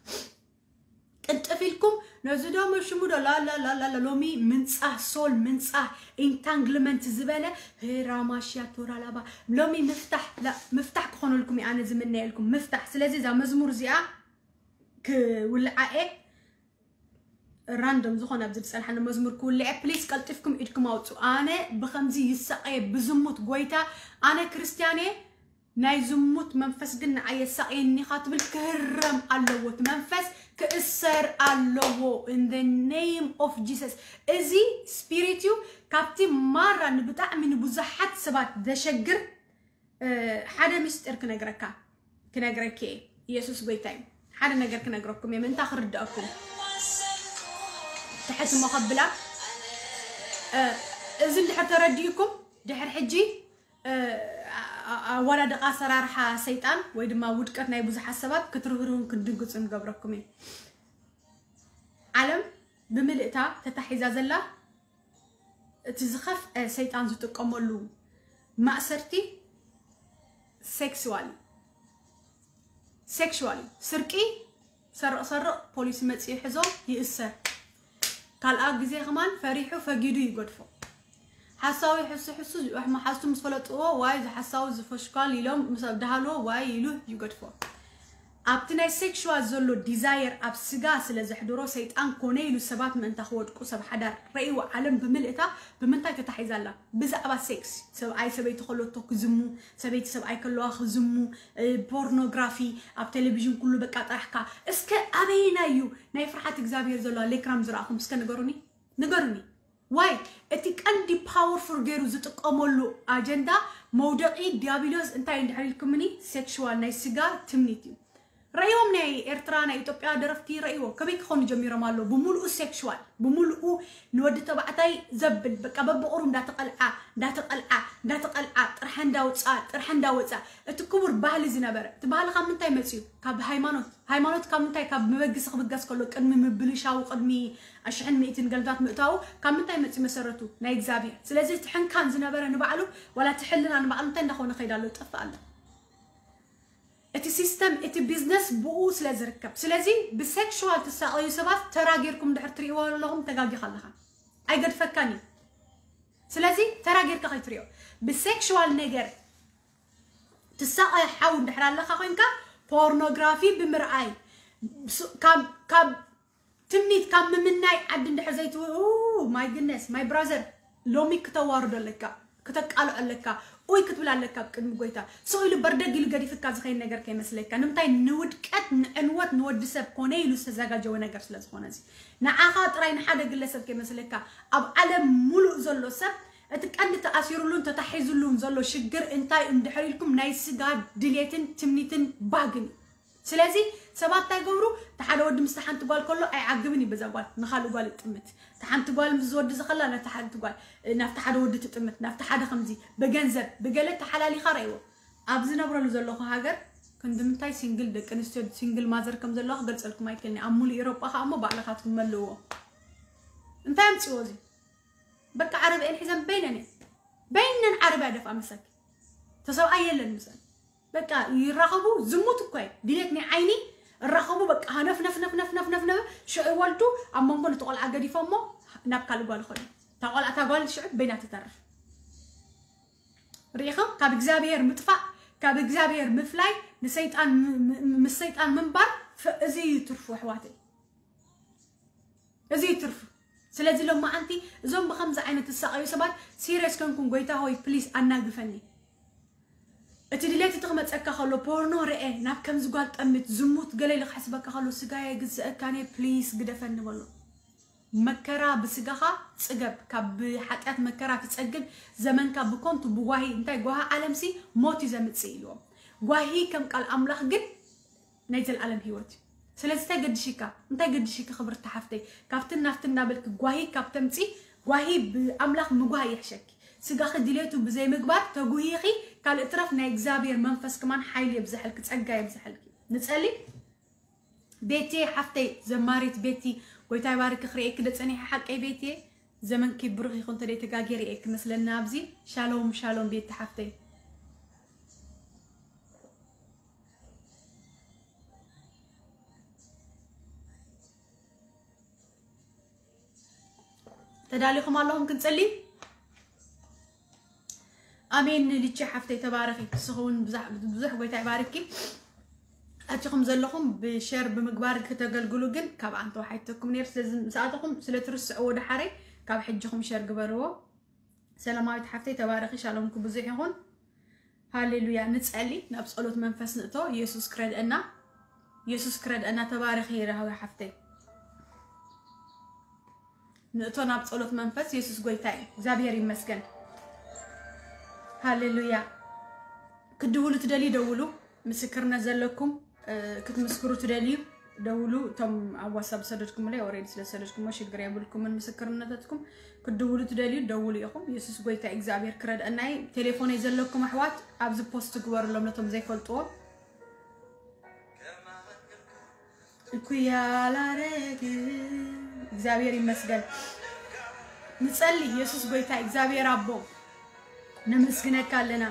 ቅልጥፍ ኢልኩም ነዚ ዶ መሽሙ ዶ ላላላላ ሎሚ ምንፃህ ሶል ምንፃህ ኢንታንግልመንት ዝበለ ራማሽያ ቶራላባ ሎሚ ምፍታሕ ምፍታሕ ክኾነልኩም ኣነ ዝምነየልኩም ምፍታሕ ስለዚ እዛ መዝሙር እዚኣ ክውልዓኤ ራንዶም ዝኾነ ኣብዚ ዝጸንሓኒ መዝሙር ክውልዐ፣ ፕሊስ ቀልጢፍኩም ኢድኩም ኣውጹ። ኣነ ብኸምዚ ይሳቐየ ብዝሙት ጎይታ፣ ኣነ ክርስትያን እየ፣ ናይ ዝሙት መንፈስ ግን ንዓይ የሳቕየኒ ኢኻ ትብል ክህረም ኣለዎ። እቲ መንፈስ ክእሰር ኣለዎ። In the name of Jesus። እዚ ስፒሪት እዩ። ካብቲ ማራ ንብጣዕሚ ንብዙሓት ሰባት ዘሸግር ሓደ ምስጢር ክነግረካ ክነግረኪ እየ። ኢየሱስ ጎይታ እዩ። ሓደ ነገር ክነግረኩም እየ፣ ምእንታ ክርዳእኩም። ትሕት እሞ ከብላ፣ እዚ እንድሕር ተረዲእኩም፣ ድሕር ሕጂ ኣዋዳድቃ ኣሰራርሓ ሰይጣን ወይ ድማ ውድቀት ናይ ብዙሓት ሰባት ክትርህርሁን ክትድንግጹን ንገብረኩም እዩ። ዓለም ብምልእታ ተታሒዛ ዘላ፣ እቲ ዝኸፍአ ሰይጣን ዝጥቀመሉ ማእሰርቲ ሴክስዋል፣ ሴክስዋል ስርቂ፣ ሰርቕ ሰርቕ፣ ፖሊስ መፂኡ ይሕዞ፣ ይእሰር። ካልኣ ግዜ ከማን ፈሪሑ ፈጊዱ ይገድፎ። ሓሳዊ ሕሱ ሕሱ ዝብሕ መሓዝቱ ምስ ፈለጥዎ፣ ዋይ ዝሓሳዊ ዝፈሽኳል ኢሎም ምስ ኣብድሃልዎ፣ ዋይ ኢሉ ይገድፎ። ኣብቲ ናይ ሴክሽዋል ዘሎ ዲዛየር ኣብ ስጋ ስለ ዘሕድሮ፣ ሰይጣን ኮነ ኢሉ ሰባት ምእንታ ክወድቁ ሰብ ሓዳር ረእይዎ። ዓለም ብምልእታ ብምንታይ ተታሒዛ ኣላ? ብዛዕባ ሴክስ። ሰብኣይ ሰበይቲ ከለቶ ክዝሙ፣ ሰበይቲ ሰብኣይ ከለዋ ክዝሙ፣ ፖርኖግራፊ ኣብ ቴሌቪዥን ኩሉ በቃ ጥራሕካ። እስከ ኣበይና እዩ ናይ ፍርሓት እግዚኣብሔር ዘሎ ሌክራም ዝረኣኹም? እስከ ንገሩኒ፣ ንገሩኒ። ዋይ እቲ ቀንዲ ፓወርፉል ገይሩ ዝጥቀመሉ ኣጀንዳ መውደቂ ዲያብሎስ እንታይ እንድሕር ኢልኩምኒ፣ ሴክሽዋል ናይ ስጋ ትምኒት እዩ። ረእይዎም ናይ ኤርትራ ናይ ኢትዮጵያ ደረፍቲ ረእይዎ ከመይ ክኾኑ ጀሚሮም ኣለዉ። ብምሉኡ ሴክሽዋል፣ ብምሉኡ ንወዲ ተባዕታይ ዘብል በቃ በብቑሩ እንዳተቐልዓ እንዳተቐልዓ እንዳተቐልዓ ጥርሓ እንዳውፃ ጥርሓ እንዳወፃ እቲ ክቡር ባህሊ ዝነበረ እቲ ባህሊ ካብ ምንታይ መፅዩ? ካብ ሃይማኖት። ሃይማኖት ካብ ምንታይ? ካብ መበግሲ ክብገስ ከሎ ቅድሚ ምብልሻው ቅድሚ ኣሽሕን ሚእትን ገልታት ምእታው ካብ ምንታይ መፅዩ መሰረቱ? ናይ እግዚኣብሔር። ስለዚ እቲ ሕንካን ዝነበረ ንባዕሉ ዋላ እቲ ሕልና ንባዕሉ እንታይ እንዳኾነ ከይዳ ኣሎ? ይጠፍእ ኣሎ። እቲ ሲስተም እቲ ቢዝነስ ብኡ ስለ ዝርከብ። ስለዚ ብሴክሽዋል ትሳቐዩ ሰባት ተራ ጌርኩም ድሕር ትርእይዎ ኣለኹም ተጋጊኻ ኣለኻ። ኣይገድፈካን እዩ። ስለዚ ተራ ጌርካ ከይትርእዮ ብሴክሽዋል ነገር ትሳቐ ሓው እንድሕር ኣለኻ ኮይንካ ፖርኖግራፊ ብምርኣይ ካብ ትምኒት ካብ ምምናይ ዓዲ እንድሕር ዘይትው my goodness my brother ሎሚ ክተዋርዶ ኣለካ። ክተቃልዖ ኣለካ። ኡይ ክትብል ኣለካ ኣብ ቅድሚ ጎይታ። ስቕ ኢሉ በርደግ ኢሉ ገዲፍካ ዝኸይድ ነገር ከይመስለካ። ንምንታይ? ንውድቀት ንዕንወት ንወዲ ሰብ ኮነ ኢሉ ዝተዘጋጀወ ነገር ስለ ዝኾነ እዚ ንዓኻ ጥራይ ንሓደ ግለሰብ ከይመስለካ ኣብ ዓለም ሙሉእ ዘሎ ሰብ እቲ ቀንዲ ተኣሲሩሉን ተታሒዙሉን ዘሎ ሽግር እንታይ እንድሕር ኢልኩም ናይ ስጋ ድሌትን ትምኒትን ባህግን እዩ። ስለዚ ሰባት እንታይ ገብሩ? እቲ ሓደ ወዲ ምስቲ ሓንቲ ጓል ከሎ ኣይዓግብን እዩ በዛ ጓል ንኻልእ ጓል ይጥምት። እቲ ሓንቲ ጓል ምስ ዝወዲ ዝኸላ ናብቲ ሓንቲ ጓል ናብቲ ሓደ ወዲ ትጥምት ናብቲ ሓደ ከምዚ ብገንዘብ ብገለ ተሓላሊኻ ረእይዎ። ኣብ ዝነብረሉ ዘለኹ ሃገር ክንዲ ምንታይ ሲንግል ደቂ ኣንስትዮ ሲንግል ማዘር ከም ዘለዋ ክገልፀልኩም ኣይክእልን። ኣብ ሙሉእ ኤሮጳ ከዓ እሞ ባዕልኻትኩም መልእዎ። እንታይ ኣምፅዎ እዚ? በቃ ዓረብኤን ሒዘን በይነን እየ በይነን ዓረብያ ደፍኣ ምሳኪ ተሰብኣይ የለን ምሳን በቃ ይራኸቡ። ዝሙት እኮ እዩ ድሌት ናይ ዓይኒ እራኸቡ በቃ ሃነፍ ነፍ ነፍ ነፍ ነፍ ነፍ ነፍ ሽዑ ይወልዱ። ኣብ መንጎ ነቲ ቆልዓ ገዲፎሞ ናብ ካልእ ጓል ይኸዱ። እታ ቆልዓ እታ ጓል ሽዑ በይና ትተርፍ። ርኢኸም ካብ እግዚኣብሔር ምጥፋእ ካብ እግዚኣብሔር ምፍላይ ንሰይጣን ምስ ሰይጣን ምንባር። እዚ እዩ ትርፉ ኣሕዋተይ። እዚ እዩ ትርፉ። ስለዚ ሎማዓንቲ እዞም ብከምዚ ዓይነት ዝሳቐዩ ሰባት ሲሪየስ ከንኩም ጎይታ ሆይ ፕሊስ ኣናግፈኒ። እቲ ድሌት እቲ ክመፀካ ከሎ ፖርኖ ርአ ናብ ከምዚ ጓል ጠምት ዝሙት ገለ ኢሉ ክሕስበካ ከሎ ስጋየ ግዝአካኔ ፕሊስ ግደፈኒ በሎ። መከራ ብስጋኻ ፅገብ ካብ ብሓጢኣት መከራ ትፀግብ ዘመንካ ብኮንቱ ብጓሂ እንታይ ጓሂ ዓለምሲ ሞት እዩ ዘምፅእ ኢልዎም። ጓሂ ከም ቃል ኣምላኽ ግን ናይ ዘልኣለም ህይወት እዩ። ስለዚ እንታይ ገድሽካ እንታይ ገድሽካ ክብርቲ ሓፍተይ ካብትን ናፍትን እናበልክ ጓሂ ካብ ተምፂ ጓሂ ብኣምላኽ ምጓሂ ይሕሸኪ። ስጋኺ ድሌቱ ብዘይምግባር ተጉሂኺ ካልእ ትረፍ ናይ እግዚኣብሔር መንፈስ ክማን ሓይሊ የብዝሐልኪ ጸጋ የብዝሐልኪ። ንጸሊ ቤቲ ሓፍተይ ዘማሪት ቤቲ ጎይታ ይባርክ ክርእየኪ ደጸኒሐ ሓቀይ ቤቲ ዘመንኪ ብሩኽ ይኹን ተደይ ተጋጌ ርእየኪ መስለና ኣብዚ ሻሎም ሻሎም ቤቲ ሓፍተይ። ተዳሊኹም ኣለኹም ክንጽሊ። ኣሜን። ልቺ ሓፍተይ ተባረኺ። ንስኺ እውን ብዙሕ ጎይታ ይባርኪ። ኣቲኹም ዘለኹም ብሸር ብምግባር ክተገልግሉ ግን ካብ ኣንተ ወሓይተኩም ነይር። ስለዚ ምስ ኣተኹም ስለ ትርስዕዎ ደሓረይ ካብ ሕጅኹም ሸር ግበርዎ። ሰላማዊት ሓፍተይ ተባረኺ። ሻሎምኩ ብዙሕ ይኹን። ሃሌሉያ። ንጸሊ፣ ናብ ጸሎት መንፈስ ንእቶ። ኢየሱስ ክረድአና፣ ኢየሱስ ክረድአና። ተባረኺ ራህዊ ሓፍተይ። ንእቶ ናብ ጸሎት መንፈስ። ኢየሱስ ጎይታ እዩ። እግዚኣብሔር ይመስገን። ሃሌሉያ። ክድውሉ ትደልዩ ደውሉ። ምስክርነት ዘለኩም ክትምስክሩ ትደልዩ ደውሉ። እቶም ኣብ ዋትሳፕ ዝሰደድኩምለይ ኦሬዲ ስለ ዝሰደድኩሞ ሽግር የብልኩምን። ምስክርነታትኩም ክትድውሉ ትደልዩ ደውሉ ኢኹም። ኢየሱስ ጎይታ እግዚኣብሔር ክረድአናይ። ቴሌፎነይ ዘለኩም ኣሕዋት ኣብዚ ፖስት ግበሩሎም ነቶም ዘይፈልጥዎም። እኩያ ላረግ እግዚኣብሔር ይመስገን። ንጸሊ። ኢየሱስ ጎይታ እግዚኣብሔር ኣቦ ነመስግነካ ኣለና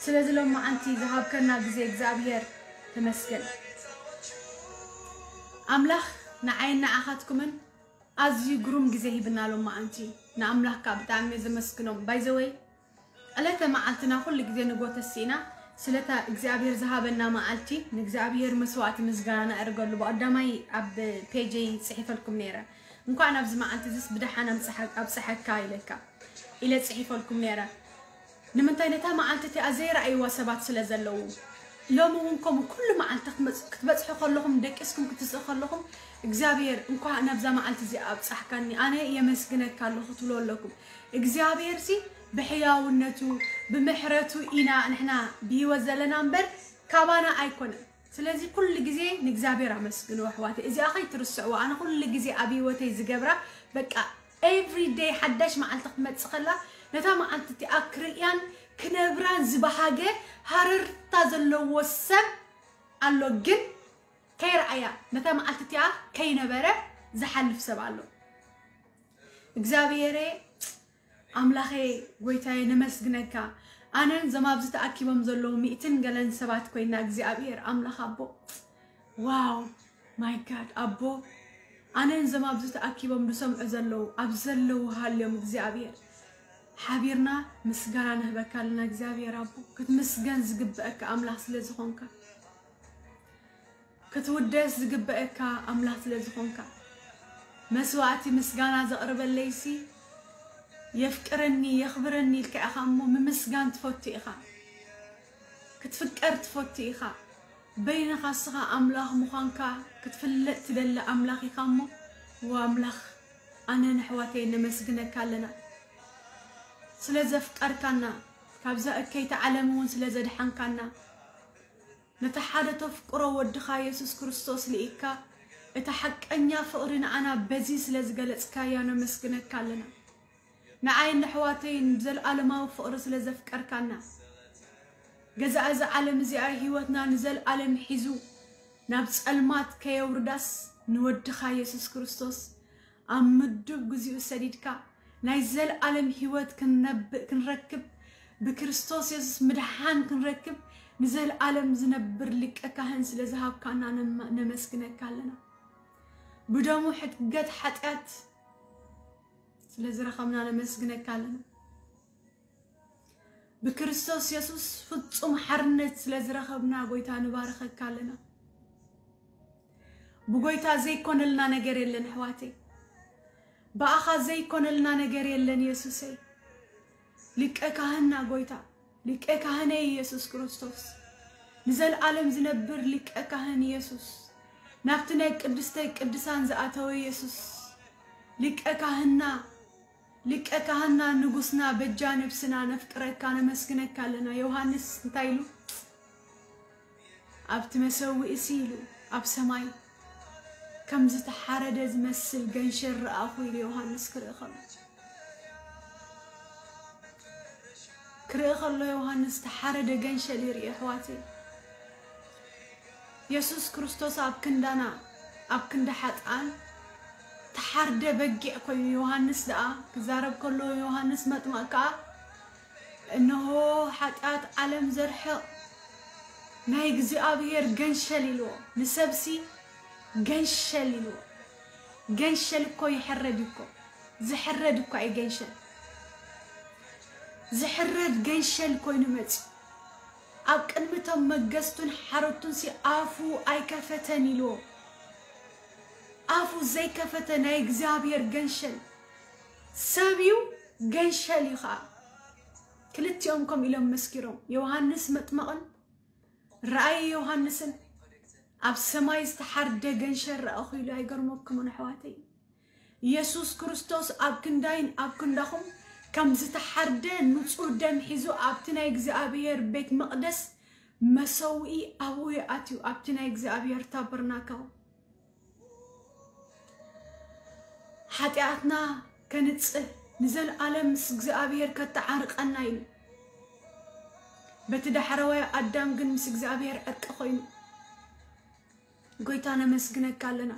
ስለዚ ሎማዓንቲ ዝሃብከና ግዜ እግዚኣብሔር ተመስገን። ኣምላኽ ንዓይን ንዓኻትኩምን ኣዝዩ ግሩም ግዜ ሂብና ሎማዓንቲ። ንኣምላኽካ ብጣዕሚ ዘመስግኖም ባይዘወይ ዕለተ መዓልትና ኩሉ ግዜ ንጎተስ ኢና። ስለታ እግዚኣብሔር ዝሃበና መዓልቲ ንእግዚኣብሔር መስዋዕቲ ምስጋና ነዕርገሉ። ብቐዳማይ ኣብ ፔጀይ ጽሒፈልኩም ነይረ። እንኳዕ ናብዚ መዓልቲ እዚስ ብደሓን ኣምጽሓ-፣ ኣብጽሐካ ኢለካ ኢለ ጽሒፈልኩም ነይረ። ንምንታይ ነታ መዓልቲ እቲኣ ዘይረኣይዋ ሰባት ስለ ዘለዉ። ሎሚ እውን ከምኡ ኩሉ መዓልቲ ክትመጽ-፣ ክትበጽሑ ከለኹም ደቂስኩም ክትስእ ከለኹም እግዚኣብሔር እንኳዕ ናብዛ መዓልቲ እዚኣ ኣብጻሕካኒ ኣነ የመስግነካ ኣለኹ ትብሉ ኣለኩም። እግዚኣብሔር ሲ ብሕያውነቱ ብምሕረቱ ኢና ንሕና ብህይወት ዘለና እምበር ካባና ኣይኮነን። ስለዚ ኩሉ ግዜ ንእግዚኣብሔር ኣመስግኑ ኣሕዋተይ። እዚኣ ከይትርስዕዋ። ኣነ ኩሉ ግዜ ኣብ ህይወተይ ዝገብራ በቃ every day ሓዳሽ መዓልቲ ክትመጽእ ከላ ነታ መዓልቲ እቲኣ ክርእያን ክነብራን ዝበሃገ ሃረርታ ዘለዎ ሰብ ኣሎ፣ ግን ከይረኣያ ነታ መዓልቲ እቲኣ ከይነበረ ዝሓልፍ ሰብ ኣሎ። እግዚኣብሔረ ኣምላኸ ጎይታየ ነመስግነካ። ኣነን ዘም ኣብዚ ተኣኪቦም ዘለዉ ሚእትን ገለን ሰባት ኮይና እግዚኣብሔር ኣምላኽ ኣቦ ዋው ማይ ጋድ ኣቦ ኣነን ዘም ኣብዚ ተኣኪቦም ዝሰምዑ ዘለዉ ኣብ ዘለዉ ሃልዮም እግዚኣብሔር ሓቢርና ምስጋና ንህበካ ኣለና እግዚኣብሔር ኣቦ ክትምስገን ዝግብአካ ኣምላኽ ስለ ዝኾንካ ክትውደስ ዝግበአካ ኣምላኽ ስለ ዝኾንካ መስዋዕቲ ምስጋና ዘቕርበለይሲ የፍቅረኒ የኽብረኒ ኢልካ ኢኻ እሞ ምምስጋን ትፈቱ ኢኻ ክትፍቀር ትፈቱ ኢኻ በይንኻ ስኻ ኣምላኽ ምዃንካ ክትፍለጥ ትደሊ ኣምላኽ ኢኻ እሞ ኣምላኽ ኣነ ንሕዋተይ ነመስግነካ ኣለና ስለ ዘፍቀርካና ካብዛ እከይቲ ዓለም እውን ስለ ዘድሓንካና ነቲ ሓደ ተፍቅሮ ወድኻ የሱስ ክርስቶስ ልኢካ እቲ ሓቀኛ ፍቕሪ ንዓና በዚ ስለ ዝገለጽካያ ነመስግነካ ኣለና። ንዓይን ንሕዋተይን ብዘልኣለማዊ ፍቕሪ ስለ ዘፍቀርካና ገዛ እዚ ዓለም እዚኣ ህይወትና ንዘልኣለም ሒዙ ናብ ጸልማት ከየውርዳስ ንወድኻ የሱስ ክርስቶስ ኣብ ምዱብ ግዚኡ ሰዲድካ ናይ ዘልኣለም ህይወት ክንነብእ ክንረክብ ብክርስቶስ የሱስ ምድሓን ክንረክብ ንዘልኣለም ዝነብር ሊቀ ካህን ስለ ዝሃብካና ነመስግነካ ኣለና። ብደሙ ሕድገት ሓጢኣት ስለ ዝረኸብና ነመስግነካ ኣለና። ብክርስቶስ የሱስ ፍጹም ሓርነት ስለ ዝረኸብና ጎይታ ንባርኸካ ኣለና። ብጎይታ ዘይኮነልና ነገር የለን ኣሕዋተይ። ብኣኻ ዘይኮነልና ነገር የለን የሱሰይ። ሊቀ ካህንና ጎይታ፣ ሊቀ ካህነይ የሱስ ክርስቶስ፣ ንዘልኣለም ዝነብር ሊቀ ካህን የሱስ፣ ናብቲ ናይ ቅድስተ ቅድሳን ዝኣተወ የሱስ፣ ሊቀ ካህንና ሊቀ ካህንና ንጉስና በጃ ነብስና ነፍቅረካ ነመስግነካ ኣለና። ዮሃንስ እንታይ ኢሉ ኣብቲ መሰውኢ ሲ ኢሉ ኣብ ሰማይ ከም ዝተሓረደ ዝመስል ገንሸል ረኣኹ ኢሉ ዮሃንስ ክርኢ ከሎ ክርኢ ከሎ ዮሃንስ ዝተሓረደ ገንሸል ይርኢ ኣሕዋተይ። የሱስ ክርስቶስ ኣብ ክንዳና ኣብ ክንዲ ሓጥኣን ተሓርደ በጊዕ ኮይኑ ዮሃንስ ደኣ ክዛረብ ከሎ ዮሃንስ መጥመቕ ከኣ እንሆ ሓጢኣት ዓለም ዘርሕቕ ናይ እግዚኣብሔር ገንሸል ኢልዎ ንሰብሲ ገንሸል ኢልዎ። ገንሸል እኮ ይሕረድ እኮ ዝሕረድ እኳ እዩ ገንሸል ዝሕረድ ገንሸል ኮይኑ መጽ ኣብ ቅድሚ እቶም መገዝቱን ሓረድቱን ሲ ኣፉ ኣይከፈተን ኢልዎ። ኣፉ ዘይከፈተ ናይ እግዚኣብሔር ገንሸል ሰብ እዩ፣ ገንሸል እዩ ኸዓ። ክልቲኦም ከም ኢሎም መስኪሮም፣ ዮሃንስ መጥመቕን ራእይ ዮሃንስን ኣብ ሰማይ ዝተሓርደ ገንሸል ረኣኹ ኢሉ። ኣይገርመኩምን ኣሕዋተይ? ኢየሱስ ክርስቶስ ኣብ ክንዳይን ኣብ ክንዳኹም ከም ዝተሓርደ ንጹህ ደም ሒዙ ኣብቲ ናይ እግዚኣብሔር ቤት መቕደስ መሰውኢ ኣብኡ ይኣትዩ፣ ኣብቲ ናይ እግዚኣብሔር ታበርናክል። ሓጢኣትና ከንጽህ፣ ንዘለኣለም ምስ እግዚኣብሔር ከተዓርቀና ኢሉ። በቲ ዳሕረዋይ ኣዳም ግን ምስ እግዚኣብሔር ዕርቂ ኮይኑ። ጎይታ ነመስግነካ ኣለና።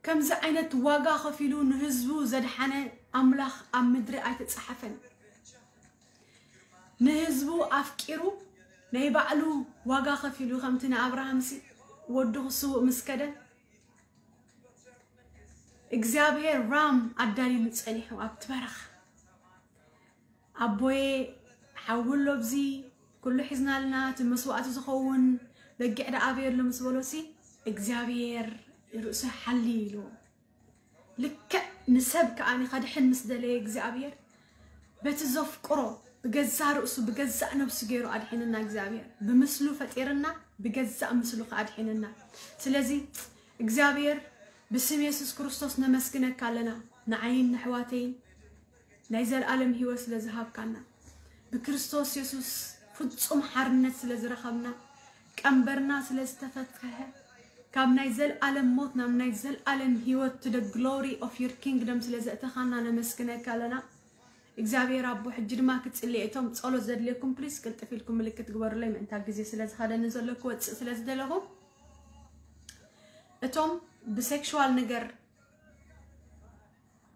ከምዚ ዓይነት ዋጋ ከፊሉ ንህዝቡ ዘድሓነ ኣምላኽ ኣብ ምድሪ ኣይተጻሓፈን። ንህዝቡ ኣፍቂሩ ናይ ባዕሉ ዋጋ ከፊሉ ከምቲ ንኣብርሃምሲ ወዱ ክስውእ ምስ ከደ እግዚኣብሔር ራም ኣዳሊሉ ጸኒሑ ኣብቲ በረኻ። ኣቦዬ ሓዊ ኣሎ ኣብዚ ኩሉ ሒዝናልና እቲ መስዋእቲ ዝኸውን በጊዕ ደኣ ኣበይ ኣሎ ምስ በሎሲ እግዚኣብሔር ርእሱ ሓሊ ኢሉ። ልክዕ ንሰብ ከኣ ከድሕን ምስ ደለየ እግዚኣብሔር በቲ ዘፍቅሮ ብገዛ ርእሱ ብገዛእ ነብሱ ገይሩ ኣድሒንና። እግዚኣብሔር ብምስሉ ፈጢርና ብገዛእ ምስሉ ከኣ ኣድሒንና። ስለዚ እግዚኣብሔር ብስም የሱስ ክርስቶስ ነመስግነካ ኣለና። ንዓይን ንኣሕዋተይን ናይ ዘለኣለም ህይወት ስለ ዝሃብካና፣ ብክርስቶስ የሱስ ፍጹም ሓርነት ስለ ዝረኸብና፣ ቀንበርና ስለ ዝተፈትሐ፣ ካብ ናይ ዘለኣለም ሞት ናብ ናይ ዘለኣለም ህይወት to the glory of your kingdom ስለ ዘእተኻና ነመስግነካ ኣለና። እግዚኣብሔር ኣቦ፣ ሕጂ ድማ ክጽልየ፣ እቶም ጸሎት ዘድልየኩም ፕሊስ ቅልጥፍ ኢልኩም ምልክት ግበሩለይ፣ ምእንታ ግዜ ስለ ዝኸደኒ ዘሎ ክወጽእ ስለ ዝደለኹ፣ እቶም ብሴክሹዋል ነገር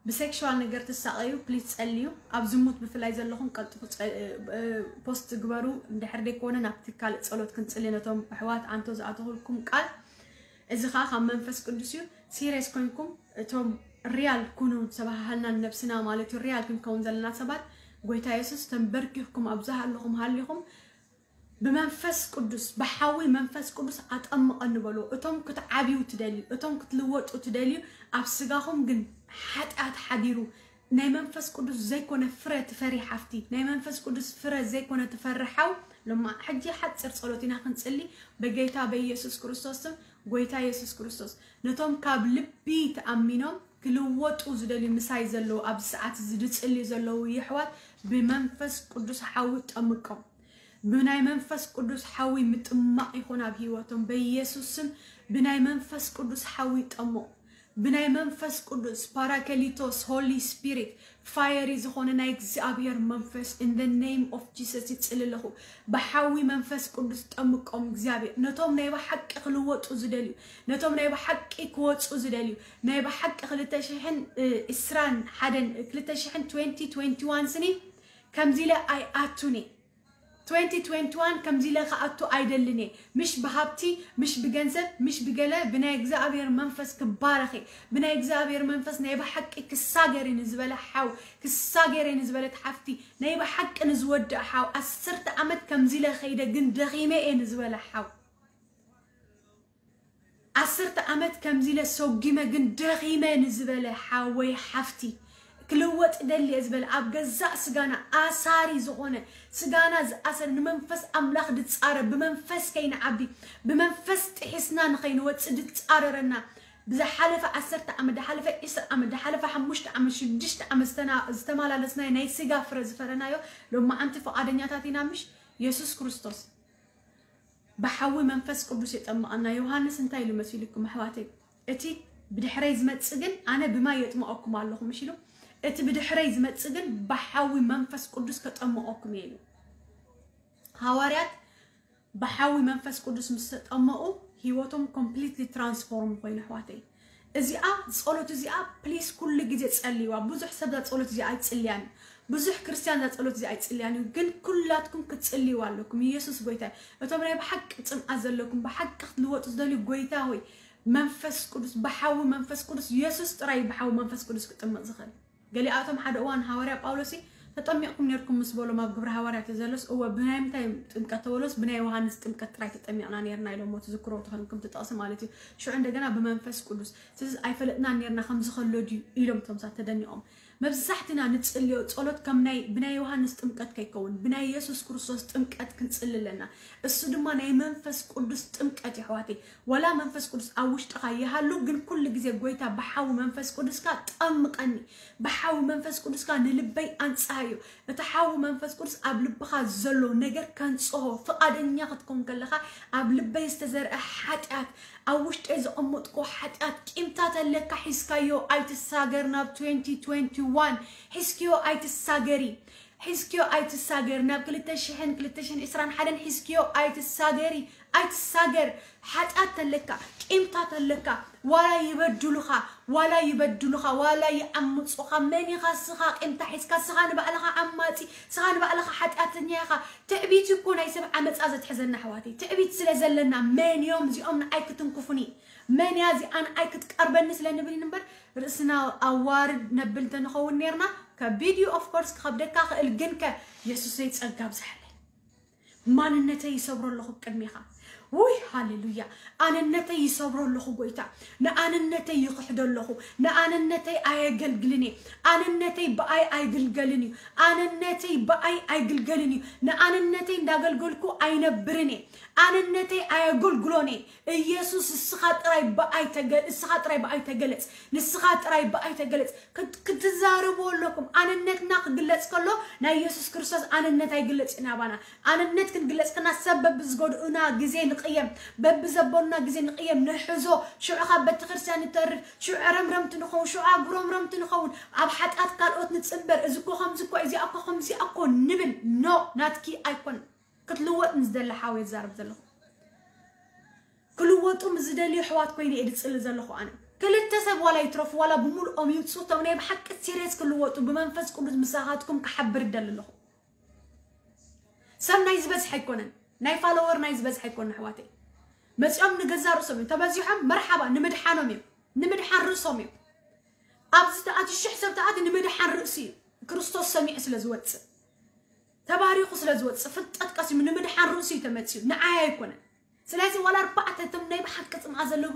ብሴክሹዋል ነገር ትሳቐዩ ፕሊስ ጸልዩ። ኣብ ዝሙት ብፍላይ ዘለኹም ቀልጥፉ ጸ- እ- እ- ፖስት ግበሩ። እንድሕር ደይኮነ ናብቲ ካልእ ጸሎት ክንጽሊ ነቶም ኣሕዋት ኣንቶ ዝኣተኹልኩም ቃል። እዚ ኸዓ ካብ መንፈስ ቅዱስ እዩ። ሲሪየስ ኮይንኩም እቶም ሪያል ኩኑ ተባሃሃልና ንነብስና ማለት እዩ። ሪያል ክንከውን ዘለና ሰባት ጎይታ የሱስ ተንበርኪኽኩም ኣብ ዝሃለኹም ሃሊኹም ብመንፈስ ቅዱስ ብሓዊ መንፈስ ቅዱስ ኣጠምቐኒ በልዎ። እቶም ክትዓብዩ ትደልዩ፣ እቶም ክትልወጡ ትደልዩ፣ ኣብ ስጋኹም ግን ሓጢኣት ሓዲሩ ናይ መንፈስ ቅዱስ ዘይኮነ ፍረ ትፈሪ ሓፍቲ፣ ናይ መንፈስ ቅዱስ ፍረ ዘይኮነ ትፈሪ ሓው፣ ሎማ ሕጂ ሓፂር ፀሎት ኢና ክንፅሊ። በጌታ በኢየሱስ ክርስቶስ ስም፣ ጎይታ ኢየሱስ ክርስቶስ ነቶም ካብ ልቢ ተኣሚኖም ክልወጡ ዝደልዩ ምሳይ ዘለዉ ኣብዚ ሰዓት እዚ ዝፅልዩ ዘለዉ የሕዋት ብመንፈስ ቅዱስ ሓዊ ጠምቆም። ብናይ መንፈስ ቅዱስ ሓዊ ምጥማቕ ይኹን ኣብ ህይወቶም በኢየሱስ ስም። ብናይ መንፈስ ቅዱስ ሓዊ ጠምቕ። ብናይ መንፈስ ቅዱስ ፓራከሊቶስ ሆሊ ስፒሪት ፋየሪ ዝኾነ ናይ እግዚኣብሔር መንፈስ in the name of Jesus ይጽሊ ኣለኹ። ብሓዊ መንፈስ ቅዱስ ጠምቆም እግዚኣብሔር ነቶም ናይ ብሓቂ ክልወጡ ዝደልዩ፣ ነቶም ናይ ብሓቂ ክወጹ ዝደልዩ፣ ናይ ብሓቂ ክልተ ሽሕን ዕስራን ሓደን ክልተ ሽሕን twenty twenty-one ስኒ ከምዚ ኢለ ኣይኣቱን እየ። twenty twenty-one ከምዚ ኢለ ክኣቱ ኣይደልን እየ። ምሽ ብሃብቲ፣ ምሽ ብገንዘብ፣ ምሽ ብገለ ብናይ እግዚኣብሔር መንፈስ ክባረኽ እየ። ብናይ እግዚኣብሔር መንፈስ ናይ ብሓቂ ክሳገር እዩ ንዝበለ ሓው፣ ክሳገር እየ ንዝበለት ሓፍቲ፣ ናይ ብሓቂ ንዝወድእ ሓው፣ ዓሰርተ ዓመት ከምዚ ኢለ ከይደ ግን ደኺመ እየ ንዝበለ ሓው፣ ዓሰርተ ዓመት ከምዚ ኢለ ሰጒመ ግን ደኺመ ንዝበለ ሓወይ ሓፍቲ፣ ክልወጥ ደሊ እየ ዝበለ ኣብ ገዛእ ስጋና ኣሳሪ ዝኾነ፣ ስጋና ዝኣሰረ፣ ንመንፈስ ኣምላኽ ድጻረ፣ ብመንፈስ ከይንዓቢ፣ ብመንፈስ ጥሒስና ንኸይንወጽእ ድጻረረና፣ ብዝሓለፈ ዓሰርተ ዓመት፣ ድሓለፈ ዕስራ ዓመት፣ ድሓለፈ ሓሙሽተ ዓመት፣ ሽዱሽተ ዓመት ዝተና-፣ ዝተመላለስናዮ ናይ ስጋ ፍረ ዝፈረናዮ፣ ሎማዓንቲ ፍቓደኛታት ኢና ምሽ? የሱስ ክርስቶስ ብሓዊ መንፈስ ቅዱስ የጠምቐና። ዮሃንስ እንታይ ኢሉ መሲልኩም ኣሕዋተይ? እቲ ብድሕረይ ዝመጽእ ግን ኣነ ብማይ የጥምቐኩም ኣለኹ ምሽ ኢሉ? እቲ ብድሕረይ ዝመጽእ ግን ብሓዊ መንፈስ ቅዱስ ከጠምቐኩም እየ ኢሉ። ሃዋርያት ብሓዊ መንፈስ ቅዱስ ምስ ተጠመቑ ህይወቶም ኮምፕሊትሊ ትራንስፎርም ኮይኑ ኣሕዋተይ። እዚኣ ጸሎት እዚኣ ፕሊስ ኩሉ ግዜ ጸልይዋ። ብዙሕ ሰብ እዛ ጸሎት እዚኣ ኣይጽልያን እዩ። ብዙሕ ክርስትያን እዛ ጸሎት እዚኣ ኣይጽልያን እዩ። ግን ኩላትኩም ክትጽልይዋ ኣለኩም። ኢየሱስ ጎይታ እዩ። እቶም ናይ ብሓቂ ጽምኣት ዘለኩም፣ ብሓቂ ክትልወጡ ዝደልዩ፣ ጎይታ ሆይ መንፈስ ቅዱስ፣ ብሓዊ መንፈስ ቅዱስ፣ ኢየሱስ ጥራይ እዩ ብሓዊ መንፈስ ቅዱስ ክጥምቕ ዝኽእል። ገሊኣቶም ሓደ እዋን ሃዋርያ ጳውሎስ ተጠሚቕኩም ነርኩም ምስ በሎም ኣብ ግብረ ሃዋርያት ዘሎስ፣ እወ፣ ብናይ ምንታይ ጥምቀት ተበሎስ፣ ብናይ ዮሃንስ ጥምቀት ጥራይ ተጠሚቕና ነርና ኢሎሞ ትዝክሮ ተኾንኩም ትጠቕሲ ማለት እዩ። ሽዑ እንደገና ብመንፈስ ቅዱስ ትዝ ኣይፈለጥና ነርና ከምዚ ከሎ ድዩ ኢሎም እቶም ሰባት ተደኒቖም። መብዛሕትና ንጽልዮ ጸሎት ከም ናይ ብናይ ዮሃንስ ጥምቀት ከይከውን ብናይ የሱስ ክርስቶስ ጥምቀት ክንጽሊ ኣለና። እሱ ድማ ናይ መንፈስ ቅዱስ ጥምቀት እዩ ኣሕዋተይ። ወላ መንፈስ ቅዱስ ኣብ ውሽጥኻ ይሃሉ፣ ግን ኩሉ ግዜ ጎይታ ብሓዊ መንፈስ ቅዱስካ ጠምቀኒ፣ ብሓዊ መንፈስ ቅዱስካ ንልበይ ኣንጽሃዮ። እቲ ሓዊ መንፈስ ቅዱስ ኣብ ልብኻ ዘሎ ነገር ከንጽሆ ፍቓደኛ ክትከውን ከለኻ፣ ኣብ ልበይ ዝተዘርአ ሓጢኣት፣ ኣብ ውሽጠይ ዘቐመጥኩ ሓጢኣት፣ ቂምታ ተለካ ሒዝካዮ ኣይትሳገር ናብ twenty twenty-one፣ ሒዝክዮ ኣይትሳገሪ። ሒዝክዮ ኣይትሳገር ናብ ክልተ ሽሕን ክልተ ሽሕን ዕስራን ሓደን ሒዝክዮ ኣይትሳገሪ። ኣይትሳገር። ሓጢኣት ተለካ፣ ቂምታ ተለካ፣ ዋላ ይበድሉኻ፣ ዋላ ይበድሉኻ፣ ዋላ ይዓምፁኻ፣ መን ኢኻ ስኻ ቂምታ ሒዝካ? ስኻ ንባዕልኻ ዓማፂ፣ ስኻ ንባዕልኻ ሓጢኣተኛ ኢኻ። ትዕቢት እኮ ናይ ሰብ ዓመፃ ዘትሕዘና ኣሕዋተይ። ትዕቢት ስለ ዘለና መን እዮም እዚኦም ንዓይ ክትንክፉኒ? መን እያ እዚኣ ንዓይ ክትቀርበኒ ስለ ንብል እምበር፣ ርእስና ኣዋርድ ነብል እንተንኸውን ነርና ከቢድ እዩ። Of course ክኸብደካ ክእል፣ ግን ከ የሱሰይ ጸጋ ብዝሓለይ። ማንነተይ ይሰብሮ ኣለኹ ቅድሜኻ። ውይ ሃሌሉያ። ኣነነተይ ይሰብሮ ኣለኹ ጎይታ። ንኣነነተይ ይኽሕዶ ኣለኹ። ንኣነነተይ ኣየገልግልን እየ። ኣነነተይ ብኣይ ኣይግልገልን እዩ። ኣነነተይ ብኣይ ኣይግልገልን እዩ። ንኣነነተይ እንዳገልገልኩ ኣይነብርን እየ። ኣነነተይ ኣየገልግሎን እየ። ኢየሱስ እስኻ ጥራይ ብኣይ ተገ እስኻ ጥራይ ብኣይ ተገለጽ። ንስኻ ጥራይ ብኣይ ተገለጽ። ክት- ክትዛረቡ ኣለኩም። ኣነነትና ክግለጽ ከሎ ናይ ኢየሱስ ክርስቶስ ኣነነት ኣይግለጽ እዩ ናባና። ኣነነት ክንግለጽ ከና ሰብ በብዝጎድኡና ግዜ ንቕየም፣ በብዘበሉና ግዜ ንቕየም፣ ንሕዞ። ሽዑ ካብ ቤተክርስትያን ንተርፍ፣ ሽዑ ዕረምረምቲ ንኸውን፣ ሽዑ ኣጉረምረምቲ ንኸውን፣ ኣብ ሓጢኣት ካልኦት ንጽንበር። እዚ እኮ ከምዚ እኮ፣ እዚኣ እኮ ከምዚኣ እኮ ንብል። ኖ፣ ናትኪ ኣይኮን። ክትልወጥ ምስ ደለ ሓው የዛረብ ዘለኹ። ክልወጡ ምስ ዝደልዩ ኣሕዋት ኮይነ እየ ዝጽሊ ዘለኹ ኣነ። ክልተ ሰብ ዋላ ይትረፉ ዋላ ብምልኦም ይውፁ፣ እቶም ናይ ብሓቂ ሲሪየስ ክልወጡ ብመንፈስ ቅዱስ ምሳኻትኩም ክሓብር ይደሊ ኣለኹ። ሰብ ናይ ዝበዝሕ ኣይኮነን፣ ናይ ፋሎወር ናይ ዝበዝሕ ኣይኮነን ኣሕዋተይ። መፂኦም ንገዛ ርእሶም እዮም ተበዚሖም፣ መርሓባ ንምድሓኖም እዮም፣ ንምድሓን ርእሶም እዮም። ኣብዚ ተኣቲ ሽሕ ሰብ ተኣቲ ንምድሓን ርእሲ እዩ። ክርስቶስ ሰሚዑ ስለ ዝወፅእ፣ ተባሪኹ ስለ ዝወፅእ፣ ፍልጠት ቀሲሙ ንምድሓን ርእሲ እዩ ተመፅኡ፣ ንዓይ ኣይኮነን። ስለዚ ዋላ ኣርባዕተ እቶም ናይ ብሓቂ ጽምኣ ዘለዉ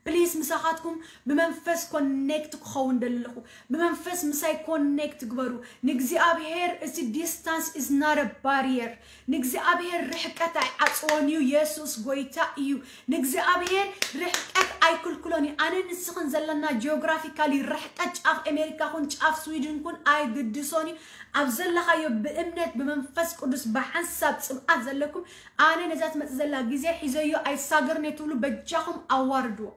ፕሊስ ምሳኻትኩም ብመንፈስ ኮኔክት ክኸውን ደለኹ። ብመንፈስ ምሳይ ኮኔክት ግበሩ። ንእግዚኣብሔር እዚ distance is not a barrier። ንእግዚኣብሔር ርሕቀት ኣይዓጽዎን እዩ። የሱስ ጎይታ እዩ። ንእግዚኣብሔር ርሕቀት ኣይክልክሎን እዩ። ኣነ ንስኽን ዘለና ጂኦግራፊካሊ ርሕቀት ጫፍ ኣሜሪካ ኩን ጫፍ ስዊድን ኩን ኣይግድሶን እዩ። ኣብ ዘለኻዮ ብእምነት ብመንፈስ ቅዱስ ብሓንሳብ ጽምኣት ዘለኩም ኣነ ነዛ ትመጽእ ዘላ ግዜ ሒዘዮ ኣይሳገርን እየ ትብሉ በጃኹም ኣዋርድዎ።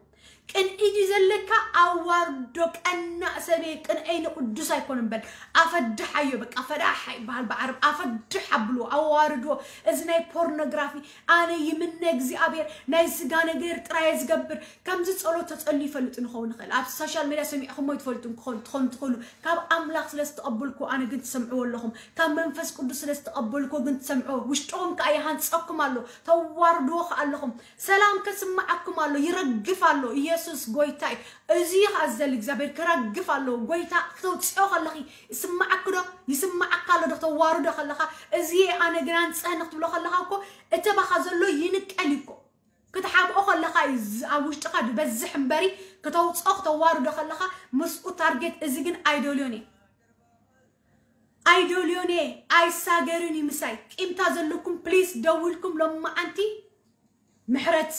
ቅንኢ ድዩ ዘለካ ኣዋርዶ ቀናእ ሰበየ ቅንዐይ ንቅዱስ ኣይኮንን በል ኣፈድሓዮ በቃ ፈዳሓ ይበሃል ብዓረብ ኣፈድሕ ኣብልዎ ኣዋርድዎ። እዚ ናይ ፖርኖግራፊ ኣነ ይምነ እግዚኣብሔር ናይ ስጋ ነገር ጥራየ ዝገብር ከምዚ ጸሎት ተጸልዩ ይፈልጥ ንኸውን ይኽእል ኣብ ሶሻል ሜድያ ሰሚዕኹሞ ትፈልጡ ክኾን ትኾኑ ትኽእሉ ካብ ኣምላኽ ስለ ዝተቐበልኩ ኣነ ግን ትሰምዕዎ ኣለኹም ካብ መንፈስ ቅዱስ ስለ ዝተቐበልኩ ግን ትሰምዕዎ ውሽጥኹም ከኣ ይሃንጸኩም ኣሎ ተዋርድዎ ከኣ ኣለኹም ሰላም ከስምዓኩም ኣሎ ይረግፍ ኣሎ ኢየሱስ ጎይታይ እዚ ከኣ ዝደሊ እግዚኣብሔር ክረግፍ ኣሎ ጎይታ ክተውፅኦ ከለኺ ይስምዓኪ ዶ ይስምዓካ ኣሎ ዶ ክተዋርዶ ከለኻ እዚ ኣነ ግን ኣንፀህኒ ክትብሎ ከለኻ እኮ እቲ ባኻ ዘሎ ይንቀል እዩ እኮ ክትሓብኦ ከለኻ እዩ ዝ- ኣብ ውሽጥኻ ዝበዝሕ እምበሪ ክተውፅኦ ክተዋርዶ ከለኻ ምስኡ ታርጌት እዚ ግን ኣይደልዮን እየ ኣይደልዮን እየ ኣይሳገርን እዩ ምሳይ ቂምታ ዘለኩም ፕሊስ ደውልኩም ሎማዓንቲ ምሕረት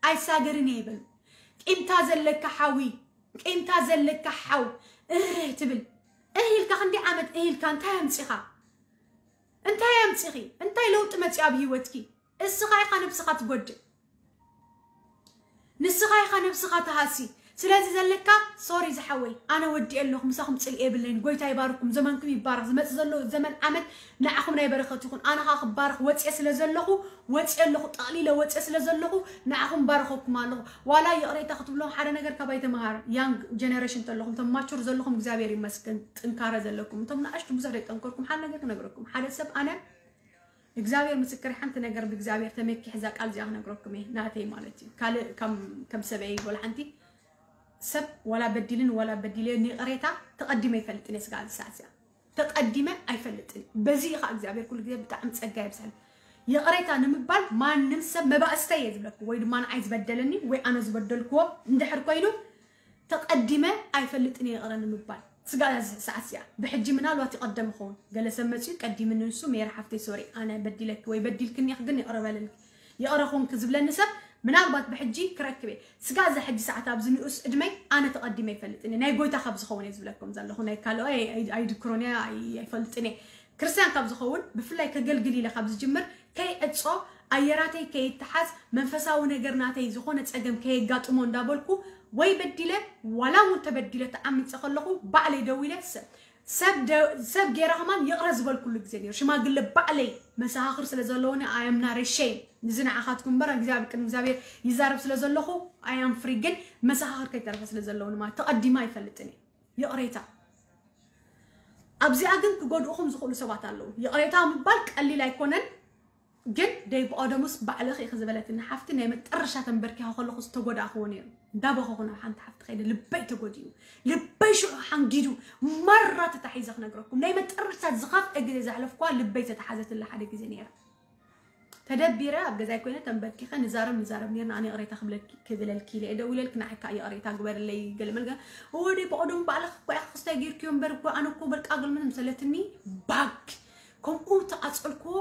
ኣይሳገርን እየ ይበሉ ቂምታ ዘለካ ሓዊ ቂምታ ዘለካ ሓው እህ ትብል እህ ኢልካ ክንዲ ዓመት እህ ኢልካ እንታይ ኣምፂኻ እንታይ ኣምፂኺ እንታይ ለውጢ መፂኡ ኣብ ህይወትኪ እስኻ ኢኻ ነብስኻ ትጎድእ ንስኻ ኢኻ ነብስኻ ትሃሲ ስለዚ ዘለካ ሶሪ ዝሓወይ ኣነ ወዲኤ ኣለኹ ምሳኹም ፅልኢ የብለይን ጎይታ ይባርኩም ዘመንኩም ይባረኽ ዝመፅ ዘሎ ዘመን ዓመት ንዓኹም ናይ በረኸት ይኹን ኣነ ኸዓ ክባረኽ ወፅየ ስለ ዘለኹ ወፅየ ኣለኹ ጠቕሊለ ወፅየ ስለ ዘለኹ ንዓኹም ባረኸኩም ኣለኹ ዋላ ይቕሬታ ክትብሎም ሓደ ነገር ካባይ ተምሃር young generation ተለኹም እቶም mature ዘለኹም እግዚኣብሔር ይመስገን ጥንካረ ዘለኩም እቶም ንኣሽቱ ብዙሕ ዘይጠንከርኩም ሓደ ነገር ክነግረኩም ሓደ ሰብ ኣነ እግዚኣብሔር ምስክር ሓንቲ ነገር ብእግዚኣብሔር ተመኪሕ እዛ ቃል እዚኣ ክነግረኩም እየ ናተይ ማለት እዩ ካልእ ከም ከም ሰበይ ወላ ሓንቲ ሰብ ዋላ በዲልን ዋላ በዲለ ንይቕሬታ ተቐዲመ ይፈልጥን እየ ስጋ እዚ ሰዓት እዚኣ ተቐዲመ ኣይፈልጥን። በዚ ኢኻ እግዚኣብሔር ኩሉ ግዜ ብጣዕሚ ጸጋ የብዝሐልካ። ይቕሬታ ንምባል ማንም ሰብ መባእስተይ እየ ዝብለኩም፣ ወይ ድማ ንዓይ ዝበደለኒ ወይ ኣነ ዝበደልክዎ እንድሕር ኮይኑ፣ ተቐዲመ ኣይፈልጥን እየ ይቕረ ንምባል። ስጋብ እዛ ሰዓት እዚኣ፣ ብሕጂ ምናልባት ይቐደም ይኸውን። ገለ ሰብ መጺኡ ቀዲምኒ፣ ንሱ፣ "ሜሪ ሓፍተይ፣ ሶሪ፣ ኣነ በዲለኪ ወይ በዲልክኒ ኢኺ፣ ግን ይቕረ በለልኪ፣ ይቕረ ኹንኪ" ዝብለኒ ሰብ ምናልባት ብሕጂ ክረክብ እየ። ስጋብ እዛ ሕጂ ሰዓት ኣብዚ ንኡስ ዕድመይ ኣነ ተቐዲመ ኣይፈልጥን እየ። ናይ ጎይታ ካብ ዝኸውን እየ ዝብለኩም ዘለኹ። ናይ ካልኦ ኣይ-፣ ኣይ-፣ ኣይድክሮን እየ፣ ኣይ-፣ ኣይፈልጥን እየ። ክርስትያን ካብ ዝኸውን፣ ብፍላይ ከገልግል ኢለ ካብ ዝጅምር፣ ከይዕጾ፣ ኣየራተይ ከይተሓዝ፣ መንፈሳዊ ነገር ናተይ ዝኾነ ጸገም ከየጋጥሞ እንዳበልኩ፣ ወይ በዲለ፣ ዋላ እውን ተበዲለ ተዓሚጸ ከለኹ፣ ባዕለይ ደው ኢለ ሰብ፣ ሰብ ደ-፣ ሰብ ገይረ ከማን ይቕረ ዝበልኩሉ ግዜ ነይሩ። ሽማግለ ባዕለይ መሰኻኽር ስለ ዘለውኒ፣ I am not ashamed። ንዚ ንዓኻትኩም እምበር፣ እግዚኣብሔር፣ ቅድሚ እግዚኣብሔር ይዛረብ ስለ ዘለኹ፣ I am free። ግን መሰኻኽር ከይተረፈ ስለ ዘለውኒ ማለት፣ ተቐዲመ ኣይፈልጥን እየ። ይቕሬታ። ኣብዚኣ ግን ክጎድኡኹም ዝኽእሉ ሰባት ኣለዉ። ይቕሬታ ምባል ቀሊል ኣይኮነን፣ ግን ደይ ብቐደሙስ ባዕልኺ ኢኺ ዝበለትኒ ሓፍቲ፣ ናይ መጠረሻ ተንበርኪኻ ከለኹ ዝተጎዳእክዎ ነይሩ። እንዳበኸኹ ናብ ሓንቲ ሓፍቲ ከይደ፣ ልበይ ተጎዲኡ፣ ልበይ ሽዑ ሓንጊዱ፣ ማራ ተታሒዘ ክነግረኩም። ናይ መጠረሻ ዝኸፍአ ግዜ ዘሕለፍኩዋ ልበይ ተተሓዘትላ ሓደ ግዜ ነይራ። ተደቢረ ኣብ ገዛይ ኮይነ ተንበርኪኸ ንዛረብ ንዛረብ ነይርና። ኣነ ይቕሬታ ክብለኪ፣ ክብለልኪ ኢለ እየ ደዊለልኪ፣ ንዓይ ከኣ ይቕሬታ ግበርለይ፣ ገለ መልገ። "እዎ፣ ደይ ብቐደሙ ባዕልኺ እኮ ኢኺ ክስታይ ጌርክዮ እምበር እኮ፣ ኣነ እኮ በቃ ግልምት ምስ በለትኒ፣ ባግ ከምኡ ተቓጸልክዎ።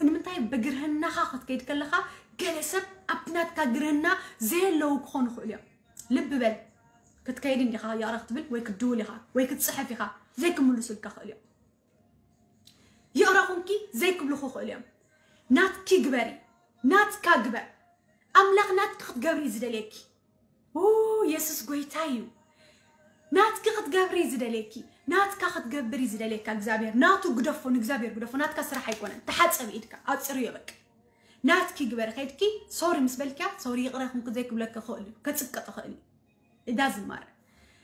ንምንታይ ብግርህናኻ ክትከይድ ከለኻ፣ ገለ ሰብ ኣብቲ ናትካ ግርህና ዘየለዉ ክኾኑ ይኽእሉ እዮም። ልቢ በል፣ ክትከይድ እንዲኻ ይቕረ ክትብል ወይ ክትድውል ኢኻ ወይ ክትጽሕፍ ኢኻ፣ ዘይክምልሱልካ ይኽእሉ እዮም። ይቕረ ኹንኪ ዘይክብሉኺ ይኽእሉ እዮም። ናትኪ ግበሪ፣ ናትካ ግበር። ኣምላኽ ናትኪ ክትገብሪ እዩ ዝደልየኪ። ኦ፣ የሱስ ጎይታ እዩ። ናትኪ ክትገብሪ እዩ ዝደልየኪ፣ ናትካ ክትገብሪ እዩ ዝደልየካ እግዚኣብሔር። ናቱ ግደፎ፣ ንእግዚኣብሔር ግደፎ። ናትካ ስራሕ ኣይኮነን። ተሓጸቢ ኢድካ፣ ኣጽርዮ በቃ። ናትኪ ግበሪ። ከይድኪ ሶሪ ምስ በልክያ፣ ሶሪ ይቕረ ኹንኪ ዘይክብለኪ ይኽእል እዩ፣ ከጽቅጥ ይኽእል እዩ። እዳ ዝማረ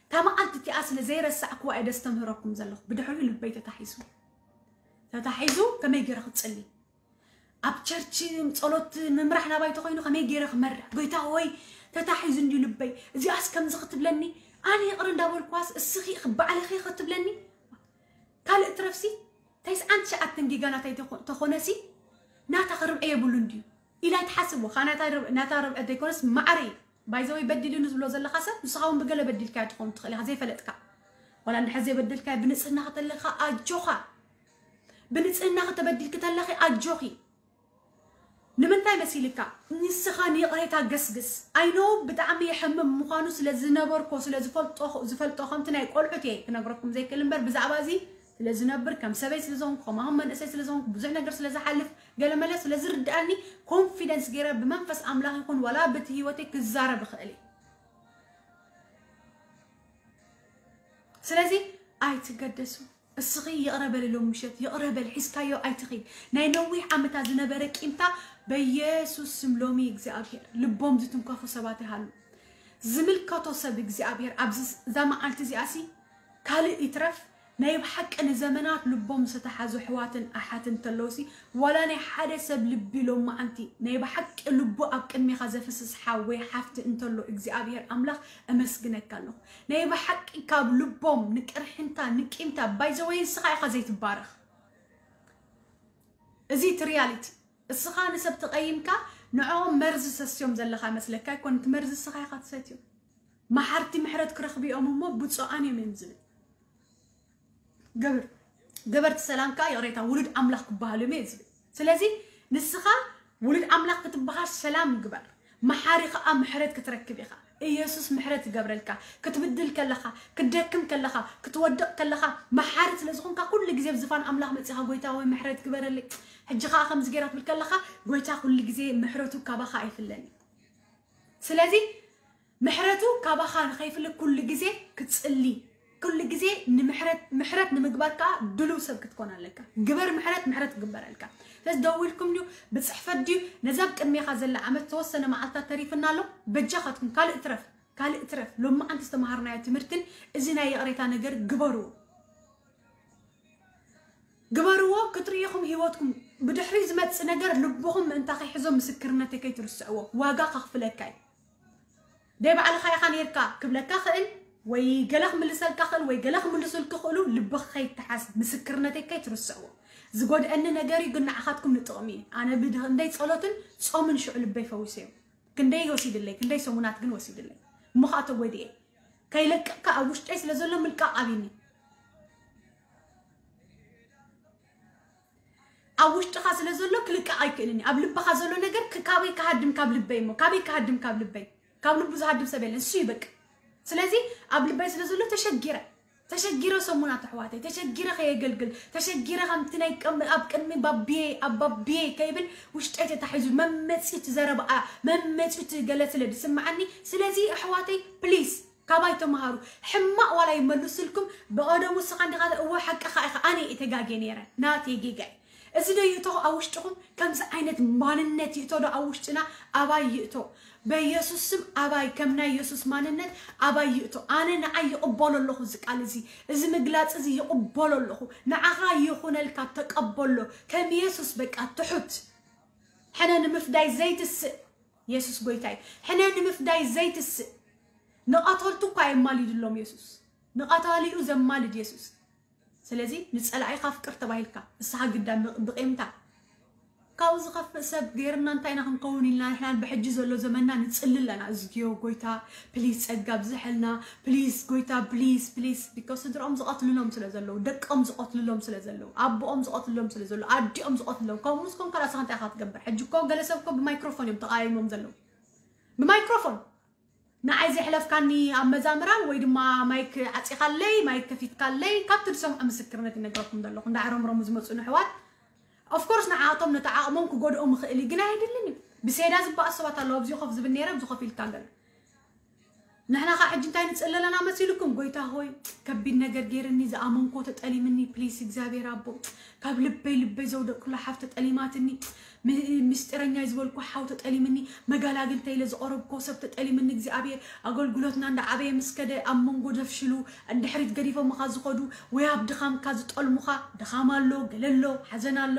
እታ መዓልቲ እቲኣ ስለ ዘይረሳዕክዋ እየ ደስተምህረኩም ዘለኹ። ብድሕሪኡ ልበይ ተታሒዙ፣ ተታሒዙ ከመይ ገይረ ክጽሊ፣ ኣብ ቸርች ጸሎት ምምራሕ ናባይ ተኾይኑ ከመይ ገይረ ክመርሕ? ጎይታ ሆይ፣ ተታሒዙ እንድዩ ልበይ፣ እዚኣስ ከምዚ ክትብለኒ፣ ኣነ ይቕረ እንዳበልኳስ እስኺ ባዕልኺ ክትብለኒ? ካልእ ትረፍሲ፣ ተስዓን ትሽዓተን ጊጋ ናተይ ተኾ-፣ ተኾነሲ፣ ናታ ክርብዐ የብሉን ድዩ ኢላ ትሓስብ። ወኻ ናታ ርብ-፣ ናታ ርብዐ ዘይኮነስ ማዕረ እዩ። ባይዘወይ በዲሉኒ ዝብሎ ዘለኻ ሰብ፣ ንስኻ እውን ብገለ በዲልካዮ ትኸውን ትኽእል ኢኻ፣ ዘይፈለጥካ። ዋላ እንድሕር ዘይበደልካዮ፣ ብንጽህና ከተለኻ ኣጆኻ። ብንጽህና ከተበዲልኪ ተለኺ ኣጆኺ። ንምንታይ መሲልካ? ንስኻ ንይቕሬታ ገስግስ። ኣይኖ ብጣዕሚ የሕምም ምዃኑ ስለ ዝነበርኮ፣ ስለ ዝፈልጦ፣ ዝፈልጦ ከምቲ ናይ ቆልዑት እየ ክነግረኩም ዘይክእል እምበር፣ ብዛዕባ እዚ ስለ ዝነብር፣ ከም ሰበይ ስለ ዝኾንኩ፣ ከማኹም መንእሰይ ስለ ዝኾንኩ፣ ብዙሕ ነገር ስለ ዝሓልፍ፣ ገለመለ ስለ ዝርድኣኒ፣ ኮንፊደንስ ገይረ ብመንፈስ ኣምላኽ ይኹን ዋላ በቲ ህይወተይ ክዛረብ እኽእል እየ። ስለዚ ኣይትገደሱ። እስኺ ይቕረ በሊ፣ ሎም ምሸት ይቕረ በል፣ ሒዝካዮ ኣይትኺድ። ናይ ነዊሕ ዓመታት ዝነበረ ቂምታ በኢየሱስ ስም ሎሚ እግዚኣብሔር ልቦም ዝትንከፉ ሰባት ይሃሉ። ዝምልከቶ ሰብ እግዚኣብሔር ኣብዚ ስ-፣ እዛ መዓልቲ እዚኣሲ ካልእ ይትረፍ ናይ ብሓቂ ንዘመናት ልቦም ዝተታሓዙ ኣሕዋትን ኣሓትን እንተለውሲ፣ ዋላ ናይ ሓደ ሰብ ልቢ ሎማዓንቲ ናይ ብሓቂ ልቡ ኣብ ቅድሜኻ ዘፍስስ ሓው ወይ ሓፍቲ እንተሎ እግዚኣብሔር ኣምላኽ እመስግነካ ኣለኹ። ናይ ብሓቂ ካብ ልቦም ንቅርሕንታ ንቂምታ ባይዘወይ ንስኻ ኢኻ ዘይትባረኽ። እዚ እቲ ሪያሊቲ። እስኻ ንሰብ ተቐይምካ ንዕኦም መርዚ ሰስዮም ዘለኻ መስለካ ኣይኮን፣ እቲ መርዚ እስኻ ኢኻ ትሰትዮ። መሓርቲ ምሕረት ክረኽቡ እዮም እሞ ብፁዓን እዮም እዮም ዝብል። ገበር-፣ ገበርቲ ሰላም ከኣ ይቕሬታ ውሉድ ኣምላኽ ክበሃሉ እዮም እየ ዝብል። ስለዚ ንስኻ ውሉድ ኣምላኽ ክትበሃል ሰላም ግበር። መሓሪ ከኣ ምሕረት ክትረክብ ኢኻ። ኢየሱስ ምሕረት ይገብረልካ። ክትብድል ከለኻ፣ ክትደክም ከለኻ፣ ክትወድቕ ከለኻ፣ መሓሪ ስለ ዝኾንካ ኩሉ ግዜ ብዝፋን ኣምላኽ መጺኻ፣ "ጎይታ ወይ ምሕረት ግበረለይ፣ ሕጂ ከኣ ከምዚ ገይራ" ትብል ከለኻ፣ ጎይታ ኩሉ ግዜ ምሕረቱ ካባኻ ኣይፍለን እዩ። ስለዚ ምሕረቱ ካባኻ ንኸይፍለ ኩሉ ግዜ ክትጽሊ፣ ኩሉ ግዜ ንምሕረት፣ ምሕረት ንምግባር ከኣ ድሉው ሰብ ክትኮን ኣለካ። ግበር ምሕረት፣ ምሕረት ክግበረልካ። ስለዚ ደዊልኩም ድዩ፣ ብጽሕፈት ድዩ፣ ነዛ ኣብ ቅድሜኻ ዘላ ዓመት ዝተወሰነ መዓልታት ተሪፍና ኣሎ፣ በጃኻትኩም ካልእ ትረፍ፣ ካልእ ትረፍ። ሎማዓንቲ ዝተምሃርናዮ ትምህርትን እዚ ናይ ይቕሬታ ነገር ግበርዎ። ግበርዎ፣ ክትርእይኹም ህይወትኩም ብድሕሪ ዝመጽእ ነገር ልብኹም ምእንታ ከይሕዞ ምስክርነተይ ከይትርስዕዎ። ዋጋ ከኽፍለካ እዩ። ደይ ባዕልኻ ኢኻ ኔርካ ክብለካ ክእል፣ ወይ ገለ ክምልሰልካ ክእል ወይ ገለ ክምልሱልክ ክእሉ ልብኽ ከይተሓዝ ምስክርነተይ ከይትርስዕዎ። ዝጎድአኒ ነገር እዩ ግን ንዓኻትኩም ንጥቕሚ እዩ። ኣነ ብድኽንደይ ጸሎትን ጾምን ሽዑ ልበይ ፈዊሰዮ። ክንደይ ወሲድለይ ክንደይ ሰሙናት ግን ወሲድለይ። እሞ ከዓ ተጎዲኤ ከይለቅቕካ ኣብ ውሽጠይ ስለ ዘሎ ምልቃቕ ኣብኒ። ኣብ ውሽጥኻ ስለ ዘሎ ክልቃቕ ኣይክእልን እዩ። ኣብ ልብኻ ዘሎ ነገር ክ- ካበይ ክሃድም ካብ ልበይ እሞ ካበይ ክሃድም ካብ ልበይ ካብ ልቡ ዝሃድም ሰብ የለን። እሱ ይበቅ። ስለዚ ኣብ ልበይ ስለ ዘሎ ተሸጊረ ተሸጊረ ሰሙናት ኣሕዋተይ ተሸጊረ ከየገልግል ተሸጊረ ከምቲ ናይ ቀም- ኣብ ቅድሚ ባብየ ኣብ ባብየ ከይብል ውሽጠይ ተታሒዙ መመፂኡ ትዘረብኣ መመፂኡ ትገለ ስለ ዝስምዓኒ። ስለዚ ኣሕዋተይ ፕሊስ ካባይ ተምሃሩ። ሕማቕ ዋላ ይመልስልኩም ብቐደሙ እስኻ እንዲኻ እወ ሓቅኻ ኢኻ ኣነ እየ ተጋጌ ነይረ ናተይ ጌጋ እዩ። እዚ ዶ ይእቶ ኣብ ውሽጥኹም ከምዚ ዓይነት ማንነት ይእቶ ዶ ኣብ ውሽጥና ኣባይ ይእቶ በኢየሱስ ስም ኣባይ ከም ናይ ኢየሱስ ማንነት ኣባይ ይእቶ። ኣነ ንዓይ ይቕበሎ ኣለኹ እዚ ቃል እዚ እዚ ምግላፅ እዚ ይቕበሎ ኣለኹ። ንዓኻ ይኹነልካ ተቀበሎ ከም ኢየሱስ በቃ ትሑት ሕነ ንምፍዳይ ዘይትስእ የሱስ ጎይታይ ሕነ ንምፍዳይ ዘይትስእ ንቐተልቱ እኳ የማሊድሎም የሱስ ንቐታሊኡ ዘማልድ የሱስ። ስለዚ ንፀላኢኻ ፍቅር ተባሂልካ ንስኻ ግዳ ብቂምታ ካብኡ ዝኸፍእ ሰብ ገይርና እንታይ ኢና ክንከውን ኢልና ንሕና ብሕጂ ዘሎ ዘመንና ንፅሊ ኣለና። እዝግዮ ጎይታ ፕሊዝ ፀጋ ብዝሐልና ፕሊዝ ጎይታ ፕሊዝ ፕሊዝ ቢካዝ ስድርኦም ዝቐትልሎም ስለ ዘለዉ ደቆም ዝቐትልሎም ስለ ዘለዉ ኣቦኦም ዝቐትልሎም ስለ ዘለዉ ኣዲኦም ዝቐትልሎም ከምኡ ምስ ኮንካ ራስኻ እንታይ ኢኻ ትገብር? ሕጂ እኮ ገለ ሰብ እኮ ብማይክሮፎን እዮም ተቓይሞም ዘለዉ ብማይክሮፎን ንዓይ ዘሕለፍካኒ ኣብ መዛምራን ወይ ድማ ማይክ ዓፂኻለይ ማይክ ከፊትካለይ ካብቲ ዝሰምዖ ምስክርነት ይነግረኩም ዘለኹ እንዳዕረምሮም ዝመፁ ንሕዋት ኦፍኮርስ ንዓኣቶም ነቲ ዓቕሞም ክጎድኦም ይኽእል እዩ ግን ኣይድልን እዩ ብሴዳ ዝበኣስ ሰባት ኣለዉ ኣብዚ ኮፍ ዝብል ነይረ ኣብዚ ኮፍ ኢልካ ገለ ንሕና ከዓ ሕጂ እንታይ ንፅሊ ኣለና መሲልኩም ጎይታ ሆይ ከቢድ ነገር ገይርኒ ዝኣመንኮ ተጠሊምኒ ፕሊስ እግዚኣብሔር ኣቦ ካብ ልበይ ልበይ ዘውደቅኩላ ሓፍ ተጠሊማትኒ ምስጢረኛ ዝበልኩ ሓው ተጠሊምኒ መጋላግልተ ኢለ ዝቐረብኮ ሰብ ተጠሊምኒ እግዚኣብሔር ኣገልግሎትና እንዳዓበየ ምስ ከደ ኣብ መንጎ ደፍሽሉ እንድሕሪት ገዲፎምኻ ዝኸዱ ወይ ኣብ ድኻምካ ዝጠልሙኻ ድኻም ኣሎ ገለ ኣሎ ሓዘን ኣሎ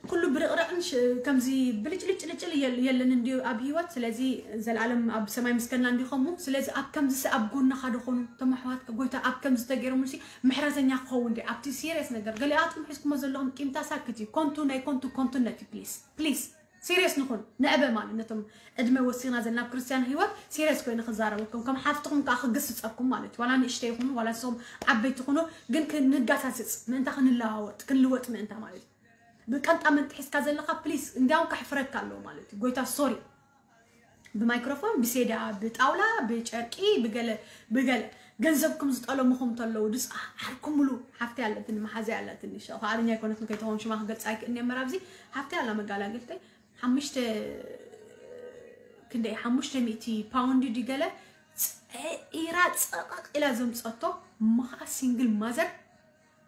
ኩሉ ብርቕርቕን ከምዚ ብልጭልጭልጭል የለን እንዲ ኣብ ህይወት ስለዚ ዘላለም ኣብ ሰማይ ምስከና እንዲኸሙ ስለዚ ኣብ ከምዚ ሰብ ኣብ ጎንኻ ደኾኑ ተማሕዋትካ ጎይታ ኣብ ከምዚ ተገይሮም ሲ ምሕረተኛ ክኸውን ዲ ኣብቲ ሲሪየስ ነገር ገሊኣትኩም ሒዝኩሞ ዘለኹም ቂምታ ሳክት እዩ ኮንቱ ናይ ኮንቱ ኮንቱነት እዩ ፕሊስ ፕሊስ ሲሪየስ ንኹን ንዕበ ማለት ነቶም ዕድመ ወሲና ዘለና ኣብ ክርስትያን ህይወት ሲሪየስ ኮይኑ ክዛረበኩም ከም ሓፍትኹም ከዓ ክግስፀኩም ማለት እዩ ዋላ ንእሽተ ይኹኑ ዋላ ንስኹም ዓበይቲ ይኹኑ ግን ክንጋሳስፅ ምእንታ ክንለዋወጥ ክንልወጥ ምእንታ ማለት እዩ ብቀንጣ መንጢ ሒዝካ ዘለካ ፕሊስ እንዲያውም ከሕፍረካ ኣለዎ ማለት እዩ ጎይታ ሶሪ ብማይክሮፎን ብሴዳ ብጣውላ ብጨርቂ ብገለ ብገለ ገንዘብኩም ዝጠለሙኹም ተለዉ ድስ ዓርኩምሉ ሓፍቲ ኣለትኒ መሓዚ ኣለትኒ ሸ ከዓለኛ ኣይኮነትን ከይተኸውን ሽማ ክገልፅ ኣይክእልኒ እምበር ኣብዚ ሓፍቲ ኣላ መጋላገልተይ ሓሙሽተ ክንደይ ሓሙሽተ ሚእቲ ፓውንድ ድገለ ፀኢራ ፀቐቕ ኢላ ዘምፀቶ እሞ ከዓ ሲንግል ማዘር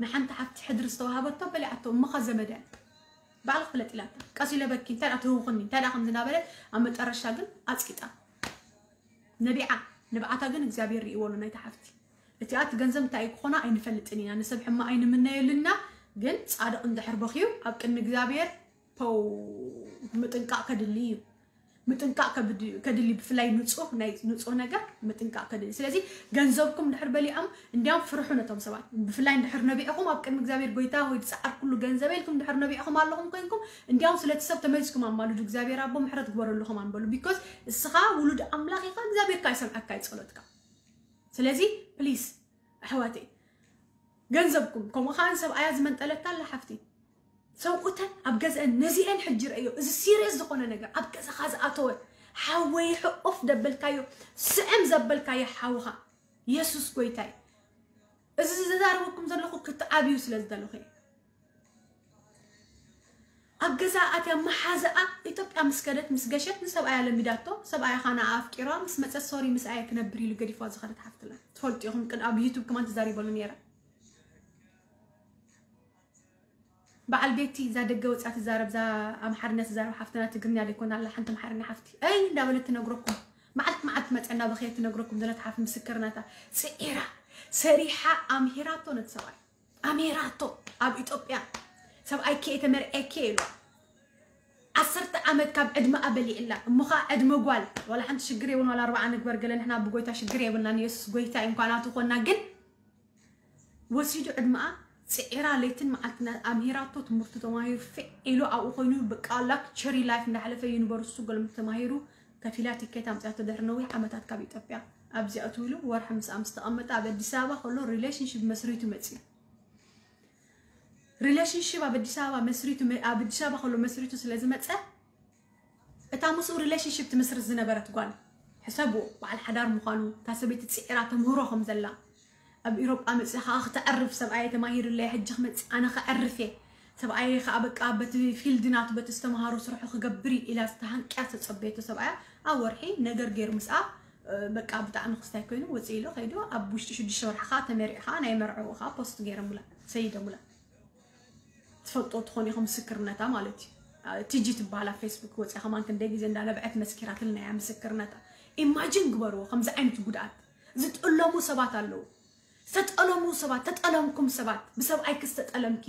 ንሓንቲ ሓፍቲ ሕድሪ ዝተዋሃበቶ በሊዓቶ እሞኻ ዘመደ ባዕልኽ ፍለጥ ኢላታ ቀስ ኢለ በኪ እንታይ ደኣ ትህውኽኒ እንታይ ደኣ ከምዚ እናበለት ኣብ መጠረሻ ግን ኣፅቂጣ ነቢዓ ንብዓታ ግን እግዚኣብሔር ርእይዎ ኣሎ ናይታ ሓፍቲ እቲኣ እቲ ገንዘብ እንታይ እዩ ክኾና ኣይንፈልጥን ኢና ንሰብ ሕማ ኣይንምነየሉና ግን ፃድቕ እንድሕር በኽዩ ኣብ ቅድሚ እግዚኣብሔር ፖው ምጥንቃቕ ከድሊ እዩ ምጥንቃቕ ከድሊ ብፍላይ ንፁህ ናይ ንፁህ ነገር ምጥንቃቕ ከድሊ ስለዚ ገንዘብኩም ድሕር በሊዖም እንዲያም ፍርሑ ነቶም ሰባት ብፍላይ እንድሕር ነቢዕኹም ኣብ ቅድሚ እግዚኣብሔር ጎይታ ሆይ ዝፀዓርኩሉ ገንዘበ ኢልኩም ድሕር ነቢዕኹም ኣለኹም ኮይንኩም እንዲያም ስለቲ ሰብ ተመሊስኩም ኣማልዱ እግዚኣብሔር ኣቦ ምሕረት ግበረሉ ከማን በሉ because እስኻ ውሉድ ኣምላኽ ኢኻ እግዚኣብሔር ከዓ ይሰምዐካ እዩ ፀሎትካ ስለዚ please ኣሕዋተይ ገንዘብኩም ከምኡ ከዓ ሰብኣያ ዝመንጠለታ ኣላ ሓፍቲ ሰብኡተን ኣብ ገዝአን ነዚአን ሕጂ ረእዮ እዚ serious ዝኾነ ነገር ኣብ ገዛኻ ዝኣተወ ሓወይ ሕቁፍ ደበልካዮ ስዕም ዘበልካዮ ሓውኻ የሱስ ጎይታይ እዚ ዝዛረበኩም ዘለኹ ክትዓብዩ ስለ ዝደለኹ እየ ኣብ ገዛ ኣትያ መሓዛኣ ኢትዮጵያ ምስ ከደት ምስ ገሸት ንሰብኣያ ለሚዳቶ ሰብኣያ ኻና ኣፍቂራ ምስ መፀት sorry ምስ ኣየ ክነብር ኢሉ ገዲፋ ዝኸደት ሓፍትና ትፈልጡ ኢኹም ቅድ ኣብ YouTube ከማን ተዛሪበሉ ነይረ በዓል ቤቲ እዛ ደገ ወፅያ ትዛረብ እዛ ኣምሓርኛ ትዛረብ ሓፍትና ትግርኛ ደይኮና ኣላ ሓንቲ ኣምሓርኛ ሓፍቲ ኣይ እንዳበለት ትነግረኩም መዓልቲ መዓልቲ መፀ እንዳበኸየት ትነግረኩም ዘለት ሓፍ ምስክርነታ ፅዒራ ሰሪሓ ኣምሂራቶ ነቲ ሰብኣይ ኣምሂራቶ ኣብ ኢትዮጵያ ሰብኣይኪ እየ ተመርዕየኪ እየ ኢሉ ዓሰርተ ዓመት ካብ ዕድመኣ በሊዕላ። እሞ ኸዓ ዕድመ ጓል ዋላ ሓንቲ ሽግር የብሉን። ዋላ ኣርብዓ ንግበር ገለ ንሕና ብጎይታ ሽግር የብልናን። ኢየሱስ ጎይታ እዩ። እንኳን ኣትኾና ግን ወሲዱ ዕድመኣ ጽዒራ ለይትን መዓልትን ኣምሂራቶ። ትምህርቱ ተማሂሩ ፊዕ ኢሉ ኣብኡ ኮይኑ በቃ ላክቸሪ ላይፍ እንዳሕለፈ ዩኒቨርሲቲ ገሎም ተማሂሩ ከፊላ ቲኬት ኣምፅያቶ ድሕሪ ነዊሕ ዓመታት ካብ ኢትዮጵያ። ኣብዚኣ ትውሉ ወርሒ ምስ ምስ ተቐመጠ ኣብ ኣዲስ ኣበባ ከሎ ሪሌሽንሽፕ መስሪቱ መፅዩ። ሪሌሽንሽፕ ኣብ ኣዲስ ኣበባ መስሪቱ መ- ኣብ ኣዲስ ኣበባ ከሎ መስሪቱ ስለ ዝመፀ እታ ምስኡ ሪሌሽንሽፕ ትምስርት ዝነበረት ጓል ሕሰብዎ በዓል ሓዳር ምዃኑ እታ ሰበይቲ ፅዒራ ተምህሮ ከም ዘላ ኣብ ኢሮጳ መፅኻ ክተዕርፍ ሰብኣየ ተማሂሩለይ ሕጂ ክመፅእ ኣነ ክዕርፍ እየ ሰብኣየ ከዓ በቃ በቲ ፊልድ ናቱ በቲ ዝተምሃሮ ስርሑ ክገብር እዩ ኢላ ዝተሃንቅያ ዝተፀበየቶ ሰብኣያ ኣብ ወርሒ ነገር ገይሩ ምስኣ በቃ ብጣዕሚ ክስታይ ኮይኑ ወፅእ ኢሉ ከይዱ ኣብ ውሽጢ ሽዱሽተ ወርሒ ከዓ ተመሪዑ ከዓ ናይ መርዕኡ ከዓ ፖስት ገይረሙላ ሰይደሙላ ትፈልጦ ትኾን ኢኹም ምስክርነታ ማለት እዩ ቲጂ ትበሃል ኣብ ፌስቡክ ወፅያ ከማን ክንደይ ግዜ እንዳነብዐት መስኪራትልና እያ ምስክርነታ ኢማጂን ግበርዎ ከምዚ ዓይነት ጉድኣት ዝጥለሙ ሰባት ኣለዉ ዝተጠለሙ ሰባት ተጠለምኩም ሰባት ብሰብኣይኪ ዝተጠለምኪ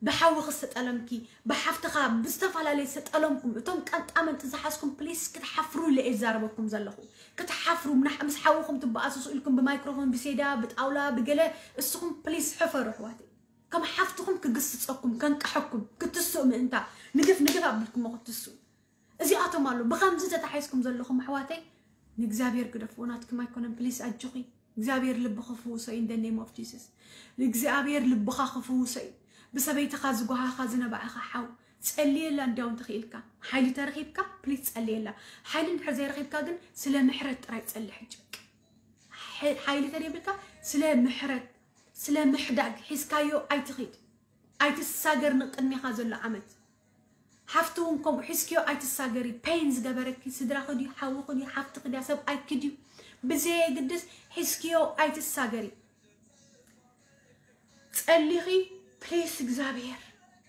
ብሓውኺ ዝተጠለምኪ ብሓፍትኻ ብዝተፈላለየ ዝተጠለምኩም እቶም ቀንጣመንጢ ዝሓዝኩም ፕሊስ ክትሓፍሩ ኢለ እየ ዝዛረበኩም ዘለኹ ክትሓፍሩ ምስ ሓውኹም ትበኣስሱ ኢልኩም ብማይክሮፎን ብሴዳ ብጣውላ ብገለ እስኹም ፕሊስ ሕፈሩ ኣሕዋተይ ከም ሓፍትኹም ክግስፀኩም ከንቅሐኩም ክትስኡ ምእንታ ንግፍ ንግፍ ኣቢልኩሞ ክትስኡ እዚኣቶም ኣሎ ብኸምዚ ተታሒዝኩም ዘለኹም ኣሕዋተይ ንእግዚኣብሔር ግደፍዎ ናትኩም ኣይኮነን ፕሊስ ኣጆኺ እግዚኣብሔር ልብኺ ክፍውሶ እዩ in the name of Jesus እግዚኣብሔር ልብኻ ክፍውሶ እዩ ብሰበይትኻ ዝጓሃኻ ዝነባዕኻ ሓው ጸልየላ እንዲያው እንተኽኢልካ ሓይሊ ተረኺብካ ፕሊስ ጸልየላ ሓይሊ እንድሕር ዘይረኺብካ ግን ስለ ምሕረት ጥራይ ጸሊ ሕጂ ሓይሊ ተደይብልካ ስለ ምሕረት ስለ ምሕዳግ ሒዝካዮ ኣይትኺድ ኣይትሳገር ንቅድሜኻ ዘሎ ዓመት ሓፍቲ እውን ከምኡ ሒዝክዮ ኣይትሳገሪ ፔን ዝገበረኪ ስድራኺ ድዩ ሓውኺ ድዩ ሓፍትኺ ድያ ሰብኣይኪ ድዩ ብዘየግድስ ሒዝክዮ ኣይትሳገሪ ጸሊኺ ፕሊስ እግዚኣብሔር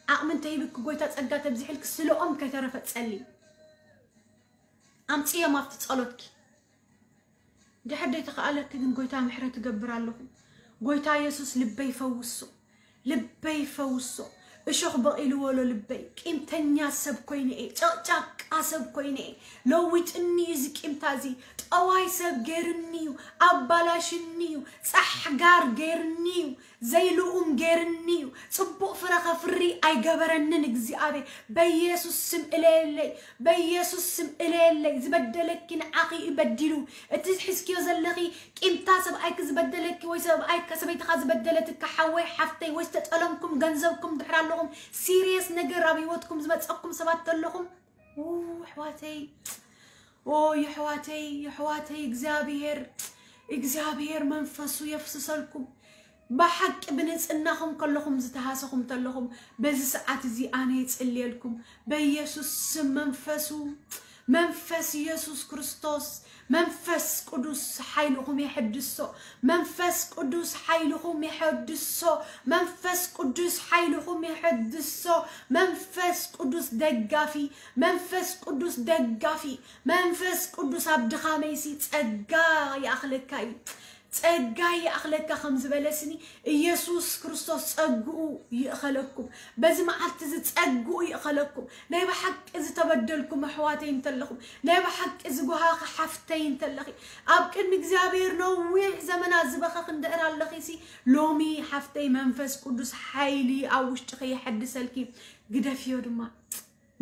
ዓቕሚ እንተሂብኪ ጎይታ ጸጋ ተብዚሕልኪ ስለኦም ከይተረፈ ጸሊ ኣምፅዮም ኣብቲ ጸሎትኪ ድሕር ደይተኸኣለኪ ግን ጎይታ ምሕረት እገብር ኣለኹ ጎይታ የሱስ ልበይ ፈውሶ ልበይ ፈውሶ እሾኽ በቒልዎ ኣሎ ልበይ ቂምተኛ ሰብ ኮይነ እየ ጨቕጫቃ ሰብ ኮይነ እየ ለዊጥኒ እዩ እዚ ቂምታ እዚ ጠዋይ ሰብ ገይርኒ እዩ ኣባላሽኒ እዩ ፃሕጋር ገይርኒ እዩ ዘይልኡም ገይርኒ እዩ ጽቡቕ ፍረ ከፍሪ ኣይገበረንን እግዚኣብሔር በኢየሱስ ስም እለየለይ በኢየሱስ ስም እለየለይ ዝበደለኪ ንዓኺ እዩ በዲሉ እቲ ሒዝክዮ ዘለኺ ቂምታ ሰብኣይኪ ዝበደለኪ ወይ ሰብኣይካ ሰበይትኻ ዝበደለትካ ሓወይ ሓፍተይ ወይ ዝተጠለምኩም ገንዘብኩም ድሕር ኣለኹም ሲሪየስ ነገር ኣብ ህይወትኩም ዝመፀኩም ሰባት ተለኹም ኣሕዋተይ ኦ የሕዋተይ የሕዋተይ እግዚኣብሔር እግዚኣብሔር መንፈሱ የፍስሰልኩም ብሓቂ ብንጽህናኹም ከለኹም ዝተሃሰኹም ተለኹም በዚ ሰዓት እዚ ኣነ ይጽልየልኩም በኢየሱስ ስም መንፈሱ መንፈስ ኢየሱስ ክርስቶስ መንፈስ ቅዱስ ሓይልኹም የሐድሶ መንፈስ ቅዱስ ሓይልኹም የሐድሶ መንፈስ ቅዱስ ሓይልኹም የሐድሶ መንፈስ ቅዱስ ደጋፊ መንፈስ ቅዱስ ደጋፊ መንፈስ ቅዱስ ኣብ ድኻመይሲ ጸጋ ይኣኽለካ እዩ ጸጋ ይኣኽለካ ከም ዝበለስኒ ኢየሱስ ክርስቶስ ጸግኡ ይእኸለኩም በዚ መዓልቲ እዚ ጸግኡ ይእኸለኩም ናይ ብሓቂ ዝተበደልኩም ኣሕዋተይ እንተለኹም ናይ ብሓቂ ዝጓሃኺ ሓፍተይ እንተለኺ ኣብ ቅድሚ እግዚኣብሔር ነዊሕ ዘመናት ዝበኸኽ እንድሕር ኣለኺሲ ሎሚ ሓፍተይ መንፈስ ቅዱስ ሓይሊ ኣብ ውሽጥኺ የሐድሰልኪ ግደፍዮ ድማ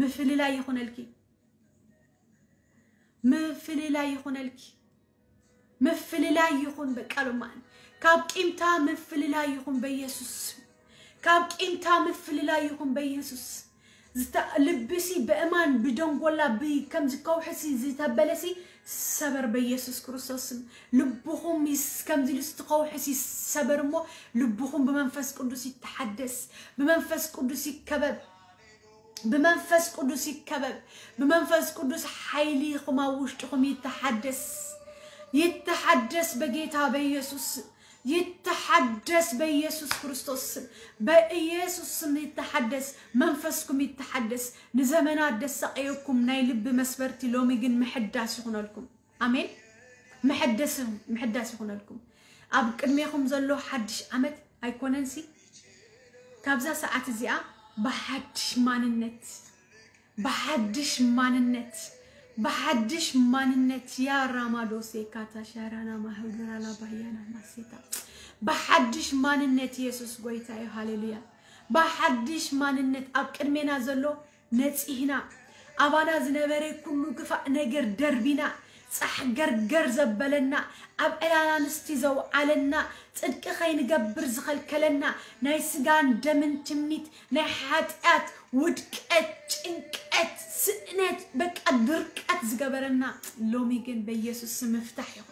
ምፍልላይ ይኹነልኪ ምፍልላይ ይኹነልኪ ምፍልላይ ይኹን በቃ ሎማን ካብ ቂምታ ምፍልላይ ይኹን በኢየሱስ ካብ ቂምታ ምፍልላይ ይኹን በኢየሱስ ልብሲ ብእማን ብደንጎላ ከምዚ ከውሕሲ ዝተበለሲ ሰበር በኢየሱስ ክርስቶስም ልብኹም ከምዚ ልስቲ ከውሕሲ ሰበር እሞ ልብኹም ብመንፈስ ቅዱስ ይተሓደስ ብመንፈስ ቅዱስ ይከበብ ብመንፈስ ቅዱስ ይከበብ ብመንፈስ ቅዱስ ሓይሊ ኹም ኣብ ውሽጥኹም ይተሓደስ ይተሓደስ በጌታ በኢየሱስ ይተሓደስ በኢየሱስ ክርስቶስ ስም በኢየሱስ ስም ይተሓደስ መንፈስኩም ይተሓደስ ንዘመናት ደሳቀየኩም ናይ ልቢ መስበርቲ ሎሚ ግን ምሕዳስ ይኹነልኩም ኣሜን ምሕዳስ ይኹነልኩም ኣብ ቅድሜኹም ዘሎ ሓድሽ ዓመት ኣይኮነንሲ ካብዛ ሰዓት እዚኣ ብሓድሽ ማንነት ብሓድሽ ማንነት ብሓድሽ ማንነት ያራማዶሴ ካታሻራና ማህዱራላ ባያና ማሴታ ብሓድሽ ማንነት ኢየሱስ ጎይታ እዩ። ሃሌሉያ። ብሓድሽ ማንነት ኣብ ቅድሜና ዘሎ ነጺህና ኣባና ዝነበረ ኩሉ ክፋእ ነገር ደርቢና ጻሕ ገርገር ዘበለና ኣብ ዕላና ንስቲ ዘውዓለና ጽድቂ ከይንገብር ዝኸልከለና ናይ ስጋን ደምን ትምኒት ናይ ሓጢኣት ውድቀት ጭንቀት ስእነት በቃ ድርቀት ዝገበረና ሎሚ ግን በኢየሱስ ስም ምፍታሕ ይኹን።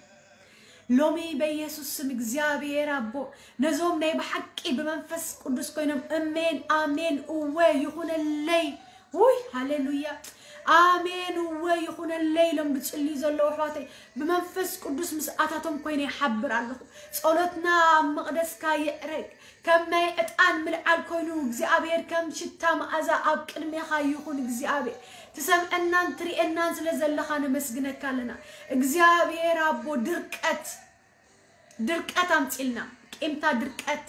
ሎሚ በኢየሱስ ስም እግዚኣብሔር ኣቦ ነዞም ናይ ብሓቂ ብመንፈስ ቅዱስ ኮይኖም እሜን ኣሜን እወ ይኹነለይ ውይ ሃሌሉያ ኣሜን እወ ይኹነለይ ኢሎም ዝጽልዩ ዘለዉ ኣሕዋተይ ብመንፈስ ቅዱስ ምስኣታቶም ኮይነ ይሓብር ኣለኹ። ጸሎትና ኣብ መቕደስካ ይዕረግ ከም ናይ ዕጣን ምልዓል ኮይኑ እግዚኣብሔር ከም ሽታ መኣዛ ኣብ ቅድሜኻ ይኹን። እግዚኣብሔር ትሰምዐናን ትርእየናን ስለ ዘለኻ ነመስግነካ ኣለና። እግዚኣብሔር ኣቦ ድርቀት ድርቀት ኣምፂልና ቂምታ ድርቀት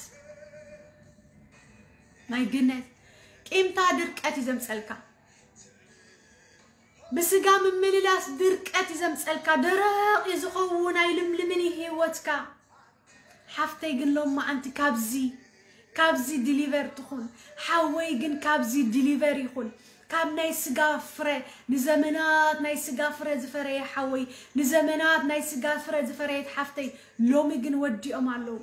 ናይ ግነት ቂምታ ድርቀት እዩ ዘምፀልካ። ብስጋ ምምልላስ ድርቀት እዩ ዘምፀልካ። ደረቕ እዩ ዝኸውን ኣይልምልምን እዩ ህይወትካ። ሓፍተይ ግን ሎማዓንቲ ካብዚ ካብዚ ዲሊቨር ትኹን። ሓወይ ግን ካብዚ ዲሊቨር ይኹን። ካብ ናይ ስጋ ፍረ ንዘመናት ናይ ስጋ ፍረ ዝፈረየ ሓወይ ንዘመናት ናይ ስጋ ፍረ ዝፈረየት ሓፍተይ ሎሚ ግን ወዲኦም ኣለዉ።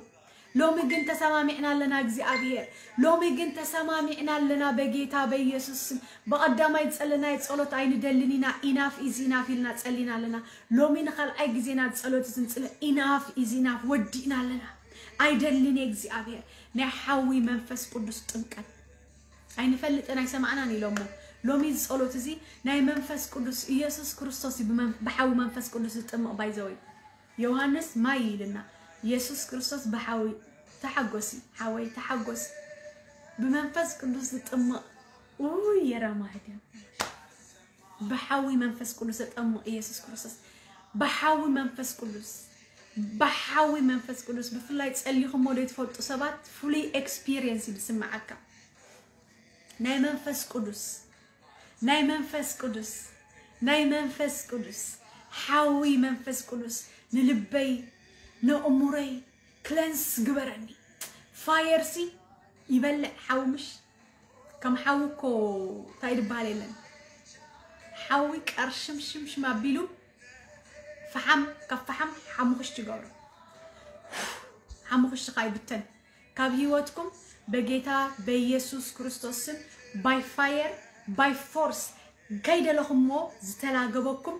ሎሚ ግን ተሰማሚዕና ኣለና እግዚኣብሔር። ሎሚ ግን ተሰማሚዕና ኣለና በጌታ በኢየሱስ ስም። ብቐዳማይ ዝጸለናዮ ጸሎት ኣይንደልን ኢና ኢናፍ ኢዝ ኢናፍ ኢልና ጸሊና ኣለና። ሎሚ ንኻልኣይ ግዜና ዝጸሎት ዝንጽለ ኢናፍ ኢዝ ኢናፍ ወዲእና ኣለና። ኣይደልን እየ እግዚኣብሔር ናይ ሓዊ መንፈስ ቅዱስ ጥምቀት ኣይንፈልጥን ኣይሰማዕናን ኢሎሞ። ሎሚ ዝጸሎት እዚ ናይ መንፈስ ቅዱስ ኢየሱስ ክርስቶስ እዩ ብመን- ብሓዊ መንፈስ ቅዱስ ዝጥምቕ ባይዘወይ ዮሃንስ ማይ ኢልና ኢየሱስ ክርስቶስ ብሓዊ ተሓጎሲ ሓወይ ተሓጎስ ብመንፈስ ቅዱስ ዝጥምቕ ውይ የራማህድያ ብሓዊ መንፈስ ቅዱስ ዘጠምቕ ኢየሱስ ክርስቶስ ብሓዊ መንፈስ ቅዱስ ብሓዊ መንፈስ ቅዱስ ብፍላይ ጸሊኹሞ ዶ ትፈልጡ ሰባት ፍሉይ ኤክስፒሪየንስ እዩ ዝስምዓካ ናይ መንፈስ ቅዱስ ናይ መንፈስ ቅዱስ ናይ መንፈስ ቅዱስ ሓዊ መንፈስ ቅዱስ ንልበይ ነእሙረይ ክለንስ ግበረኒ ፋየርሲ ይበልዕ ሓዊ ምሽ ከም ሓዊ እኮ እንታይ ዝበሃል የለን ሓዊ ቀርሽምሽምሽም ኣቢሉ ፈሓም ካብ ፈሓም ሓሙኽሽቲ ይገብሮ ሓሙኽሽትኻ ይብተን ካብ ህይወትኩም በጌታ በኢየሱስ ክርስቶስ ስም by fire by force ከይደለኹሞ ዝተላገበኩም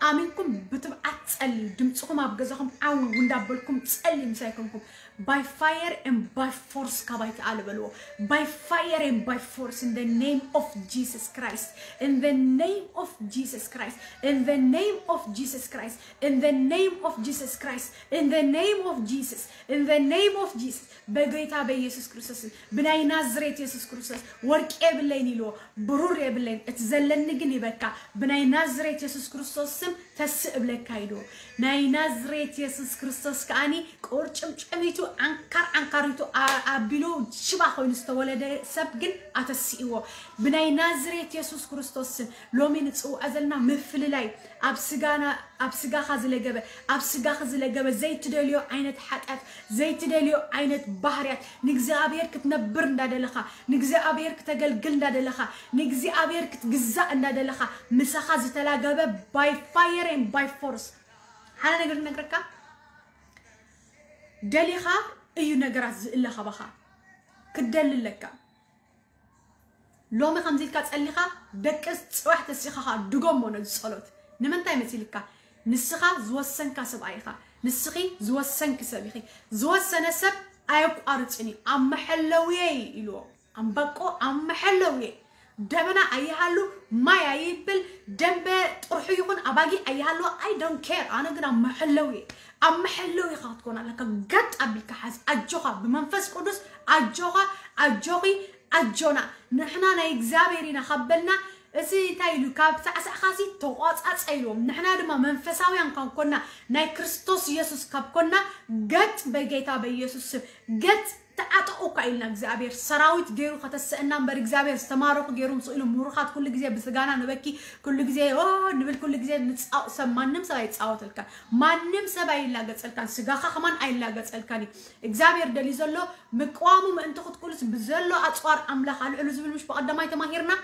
ኣሚንኩም ብትብዓት ጸልዩ ድምፅኹም ኣብ ገዛኹም ዓው እንዳበልኩም ጸልዩ ምሳይ ኮንኩም by fire and by force ካባይ ተኣለ በልዎ by fire and by force in the name of Jesus Christ in the name of Jesus Christ in the name of Jesus Christ in the name of Jesus Christ in the name of Jesus in the name of Jesus በጌታ በኢየሱስ ክርስቶስ ብናይ ናዝሬት ኢየሱስ ክርስቶስ ወርቂ የብለይን ኢልዎ ብሩር የብለይን እቲ ዘለኒ ግን ይበካ ብናይ ናዝሬት ኢየሱስ ክርስቶስ ስም ተስእ እብለካ ኢልዎ ናይ ናዝሬት ኢየሱስ ክርስቶስ ከኣኒ ቁርጭምጭሚቱ ዓንካር ዓንካሪቱ ኣቢሉ ሽባ ኮይኑ ዝተወለደ ሰብ ግን ኣተስእዎ ብናይ ናዝሬት ኢየሱስ ክርስቶስ ስም ሎሚ ንፅውዖ ዘለና ምፍልላይ ኣብ ስጋና ኣብ ስጋኻ ዝለገበ ኣብ ስጋኺ ዝለገበ ዘይትደልዮ ዓይነት ሓጢኣት ዘይትደልዮ ዓይነት ባህርያት ንእግዚኣብሔር ክትነብር እንዳደለኻ ንእግዚኣብሔር ክተገልግል እንዳደለኻ ንእግዚኣብሔር ክትግዛእ እንዳደለኻ ምሳኻ ዝተላገበ by fire and by force ሓደ ነገር ነግረካ ደሊኻ እዩ ነገራት ዝእለ ካባኻ ክትደሊ ኣለካ ሎሚ ከምዚ ኢልካ ጸሊኻ ደቅስ ጽባሕ ተሲኻ ኸኣ ድገሞ ነዚ ጸሎት ንምንታይ መሲልካ ንስኻ ዝወሰንካ ሰብኣይ ኢኻ ንስኺ ዝወሰንኪ ሰብ ኢኺ ዝወሰነ ሰብ ኣየቋርጽን እዩ ኣብ መሐለውየይ ኢልዎ ኣምባቆ ኣብ መሐለውየ ደበና ኣይሃሉ ማይ ኣይብል ደንበ ጥርሑ ይኹን ኣባጊ ኣይሃሉ I don't care ኣነ ግን ኣብ መሐለውየ ኣብ መሐለዊ ኢኻ ክትኮን ኣለካ ገጥ ኣቢልካ ሓዝ ኣጆኻ ብመንፈስ ቅዱስ ኣጆኻ ኣጆኺ ኣጆና ንሕና ናይ እግዚኣብሔር ኢና ካብ በልና እዚ እንታይ ኢሉ ካብ ሳዕሳዕኻሲ ተቋጻጸ ኢልዎም ንሕና ድማ መንፈሳውያን ካብ ኮና ናይ ክርስቶስ ኢየሱስ ካብ ኮና ገጥ በጌታ በኢየሱስ ስም ገጥ ተዓጠቑ እኳ ኢልና እግዚኣብሔር ሰራዊት ገይሩ ከተስእና እምበር እግዚኣብሔር ዝተማረኹ ገይሩ ምስ ኢሉ ምሩኻት ኩሉ ግዜ ብስጋና ንበኪ ኩሉ ግዜ ኦ ንብል ኩሉ ግዜ ንጻው ሰብ ማንም ሰብ ኣይጻወተልካን ማንም ሰብ ኣይላገጸልካን ስጋኻ ከማን ኣይላገጸልካን እዩ እግዚኣብሔር ደሊ ዘሎ ምቅዋሙ ምእንቲ ክትኩልስ ብዘሎ ኣጽዋር ኣምላኽ ኣልዕሉ ዝብል ምሽ ብቐዳማይ ተማሂርና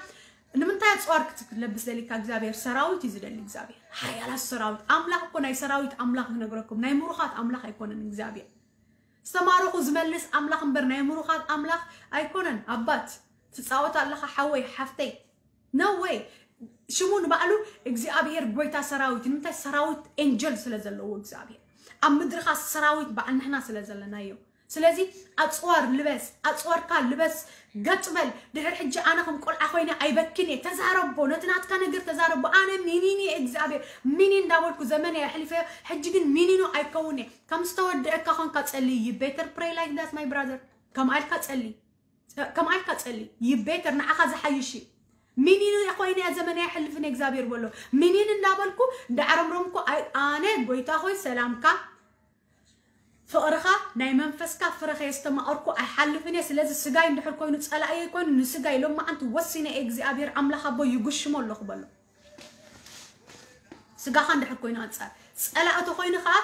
ንምንታይ ኣጽዋር ክትለብስ ደሊካ እግዚኣብሔር ሰራዊት እዩ ዝደሊ እግዚኣብሔር ሓያላት ሰራዊት ኣምላኽ እኮ ናይ ሰራዊት ኣምላኽ ክነግረኩም ናይ ምሩኻት ኣምላኽ ኣይኮነን እግዚኣብሔር ዝተማረኹ ዝመልስ ኣምላኽ እምበር ናይ ምሩኻት ኣምላኽ ኣይኮነን። ኣባት ትጻወት ኣለኻ ሓወይ ሓፍተይ no way ሽሙ ንባዕሉ እግዚኣብሔር ጎይታ ሰራዊት ንምንታይ ሰራዊት ኤንጀል ስለ ዘለዎ እግዚኣብሔር ኣብ ምድርኻ ሰራዊት በዓል ንሕና ስለ ዘለናዮ ስለዚ ኣፅዋር ልበስ ኣፅዋርካ ልበስ ገጥ በል ድሕር ሕጂ ኣነ ከም ቆልዓ ኮይነ ኣይበክን እየ ተዛረቦ ነቲ ናትካ ነገር ተዛረቦ ኣነ ሚኒን እየ እግዚኣብሔር ሚኒን እንዳበልኩ ዘመን እየ ኣሕሊፈዮ ሕጂ ግን ሚኒኖ ኣይከውን እየ ከም ዝተወደአካ ኾንካ ጸሊ you better pray like that my brother ከም ኣልካ ጸሊ ከም ኣልካ ጸሊ you better ንዓኻ ዝሓይሽ እዩ ሚኒን እየ ኮይነ እየ ዘመን እየ ኣሕልፍን እግዚኣብሔር በሎ ሚኒን እንዳበልኩ እንዳዓረምረምኩ ኣነ ጎይታ ኾይ ሰላምካ ፍቕርኻ ናይ መንፈስካ ፍረ ከየስተማቐርኩ ኣይሓልፍን እየ ስለዚ ስጋይ እንድሕር ኮይኑ ጸላእየይ ኮይኑ ንስጋይ ሎማዓንቲ ወሲነ እየ እግዚኣብሔር ኣምላኽ ኣቦ ይጉሽሞ ኣለኹ በሎ ስጋኻ እንድሕር ኮይኑ ኣንጻር ጸላእ ተኾይኑ ኸዓ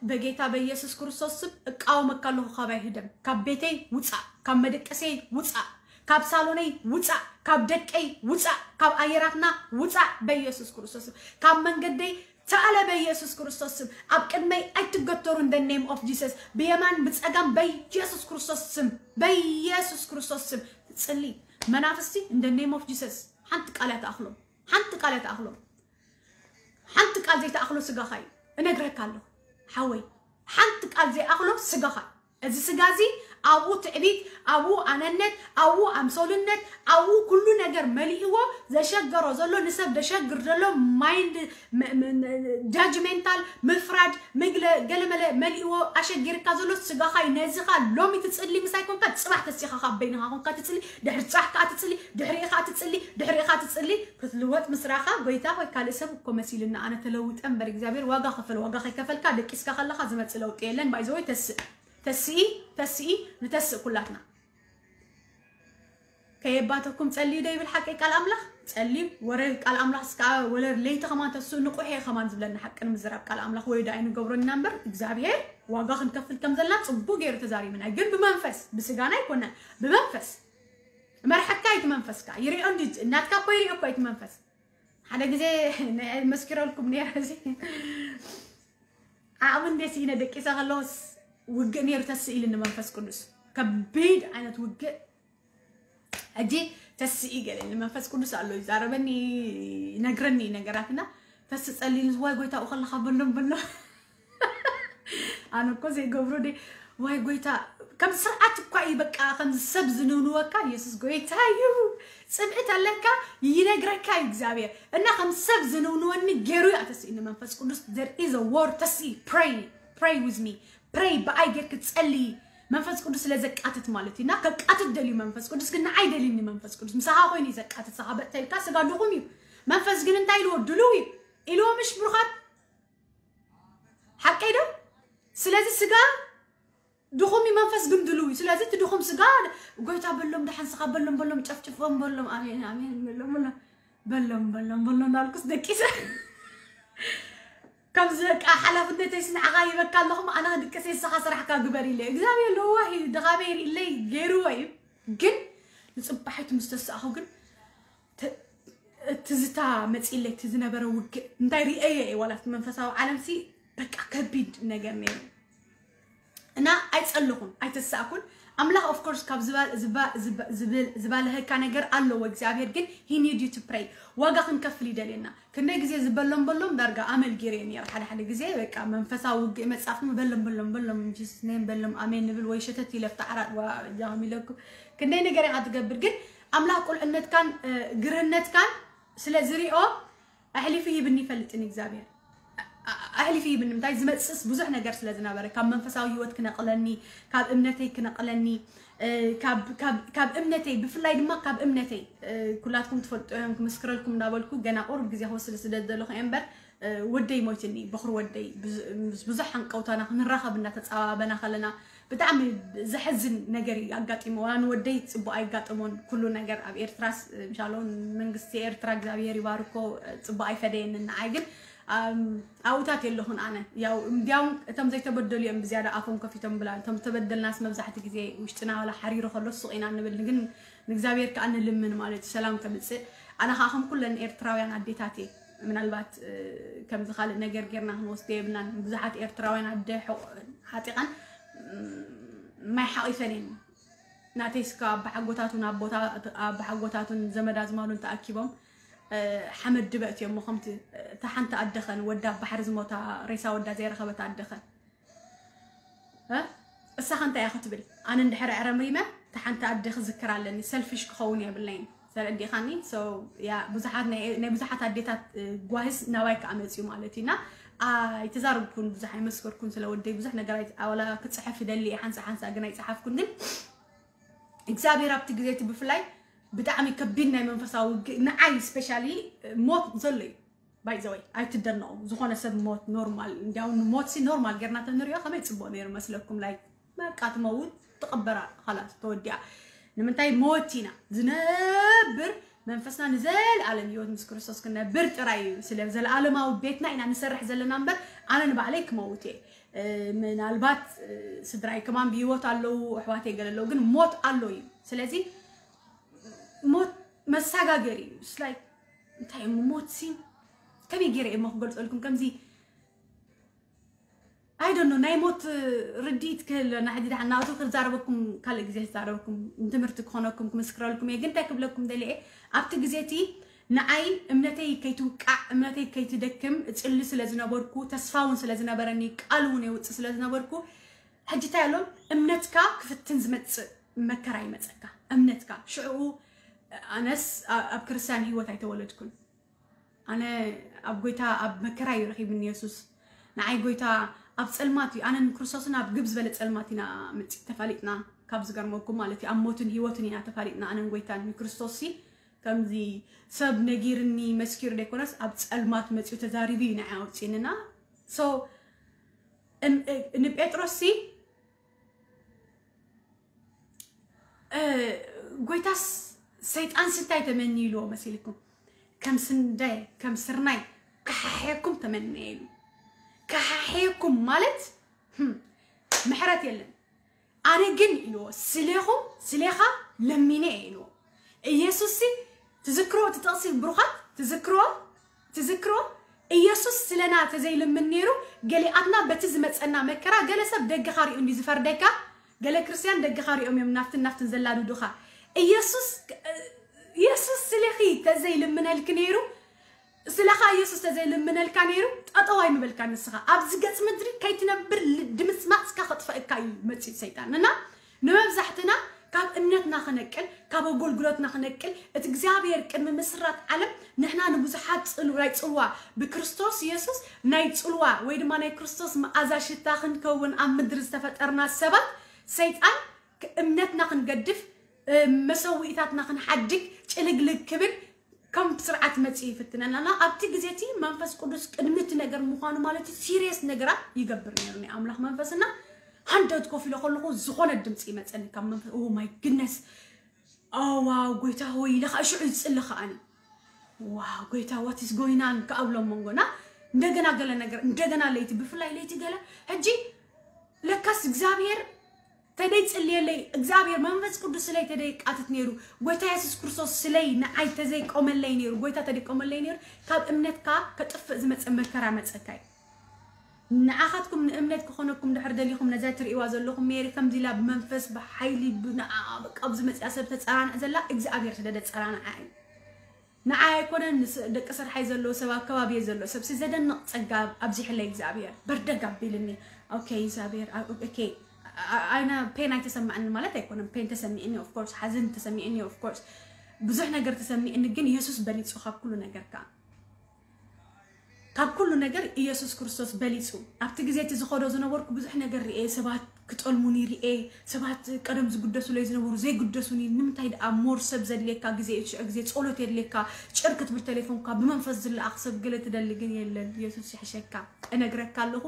በጌታ በኢየሱስ ክርስቶስ ስም እቃወመካ ኣለኹ ካባይ ህደም ካብ ቤተይ ውጻእ ካብ መደቀሰይ ውጻእ ካብ ሳሎነይ ውጻእ ካብ ደቀይ ውጻእ ካብ ኣየራትና ውጻእ በኢየሱስ ክርስቶስ ስም ካብ መንገደይ ተኣለ በኢየሱስ ክርስቶስ ስም ኣብ ቅድመይ ኣይትገተሩ in the name of Jesus ብየማን ብጸጋም በኢየሱስ ክርስቶስ ስም በኢየሱስ ክርስቶስ ስም ጽሊ መናፍስቲ in the name of Jesus ሓንቲ ቃል እያ ትኣኽሎም ሓንቲ ቃል እያ ትኣኽሎም ሓንቲ ቃል ዘይተኣኽሎ ስጋኻ እዩ እነግረካ ኣለኹ ሓወይ ሓንቲ ቃል ዘይኣኽሎ ስጋኻ እዩ እዚ ስጋ እዚ ኣብኡ ትዕቢት ኣብኡ ኣነነት ኣብኡ ኣምሶልነት ኣብኡ ኩሉ ነገር መሊእዎ ዘሸገሮ ዘሎ ንሰብ ዘሸግር ዘሎ mind judgmental ምፍራድ ምግለ ገለመለ መሊእዎ ኣሸጊርካ ዘሎ ስጋኻ እዩ ነዚኻ ሎሚ ትፅሊ ምሳይ ኮንካ ፅባሕ ተሲኻ ካብ በይንኻ ኮንካ ትፅሊ ድሕሪ ፅባሕ ከዓ ትፅሊ ድሕሪኡ ከዓ ትፅሊ ድሕሪኡ ከዓ ትፅሊ ክትልወጥ ምስ ረኣኻ ጎይታ ወይ ካልእ ሰብ እኮ መሲሉኒ ኣነ ተለውጠ እምበር እግዚኣብሔር ዋጋ ክፈል ዋጋ ከይከፈልካ ደቂስካ ከለኻ ዝመፅእ ለውጢ የለን ባይዘወይ ተስእ ተስኢ ተስኢ ንተስእ ኩላትና ከየባተኩም ጸልዩ ዶ ይብል ሓቂ ቃል ኣምላኽ ጸልዩ ወረ ቃል ኣምላኽ እስከ ወለ ለይቲ ከማን ተስኡ ንቑሕ እየ ከማን ዝብለና ሓቂ ንምዝራብ ቃል ኣምላኽ ወይ ዳኣይ ንገብሮ ኢና እምበር እግዚኣብሔር ዋጋ ክንከፍል ከም ዘለና ጽቡቅ ገይሩ ተዛሪብና ግን ብመንፈስ ብስጋና ኣይኮነን ብመንፈስ መርሐካ እዩ እቲ መንፈስካ ይሪኦ እንዲ እናትካ እኮ ይሪኦ እኮ እዩ እቲ መንፈስ ሓደ ግዜ መስኪረልኩም ነይረ እዚ ዓቕሚ እንዴ ስኢነ ደቂሰ ከለውስ ውግእ ነይሩ ተስእ ኢልኒ መንፈስ ቅዱስ ከቢድ ዓይነት ውግእ ሕጂ ተስኢ ገለኒ መንፈስ ቅዱስ ኣሎ ይዛረበኒ ይነግረኒ ነገራትና ተስ ጸሊኒ ዝዋይ ጎይታኡ ከለካ በሎም በሎ ኣነ እኮ ዘይገብሮ ደ ዋይ ጎይታ ከም ስርዓት እኳ እዩ በቃ ከም ሰብ ዝንውንወካ የሱስ ጎይታ እዩ ጽንዕት ኣለካ ይነግረካ እዩ እግዚኣብሔር እና ከም ሰብ ዝንውንወኒ ገይሩ እዩ ኣተስኢኒ መንፈስ ቅዱስ there is a war ተስኢ pray pray with me pray ብኣይ ጌርክ ጸሊ መንፈስ ቅዱስ ስለ ዘቃትት ማለት እዩ እና ከቃትት ደልዩ መንፈስ ቅዱስ ግን ንዓይ ደልኒ መንፈስ ቅዱስ ምሳኻ ኮይኑ እዩ ዘቃትት ስኻ በጥተልካ ስጋ ድኹም እዩ መንፈስ ግን እንታይ ኢልዎ ድልው እዩ ኢልዎ ምሽ ብሩኻት ሓቀይ ዶ ስለዚ ስጋ ድኹም መንፈስ ግን ድልው እዩ ስለዚ እቲ ድኹም ስጋ ጎይታ በሎም ደሓን ስኻ በሎም በሎም ጨፍጭፎም በሎም ኣሜን ኣሜን በሎም በሎም በሎም በሎም በሎም እንዳልኩስ ደቂሰ ከምዚ በቃ ሓላፍነተይ ስንዓኻ ይበካ ኣለኹም ኣነ ክድቅስ የስኻ ስራሕካ ግበር ኢለ እግዚኣብሔር ለዋሂ ድኻበይ ርእለይ ገይርዎ እዩ ግን ንፅባሒቱ ምስ ተስኣኹ ግን ትዝታ መፂለይ እቲ ዝነበረ ውግእ እንታይ ርእየ እየ ዋላት መንፈሳዊ ዓለም ሲ በቃ ከቢድ ነገር ነይሩ እና ኣይፀለኹን ኣይተሳእኩን ኣምላኽ of course ካብ ዝባልሀካ ነገር ኣለዎ እግዚኣብሔር ግን he need you to pray ዋጋ ክንከፍል ይደልየና ክንደይ ግዜ ዝበሎም በሎም ዳርጋ ኣመል ገይረ ነይረ ሓደ ሓደ ግዜ በቃ መንፈሳዊ ውግእ መፅኣፍኒ በሎም በሎም በሎም ጅስኔም በሎም ኣሜን ንብል ወይ ሸተት ኢለ ፍታዕራ እጃኹም ኢለኩም ክንደይ ነገር ኢኻ ትገብር ግን ኣምላኽ ቁልዕነትካን ግርህነትካን ስለ ዝሪኦ ኣሕሊፉ ሂብኒ ይፈልጥን እግዚኣብሔር ኣሕሊፉ ሂብኒ ምታይ ዝመፅስ ብዙሕ ነገር ስለ ዝነበረ ካብ መንፈሳዊ ህይወት ክነቕለኒ ካብ እምነተይ ክነቕለኒ ካብ እምነተይ ብፍላይ ድማ ካብ እምነተይ ኩላትኩም ትፈልጡ እዮም ክምስክረልኩም እናበልኩ ገና ቁሩብ ግዜ ክወስድ ስለ ዝደለኹ እየ እምበር ወደይ ሞይትኒ በኽሪ ወደይ ብዙሕ ሓንቀውታና ክንራኸብ እናተፃባበና ከለና ብጣዕሚ ዘሕዝን ነገር እዩ ኣጋጢሞ። ዋላ ንወደይ ጽቡቕ ኣይጋጠሞን። ኩሉ ነገር ኣብ ኤርትራስ፣ ምሻሎ፣ መንግስቲ ኤርትራ እግዚኣብሔር ይባርኮ፣ ጽቡቕ ኣይፈደየንን። ንዓይ ግን ኣብኡታት የለኹን ኣነ። ያው እንዲያውም እቶም ዘይተበደሉ እዮም ብዝያዳ ኣፎም ከፊቶም ብላ። እቶም ተበደልናስ መብዛሕቲ ግዜ ውሽጥና ዋላ ሓሪሩ ከሎ ሱቕ ኢና ንብል፣ ግን ንእግዚኣብሔር ከኣ ንልምን ማለት እዩ ሰላም ከምጽእ። ኣነ ከኣ ከም ኩለን ኤርትራውያን ኣዴታት እየ። ምናልባት ከምዚ ካልእ ነገር ጌርና ክንወስዶ የብልናን። ብዙሓት ኤርትራውያን ኣደ ሓጢቐን ማይ ሓቒፈን እየን። ናተይስካ ኣባሓጎታቱን ኣቦታ ኣባሓጎታቱን ዘመድ ኣዝማዱን ተኣኪቦም ሓመድ ድበ እትዮም። ከምቲ እታ ሓንቲ ኣደኸን ወዳ ኣብ ባሕሪ ዝሞታ፣ ሬሳ ወዳ ዘይረኸበት ኣደኸን እሳኸ እንታይ እያ ክትብል? ኣነ እንድሕር ዕረምሪመ እታ ሓንቲ ኣደ ክዝክር ኣለኒ። ሰልፊሽ ክኸውን የብለይን። ተረዲኻኒ? ብዙሓት ናይ ብዙሓት ኣዴታት ጓህስ ናባይ ከዓ መፅዩ ማለት እዩ። እና ኣይተዛረብኩን፣ ብዙሕ ኣይመስከርኩን ስለ ወደይ። ብዙሕ ነገር ኣዋላ ክፅሕፍ ይደሊ እየ፣ ሓንሳ ሓንሳ ግን ኣይፀሓፍኩን። ግን እግዚኣብሔር ኣብቲ ግዜ እቲ ብፍላይ ብጣዕሚ ከቢድ ናይ መንፈሳዊ ውግእ ንዓይ ስፔሻሊ ሞት ዘሎ እዩ። ባይዘወይ ኣይትደነቑ። ዝኾነ ሰብ ሞት ኖርማል፣ እንዲያው ንሞት ሲ ኖርማል ጌርና ተንሪኦ ከመይ ጽቡቕ ነይሩ መስለኩም? ላይ በቃ ትመውት ትቕበራ፣ ኻላስ ተወዲኣ። ንምንታይ ሞት ኢና ዝነብር፣ መንፈስና ንዘለኣለም ህይወት ምስ ክርስቶስ ክነብር ጥራይ እዩ። ስለ ዘለኣለማዊ ቤትና ኢና ንሰርሕ ዘለና እምበር ኣነ ንባዕለይ ክመውት እየ። ምናልባት ስድራይ ከማን ብህይወት ኣለዉ፣ ኣሕዋተይ ገለ ኣለዉ፣ ግን ሞት ኣሎ እዩ። ስለዚ ሞት መሳጋገሪ እዩ። ስላይ እንታይ እሞ ሞት ሲ ከመይ ገይረ እሞ ክገልፀልኩም? ከምዚ ኣይደኖ ናይ ሞት ርድኢት ክህለና ሕጂ ደሓን ናቱ ክዛረበኩም ካልእ ግዜ ክዛረበኩም ንትምህርቲ ክኾነኩም ክምስክረልኩም እየ። ግን እንታይ ክብለኩም ደልየ ኣብቲ ግዜ እቲ ንዓይ እምነተይ ከይትውቃዕ እምነተይ ከይትደክም እፅሊ ስለ ዝነበርኩ ተስፋ እውን ስለ ዝነበረኒ ቃል እውን የውፅእ ስለ ዝነበርኩ ሕጂ እንታይ ኣሎም እምነትካ ክፍትን ዝመፅእ መከራ ይመፀካ እምነትካ ሽዕኡ ኣነስ ኣብ ክርስትያን ህይወት ኣይተወለድኩን። ኣነ ኣብ ጎይታ ኣብ መከራ እዩ ረኺብኒ የሱስ። ንዓይ ጎይታ ኣብ ጸልማት እዩ። ኣነን ክርስቶስን ኣብ ግብ ዝበለ ጸልማት ኢና መጺእ ተፋሊጥና። ካብ ዝገርመኩም ማለት እዩ ኣብ ሞትን ህይወትን ኢና ተፋሊጥና ኣነን ጎይታን ንክርስቶስ ሲ ከምዚ ሰብ ነጊርኒ መስኪሩ ዘይኮነስ ኣብ ጸልማት መጺኡ ተዛሪቡ እዩ ንዓይ ኣውጺእንና። So ንጴጥሮስ ሲ ጎይታስ ሰይጣንስ እንታይ ተመኒ ኢልዎ መሲልኩም? ከም ስንደ ከም ስርናይ ክሓሕየኩም ተመነየ ኢሉ። ክሓሕየኩም ማለት ምሕረት የለን። ኣነ ግን ኢልዎ ስሌኹም ስሌኻ ለሚነ እየ ኢልዎ። ኢየሱስ ሲ ትዝክሮ እቲ ጥቕሲ ብሩኻት ትዝክሮ ትዝክሮ ኢየሱስ ስለና ተዘይልምን ነይሩ ገሊኣትና በቲ ዝመፀና መከራ ገለ ሰብ ደገኻ ሪኡ እንዲ ዝፈርደካ ገለ ክርስትያን ደገኻ ሪኦም እዮም ናፍትን ናፍትን ዘላድዱኻ ኢየሱስ ኢየሱስ ስሌኺ ተዘይልምነልኪ ነይሩ ስለኻ ኢየሱስ ተዘይልምነልካ ነይሩ ጠጠው ኣይምበልካ ንስኻ ኣብዚ ገፅ ምድሪ ከይትነብር ድምፅማፅካ ከጥፈእካ እዩ መፅኡ ሰይጣን እና ንመብዛሕትና ካብ እምነትና ክነቅል ካብ ኣገልግሎትና ክነቅል እቲ እግዚኣብሔር ቅድሚ ምስራት ዓለም ንሕና ንብዙሓት ናይ ፅልዋ ብክርስቶስ ኢየሱስ ናይ ፅልዋ ወይ ድማ ናይ ክርስቶስ መዓዛ ሽታ ክንከውን ኣብ ምድሪ ዝተፈጠርና ሰባት ሰይጣን እምነትና ክንገድፍ መሰውኢታትና ክንሓድግ ጭልግልግ ክብል ከም ስርዓት መፅእ ይፍትነና እና ኣብቲ ግዜ እቲ መንፈስ ቅዱስ ቅድሚ እቲ ነገር ምዃኑ ማለት እዩ ሲሪየስ ነገራት ይገብር ነይሩ ናይ ኣምላኽ መንፈስና ሃንደት ኮፍ ኢለ ከለኹ ዝኾነ ድምፂ ይመፀኒ ካብ መንፈስ ኦ ማይ ግነስ ዋው ጎይታ ሆይ ኢለ ከዓ ሽዑ ዝፅሊ ከዓኒ ዋው ጎይታ what is going on ከኣብሎም መንጎና እንደገና ገለ ነገር እንደገና ለይቲ ብፍላይ ለይቲ ገለ ሕጂ ለካስ እግዚኣብሔር ተደይ ጽልየለይ እግዚኣብሔር መንፈስ ቅዱስ ስለይ ተደይ ቃትት ነይሩ ጎይታ የሱስ ክርስቶስ ስለይ ንዓይ ተዘይ ቆመለይ ነይሩ ጎይታ ተደይ ቆመለይ ነይሩ ካብ እምነትካ ከጥፍእ ዝመጸ መከራ መጸካይ ንዓኻትኩም ንእምነት ክኾነኩም ድሕር ደሊኹም ነዛ ትርእዋ ዘለኹም ሜሪ ከምዚ ኢላ ብመንፈስ ብሓይሊ ብንዓ በቃ ኣብዚ መጽያ ሰብ ተጸራንዕ ዘላ እግዚኣብሔር ስለ ደጸራንዓ እዩ ንዓይ ኣይኮነን ምስ ደቂ ስርሓይ ዘለዎ ሰብ ኣብ ከባቢየ ዘሎ ሰብ ሲ ዘደንቕ ጸጋ ኣብዚሕለይ እግዚኣብሔር በርደግ ኣቢልኒ ኦኬ እግዚኣብሔር ኦኬ ኣይነ ፔን ኣይተሰማዕኒ ማለት ኣይኮነን ፔን ተሰሚዕኒ of course ሓዘን ተሰሚዕኒ of course ብዙሕ ነገር ተሰሚዕኒ ግን የሱስ በሊጹ ካብ ኩሉ ነገር ከኣ ካብ ኩሉ ነገር ኢየሱስ ክርስቶስ በሊጹ ኣብቲ ግዜ እቲ ዝኸዶ ዝነበርኩ ብዙሕ ነገር ርኤ ሰባት ክጠልሙኒ ርኤ። ሰባት ቀደም ዝግደሱለይ ዝነበሩ ዘይግደሱኒ። ንምንታይ ደኣ ሞር ሰብ ዘድልየካ ግዜ እዩ። ሽዑ ግዜ ጸሎት የድልየካ። ጭር ክትብል ቴሌፎንካ ብመንፈስ ዝለኣኽ ሰብ ገለ ትደሊ ግን የለን። የሱስ ይሕሸካ። እነግረካ ኣለኹ።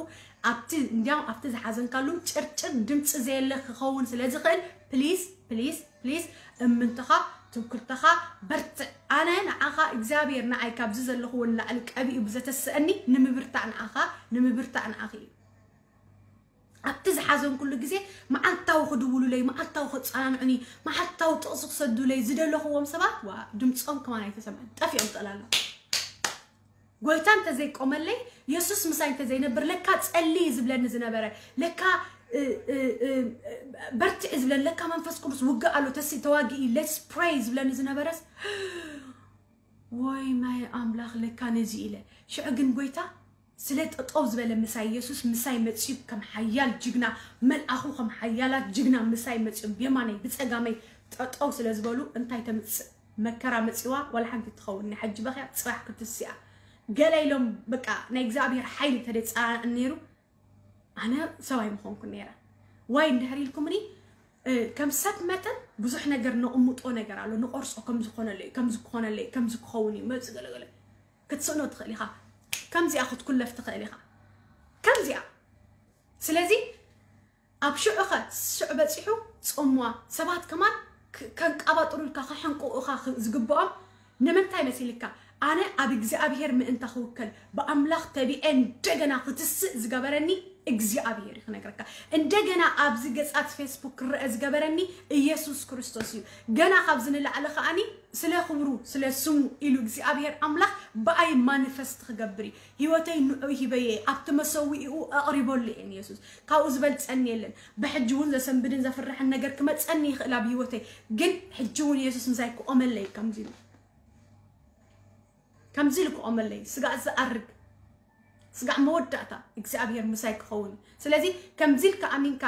ኣብቲ እንዲያው ኣብቲ ዝሓዘንካሉ ጭርጭር ድምፂ ዘየለ ክኸውን ስለ ዝኽእል ፕሊስ ፕሊስ ፕሊስ እምንትኻ ትውክልተኻ በርትዕ። ኣነ ንዓኻ እግዚኣብሔር ንዓይ ካብዚ ዘለኽዎ ንላዕሊ ቀቢኡ ብዘተስአኒ ንምብርታዕ ንዓኻ ንምብርታዕ ንዓኺ እዩ። ኣብቲ ዝሓዘንኩሉ ግዜ መዓልታዊ ክድውሉለይ፣ መዓልታዊ ክጸናንዑኒ፣ መዓልታዊ ጥቕሲ ክሰዱለይ ዝደለኽዎም ሰባት ዋ ድምፆም ከማን ኣይተሰምዐን፣ ጠፊኦም ጠላሎም። ጎይታ እንተዘይቆመለይ፣ የሱስ ምሳይ እንተዘይነብር፣ ለካ ጸሊ ዝብለኒ ዝነበረ፣ ለካ እ፣ እ፣ እ፣ በርትዒ ዝብለኒ፣ ለካ መንፈስ ቅዱስ ውግእ ኣሎ፣ ተሲ ተዋጊኢ let's pray ዝብለኒ ዝነበረስ ወይ ማይ ኣምላኽ ለካ ነዚ ኢለ። ሽዑ ግን ጎይታ ስለ ጠጠው ዝበለ ምሳይ፣ የሱስ ምሳይ መፅዩ ከም ሓያል ጅግና መልኣኹ ከም ሓያላት ጅግና ምሳይ መፅዮም ብየማነይ ብፀጋመይ ጠጠው ስለ ዝበሉ እንታይ ተምፅእ መከራ መፂዋ ዋላ ሓንቲ ትኸውን ናይ ሓጂ በኽያ ፅባሕ ክትስያ ገለ ኢሎም በቃ ናይ እግዚኣብሔር ሓይሊ ተደፃ ነይሩ ኣነ ሰብ ኣይምኾንኩ ነይረ ወይ እንድሕር ኢልኩምኒ ከም ሰብ መጠን ብዙሕ ነገር ነቕምጦ ነገር ኣሎ ንቆርፆ ከምዝኾነለይ ከምዝኾነለይ ከምዝክኸውን እዩ መፅ ገለገለ ክትስእኖ ትኽእል ኢኻ ከምዚኣ ክትኩለፍ ትኽእል ኢኻ ከምዚኣ ስለዚ ኣብ ሽዑኸ ሽዑ በፂሑ ፅምዋ ሰባት ከማን ከንቃባጥሩልካ ከሐንቁኡኻ ዝግብኦም ንምንታይ መሲልካ ኣነ ኣብ እግዚኣብሔር ምእንታ ክውከል ብኣምላኽ ተቢዐ እንደገና ክትስእ ዝገበረኒ እግዚኣብሔር እዩ ክነግረካ እንደገና ኣብዚ ገፃት ፌስቡክ ክረአ ዝገበረኒ ኢየሱስ ክርስቶስ እዩ ገና ካብዚ ንላዕሊ ከዓኒ ስለ ክብሩ ስለ ስሙ ኢሉ እግዚኣብሔር ኣምላኽ ብኣይ ማኒፈስት ክገብር እዩ ህይወተይ ንዑ ሂበየ ኣብቲ መሰዊኡ ኣቕሪበሉ እየን የሱስ ካብኡ ዝበልፀኒ የለን ብሕጂ እውን ዘሰንብድን ዘፍርሕን ነገር ክመፀኒ ይኽእል ኣብ ህይወተይ ግን ሕጂ እውን የሱስ ምሳይ ክቆመለይ ከምዚ ኢሉ ከምዚ ኢሉ ክቆመለይ ስጋዕ ዝኣርግ ስጋዕ መወዳእታ እግዚኣብሔር ምሳይ ክኸውን ስለዚ ከምዚ ኢልካ ኣሚንካ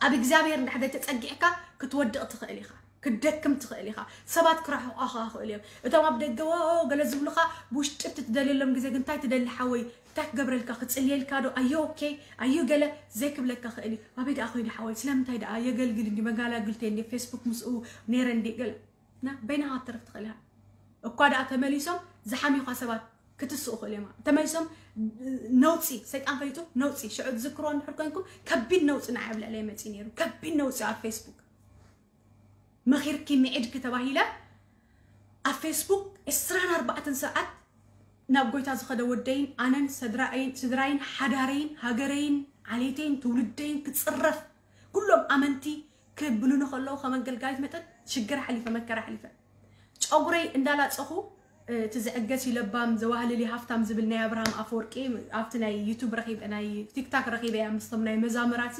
ኣብ እግዚኣብሔር እንድሕር ተፀጊዕካ ክትወድቕ ትኽእል ኢኻ ክትደክም ትኽእል ኢኻ ሰባት ክረሕቑኻ ክኽእል እዮም እቶም ኣብ ደገ ወ ገለ ዝብሉኻ ብውሽጢ እቲ ትደልየሎም ግዜ ግን እንታይ ትደሊ ሓወይ እንታይ ክገብረልካ ክፅልየልካ ዶ ኣዩ ኦኬ ኣዩ ገለ ዘይክብለካ ክእል እዩ ኣበይ ደኣ ኮይነ ሓወይ ስለምንታይ ደኣ የገልግል እንዲ መጋላግልተ እንዲ ፌስቡክ ምስኡ ነይረ እንዲ ገለ ና በይናኻ ክትተርፍ ትኽእል ኢኻ እኳ ደኣ ተመሊሶም ዝሓሚኻ ሰባት ክትስኡ ክእል እዮም ተመሊሶም ነውፂ ሰይጣን ፈሊጡ ነውፂ ሽዑ ትዝክርዎ እንድሕር ኮንኩም ከቢድ ነውፂ ንዓይ ኣብ ልዕለይ መፂ ነይሩ ከቢድ ነውፂ ኣብ ፌስቡክ መኺርኪ ምዒድኪ ተባሂለ ኣብ ፌስቡክ ዕስራን ኣርባዕተን ሰዓት ናብ ጎይታ ዝኸደ ወደይን ኣነን ስድራይን ሓዳረይን ሃገረይን ዓሌተይን ትውልደይን ክፅረፍ ኩሎም ኣመንቲ ክብሉኒ ከለዉ ከም ኣገልጋሊት መጠን ሽግር ሓሊፈ መከራ ሓሊፈ ጨጉረይ እንዳላፀኹ እቲ ዝዕገስ እዩ ለባም ዘዋህልል እዩ ሃፍታም ዝብል ናይ ኣብርሃም ኣፈወርቂ ኣብቲ ናይ ዩቱብ ረኺበ ናይ ቲክታክ ረኺበ እያ ምስቶም ናይ መዛምራቲ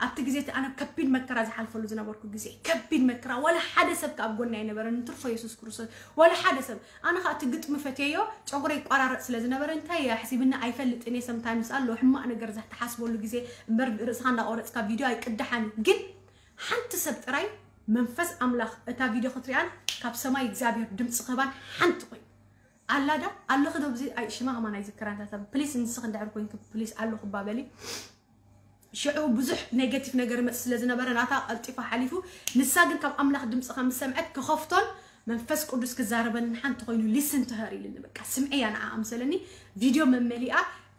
ኣብቲ ግዜ እቲ ኣነ ከቢድ መከራ ዝሓልፈሉ ዝነበርኩ ግዜ ከቢድ መከራ ዋላ ሓደ ሰብ ካብ ጎኒ ኣይነበረን እንትርፎ የሱስ ክርስቶስ ዋላ ሓደ ሰብ ኣነ ከዓ እቲ ግጥሚ ፈትየዮ ጨጉረ ይቋራረጥ ስለ ዝነበረ እንታይ እያ ሕሲብና ኣይፈልጥን እየ ሰምታይምስ ኣሎ ሕማቅ ነገር ዝትሓስበሉ ግዜ እምበር ርእስኻ እንዳቆረፅካ ቪድዮ ኣይቅዳሓን እዩ ግን ሓንቲ ሰብ ጥራይ መንፈስ ኣምላኽ እታ ቪድዮ ክትሪኣን ካብ ሰማይ እግዚኣብሔር ድምፂ ክህባን ሓንቲ ኮይኑ ኣላዳ ኣለኺ ዶ ብዚ ኣይ ሽማ ከማን ኣይዝክራን እታ ሰብ ፕሊስ ንስኺ እንድሕር ኮንኪ ፕሊስ ኣለኹ እባ በሊ ሽዑ ብዙሕ ኔጋቲቭ ነገር ይመጽእ ስለ ዝነበረ ናታ ቀልጢፋ ሓሊፉ ንሳ ግን ካብ ኣምላኽ ድምፂ ከም ዝሰምዐት ክኸፍቶን መንፈስ ቅዱስ ክዛረበንን ሓንቲ ኮይኑ listen to her ኢልኒ በቃ ስምዕያ ንዓ ኣምሰለኒ ቪድዮ መመሊኣ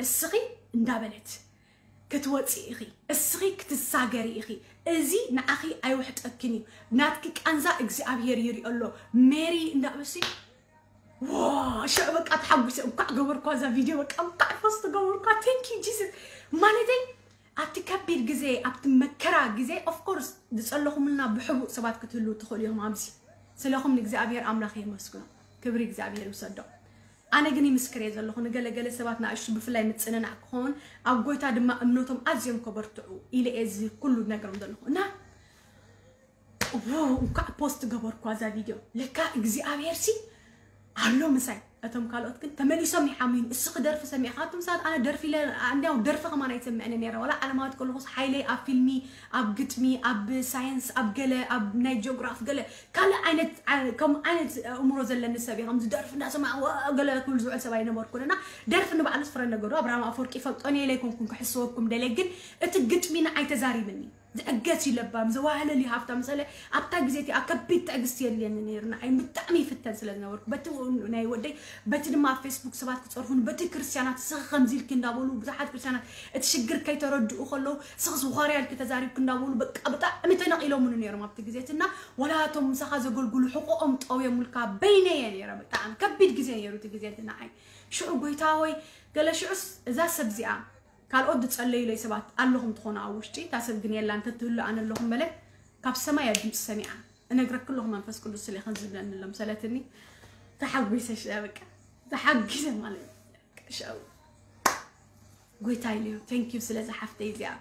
እስኺ እንዳበለት ክትወፂ ኢኺ እስኺ ክትሳገሪ ኢኺ እዚ ንዓኺ ኣይውሕጠክን እዩ ናትኪ ቃንዛ እግዚኣብሔር ይሪኦ ኣሎ ሜሪ እንዳበሲ ሽዑ በቃ ተሓጉሰ እንኳዕ ገበርኳ እዛ ቪድዮ በቃ እንኳዕ ፖስት ገበርኳ thank you Jesus ማለተይ ኣብቲ ከቢድ ግዜ ኣብቲ መከራ ግዜ of course ዝፀለኹምልና ብሕቡእ ሰባት ክትህልዉ ትኽእሉ ኢኹም ኣብዚ ስለኹም ንእግዚኣብሔር ኣምላኽ የመስግኖ ክብሪ እግዚኣብሔር ይውሰዶ ኣነ ግን ይምስክር እየ ዘለኹ ንገለገለ ሰባት ንኣሽቱ ብፍላይ ምፅንናዕ ክኸውን ኣብ ጎይታ ድማ እምነቶም ኣዝዮም ከበርትዑ ኢለ እየ እዚ ኩሉ ነገሮም ዘለኹ እና እንኳዕ ፖስት ገበርኳ እዛ ቪድዮ ለካ እግዚኣብሔር ሲ ኣሎ ምሳይ እቶም ካልኦት ግን ተመሊሶም ይሓምዩን። እስኺ ደርፊ ሰሚዕካ? ኣቱም ሰባት፣ ኣነ ደርፊ ኢለ፣ እንዲያው ደርፊ ከማን ኣይሰምዕን ነይረ። ዋላ ዓለማት ከለኹስ ሓይለይ ኣብ ፊልሚ፣ ኣብ ግጥሚ፣ ኣብ ሳይንስ፣ ኣብ ገለ፣ ኣብ ናይ ጂኦግራፍ ገለ ካልእ ዓይነት፣ ዓ-፣ ከምኡ ዓይነት ኣእምሮ ዘለኒ ሰብ እየ። ከምዚ ደርፊ እንዳሰማዕ ወ-፣ ገለ ክብል ዝውዕል ሰብ ኣይነበርኩን። እና ደርፊ ንባዕሉስ ፍረ ነገሩ ኣብርሃም ኣፈወርቂ ይፈልጦ እየ ኢለ ኣይኮንኩን ክሕስወኩም ደልየ፣ ግን እቲ ግጥሚ ንዓይ ተዛሪብኒ። ዝዕገስ እዩ ለባም፣ ዘዋህለል እዩ ሃፍታ። ምሳሌ ኣብታ ግዜ እቲኣ ከቢድ ትዕግስቲ የድልየኒ ነይሩ። ንዓይ ብጣዕሚ ይፍተን ስለ ዝነበርኩ፣ በቲ ናይ ወደይ፣ በቲ ድማ ኣብ ፌስቡክ ሰባት ክጸርፉን፣ በቲ ክርስትያናት ስኺ ከምዚ ኢልኪ እንዳበሉ፣ ብዙሓት ክርስትያናት እቲ ሽግር ከይተረድኡ ከለዉ፣ ስኺ ዝኾርያ ኢልኪ ተዛሪብኪ እንዳበሉ፣ በቃ ብጣዕሚ ተነቒሎምኒ ነይሮም ኣብቲ ግዜ እቲ። እና ወላ እቶም ምሳኻ ዘገልግሉ ሕቆኦም ጠውዮምልካ በይነየ ነይረ። ብጣዕሚ ከቢድ ግዜ ነይሩ እቲ ግዜ እቲ ንዓይ። ሽዑ ጎይታ ሆይ፣ ገለ ሽዑስ እዛ ሰብ እዚኣ ካልኦት ዝጸለዩለይ ሰባት ኣለኹም ትኾኑ ኣብ ውሽጢ፣ እታ ሰብ ግን የላን፣ እንተትህሉ ኣነ ኣለኹም በለ። ካብ ሰማይ እያ ድምፂ ሰሚዓ። እነግረኪ ኣለኹ መንፈስ ቅዱስ ስለ ከምዚ ዝብለኒ ኣሎ፣ ምሰለትኒ ተሓጒሰ፣ ሽ-፣ በቃ ተሓጒሰ ማለት እዩ። በቃ ሻው። ጎይታ ኢሉ፣ thank you ስለዚ ሓፍተይ እዚኣ፣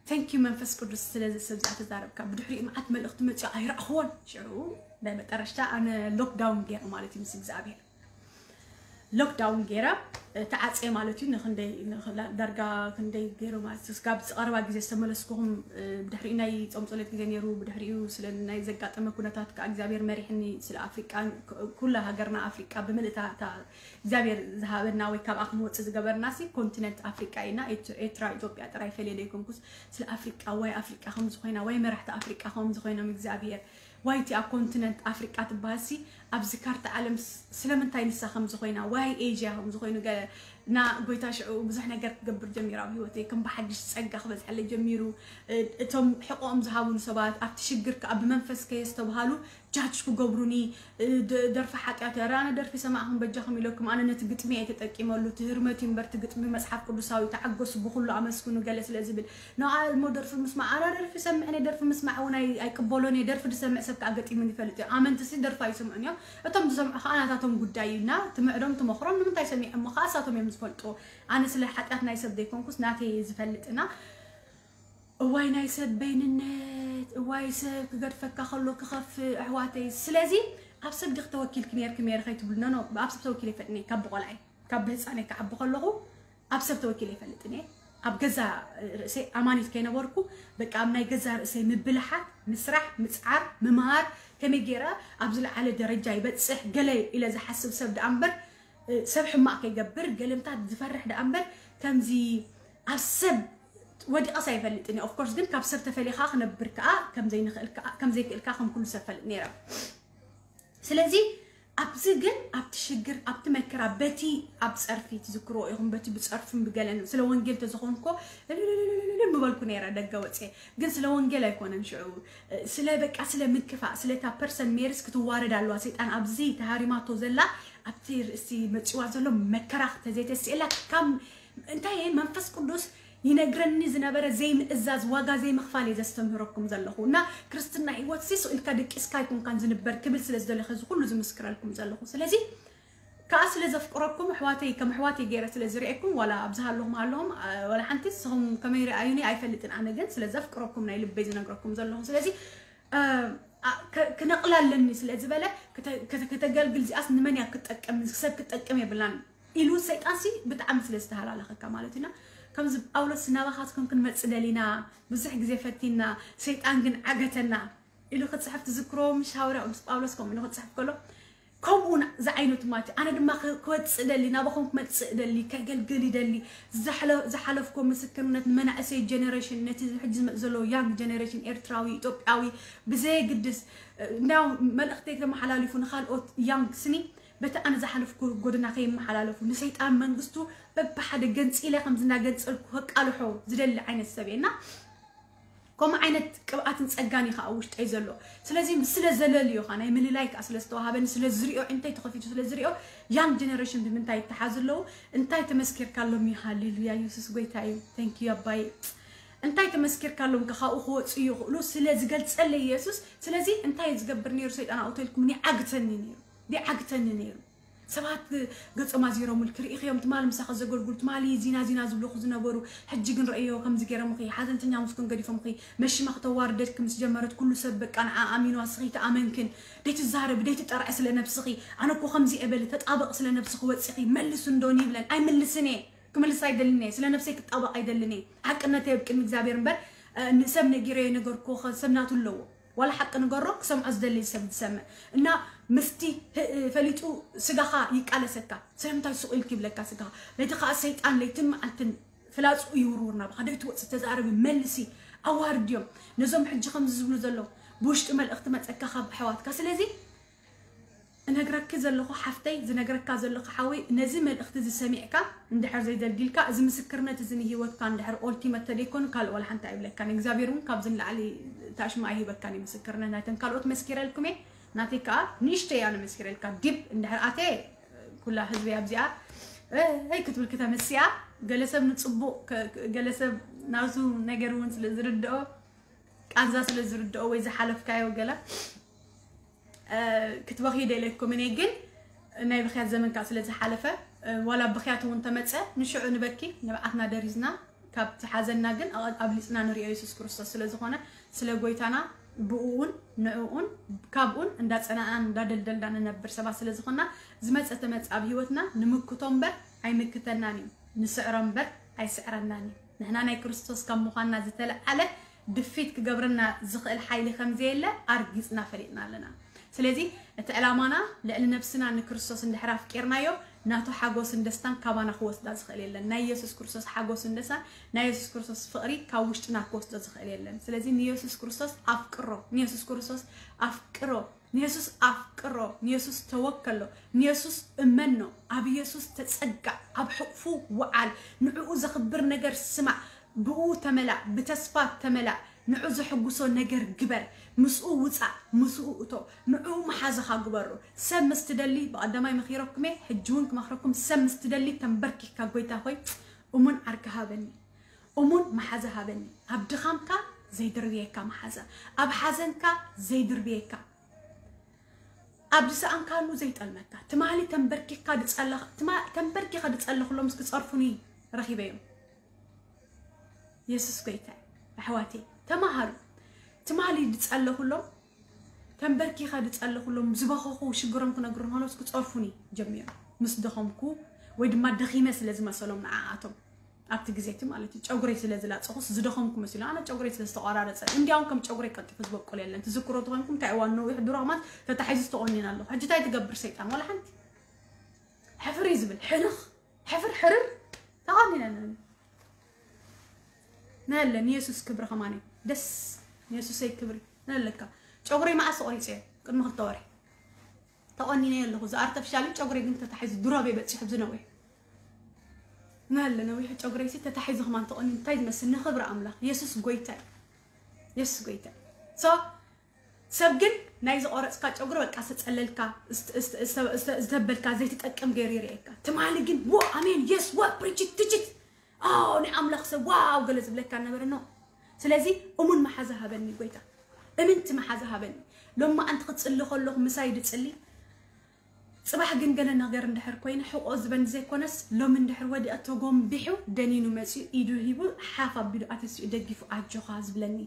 thank you መንፈስ ቅዱስ ስለዚ ሰብ እዚኣ ተዛረብካ። ብድሕሪኡ መዓት መልእኽቲ መፂኡ ኣይረኣኽዎን። ሽዑ ናይ መጠረሽታ ኣነ ሎክዳውን ገይረ ማለት እዩ ምስ እግዚኣብሔር። ሎክዳውን ገይረ፣ እ፣ ተዓፅየ ማለት እዩ። ንክንደይ፣ ንክላ-፣ ዳርጋ ክንደይ ገይሩ ማለት እዩ። ስጋብ ቀረባ ግዜ ዝተመለስኩኹም፣ እ፣ ብድሕሪኡ ናይ ጾም ጸሎት ግዜ ነይሩ። ብድሕሪኡ ስለ ናይ ዘጋጠመ ኩነታት ከኣ እግዚኣብሔር መሪሕኒ። ስለ ኣፍሪቃ፣ ክ-፣ ኩላ ሃገርና ኣፍሪቃ ብምልእታ እታ እግዚኣብሔር ዝሃበና ወይ ካብኣ ክንወጽእ ዝገበርና ሲ ኮንቲነንት ኣፍሪቃ ኢና። ኤት-፣ ኤርትራ፣ ኢትዮጵያ ጥራይ ፈልየ ዘይኮንኩስ ስለ ኣፍሪቃ፣ ዋይ ኣፍሪቃ ከም ዝኾይና፣ ዋይ መራሕቲ ኣፍሪቃ ከም ዝኾይኖም እግዚኣብሔር ዋይ እቲኣ ኮንቲነንት ኣፍሪቃ ትበሃል ሲ ኣብዚ ካርታ ዓለም ስ-፣ ስለምንታይ ንሳ ከም ዝኾይና፣ ዋይ ኤዥያ ከም ዝኾይኑ ገ-፣ እና ጎይታ ሽዑ ብዙሕ ነገር ክገብር ጀሚሩ ኣብ ህይወተይ። ከም ብሓድሽ ጸጋ ክበዝሐለይ ጀሚሩ። እ-፣ እቶም ሕቆኦም ዝሃቡኒ ሰባት ኣብቲ ሽግር ከኣ ብመንፈስ ከየስተብሃሉ ጃጅ ክገብሩኒ፣ እ፣ ደ-፣ ደርፊ ሓጢኣት እያ። ኣነ ደርፊ ሰማዕኹም በጃኹም ኢለኩም፣ ኣነ ነቲ ግጥሚ እየ ተጠቂመሉ። እቲ ህርመት እዩ እምበር እቲ ግጥሚ መጽሓፍ ቅዱሳዊ፣ ተዓገሱ፣ ብኹሉ ኣመስግኑ ገለ ስለ ዝብል። ንዓ እሞ ደርፊ ምስማዕ፣ ኣነ ደርፊ ሰምዕን እየ፣ ደርፊ ምስማዕ እውን ኣይ-፣ ኣይቅበሎን እየ። ደርፊ ዝሰምዕ ሰብ ከዓ ገጢሙን ይፈልጥ እዩ። ኣመንትሲ ደርፊ ኣይሰምዑን እዮም። እቶም ዝሰምዑ ከዓ ናታቶም ጉዳይ እዩ። እና ትምዕዶም ትመኽሮም ንምንታይ ሰሚዖም ከዓ እሳቶም እዮም ዝፈልጡ። ኣነ ስለ ሓጢኣት ናይ ሰብ ዘይኮንኩስ ናተይ እየ ዝፈልጥ። እና እዋይ ናይ ሰብ በይንነት፣ እዋይ ሰብ ክገድፈካ ከሎ ክኸፍእ ኣሕዋተይ። ስለዚ ኣብ ሰብ ዲኺ ተወኪልኪ ነይርኪ ሜሪ ከይትብሉ፣ ኖ፣ ኖ፣ ኣብ ሰብ ተወኪለ ይፈልጥኒ ካብ ብቆልዓይ፣ ካብ ብህፃነይ ክዓቢ ከለኹ ኣብ ሰብ ተወኪለ ይፈልጥን እየ። ኣብ ገዛ ርእሰይ ኣማኒት ከይነበርኩ፣ በቃ ኣብ ናይ ገዛ ርእሰይ ምብልሓት፣ ምስራሕ፣ ምፅዓር፣ ምምሃር፣ ከመይ ገይረ ኣብ ዝለዓለ ደረጃ ይበፅሕ ገለ ኢለ ዝሓስብ ሰብ ደኣ እምበር፣ እ፣ ሰብ ሕማቕ ከይገብር፣ ገለምታት ዝፈርሕ ደኣ እምበር፣ ከምዚ ኣብ ሰብ ወዲቐስ ኣይፈልጥን እየ። ኦፍኮርስ ግን ካብ ሰብ ተፈልየ ከዓ ክነብር ከዓ ከም ዘይንኽእል ከዓ፣ ከም ዘይክእል ከዓ ከም ኩሉ ሰብ ፈልጥ ነይረ። ስለዚ ኣብዚ ግን ኣብቲ ሽግር፣ ኣብቲ መከራ፣ በቲ ኣብ ጸርፊ ትዝክርዎ ኢኹም፣ በቲ ብጸርፍን ብገለን ስለ ወንጌል ተዝኾንኮ እልልልልልል ምበልኩ ነይረ ደገ ወፅየ። ግን ስለ ወንጌል ኣይኮነን ሽዑ፣ ስለ በቃ ስለ ምክፋእ፣ ስለ እታ ፐርሰን ሜሪስ ክትዋረድ ኣለዋ። ሰይጣን ኣብዚ ተሃሪማቶ ዘላ፣ ኣብቲ ርእሲ መፂዋ ዘሎ መከራ ተዘይተስእላ ካብ እንታይ እየ መንፈስ ቅዱስ ይነግረኒ ዝነበረ ዘይምእዛዝ ዋጋ ዘይምኽፋል እየ ዘስተምህረኩም ዘለኹ። እና ክርስትና ህይወት ሲ ስቕ ኢልካ ደቂስካ ኣይኮንካን ዝንበር ክብል ስለ ዝደለኹ እዚ ኩሉ ዝምስክረልኩም ዘለኹ። ስለዚ ከኣ ስለ ዘፍቅረኩም ኣሕዋተይ፣ ከም ኣሕዋተይ ገይረ ስለ ዝርእየኩም፣ ዋላ ኣብዚ ሃለኹም ሃለኹም፣ አ፣ ዋላ ሓንቲ ንስኹም ከመይ ረኣዩኒ ኣይፈልጥን። ኣነ ግን ስለ ዘፍቅረኩም ናይ ልበይ ዝነግረኩም ዘለኹ። ስለዚ፣ አ፣ አ፣ ከ-፣ ክነቕላ ኣለኒ ስለ ዝበለ፣ ክተ-፣ ክተ-፣ ከተገልግል እዚኣስ ንመን እያ ክትጠቅም? ሰብ ክትጠቅም የብላን ኢሉ ሰይጣንሲ ብጣዕሚ ስለ ዝተሃላለኸካ ማለት ኢና። ከምዚ ጳውሎስ ናባኻትኩም ክንመጽእ ደሊና፣ ብዙሕ ግዜ ፈቲና፣ ሰይጣን ግን ዓገተና ኢሉ ክጽሕፍ ትዝክሮ። ምሽ ሃዋርያ ቅዱስ ጳውሎስ ከምኡ ኢሉ ክጽሕፍ ከሎ፣ ከምኡ ን-፣ ዝዓይነቱ ማለት እዩ። ኣነ ድማ ክ-፣ ክወጽእ ደሊ፣ ናባኹም ክመጽእ ደሊ፣ ከገልግል ይደሊ። ዝሓለ-፣ ዝሓለፍኮ ምስክርነት ንመናእሰይ ጀነሬሽን፣ ነቲ ሕጂ ዝመጽእ ዘሎ ያንግ ጀነሬሽን፣ ኤርትራዊ፣ ኢትዮጵያዊ፣ ብዘየግድስ፣ እ፣ እንዲያው መልእኽተይ ተመሓላሊፉ ንኻልኦት ያንግ ስኒ፣ በቲ ኣነ ዝሓለፍኩ ጎደና ከይመሓላለፉ፣ ንሰይጣን መንግስቱ በብሓደ ገንጺለ ከምዚ እናገንጸልኩ ከቃልሖ ዝደሊ ዓይነት ሰብ እየ። እና ከምኡ ዓይነት ቅብኣትን ጸጋን እዩ ከዓ ኣብ ውሽጠይ ዘሎ። ስለዚ ስለ ዘለልዮ ከዓ ናይ ምልላይ ከዓ ስለ ዝተዋሃበኒ፣ ስለ ዝሪኦ፣ እንታይ ተኸፊቱ ስለ ዝሪኦ፣ ያንግ ጀነሬሽን ብምንታይ ይተሓዙ ኣለዉ? እንታይ ተመስኪርካሎም እዩ? ሃሌሉያ፣ የሱስ ጎይታ እዩ። Thank you ኣባይ። እንታይ ተመስኪርካሎም ከ ካብኡ ክወፁ ይኽእሉ ስለ ዝገልጸለይ የሱስ። ስለዚ እንታይ ዝገብር ነይሩ ሰይጣን ኣብኡ ተልኩምኒ? ይዓግተኒ ነይሩ። ይዓግተኒ ነይሩ። ሰባት ገጾም ኣዚሮምልኪ ርኢኽዮም፣ ትማሊ ምሳኺ ዘገልግሉ፣ ትማሊ ዚና ዚና ዝብሉኺ ዝነበሩ፣ ሕጂ ግን ረእዮ ከምዚ ገይሮምኺ፣ ሓዘንተኛ ምስኩን ገዲፎምኺ፣ መሺማ ክተዋርደልኪ ምስ ጀመረት ኩሉ ሰብ በቃ ንዓ ኣሚኑ፣ ኣስኺ ተኣመንክን፣ ደይትዛረቢ፣ ደይትጠርዐ ስለ ነብስኺ፣ ኣነ እኮ ከምዚ እየ በሊ፣ ተጣበቂ ስለ ነብስኺ ወፂኺ፣ መልሱ እንዶ ይብለን፣ ኣይምልስን እየ፣ ክምልስ ኣይደልን እየ፣ ስለ ነብሰይ ክጣበቕ ኣይደልን እየ፣ ሓቅነተይ ኣብ ቅድሚ እግዚኣብሔር እምበር፣ እ፣ ንሰብ ነጊረ የነገርኩዎ፣ ሰብ ናቱ ኣለዎ። ዋላ ሓቂ ንገሮ ክሰምዖ ዝደሊ ሰብ ዝሰምዕ እና ምስቲ ህ- ፈሊጡ ስጋኻ ይቃለሰካ። ስለምንታይ ሱቕ ኢልክ ይብለካ ስጋኻ? ነቲ ከዓ ሰይጣን ለይትን መዓልትን ፍላፁ ይውርውር ናባኻ። ደይ ትወፅእ ተዛረቢ፣ መልሲ፣ ኣዋርድዮም ነዞም ሕጂ ከምዚ ዝብሉ ዘለዉ። ብውሽጢ መልእኽቲ መፀካ ካብ ኣሕዋትካ። ስለዚ እነግረኪ ዘለኹ ሓፍተይ፣ ዝነግረካ ዘለኹ ሓወይ፣ ነዚ መልእኽቲ እዚ ሰሚዕካ እንድሕር ዘይደልዲልካ፣ እዚ ምስክርነት እዚ ንህይወትካ እንድሕር ኦልቲመት ተደይኮኑ ካልእ ዋላ ሓንቲ ኣይብለካን። እግዚኣብሔር እውን ካብዚ ንላዕሊ ታሽማ ኣይህበካን እዩ ምስክርነት። ናይተን ካልኦት መስኪረልኩም እየ፣ ናተይ ከዓ ንእሽተይ እያ መስኪረልካ። ዲብ እንድሕር ኣተ ኩላ ህዝቢ ኣብዚኣ እ፣ እ ክትብል ክተምስያ፣ ገለ ሰብ ንፅቡቕ ከ- ገለ ሰብ ናብሱ ነገር እውን ስለ ዝርድኦ፣ ቃንዛ ስለ ዝርድኦ ወይ ዝሓለፍካዮ ገለ እ፣ ክትበኽዩ ደለኩም እኔ ግን ናይ ብኽያት ዘመን ከዓ ስለ ዝሓለፈ እ፣ ዋላ ብኽያት እውን ተመፀ ንሽዑ ንበኪ ንብዓትና ደሪዝና ካብቲ ሓዘንና ግን ኣ- ኣብሊፅና ንሪኦ የሱስ ክርስቶስ ስለ ዝኾነ ስለ ጎይታና ብኡውን ንዕኡን ካብኡን እንዳፀናዕናን እንዳደልደልና ንነብር ሰባት ስለ ዝኾንና ዝመፀ ተመፀ ኣብ ህይወትና ንምክቶ እምበር ኣይምክተናን እዩ፣ ንስዕሮ እምበር ኣይስዕረናን እዩ። ንሕና ናይ ክርስቶስ ካብ ምዃንና ዝተለዓለ ድፊት ክገብረና ዝኽእል ሓይሊ ከም ዘየለ ኣርጊፅና ፈሊጥና ኣለና። ስለዚ እቲ ዕላማና ልዕሊ ነብስና ንክርስቶስ እንድሕር ኣፍቂርናዮ ናቱ ሓጎስን ደስታን ካባና ክወስዳ ዝኽእል የለን። ናይ የሱስ ክርስቶስ ሓጎስን ደስታን ናይ የሱስ ክርስቶስ ፍቕሪ ካብ ውሽጥና ክወስዶ ዝኽእል የለን። ስለዚ ንየሱስ ክርስቶስ ኣፍቅሮ፣ ንየሱስ ክርስቶስ ኣፍቅሮ፣ ንየሱስ ኣፍቅሮ፣ ንየሱስ ተወከሎ፣ ንየሱስ እመኖ፣ ኣብ የሱስ ተጸጋዕ፣ ኣብ ሕቕፉ ወዓል፣ ንዕኡ ዘኽብር ነገር ስማዕ፣ ብኡ ተመላእ፣ ብተስፋ ተመላእ፣ ንዑ ዘሐጉሶ ነገር ግበር፣ ምስኡ ውጻእ፣ ምስኡ እቶ፣ ንዑ መሓዛኻ ግበሮ። ሰብ ምስ ትደሊ፣ ብቐዳማይ መኺረኩም'የ፣ ሕጂ እውን ክመኽረኩም፣ ሰብ ምስ ትደሊ ተንበርኪኽካ ጎይታ ሆይ እሙን ዓርኪ ሃበኒ፣ እሙን መሓዛ ሃበኒ። ኣብ ድኻምካ ዘይድርብየካ መሓዛ፣ ኣብ ሓዘንካ ዘይድርብየካ፣ ኣብ ዝሰኣንካሉ ዘይጠልመካ። ትማሊ ተንበርኪኻ ድጸለኽ-፣ ትማ-፣ ተንበርኪኻ ድጸለኹሎም እስኪ ጸርፉኒ ረኺበዮም። የሱስ ጎይታ ኣሕዋተይ ተማሃሩ። ትማሊ ድጸለኹሎም ተንበርኪኻ ድጸለኹሎም ዝበኸኹ ሽግሮም ክነግሩ ከለዉ እስኪ ጸርፉኒ ጀሚሮም። ምስ ደኸምኩ ወይ ድማ ደኺመ ስለ ዝመሰሎም ንዓኣቶም ኣብቲ ግዜ እቲ ማለት እዩ ጨጉረይ ስለ ዝላጸኹስ ዝደኸምኩ መሲሉ ኣነ ጨጉረይ ስለ ዝተቆራረጸ እንዲያውም ከም ጨጉረይ ቀልጢፉ ዝበቁል የለን። ትዝክሮ ተኾንኩም እንታይ እዋን ነዊሕ ድሮ ከማን ተታሒዙ ዝተቆኒነ ኣለኹ። ሕጂ እንታይ ትገብር ሰይጣን ዋላ ሓንቲ ሕፍር እዩ ዝብል ሕልኽ ሕፍር ሕርር ተቆኒነ ኣለኒ። ነለ ንየሱስ ክብሪ ከማን ደስ ንየሱሰይ ክብሪ ነለካ። ጨጉረይ መዓስ ቆሪጸ ቅድሚ ክልተ ወርሒ ተቆኒነ ኣለኹ። እዚ ኣርተፊሻል ጨጉረይ ግን ተታሒዙ ድሮበይ በጺሑ ብዝነዊሕ ነለ ነዊሕ ጨጉረይ ሲ ተታሒዙ ከማን ተቆኒነ እንታይ ዝመስል ንኽብሪ ኣምላኽ የሱስ ጎይታ እዩ። የሱስ ጎይታ እዩ። So ሰብ ግን ናይ ዝቆረጽካ ጨጉሪ በቃ ዝተጸለልካ ዝተ- ዝተ- ዝተ- ዝተ- ዝተበልካ ዘይትጠቅም ገይሩ ይርእየካ። ትማሊ ግን ዎ ኣሜን የስ ዋ ፕሪችት ትችት ኣው ናይ ኣምላኽ ሰብ ዋው ገለ ዝብለካ ነበረ ኖ። ስለዚ እሙን መሓዛ ሃበኒ ጎይታ፣ እምንቲ መሓዛ ሃበኒ። ሎማ ኣንቲ ክትጽሊ ከለኹ ምሳይ ድጽሊ ጽባሕ ግን ገለ ነገር እንድሕር ኮይነ ሕቆ ዝበኒ ዘይኮነስ ሎሚ እንድሕር ወዲቐ ተጎምቢሑ ደኒኑ መጺኡ ኢዱ ሂቡ ሓፍ ኣቢሉ ኣተሲኡ ደጊፉ ኣጆኻ ዝብለኒ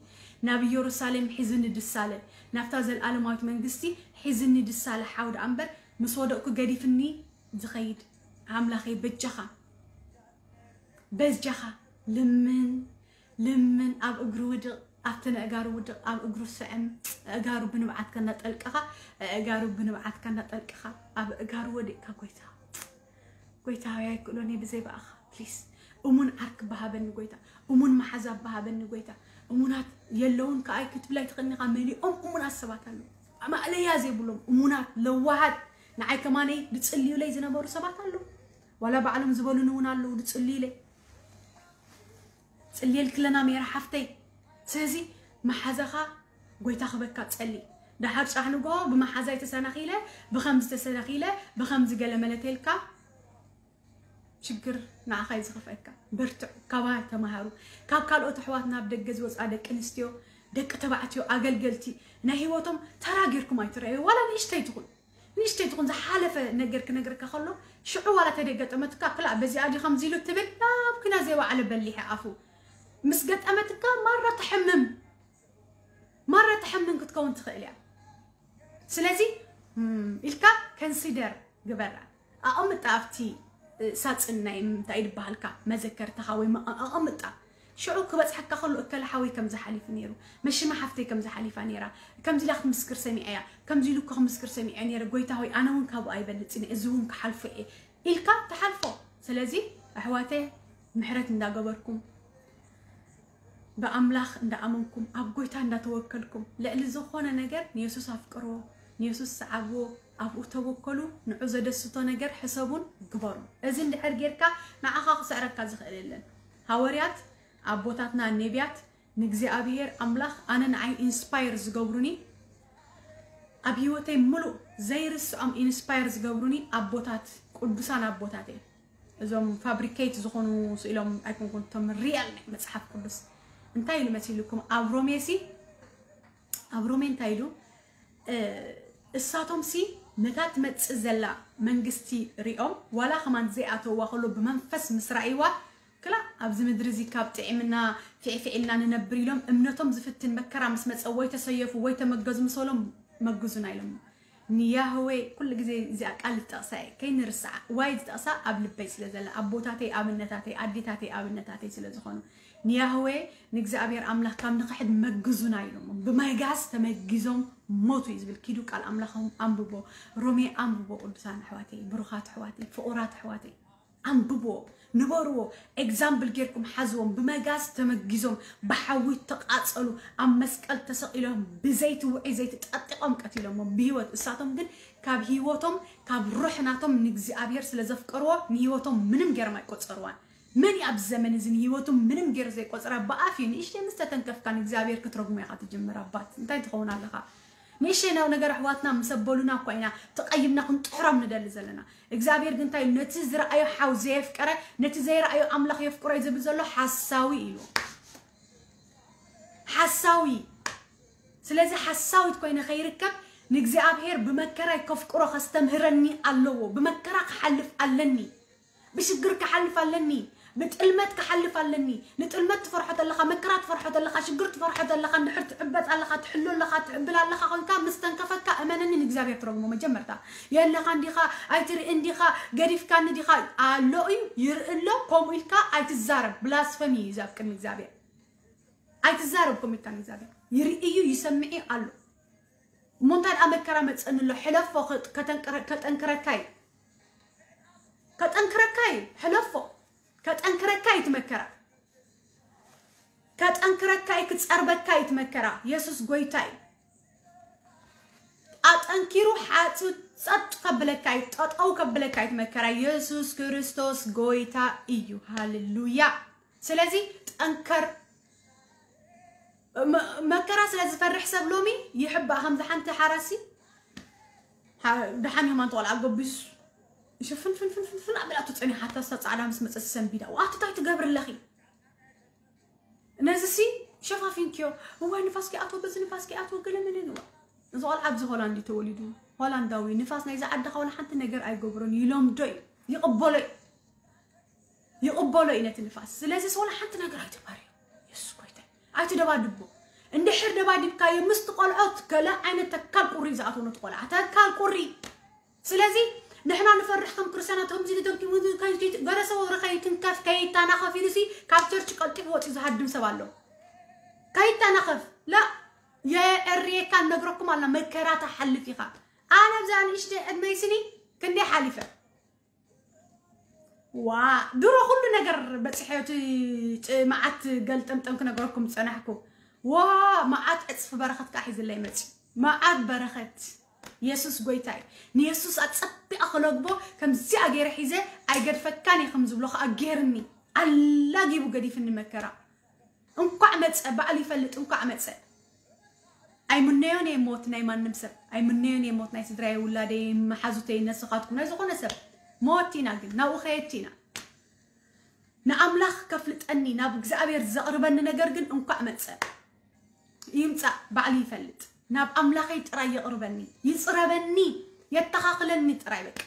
ናብ ኢየሩሳሌም ሒዝኒ ድሳለ ናብታ ዘለኣለማዊት መንግስቲ ሒዝኒ ድሳለ ሓው ደኣ እምበር ምስ ወደቕኩ ገዲፍኒ ዝኸይድ ኣምላኸይ በጃኻ በጃኻ ልምን ልምን ኣብ እግሩ ውድቕ ኣብቲ ነእጋሩ ውድቕ ኣብ እግሩ ስዕም እጋሩ ብንብዓትካ እናጠልቀኻ እጋሩ ብንብዓትካ እናጠልቀኻ ኣብ እጋሩ ወዲቕካ ጎይታ ጎይታ ሆይ ኣይክእሎን እየ ብዘይ ብኣኻ ፕሊስ እሙን ዓርኪ በሃበኒ ጎይታ እሙን መሓዛ በሃበኒ ጎይታ እሙናት የለውን ከኣይ ክትብል ኣይትኽእልኒ ኢኻ መሊኦም እሙናት ሰባት ኣለዉ ማእለያ ዘይብሎም እሙናት ለዋሃት ንዓይ ከማነይ ዝጽልዩለይ ዝነበሩ ሰባት ኣለዉ ዋላ ባዕሎም ዝበሉኒ እውን ኣለዉ ዝጽልዩለይ ጽልየልኪ ኣለና ሜራ ሓፍተይ ስለዚ መሓዛኻ ጎይታ ክበካ ጸሊ ደሓር ጫሕ ንግሆ ብመሓዛይ ተሰናኺለ ብኸምዚ ተሰናኺለ ብኸምዚ ገለ መለተልካ ሽግር ንዓኻ እዩ ዝኸፍአካ በርትዕ ካባይ ተማሃሩ ካብ ካልኦት ኣሕዋትና ኣብ ደገ ዝወፅኣ ደቂ ኣንስትዮ ደቂ ተባዕትዮ ኣገልገልቲ ናይ ህይወቶም ተራ ጌርኩም ኣይትረኣዩ ዋላ ንእሽተይ ትኹን ንእሽተይ ትኹን ዝሓለፈ ነገር ክነግረካ ከሎ ሽዑ ዋላ ተደገጠመትካ ክላ በዚኣ ዲ ከምዚ ኢሉ ትብል ናብ ኩና ዘይወዓለ በሊሐ ኣፉ ምስ ገጠመትካ ማራ ትሕምም ማራ ትሕምም ክትከውን ትኽእል እያ። ስለዚ ኢልካ ከንሲደር ግበራ። ኣቐምጣ ኣብቲ ሳፅን ናይ እንታይ ድበሃልካ መዘከርታኻ ወይ ኣቐምጣ ሽዑ ክበፅሐካ ከሎ እከለ ሓወይ ከም ዝሓሊፉ ነይሩ፣ መሽማ ሓፍተይ ከም ዝሓሊፋ ነይራ፣ ከምዚ ኢላ ክትምስክር ሰሚዐያ፣ ከምዚ ኢሉ እኮ ክምስክር ሰሚዐ ነይረ፣ ጎይታ ሆይ ኣነ እውን ካብኡ ኣይበልፅን እየ፣ እዚ እውን ክሓልፎ እየ ኢልካ ትሓልፎ። ስለዚ ኣሕዋተይ ምሕረት እንዳገበርኩም ብኣምላኽ እንዳኣመንኩም ኣብ ጎይታ እንዳተወከልኩም ልዕሊ ዝኾነ ነገር ንየሱስ ኣፍቅርዎ፣ ንየሱስ ሰዓብዎ፣ ኣብኡ ተወከሉ፣ ንዑ ዘደስቶ ነገር ሕሰቡን ግበሩ። እዚ እንድሕር ጌርካ ንዓኻ ክስዕረካ ዝኽእል የለን። ሃወርያት ኣቦታትና ነቢያት ንእግዚኣብሔር ኣምላኽ ኣነ ንዓይ ኢንስፓየር ዝገብሩኒ ኣብ ህይወተይ ምሉእ ዘይርስዖም ኢንስፓየር ዝገብሩኒ ኣቦታት ቅዱሳን ኣቦታት እዮም። እዞም ፋብሪኬት ዝኾኑ ስኢሎም ኣይኮንኩን እቶም ሪያል ናይ መጽሓፍ ቅዱስ እንታይ ኢሉ መሲልኩም ኣብ ሮሜ ሲ ኣብ ሮሜ እንታይ ኢሉ እሳቶም ሲ ነታ ትመጽእ ዘላ መንግስቲ ሪኦም ዋላ ከማን ዘይኣተዋ ከሎ ብመንፈስ ምስ ረኣይዋ ክላ ኣብዚ ምድሪ እዚ ካብ ጥዒምና ፊዕፊዕ ኢልና ንነብር ኢሎም እምነቶም ዝፍትን መከራ ምስ መጸ ወይ ተሰየፉ ወይ ተመገዙ ምስ በሎም መግዙና ኢሎም ንያህዌ ኩሉ ግዜ እዚኣ ቃል ዝጠቕሳ እየ ከይንርስዓ ዋይ ዝጠቕሳ ኣብ ልበይ ስለ ዘላ ኣቦታተይ ኣብነታተይ ኣዴታተይ ኣብነታተይ ስለ ዝኾኑ ንያህዌ ንእግዚኣብሔር ኣምላኽ ካብ ንኽሕድ መግዙና ኢሎም ብመጋዝ ተመጊዞም ሞቱ እዩ ዝብል ኪዱ ቃል ኣምላኽም ኣንብቦ ሮሜ ኣንብቦ ቅዱሳን ኣሕዋተይ ብሩኻት ኣሕዋተይ ፍቑራት ኣሕዋተይ ኣንብብዎ ንበርዎ example ጌርኩም ሓዝዎም ብመጋዝ ተመጊዞም ብሓዊ ተቃጸሉ ኣብ መስቀል ተሰቂሎም ብዘይቲ ውዒ ዘይቲ ጠጢቆም ቀቲሎሞም ብህይወት እሳቶም ግን ካብ ህይወቶም ካብ ሩሕ ናቶም ንእግዚኣብሔር ስለ ዘፍቀርዎ ንህይወቶም ምንም ገይሮም ኣይቆጸርዋን መን እዩ ኣብዚ ዘመን እዚ ንህይወቱ ምንም ገይሩ ዘይቆጸራ ብኣፍ እዩ ንእሽተይ ምስ ተተንከፍካ ንእግዚኣብሔር ክትረግሞ ኢኻ ትጅምር ኣባት እንታይ ትኸውን ኣለኻ ንእሽተይ ናብ ነገር ኣሕዋትና ምስ ኣበሉና እኳ ኢና ተቐይምና ክንጥሕሮም ንደሊ ዘለና እግዚኣብሔር ግን እንታይ ነቲ ዝረኣዮ ሓው ዘየፍቀረ ነቲ ዘይረኣዮ ኣምላኽ የፍቅሮ እዩ ዝብል ዘሎ ሓሳዊ እዩ ሓሳዊ ስለዚ ሓሳዊት ኮይነ ከይርከብ ንእግዚኣብሔር ብመከራይ ከፍቅሮ ከስተምህረኒ ኣለዎ ብመከራ ክሓልፍ ኣለኒ ብሽግር ክሓልፍ ኣለኒ ብጥልመት ክሓልፍ ኣለኒ ንጥልመት ትፈርሖ ተለኻ መከራ ትፈርሖ ተለኻ ሽግር ትፈርሖ ተለኻ እንድሕር ትዕበጥ ኣለኻ ትሕሎ ኣለኻ ትዕብል ኣለኻ ኮንካ ምስ ተንከፈካ እመነኒ ንእግዚኣብሔር ትረግሞ መጀመርታ የለኻ እንዲኻ ኣይትርኢ እንዲኻ ገዲፍካኒ ዲኻ ኣሎ እዩ ይርኢ ኣሎ ከምኡ ኢልካ ኣይትዛረብ ብላስፈሚ እዩ እዚ ኣብ ቅድሚ እግዚኣብሔር ኣይትዛረብ ከምኡ ኢልካ ንእግዚኣብሔር ይርኢ እዩ ይሰምዕ እዩ ኣሎ እሞ እንታይ ደኣ መከራ መፀኒ ኣሎ ሕለፎ ከጠንክረካ እዩ ከጠንክረካ እዩ ሕለፎ ከጠንክረካ እዩ ትመከራ ከጠንክረካ እዩ ክፀርበካ እዩ ትመከራ የሱስ ጎይታ እዩ ኣጠንኪሩ ሓፂው ፀጥ ከብለካ እዩ ጠጠው ከብለካ እዩ ትመከራ የሱስ ክርስቶስ ጎይታ እዩ ሃሌሉያ ስለዚ ጠንከር መከራ ስለ ዝፈርሕ ሰብ ሎሚ ይሕባእ ከምዚ ሓንቲ ሓራሲ ደሓን የማን ተቆልዓ ገቢስ ሽፍን ፍን ፍን ፍን ፍን ኣቢላቱ ጸኒሓታ እሳ ጻዕዳ ምስ መጸት ሰንቢዳ ዋቲ ታይ ትገብር ኣለኺ ነዚ ሲ ሸፋፊንክዮ እዋይ ንፋስ ኪኣቶ በዚ ንፋስ ኪኣቶ ገለ መለ ንዋ እዚ ቆልዓ ኣብዚ ሆላንድ ተወሊዱ ሆላንዳዊ ንፋስ ናይዚ ዓድኻ ወላ ሓንቲ ነገር ኣይገብሮን ይለምዶ እዩ ይቕበሎ እዩ ይቕበሎ እዩ ነቲ ንፋስ ስለዚ ወላ ሓንቲ ነገር ኣይትባርዮ የሱስ ጎይታ ኣይትደባድቦ እንድሕር ደባዲብካዮ ምስቲ ቆልዖት ገለ ዓይነት ተካል ቁሪ ዝኣተወ ነቲ ቆልዓ ተካል ቁሪ ስለዚ ንሕና ንፈርሕ ከም ክርስቲያናት ከምዚ ተደርኪቡ ገረሰ ወረ ከይትንከፍ ከይታናኸፍ ኢሉሲ ካብ ቸርች ቀልጢፉ ወፂኡ ዝሃድም ሰብ ኣሎ ከይታናኸፍ ላ የዕርየካ ነግረኩም ኣላ መከራ ተሓልፍ ኢኻ ኣነ ብዛ ንእሽተ ዕድመይ ስኒ ክንደይ ሓሊፈ ዋ ድሮ ኩሉ ነገር በፂሐ እቲ መዓት ገልጠምጠም ክነገረኩም ዝፀናሕኩ ዋ መዓት ዕፅፊ በረኸት ከዓ ሒዝለይ መፂ መዓት በረኸት የሱስ ጎይታይ ንየሱስ ኣፀቢቐ ክለግቦ ከምዚኣ ገይረ ሒዘ ኣይገድፈካን እየ ከም ዝብሎ ከዓ ገይርኒ ኣላጊቡ ገዲፍኒ መከራ እንኳዕ መፀ ባዕሉ ይፈልጥ እንኳዕ መፀ ኣይምነዮን እየ ሞት ናይ ማንም ሰብ ኣይምነዮን እየ ሞት ናይ ስድራየ ውላደይ መሓዙተይ ነስኻትኩም ናይ ዝኾነ ሰብ ሞት ኢና ግን ናብኡ ከየድቲ ኢና ንኣምላኽ ከፍልጠኒ ናብ እግዚኣብሔር ዘቕርበኒ ነገር ግን እንኳዕ መፀ ይምፃእ ባዕሉ ይፈልጥ ናብ ኣምላኸይ ጥራይ የቕርበኒ ይፅረበኒ የተኻኽለኒ ጥራይ በቃ።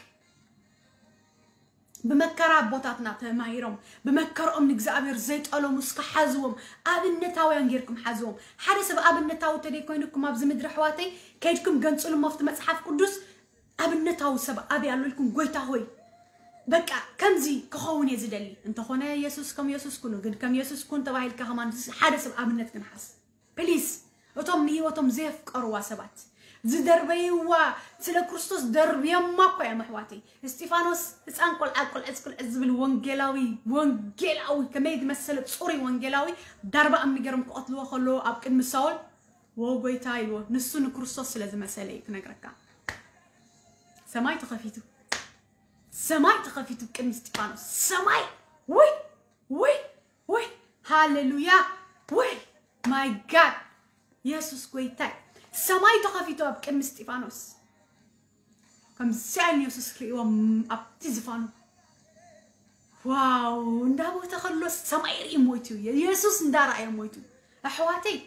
ብመከራ ኣቦታትና ተማሂሮም ብመከርኦም ንእግዚኣብሔር ዘይጠለሙ እስከ ሓዝዎም። ኣብነታውያን ጌርኩም ሓዝዎም። ሓደ ሰብ ኣብነታዊ ተደይኮይንኩም ኣብዚ ምድሪ ኣሕዋተይ ከይድኩም ገንጽሉ። መፍቲ መጽሓፍ ቅዱስ ኣብነታዊ ሰብ ኣበይ ኣሎ ኢልኩም፣ ጎይታ ሆይ በቃ ከምዚ ክኸውን እየ ዝደሊ። እንተኾነ የሱስ ከም የሱስ ኩኑ፣ ግን ከም የሱስ ኩን ተባሂልካ ከማን ሓደ ሰብ ኣብነት ክንሓዝ ፕሊስ። እቶም ንህይወቶም ዘየፍቀርዋ ሰባት ዝደርበይዋ፣ ስለ ክርስቶስ ደርብዮማ እኮ እዮም ኣሕዋተይ። እስጢፋኖስ ህፃን ቆልዓ ቁልዕዝ ቁልዕዝ ዝብል ወንጌላዊ፣ ወንጌላዊ ከመይ ዝመሰለ ፅሩይ ወንጌላዊ፣ ዳርባ እምኒ ገይሮም ክቐትልዎ ከለዉ ኣብ ቅድሚ ሳውል፣ ወ ጎይታ ኢልዎ። ንሱ ንክርስቶስ ስለ ዝመሰለ እዩ ክነግረካ። ሰማይ ተኸፊቱ፣ ሰማይ ተኸፊቱ ቅድሚ እስጢፋኖስ። ሰማይ ወይ ወይ ወይ ሃሌሉያ ወይ ማይ ጋድ የሱስ ጎይታይ። ሰማይ ተኸፊቱ ኣብ ቅድሚ እስጢፋኖስ። ከምዚ ኣይን የሱስ ክርእይዎም ኣብቲ ዝፋኑ ዋው እንዳቦተ ከሎ ሰማይ ርኢ ሞይቱ፣ የሱስ እንዳረኣየ ሞይቱ። ኣሕዋተይ፣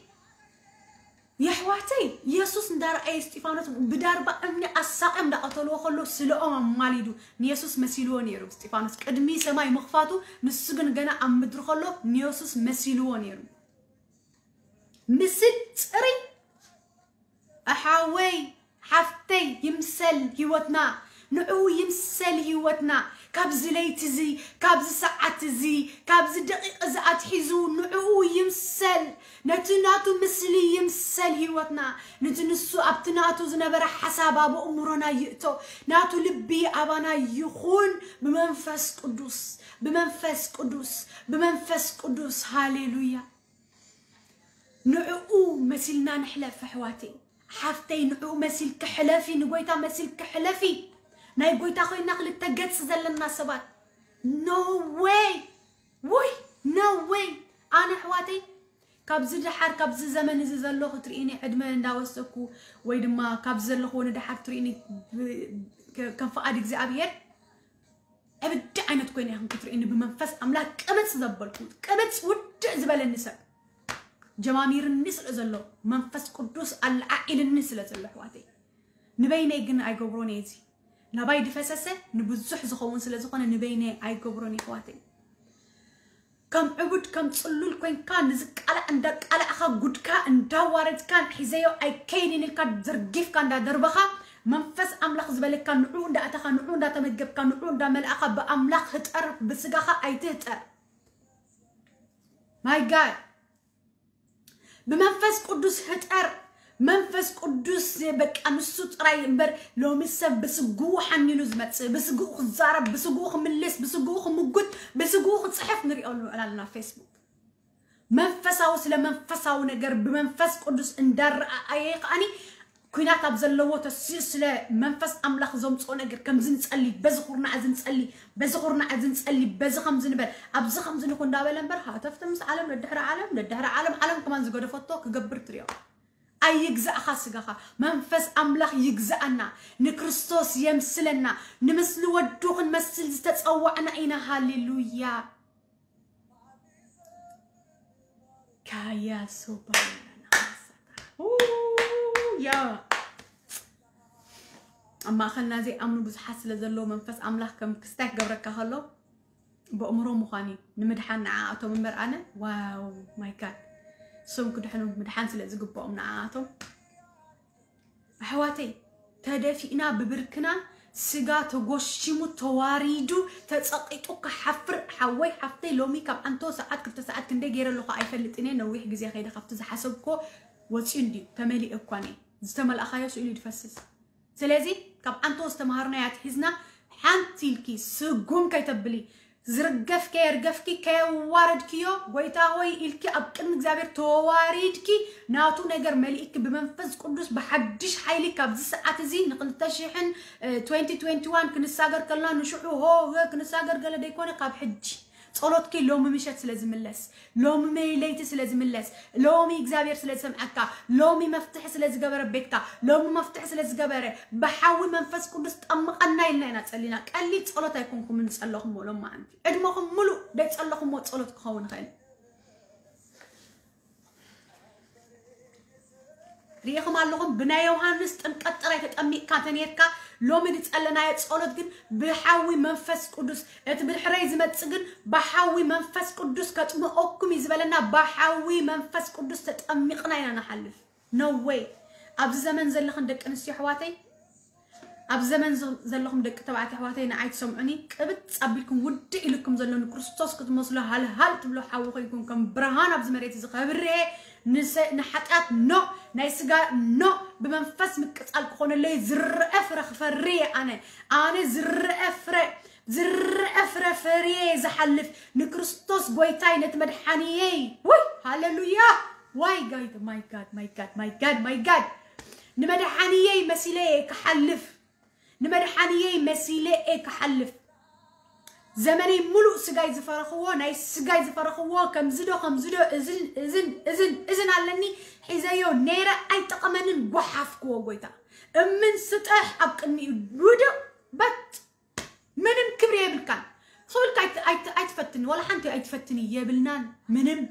የሕዋተይ፣ የሱስ እንዳረኣየ እስጢፋኖስ ብዳርባ እምኒ ኣሳቕዮም እንዳቐተልዎ ከሎ ስለኦም ኣማሊዱ። ንየሱስ መሲልዎ ነይሩ። እስጢፋኖስ ቅድሚ ሰማይ ምኽፋቱ፣ ንሱ ግን ገና ኣብ ምድሪ ከሎ ንየሱስ መሲልዎ ነይሩ። ምስል ጽሪ ኣሓወይ ሓፍተይ ይምሰል ህይወትና። ንዕኡ ይምሰል ህይወትና። ካብዚ ለይቲ እዚ፣ ካብዚ ሰዓት እዚ፣ ካብዚ ደቂቕ እዚ ኣትሒዙ ንዕኡ ይምሰል። ነቲ ናቱ ምስሊ ይምሰል ህይወትና። ነቲ ንሱ ኣብቲ ናቱ ዝነበረ ሓሳብ ኣብ ኣእምሮና ይእቶ። ናቱ ልቢ ኣባና ይኹን ብመንፈስ ቅዱስ፣ ብመንፈስ ቅዱስ፣ ብመንፈስ ቅዱስ። ሃሌሉያ። ንዕኡ መሲልና ንሕለፍ ኣሕዋተይ። ሓፍተይ ንዕኡ መሲልኪ ሕለፊ፣ ንጎይታ መሲልኪ ሕለፊ። ናይ ጎይታ ኮይና ክልተ ገጽ ዘለና ሰባት no way። ውይ no way። ኣነ ኣሕዋተይ ካብዚ ደሓር ካብዚ ዘመን እዚ ዘሎ ክትርእኒ ዕድመ እንዳወሰኩ ወይ ድማ ካብዚ ዘለኽዎ ንደሓር ትርእኒ ከም ፍቓድ እግዚኣብሔር ዕብዲ ዓይነት ኮይነ ኢኹም ክትርእኒ ብመንፈስ ኣምላኽ ቅብጽ ዘበልኩ ቅብጽ ውድእ ዝበለኒ ሰብ ጀማሚርኒ ስለ ዘሎ መንፈስ ቅዱስ ኣለዓዒልኒ ስለ ዘሎ ኣሕዋተይ ንበይነይ ግን ኣይገብሮን እየ እዚ ናባይ ድፈሰሰ ንብዙሕ ዝኸውን ስለ ዝኾነ ንበይነይ ኣይገብሮን ኣሕዋተይ ከም ዕቡድ ከም ጽሉል ኮይንካ ንዝቃላዕ እንዳቃላዕኻ ጉድካ እንዳዋረድካ ሒዘዮ ኣይከይድን ኢልካ ዘርጊፍካ እንዳደርበኻ መንፈስ ኣምላኽ ዝበለካ ንዑ እንዳኣተኻ ንዑ እንዳተመገብካ ንዑ እንዳመልኣኻ ብኣምላኽ ህጠር ብስጋኻ ኣይትህጠር my God ብመንፈስ ቅዱስ ህጠር መንፈስ ቅዱስ በቃ ንሱ ጥራይ እምበር ሎሚ ሰብ ብስግኡ ሓኒኑ ዝመጽእ ብስግኡ ክዛረብ ብስግኡ ክምልስ ብስግኡ ክምጉት ብስግኡ ክጽሕፍ ንሪኦ ንውዕል ኣለና ፌስቡክ መንፈሳዊ ስለ መንፈሳዊ ነገር ብመንፈስ ቅዱስ እንዳረኣየ ከኣኒ ኩናት ኣብ ዘለዎ ተሲኡ ስለ መንፈስ ኣምላኽ ዘምፅኦ ነገር ከምዚ ንፀሊ በዚ ኩርናዕ እዚ ንፀሊ በዚ ኩርናዕ እዚ ንፀሊ በዚ ከምዚ ንበል ኣብዚ ከምዚ ንኹ እንዳበለ እምበር ሃተፍቲ ምስ ዓለም ደድሕሪ ዓለም ደድሕሪ ዓለም ዓለም ከማን ዝገደፈቶ ክገብር ትሪኦ ኣይግዛእኻ ስጋኻ መንፈስ ኣምላኽ ይግዛኣና ንክርስቶስ የምስለና ንምስሊ ወዱ ክንመስል ዝተፀዋዕና ኢና ሃሌሉያ ካያ ሶባ ያ ኣብ ማእኸልና ዘይኣምኑ ብዙሓት ስለ ዘለዉ መንፈስ ኣምላኽ ከም ክስታይ ክገብረካ ከሎ ብእምሮ ምዃን እዩ ንምድሓን ንዓኣቶም እምበር ኣነ ዋው my God እሶም ክድሕኑ ምድሓን ስለ ዝግብኦም ንዓኣቶም ኣሕዋተይ ተደፊእና ብብርክና ስጋ ተጎሺሙ ተዋሪዱ ተፀቂጡ ክሓፍር ሓወይ ሓፍተይ ሎሚ ካብ ኣንቶ ሰዓት ክልተ ሰዓት ክንደይ ገይረ ኣለኹ ኣይፈልጥን እየ ነዊሕ ግዜ ከይደ ካብቲ ዝሓሰብኮ ወፂኡ እንድዩ ተመሊኤ እኳ እየ ዝተመልኣኻዮ ስእሉ እዩ ዝፈስስ ስለዚ ካብ ኣንቶ ዝተምሃርናዮ ኣትሒዝና ሓንቲ ኢልኪ ስጉም ከይተብሊ ዝርገፍኪ የርገፍኪ ከየዋረድክዮ ጎይታ ሆይ ኢልኪ ኣብ ቅድሚ እግዚኣብሔር ተዋሪድኪ ናቱ ነገር መሊእኪ ብመንፈስ ቅዱስ ብሓድሽ ሓይሊ ካብዚ ሰዓት እዚ ንክልተ ሽሕን twenty twenty one ክንሳገር ከልና ንሽዑ ሆ ክንሳገር ገለ ደይኮነ ካብ ሕጂ ጸሎትኪ ሎሚ ምሸት ስለ ዝምለስ ሎሚ ለይቲ ስለ ዝምለስ ሎሚ እግዚኣብሔር ስለ ዝሰምዓካ ሎሚ መፍትሒ ስለ ዝገበረ ቤትካ ሎሚ መፍትሒ ስለ ዝገበረ ብሓዊ መንፈስ ቅዱስ ጠምቐና ኢልና ኢና ጸሊና ቀሊል ጸሎት ኣይኮንኩምን ዝጸለኹም ሎም መዓንቲ ዕድመኹም ሙሉእ ደይጸለኹምዎ ጸሎት ክኸውን ይኽእል ርኢኹም ኣለኹም። ብናይ ዮሃንስ ጥምቀት ጥራይ ተጠሚቕካ እንተነይርካ፣ ሎሚ ዝጸለናዮ ጸሎት ግን ብሓዊ መንፈስ ቅዱስ፣ እቲ ብድሕረይ ዝመጽእ ግን ብሓዊ መንፈስ ቅዱስ ከጥምቐኩም እዩ ዝበለና። ብሓዊ መንፈስ ቅዱስ ተጠሚቕና ኢና ንሓልፍ። No way። ኣብዚ ዘመን ዘለኽን ደቂ ኣንስትዮ ኣሕዋተይ፣ ኣብ ዘመን ዘ- ዘለኹም ደቂ ተባዕትዮ ኣሕዋተይ፣ ንዓይ ትሰምዑኒ፣ ቅብጽ ኣቢልኩም ውድእ ኢልኩም ዘሎ ንክርስቶስ ክትመስሉ ሃልሃል ትብሎ ሓዊ ኮይንኩም ከም ብርሃን ኣብዚ መሬት እዚ ከብርሄ ንሰ- ንሓጢኣት ኖ፣ ናይ ስጋ ኖ፣ ብመንፈስ ምቅጻል ክኾነለይ ዝረአ ፍረ ክፈሪ እየ ኣነ። ኣነ ዝረአ ፍረ ዝረአ ፍረ ፈርየ ዝሓልፍ ንክርስቶስ ጎይታይ ነቲ መድሓንየይ። ውይ ሃሌሉያ። ዋይ ጋይድ ማይ ጋድ ማይ ጋድ ማይ ጋድ ማይ ጋድ ንመድሓንየይ መሲለ እየ ክሓልፍ። ንመድሓንየይ መሲለ እየ ክሓልፍ። ዘመነይ ሙሉእ ስጋይ ዝፈረኽዎ፣ ናይ ስጋይ ዝፈረኽዎ፣ ከምዚ ዶ ከምዚ ዶ፣ እዝን እዝን እዝን እዝን ኣለኒ፣ ሒዘዮ ነይረ፣ ኣይጠቐመንን፣ ጓሓፍክዎ። ጎይታ እምን ስጠሕ ኣብ ቅድሚኡ ውድቕ በት። ምንም ክብሪ የብልካን። ሰው ኢልካ ኣይት- ኣይት- ኣይትፈትኒ፣ ዋላ ሓንቲ ኣይትፈትኒ የብልናን። ምንም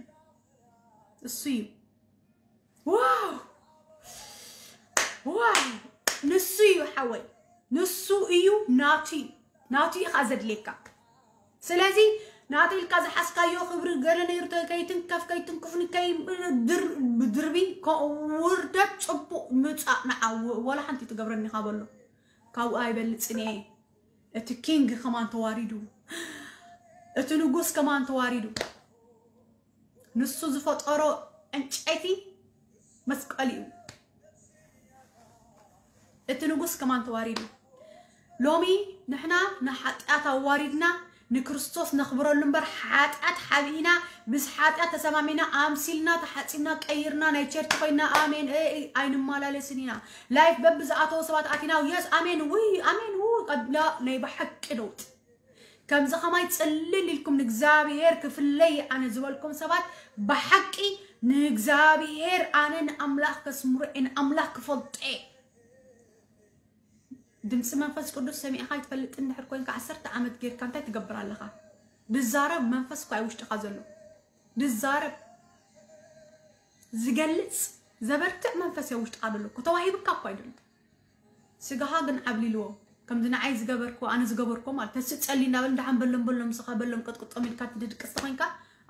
እሱ እዩ። ዋው ዋው፣ ንሱ እዩ ሓወይ፣ ንሱ እዩ፣ ናቱ እዩ፣ ናቱ እዩ ከዓ ዘድልየካ። ስለዚ ናቱ ኢልካ ዝሓዝካዮ ክብሪ ገለ ነይሩ ተ- ከይትንከፍ ከይትንክፍኒ ከይ ድር- ብድርቢ ከ- ውርደት ጽቡቕ ምጻእ ንዓው ወላ ሓንቲ ትገብረኒ ኢኻ በሎ። ካብኡ ኣይበልጽን እየ። እቲ ኪንግ ከማን ተዋሪዱ፣ እቲ ንጉስ ከማን ተዋሪዱ። ንሱ ዝፈጠሮ ዕንጨይቲ መስቀል እዩ። እቲ ንጉስ ከማን ተዋሪዱ። ሎሚ ንሕና ንሓጢኣት ኣዋሪድና ንክርስቶስ ነኽብረሉ እምበር፣ ሓጢኣት ሓቢእና ምስ ሓጢኣት ተሰማሚና ኣምሲልና ተሓጺብና ቀይርና ናይ ቸርች ኮይና ኣሜን እ- እ- ኣይንመላለስን ኢና። ላይፍ በብዝኣተወ ሰባት ኣቲና የስ ኣሜን ውይ ኣሜን ው ቀብላ ናይ ብሓቂ ነውጥ። ከምዚ ከማይ ጽልል ኢልኩም ንእግዚኣብሔር ክፍለይ ኣነ ዝበልኩም ሰባት ብሓቂ ንእግዚኣብሔር ኣነ ንኣምላኽ ከስምሮ እየ፣ ንኣምላኽ ክፈልጦ እየ። ድምፂ መንፈስ ቅዱስ ሰሚዕኻ ይትፈልጥ እንድሕር ኮይንካ ዓሰርተ ዓመት ጌርካ እንታይ ትገብር ኣለኻ? ድዛረብ መንፈስ እኳ እዩ ውሽጥኻ ዘሎ። ድዛረብ ዝገልፅ ዘበርትዕ መንፈስ እያ ውሽጥኻ ዘሎ እኮ። ተዋሂብካ እኳ ኣይደሎ። ስጋኻ ግን ዓብሊልዎ። ከምዚ ንዓይ ዝገበርኩ ኣነ ዝገበርኮ ማለት ተስእ ጸሊ እናበል እንዳሓን በሎም በሎም ስኻ በሎም ቅጥቅጦም ኢልካ ትድቅስ ተኾይንካ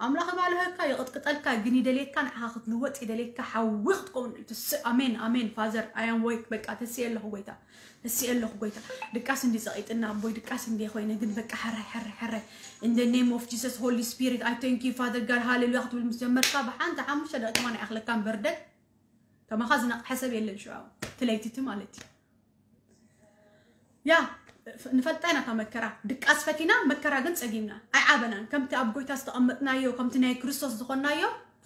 ኣምላኽ ይባልሀካ ይቕጥቅጠልካ ግን ይደልየካ ንዓኻ ክትልወጥ ይደልየካ ሓዊ ክትከውን እዩ። ትስእ ኣሜን ኣሜን ፋዘር ኣያም ወይክ በቃ ተስእ ኣለኹ ጎይታ ተስእ ኣለኹ ጎይታ ድቃስ እንዲ ጸቂጥና ኣቦይ ድቃስ እንዲ ኮይነ ግን በቃ ሕራይ ሕራይ ሕራይ in the name of Jesus Holy Spirit I thank you Father God ሃሌሉያ ክትብል ምስ ጀመርካ ብሓንቲ ሓሙሽተ ደቂቃ ማን ይኣኽለካ በርደት ከማኻ ዝነቕሐ ሰብ የለን ሽዑ ትለይትቲ ማለት እዩ። ያ ንፈልጣ ኢና እታ መከራ ድቃስ ፈቲና መከራ ግን ጸጊምና ኣይዓበናን። ከምቲ ኣብ ጎይታ ዝተቐመጥናዮ ከምቲ ናይ ክርስቶስ ዝኾንናዮ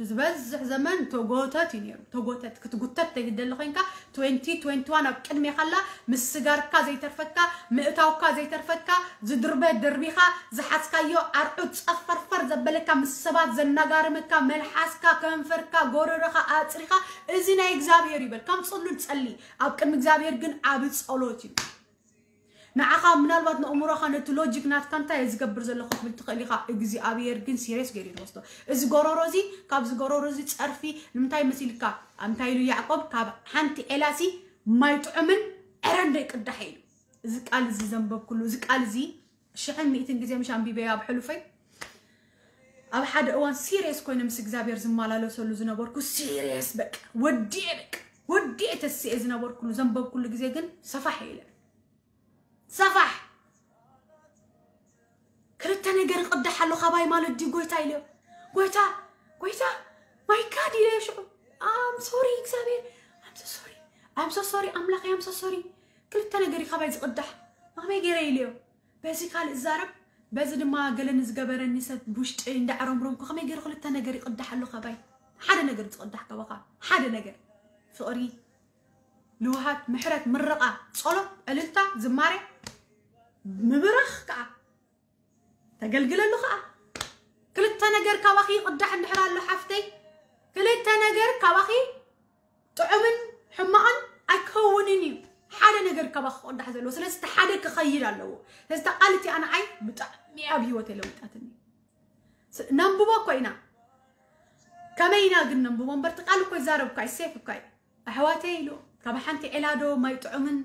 ዝበዝሕ ዘመን ተጎተት እዩ ነይሩ። ተጎተት ክትጉተት ተይትደሊ ኮይንካ twenty twenty-one ኣብ ቅድሜ ካላ ምስ ስጋርካ ዘይተርፈካ ምእታውካ ዘይተርፈካ ዝድርበ ደርቢኻ ዝሓዝካዮ ኣርዑት ጸፈርፈር ዘበለካ ምስ ሰባት ዘናጋርመካ መልሓስካ ከንፈርካ ጎረረኻ ኣጽሪኻ እዚ ናይ እግዚኣብሔር ይበል ከም ጽሉል ጸሊ ኣብ ቅድሚ እግዚኣብሔር ግን ዓቢ ጸሎት እዩ ንዓኻ ምናልባት ንእምሮኻ ነቲ ሎጂክ ናትካ እንታይ እየ ዝገብር ዘለኹ ክትብል ትኽእል ኢኻ እግዚኣብሔር ግን ሲሪየስ ገይሩ ይወስዶ እዚ ጎረሮ እዚ ካብዚ ጎረሮ እዚ ጸርፊ ንምንታይ መሲልካ እንታይ ኢሉ ያዕቆብ ካብ ሓንቲ ዔላሲ ማይ ጥዑምን ዕረን ዶ ይቅዳሕ ኢሉ እዚ ቃል እዚ ዘንበብኩሉ እዚ ቃል እዚ ሽሕን ሚእትን ግዜ ምሽ ኣንቢበዮ ኣብ ሕሉፈይ ኣብ ሓደ እዋን ሲሪየስ ኮይነ ምስ እግዚኣብሔር ዝመላለሰሉ ዝነበርኩ ሲሪየስ በቃ ወዲኤ በቃ ወዲኤ ተስኤ ዝነበርኩሉ ዘንበብኩሉ ግዜ ግን ሰፋሕ ኢለ ሰፋሕ ክልተ ነገር ይቕዳሕ ኣሎ ካባይ ማለት ድዩ ጎይታ ኢለዮ ጎይታ ጎይታ my God ኢለዮ ሽዑ I'm sorry እግዚኣብሔር I'm so sorry I'm so sorry ኣምላኸይ I'm so sorry ክልተ ነገር እዩ ካባይ ዝቕዳሕ ከመይ ገይረ ኢለዮ በዚ ካልእ ዝዛረብ በዚ ድማ ገለ ንዝገበረኒ ሰብ ብውሽጢ እንዳዕረምረምኩ ከመይ ገይሩ ክልተ ነገር ይቕዳሕ ኣሎ ካባይ ሓደ ነገር ዝቕዳሕ ካባኻ ሓደ ነገር ፍቕሪ ልውሃት ምሕረት ምርቓ ጸሎት ዕልልታ ዝማሬ ምብራኽ ከዓ ተገልግለሉ ከዓ ክልተ ነገር ካባኺ ይቕዳሕ እንድሕር ኣሎ ሓፍተይ ክልተ ነገር ካባኺ ጥዑምን ሕማቕን ኣይከውንን እዩ ሓደ ነገር ካባኺ ክቕዳሕ ዘለዎ ስለዚ እቲ ሓደ ክኸይድ ኣለዎ ስለዚ እታ ቃል እቲኣ ንዓይ ብጣዕሚ ኣብ ህይወተይ ለውጣትኒ ነንብቦ እኮ ኢና ከመይ ኢና ግን ነንብቦ እምበር እቲ ቃል እኮ ይዛረብ እኳ እዩ ሴፍ እኳ እዩ ኣሕዋተይ ኢሉ፣ ካብ ሓንቲ ዒላዶ ማይ ጥዑምን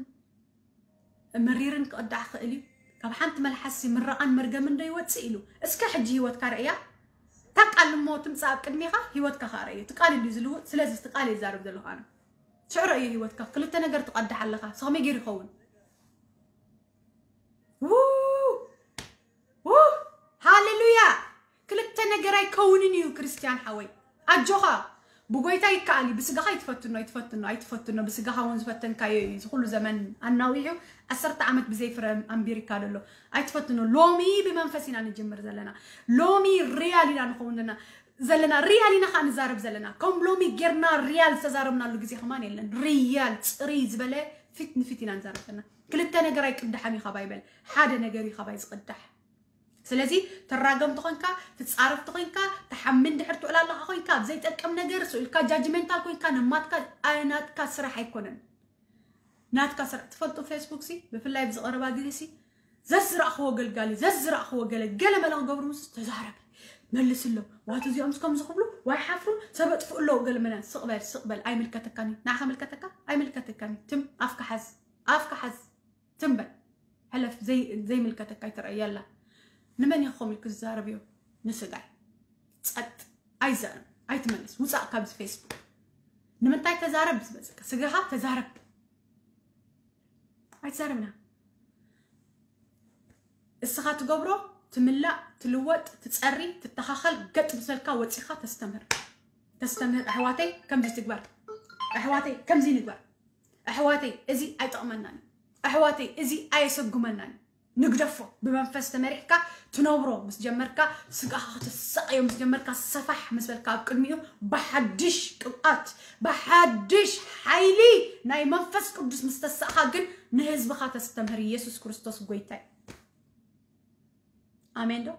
መሪርን ክቕዳሕ ክእል እዩ? ካብ ሓንቲ መልሓሲ ምረቓን መርገምን ዶ ይወፅእ ኢሉ? እስከ ሕጂ ህይወትካ ርእያ። እታ ቃል እሞ ትምፃእ ኣብ ቅድሜኻ፣ ህይወትካ ከዓ ርእዮ። እቲ ቃል እዩ ዝልውጥ። ስለዚ እቲ ቃል እየ ዝዛረብ ዘለኹ ኣነ። ሽዑ ርእዮ ህይወትካ። ክልተ ነገር ትቐዳሕ ኣለኻ። ስኸመይ ገይሩ ይኸውን? ው! ው! ሃሌሉያ! ክልተ ነገር ኣይከውንን እዩ ክርስትያን ሓወይ። ኣጆኻ። ብጎይታ ይከኣል እዩ። ብስጋኻ ኣይትፈትኖ፣ ኣይትፈትኖ፣ ኣይትፈትኖ። ብስጋኻ እውን ዝፈተንካዮ እዩ። እዚ ኩሉ ዘመን ኣናዊሑ ዓሰርተ ዓመት ብዘይ ፍረ ኣምቢርካ ዘሎ። ኣይትፈትኖ። ሎሚ ብመንፈስ ኢና ንጅምር ዘለና። ሎሚ ሪያል ኢና ንኸውን ዘለና። ዘለና ሪያል ኢና ከዓ ንዛረብ ዘለና። ከም ሎሚ ጌርና ሪያል ዝተዛረብናሉ ግዜ ከማን የለን። ሪያል ፅርይ ዝበለ ፊት ንፊት ኢና ንዛረብ ዘለና። ክልተ ነገር ኣይቅዳሕን እዩ ካባይ በል። ሓደ ነገር እዩ ካባይ ዝቅዳሕ። ስለዚ ትራገም ተኾንካ፣ ትጻረፍ ተኾንካ፣ ትሓምን ድሕር ትውዕል ኣለኻ ኮይንካ፣ ኣብ ዘይጠቅም ነገር ስኢልካ ጃጅመንታል ኮይንካ፣ ነማትካ ኣይ ናትካ ስራሕ ኣይኮነን። ናትካ ስራሕ ትፈልጡ፣ ፌስቡክ ሲ ብፍላይ ብዝቐረባ ግዜ ሲ ዘዝራእኽዎ ገልጋሊ፣ ዘዝራእኽዎ ገለ ገለ መለ ክገብሩ ምስ ተዛረቢ፣ መልስሎም። ዋት እዚኦም እስከም ዝኽብሉ ዋይ ሓፍሩ ሰብ ኣጥፍኡ ኣለዉ። ገለ መለ ስቕበል ስቕበል፣ ኣይምልከተካን እዩ። ንዓኻ ምልከተካ? ኣይምልከተካን እዩ። ትም ኣፍካ ሓዝ፣ ኣፍካ ሓዝ። ትም በል። ሕለፍ። ዘይ ዘይምልከተካ ኣይትረኣየላ። ንመን ኢኹም ኢልኩ ዝዛረብ እዩ? ንስጋይ። ጸጥ። ኣይዛረብ። ኣይትመልስ። ውጻእ ካብዚ ፌስቡክ። ንምንታይ ተዛረብ ዝመጽካ? ስጋኻ ተዛረብ። ኣይትዛረብና። እስኻ ትገብሮ ትምላእ፣ ትልወጥ፣ ትጸሪ፣ ትተኻኸል፣ ገጥ ብሰልካ ወጺኻ ተስተምህር። ተስተምህር ኣሕዋተይ ከምዚ ትግበር። ኣሕዋተይ ከምዚ ንግበር። ኣሕዋተይ እዚ ኣይጠቕመናን እዩ። ኣሕዋተይ እዚ ኣየሰጉመናን እዩ። ንግደፎ። ብመንፈስ ተመሪሕካ ትነብሮ ምስ ጀመርካ፣ ስጋኻ ክትሳቐዮ ምስ ጀመርካ፣ ሰፋሕ ምስ በልካ ኣብ ቅድሚኡ ብሓድሽ ቅብኣት፣ ብሓድሽ ሓይሊ ናይ መንፈስ ቅዱስ ምስ ተሳእኻ ግን ንህዝብኻ ተስተምህር። ኢየሱስ ክርስቶስ ጎይታ እዩ። ኣሜን ዶ?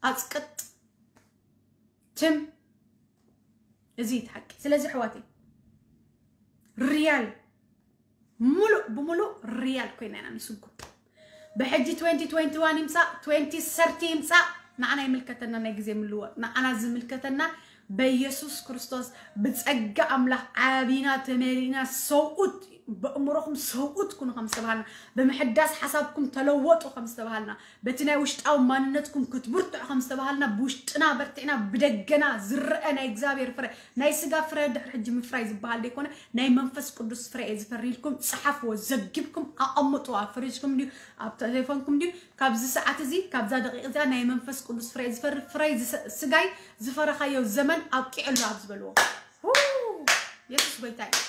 ኣጽቅጥ። ትም። እዚ እዩ እቲ ሓቂ። ስለዚ ኣሕዋተይ ሪያል ሙሉእ ብሙሉእ ሪያል ኮይና ኢና ንስጉም። ብሕጂ ትወንቲ ትወንቲ ዋን ይምጻእ፣ ትወንቲ ሰርቲ ይምጻእ፣ ንዓና ይምልከተና ናይ ግዜ ምልዋጥ። ንዓና ዝምልከተና በኢየሱስ ክርስቶስ ብጸጋ ኣምላኽ ዓቢና ተመሊእና ሰብኡት፣ በእምሮኹም ሰብኡት ኩኑ ከም ዝተባሃልና፣ ብምሕዳስ ሓሳብኩም ተለወጡ ከም ዝተባሃልና፣ በቲ ናይ ውሽጣዊ ማንነትኩም ክትብርትዑ ከም ዝተባሃልና፣ ብውሽጥና በርቲዕና ብደገና ዝረአ ናይ እግዚኣብሔር ፍረ፣ ናይ ስጋ ፍረ ድሕሪ ሕጂ ምፍራይ ዝበሃል ዘይኮነ፣ ናይ መንፈስ ቅዱስ ፍረ እየ ዝፈሪ ኢልኩም ጸሓፍዎ፣ ዘጊብኩም ኣቐምጥዎ፣ ኣብ ፍሪጅኩም ድዩ ኣብ ቴሌፎንኩም ድዩ፣ ካብዚ ሰዓት እዚ፣ ካብዛ ደቂቕ እዚኣ ናይ መንፈስ ቅዱስ ፍረ እየ ዝፈሪ፣ ፍረ ዝሰ-፣ ስጋይ ዝፈረኻዮ ዘመን ኣብቂዑ ኣሎ ኣብ ዝበልዎ። ው! የሱስ ጎይታ እዩ።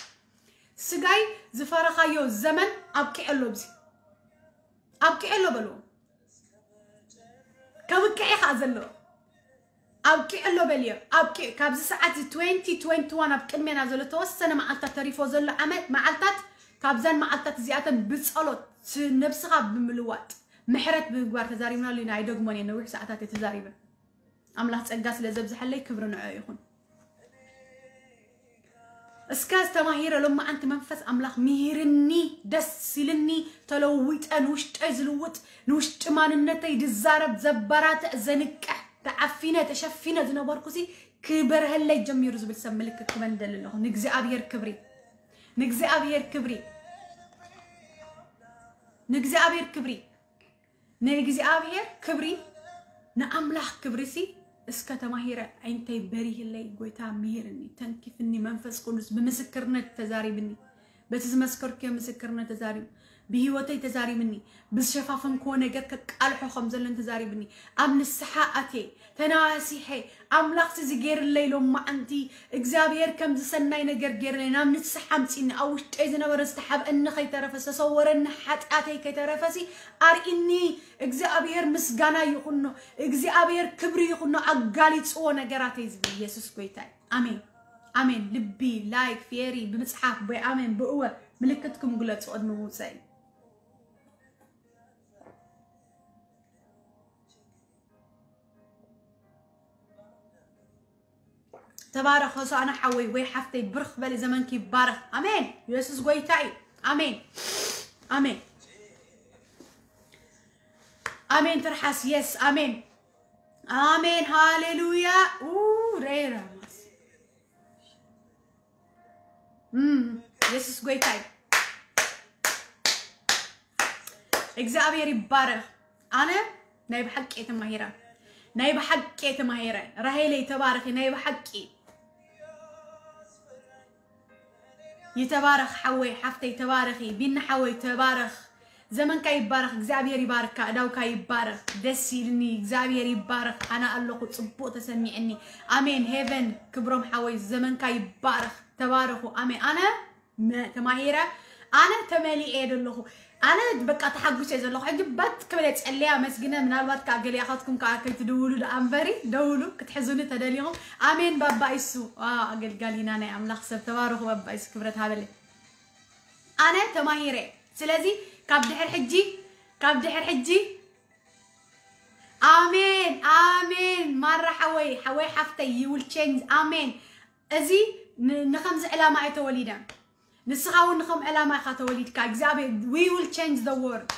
ስጋይ ዝፈረኻዮ ዘመን ኣብቂዑ ኣሎ፣ ኣብዚ ኣብቂዑ ኣሎ በልዎ። ከብቅዕ እዩ ከዓ ዘለዎ። ኣብቂዑ ኣሎ በልዮ። ኣብቂዑ። ካብዚ ሰዓት እዚ ትወንቲ ትወንቲ ዋን ኣብ ቅድሜና ዘሎ ተወሰነ መዓልታት ተሪፎ ዘሎ ዓመት መዓልታት፣ ካብዘን መዓልታት እዚኣተን ብጸሎት ስ-፣ ነብስኻ ብምልዋጥ ምሕረት ብምግባር ተዛሪብናሉ ኢና። ኣይደግሞን እየ፣ ነዊሕ ሰዓታት እየ ተዛሪበ። ኣምላኽ ጸጋ ስለ ዘብዝሐለይ ክብሪ ንዕኡ ይኹን። እስከ ዝተማሂረ ሎማዓንቲ መንፈስ ኣምላኽ ምሂርኒ፣ ደስ ኢልኒ፣ ተለዊጠ፣ ንውሽጠይ ዝልውጥ፣ ንውሽጢ ማንነተይ ዝዛረብ፣ ዘበራትዕ፣ ዘንቅሕ፣ ተዓፊነ፣ ተሸፊነ ዝነበርኩሲ ክበርሀለይ ጀሚሩ ዝብል ሰብ ምልክት ክበን ደሊ ኣለኹ። ንእግዚኣብሔር ክብሪ፣ ንእግዚኣብሔር ክብሪ፣ ንእግዚኣብሔር ክብሪ። ንእግዚኣብሔር ክብሪ፣ ንኣምላኽ ክብሪ ሲ እስከ ተማሂረ፣ ዓይንተይ በሪህለይ፣ ጎይታ ምሂርኒ፣ ተንኪፍኒ፣ መንፈስ ቅዱስ ብምስክርነት ተዛሪብኒ፣ በቲ ዝመስከርኩዮ ምስክርነት ተዛሪቡ፣ ብህይወተይ ተዛሪብኒ፣ ብዝሸፋፈንክዎ ነገር ከቃልሖ ከም ዘለን ተዛሪብኒ፣ ኣብ ንስሓ ኣትየ፣ ተናሲሐ፣ ኣምላኽሲ እዚ ገይርለይ ሎማዓንቲ፣ እግዚኣብሔር ከምዚ ሰናይ ነገር ገይርለይ፣ ናብ ንስሓ ኣምጺኒ፣ ኣብ ውሽጠይ ዝነበረ ዝተሓብአኒ ከይተረፈ፣ ዝተሰወረኒ ሓጢኣተይ ከይተረፈሲ ኣርኢኒ፣ እግዚኣብሔር ምስጋና ይኹኖ፣ እግዚኣብሔር ክብሪ ይኹኖ፣ ኣጋሊጽዎ ነገራተይ ዝብል ኢየሱስ ጎይታ እዩ። ኣሜን፣ ኣሜን። ልቢ፣ ላይክ፣ ፌሪ፣ ብምጽሓፍ፣ ቦይ ኣሜን፣ ብእወ ምልክትኩም ግለጹ ቅድሚ ምውጸይ። ተባረኽ ሆሳዕና ሓወይ ወይ ሓፍተይ፣ ብርኽ በሊ፣ ዘመንኪ ይባረኽ። ኣሜን። ኢየሱስ ጎይታ እዩ። ኣሜን። ኣሜን። ኣሜን። ትርሓስ። የስ። ኣሜን። ኣሜን። ሃሌሉያ። ኡ፣ ሬራ ማስ። እም፣ የሱስ ጎይታይ እግዚኣብሔር ይባረኽ። ኣነ ናይ ብሓቂ እየ ተማሂረ፣ ናይ ብሓቂ እየ ተማሂረ። ራሄለይ ተባረኺ፣ ናይ ብሓቂ ይተባረኽ ሓወይ፣ ሓፍተይ ተባረኺ። ቢኒ ሓወይ ተባረኽ፣ ዘመንካ ይባረኽ። እግዚኣብሔር ይባርካ፣ እዳውካ ይባረኽ። ደስ ኢልኒ፣ እግዚኣብሔር ይባረኽ። ኣነ ኣለኹ፣ ጽቡቕ ተሰሚዕኒ። ኣሜን። ሄቨን ክብሮም ሓወይ፣ ዘመንካ ይባረኽ። ተባረኹ። ኣሜን። ኣነ መ- ተማሂረ፣ ኣነ ተመሊኤ ዘለኹ። ኣነ በቃ ተሓጉሰ ዘለኹ። ሕጂ በት ክብል እየ፣ ጸልየ ኣመስግነ። ምናልባት ከዓ ገሊኣኻትኩም ከዓ ከይትድውሉ ደኣ እምበሪ፣ ደውሉ ክትሕዙኒ ተደሊኹም። ኣሜን ባባ ኢሱ። ዋ፣ ኣገልጋሊና ናይ ኣምላኽ ሰብ፣ ተባረኹ ባባ ኢሱ፣ ክብረት ሃበለይ። ኣነ ተማሂረ። ስለዚ ካብ ድሕር ሕጂ፣ ካብ ድሕር ሕጂ፣ ኣሜን፣ ኣሜን። ማራ ሓወይ፣ ሓወይ ሓፍተይ፣ you will change። ኣሜን። እዚ ን- ንኸምዚ ዕላማ እየ ተወሊደ። ንስኻ እውን ንኸም ዕላማ ኢኻ ተወሊድካ። እግዚኣብሔር፣ we will change the world።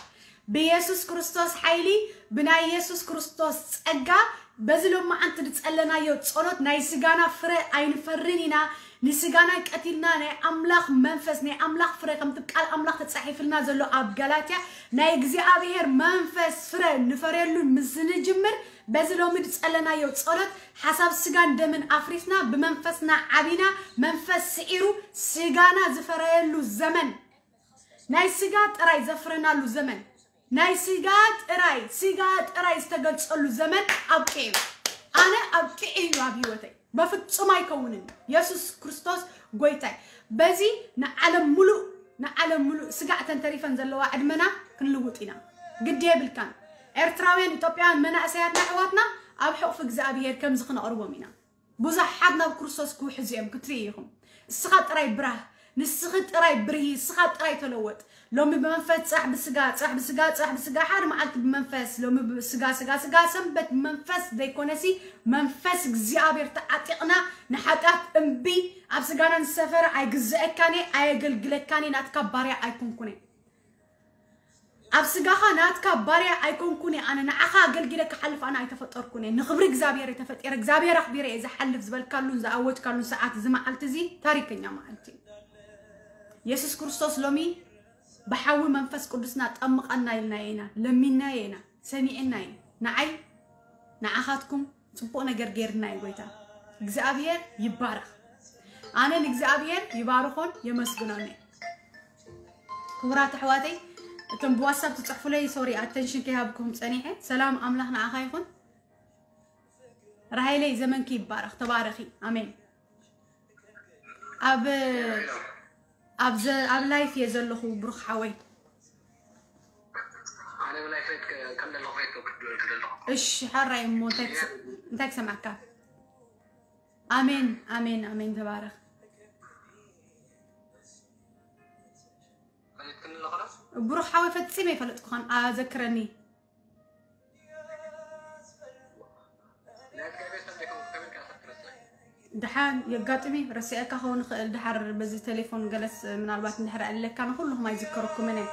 ብየሱስ ክርስቶስ ሓይሊ፣ ብናይ የሱስ ክርስቶስ ጸጋ፣ በዚ ሎማዓንቲ ዝጸለናዮ ጸሎት ናይ ስጋና ፍረ ኣይንፈርን ኢና። ንስጋና ቀቲልና ናይ ኣምላኽ መንፈስ፣ ናይ ኣምላኽ ፍረ፣ ከምቲ ቃል ኣምላኽ ተጻሒፍልና ዘሎ ኣብ ገላትያ፣ ናይ እግዚኣብሔር መንፈስ ፍረ ንፈርየሉ ምስ ንጅምር፣ በዚ ሎሚ ዝጸለናዮ ጸሎት ሓሳብ ስጋን ደምን ኣፍሪስና ብመንፈስና ዓቢና፣ መንፈስ ስዒሩ ስጋና ዝፈረየሉ ዘመን፣ ናይ ስጋ ጥራይ ዘፍረናሉ ዘመን፣ ናይ ስጋ ጥራይ፣ ስጋ ጥራይ ዝተገልጸሉ ዘመን ኣብቂዑ። ኣነ ኣብቂዑ እዩ ኣብ ህይወተይ። በፍጹም ኣይከውንን። የሱስ ክርስቶስ ጎይታይ። በዚ ንዓለም ሙሉእ፣ ንዓለም ሙሉእ ስጋዕ ተንተሪፈን ዘለዋ ዕድመና ክንልውጥ ኢና። ግዲ የብልካን። ኤርትራውያን፣ ኢትዮጵያውያን መናእሰያትና ኣሕዋትና ኣብ ሕቑፊ እግዚኣብሔር ከምዚ ክነቕርቦም ኢና። ብዙሓት ናብ ክርስቶስ ክውሕዙ እዮም ክትርኢ ኢኹም። እስኻ ጥራይ ብራህ፣ ንስኺ ጥራይ ብርሂ፣ እስኻ ጥራይ ተለወጥ። ሎሚ ብመንፈስ፣ ጽባሕ ብስጋ፣ ጽባሕ ብስጋ፣ ጽባሕ ብስጋ፣ ሓደ መዓልቲ ብመንፈስ፣ ሎሚ ብስጋ፣ ስጋ፣ ስጋ፣ ሰንበት ብመንፈስ ዘይኮነሲ፣ መንፈስ እግዚኣብሔር ተዓጢቕና፣ ንሓጢኣት እምቢ፣ ኣብ ስጋና ዝሰፈረ ኣይግዘአካን እየ፣ ኣየገልግለካን እየ፣ ናትካ ባርያ ኣይኮንኩን እየ። ኣብ ስጋኻ ናትካ ባርያ ኣይኮንኩን እየ፣ ኣነ ንዓኻ ኣገልጊለ ክሓልፍ ኣነ ኣይተፈጠርኩን እየ፣ ንኽብሪ እግዚኣብሔር እየ ተፈጢረ፣ እግዚኣብሔር ኣኽቢረ እየ ዝሓልፍ ዝበልካሉን ዝኣወጅካሉን ሰዓት፣ እዚ መዓልቲ እዚ ታሪከኛ መዓልቲ እዩ። የሱስ ክርስቶስ ሎሚ ብሓዊ መንፈስ ቅዱስና ጠምቐና ኢልናዮ ኢና፣ ለሚንናዮ ኢና፣ ሰሚዕና እዩ። ንዓይ ንዓኻትኩም ጽቡቕ ነገር ገይርና እዩ ጎይታ። እግዚኣብሔር ይባረኽ። ኣነ ንእግዚኣብሔር ይባርኾን የመስግኖን እየ። ክቡራት ኣሕዋተይ፣ እቶም ብዋትሳፕ ትጽሕፉለይ፣ ሶሪ፣ ኣተንሽን ከይሃብኩም ጸኒሐ። ሰላም ኣምላኽ ንዓኻ ይኹን። ራሄለይ፣ ዘመንኪ ይባረኽ፣ ተባረኺ። ኣሜን። ኣብ ኣብ ዘ- ኣብ ላይፍ እየ ዘለኹ፣ ብሩኽ ሓወይ። ኣነ ብላይ ፈይት ከም ዘለኹ ፈይት ክደለኹ። እሺ፣ ሓራይ እሞ እንታይ ክስ- እንታይ ክሰምዓካ? ኣሜን፣ ኣሜን፣ ኣሜን። ተባረኽ። ፈይት ከም ዘለኹ ዶ? ብሩኽ ሓወይ፣ ፈጺመ ኣይፈለጥኩኻን፣ ኣዘክረኒ። ናይ እግዚኣብሔር ሰብ ዘይኮንኩ ከመይ ኢልካ ሰብ ትረስዕ? ደሓን የጋጥም እዩ፣ ረሲዐካ ክኸውን ይኽእል። ደሓር በዚ ቴሌፎን ገለስ ምናልባት እንድሕር ኣለካ፣ ንኹልኹም ኣይዝከረኩምን እየ።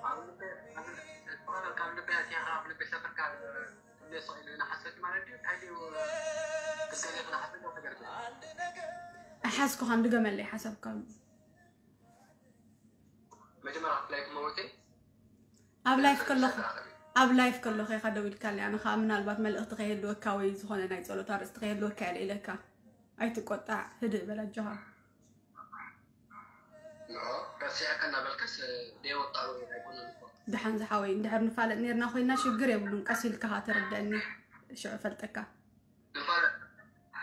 ኣብ ልበይ፣ ኣብ ልበይ፣ ካብ ልበይ ኣትያ፣ ኣብ ልበይ ሰፈርካ፣ ልበይ ስቕ ኢሉ ንሓሰት ማለት ድዩ? እንታይ ድዩ? ትገለጽ ንሓሰት ዶ ትገርም? ኣይሓዝኩኻን፣ ድገመለይ ሓሳብካ። መጀመርያ ኣብ ላይፍ መወተይ ኣብ ላይፍ ከለኹ፣ ኣብ ላይፍ ከለኹ ኢኻ ደው ኢልካለይ። ኣነ ኸኣ ምናልባት መልእኽቲ ከይህልወካ ወይ ዝኾነ ናይ ጸሎት ኣርእስቲ ከይህልወካ እየ ኢለካ። ኣይትቆጣዕ፣ ህድእ በል ኣጆኻ። ንዖ፣ ረሲዐካ እናበልካስ ደይወጣ ኣይኮነን እኮ። ደሓን ዝሓወይ፣ እንድሕር ንፋለጥ ኔርና ኮይና ሽግር የብሉን። ቀስ ኢልካ ኸኣ ተረድአኒ፣ ሽዑ እፈልጠካ። ንፋለ-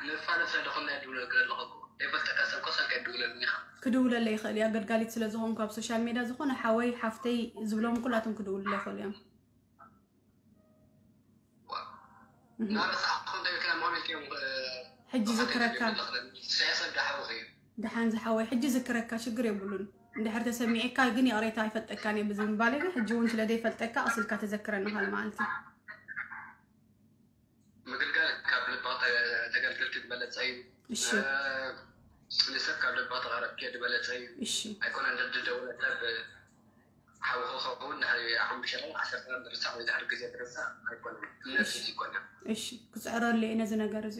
ንፋለጥ ስለ ዝኾንና እዩ ድውለልካ ዘለኹ እኮ። ዘይፈልጠካ ሰብ እኮ ስልኪ ኣይትድውለሉን ኢኻ። ክድውለለይ ይኽእል እዩ፣ ኣገልጋሊት ስለ ዝኾንኩ ኣብ ሶሻል ሜድያ ዝኾነ ሓወይ ሓፍተይ ዝብሎም ኩላቶም ክድውሉለይ ይኽእሉ እዮም። ዋ። እህ። እናረሳዕኹ እንታይ ኢልካ ምዃን ኢልካ እዮም፣ እ፣ ሕጂ ብሓቂ ዝክረካ። ዝብል ዘለኹ። ኢሳያስ ኣጋ ሓውኺ እዩ። ደሓን ዝሓወይ፣ ሕጂ ዝክረካ ሽግር የብሉን። እንድሕር ተሰሚዕካ ግን ይቕሬታ ኣይፈልጠካን እየ ብዝምባለይ ግን ሕጂ እውን ስለ ዘይፈልጠካ ቀስ ኢልካ ተዘክረኒ ካልእ መዓልቲ። ምግልጋል ካብ ልብኻ ተ- ተገልገልቲ ዝበለጸ እዩ። እሺ። እ፣ ንሰብ ካብ ልብኻ ተቐረብኪ ዝበለጸ እዩ። እሺ። ኣይኮነን ደድደወለ ሰብ ሓውኺ ክኸውን ድሕሪ ዓቕሚ ሸለል ዓሰርተ ዓመት ትርሳዕ ወይ ድሕሪ ግዜ ትርሳዕ ኣይኮነን። እምነት እሺ። እዩ ዝኮነ። እሺ። ክጽዕረሉ እየ ነዚ ነገር እዚ።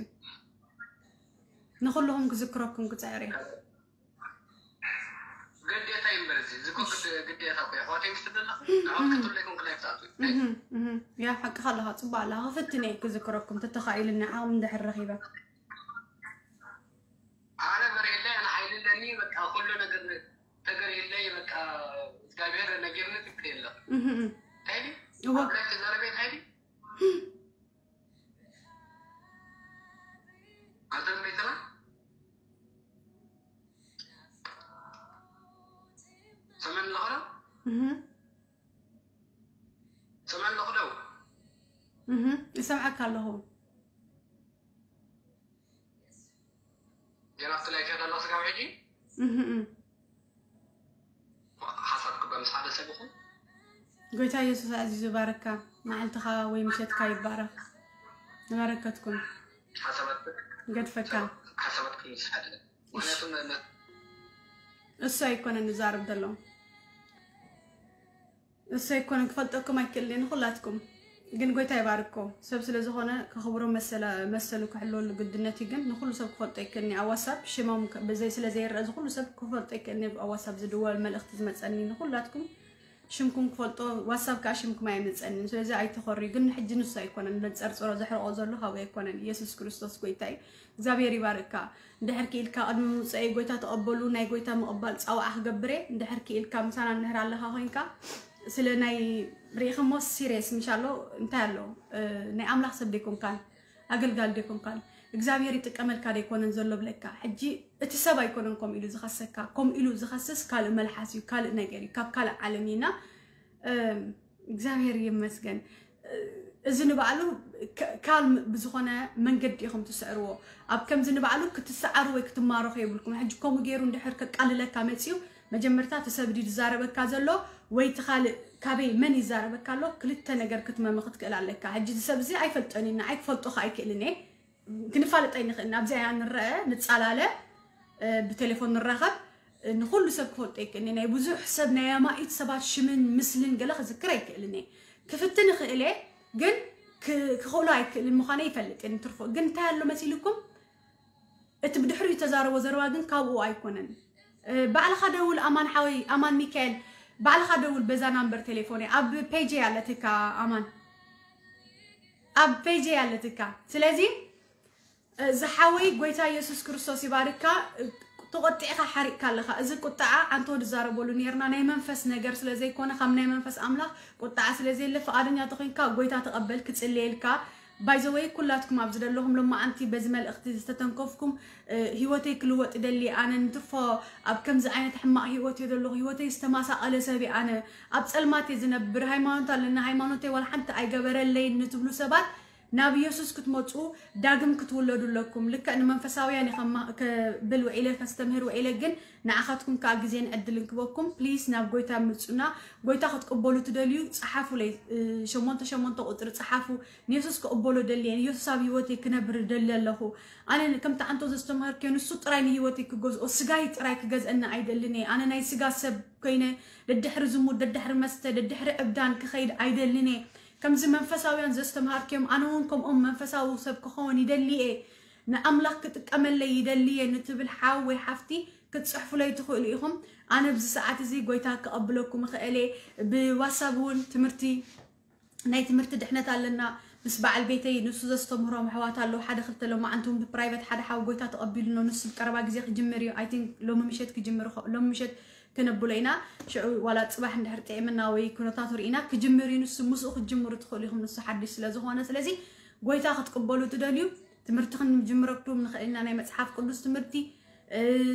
ንኹልኹም ክዝክረኩም ክጽዕር እየ። ግዴታ ይንበር እዚ ዝኮ ግዴታ እኮ ኣሕዋተይ ምስ ትደላ ኣሕዋት ክትብለይኩም ክላይ ትኣቱ እህም፣ እህም። ያ ሓቅኻ ኣለኻ፣ ጽቡቅ ኣለኻ። ክፍትን እየ ክዝክረኩም ተተኻኢሉኒ ዓቕሚ እንድሕር ረኺበ። ኣነ በሬለይ ኣነ ሓይሊ ኣለኒ በቃ ኩሉ ነገር ተገሪለይ በቃ እግዚኣብሔር ነጊርኒ ትብል የለ እህም፣ እህም። እንታይ ዲ እወ። ኣብ ላይ ተዛረበ እንታይ ዲ ኣንተ ቤተና ሰመን ለኸዶ እህም፣ ሰመን ለኸዶ እህም። ይሰምዓካ ኣለኹ። ጀናፍቲ ላይ ከደላ ስጋብ ሕጂ እህም፣ እህም። ሓሳብ ክበ ምስ ሓደ ሰብ ይኹን ጎይታ ኢየሱስ ኣዚዙ ባረካ። መዓልትኻ ወይ ምሸትካ ይባረክ። ንበረከትኩም ሓሳባት ገድፈካ። ሓሳባት ክምስ ሓደ ምክንያቱም እሱ ኣይኮነን ንዛረብ ዘሎ። እሱ ኣይኮነን ክፈልጠኩም ኣይክእልን ንኹላትኩም። ግን ጎይታ ይባርኮ። ሰብ ስለ ዝኾነ ከኽብሮ መሰለ-፣ መሰሉ ክሕልወሉ ግድነት እዩ። ግን ንኹሉ ሰብ ክፈልጦ ኣይክእልን እዩ። ኣብ ዋትሳፕ ሽሞም ከ-፣ ብዘይ-፣ ስለ ዘይረአ እዚ ኩሉ ሰብ ክፈልጦ ኣይክእልን እዩ። ኣብ ዋትሳፕ ዝድወል መልእኽቲ ዝመጸኒ ንኹላትኩም ሽምኩም ክፈልጦ ዋትሳፕ ከዓ ሽምኩም ኣይመጸንን። ስለዚ ኣይተኾርዩ። ግን ሕጂ ንሱ ኣይኮነን ዘንጸርጽሮ ዘሕርቆ ዘሎ ካብኡ ኣይኮነን። ኢየሱስ ክርስቶስ ጎይታ እዩ። እግዚኣብሔር ይባርካ። እንድሕር ክኢልካ ቅድሚ ምውፀኢ ጎይታ ተቐበሉ ናይ ጎይታ ምቕባል ፃውዓ ክገብር እየ። እንድሕር ክኢልካ ምሳና እንድሕር ኣለኻ ኮይንካ ስለ ናይ ርኢኽሞ ሲሪየስ ምሻሎ እንታይ ኣሎ ናይ ኣምላኽ ሰብ ደይኮንካን ኣገልጋል ደይኮንካን እግዚኣብሔር ይጥቀመልካ ደይኮነን ዘሎ ብለካ። ሕጂ እቲ ሰብ ኣይኮነን ከምኡ ኢሉ ዝኸሰካ፣ ከምኡ ኢሉ ዝኸስስ ካልእ መልሓስ እዩ፣ ካልእ ነገር እዩ፣ ካብ ካልእ ዓለም እዩና እግዚኣብሔር ይመስገን። እዚ ንባዕሉ ካልም ብዝኾነ መንገዲ ኢኹም ትስዕርዎ። ኣብ ከምዚ ንባዕሉ ክትሰዓሩ ወይ ክትማረኹ የብልኩም። ሕጂ ከምኡ ገይሩ እንድሕር ከቃልለካ መፅዩ መጀመርታ እቲ ሰብ ድዩ ዝዛረበካ ዘሎ ወይ እቲ ካልእ ካበይ መን ይዛረበካ ኣሎ? ክልተ ነገር ክትመሚ ክትክእል ኣለካ። ሕጂ እዚ ሰብ እዚ ኣይፈልጠን እዩ፣ ንዓይ ክፈልጦ ከ ኣይክእልን እየ። ክንፋለጥ ኣይንኽእልን። ኣብዚ ኣያ ንረአ ንፃላለ ብቴሌፎን ንራኸብ ንኩሉ ሰብ ክፈልጦ ይክእልኒ ናይ ብዙሕ ሰብ ናይ ኣማኢት ሰባት ሽምን ምስልን ገለ ክዝክር ኣይክእልን እየ። ክፍትን ይኽእል እየ ግን ክኽእሎ ኣይክእልን ምዃነ ይፈልጥ እየ። ንትርፎ ግን እንታይ ኣሎ መሲልኩም? እቲ ብድሕሪኡ ዝተዛረቦ ዘረባ ግን ካብኡ ኣይኮነን። ባዕልኻ ደውል ኣማን ሓወይ፣ ኣማን ሚካኤል፣ ባዕልኻ ደውል በዛ ናምበር ቴሌፎን እየ ኣብ ፔጅ ኣለትካ ኣማን፣ ኣብ ፔጅ ኣለትካ። ስለዚ ዝሓወይ ጎይታ ኢየሱስ ክርስቶስ ይባርካ። ተቆጢዕካ ሓሪቅካ ኣለካ። እዚ ቁጣዓ ኣንተ ወዲ ዛረበሉ ነርና ናይ መንፈስ ነገር ስለ ዘይኮነ ካብ ናይ መንፈስ ኣምላኽ ቁጣዓ ስለ ዘየለ ፍቓደኛ ተኮይንካ ጎይታ ተቐበል ክጽልየልካ። ባይዘወይ ኩላትኩም ኣብዚ ዘለኹም ሎማዓንቲ በዚ መልእኽቲ ዝተተንከፍኩም ህይወተይ ክልወጥ ደሊ ኣነ ንትርፎ ኣብ ከምዚ ዓይነት ሕማቕ ህይወት እየ ዘለኹ። ህይወተይ ዝተማሳቐለ ሰብ እየ ኣነ ኣብ ጸልማት እየ ዝነብር። ሃይማኖት ኣለና ሃይማኖተይ ዋላ ሓንቲ ኣይገበረለይን ንትብሉ ሰባት ናብ ኢየሱስ ክትመጹ ዳግም ክትውለዱ ኣለኩም። ልክዕ ንመንፈሳውያን እየ ከብል ውዒለ ከስተምህር ውዒለ ግን ንዓኻትኩም ከዓ ግዜን ዕድልን ክበኩም ፕሊስ ናብ ጎይታ ምጹና። ጎይታ ክትቅበሉ ትደልዩ ጸሓፉለይ ሸሞንተ ሸሞንተ ቁፅሪ ጸሓፉ። ንየሱስ ክቕበሎ ደልየ ንየሱስ ኣብ ህይወተይ ክነብር ደሊ ኣለኹ። ኣነ ከምቲ ዓንቶ ዘስተምሃርክዮ ንሱ ጥራይ ንህይወተይ ክገዝኦ ስጋይ ጥራይ ክገዝአኒ ኣይደልን እየ። ኣነ ናይ ስጋ ሰብ ኮይነ ደድሕሪ ዝሙት ደድሕሪ መስተ ደድሕሪ ዕብዳን ክኸይድ ኣይደልን እየ። ከምዚ መንፈሳውያን ዘስተምሃርክዮም ኣነ እውን ከምኦም መንፈሳዊ ሰብ ክኸውን ይደሊ እየ። ንኣምላኽ ክጥቀመለይ ይደሊ እየ ንትብል ሓው ወይ ሓፍቲ ክትፅሕፉለይ ትኽእሉ ኢኹም። ኣነ ኣብዚ ሰዓት እዚ ጎይታ ክቐብለኩም እኽእል እየ። ብዋትሳብ እውን ትምህርቲ ናይ ትምህርቲ ድሕነት ኣለና ምስ በዓል ቤተይ ንሱ ዘስተምህሮም ኣሕዋት ኣለዉ ሓደ ክልተ ሎማዓንቲ እውን ብፕራይቨት ሓደ ሓው ጎይታ ተቐቢሉኖ ንሱ ብቀረባ ግዜ ክጅምር እዩ I think ሎሚ ምሸት ክጅምር ሎሚ ምሸት ክነብሎ ኢና። ሽዑ ዋላ ፅባሕ እንድሕር ጥዒምና ወይ ኩነታቱ ርኢና ክጅምር እዩ ንሱ ምስኡ ክትጅምሩ ትኽእሉ ኢኹም ንሱ ሓድሽ ስለ ዝኾነ ስለዚ ጎይታ ክትቅበሉ ትደልዩ ትምህርቲ ክንጅምረኩም ንኽእል ኢና ናይ መፅሓፍ ቅዱስ ትምህርቲ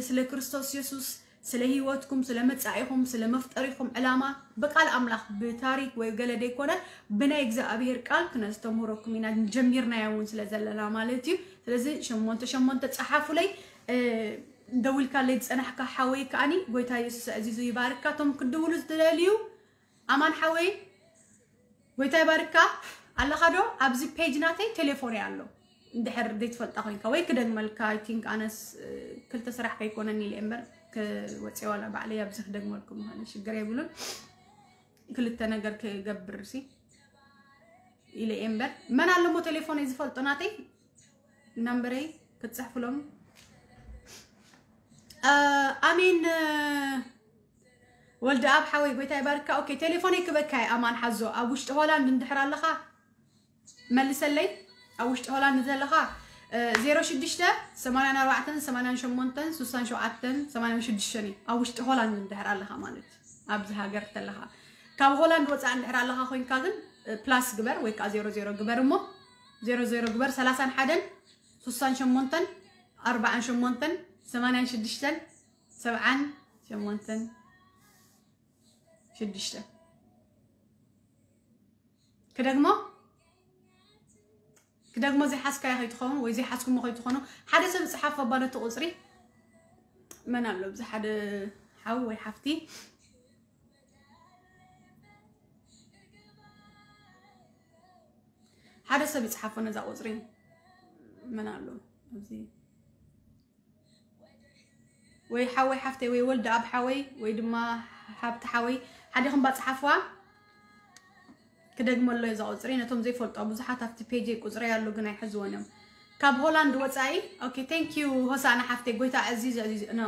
ስለ ክርስቶስ የሱስ ስለ ህይወትኩም ስለ መፃኢኹም ስለ መፍጠሪኹም ዕላማ ብቃል ኣምላኽ ብታሪክ ወይ ገለ ደይኮነ ብናይ እግዚኣብሄር ቃል ክነስተምህረኩም ኢና ጀሚርናዮ እውን ስለ ዘለና ማለት እዩ። ስለዚ ሸሞንተ ሸሞንተ ፀሓፉለይ ደዊልካለይ ዝፀናሕካ ሓወይ ከዓኒ ጎይታ የሱስ ኣዕዚዙ ይባርካ። እቶም ክድውሉ ዝደልዩ ኣማን ሓወይ ጎይታ ይባርካ። ኣለኻ ዶ ኣብዚ ፔጅ ናተይ ቴሌፎን ኣሎ እንድሕር ዘይትፈልጣ ኮይንካ ወይ ክደግመልካ I think ኣነስ ክልተ ስራሕ ከይኮነኒ ኢለ እምበር ክወፅእ ዋላ ባዕለይ ኣብዚ ክደግመልኩም ምዃነ ሽግር የብሉን። ክልተ ነገር ክገብር ሲ ኢለ እምበር መን ኣለሞ ቴሌፎነይ ዝፈልጦ ናተይ ናምበረይ ክትፅሕፍሎም ኣሜን። ወልደ ኣብ ሓወይ ጎይታ ይባርካ። ኦኬ፣ ቴሌፎነይ ክበካ እየ። ኣማን ሓዞ ኣብ ውሽጢ ሆላንድ እንድሕር ኣለኻ መልሰለይ። ኣብ ውሽጢ ሆላንድ ዘለኻ ዜሮ ሽዱሽተ ሰማንያን ኣርባዕተን ሰማንያን ሸሞንተን ስሳን ሸውዓተን ሰማንያን ሽዱሽተን እዩ። ኣብ ውሽጢ ሆላንድ እንድሕር ኣለኻ ማለት ኣብዚ ሃገር ተለኻ። ካብ ሆላንድ ወፃእ እንድሕር ኣለኻ ኮይንካ ግን ፕላስ ግበር ወይ ከዓ ዜሮ ዜሮ ግበር እሞ ዜሮ ዜሮ ግበር። ሰላሳን ሓደን ስሳን ሸሞንተን ኣርባዓን ሸሞንተን ሰማንያን ሽዱሽተን ሰብዓን ሸሞንተን ሽዱሽተ። ክደግሞ ክደግሞ ዘይሓዝካዮ ከይትኸውን ወይ ዘይሓዝኩሞ ከይትኾኑ ሓደ ሰብ ይፅሓፎ ባለቲ ቁፅሪ። መን ኣሎ ብዚ ሓደ ሓው ወይ ሓፍቲ ሓደ ሰብ ይፅሓፎ ነዛ ቁፅሪ። መን ኣሎ ኣብዚ ወይ ሓወይ ሓፍተይ ወይ ወልደ ኣብ ሓወይ ወይ ድማ ሓብቲ ሓወይ ሓዲኹም ባፅሓፍዋ። ክደግመሎ እዛ ቁፅሪ ነቶም ዘይፈልጦ ብዙሓት ኣብቲ ፔጅ ቁፅሪ ኣሎ ግን ኣይሕዝዎን እዮም። ካብ ሆላንድ ወፃኢ። ኦኬ፣ thank you ሆሳና ሓፍተይ። ጎይታ ዕዚዝ ዕዚዝ ኖ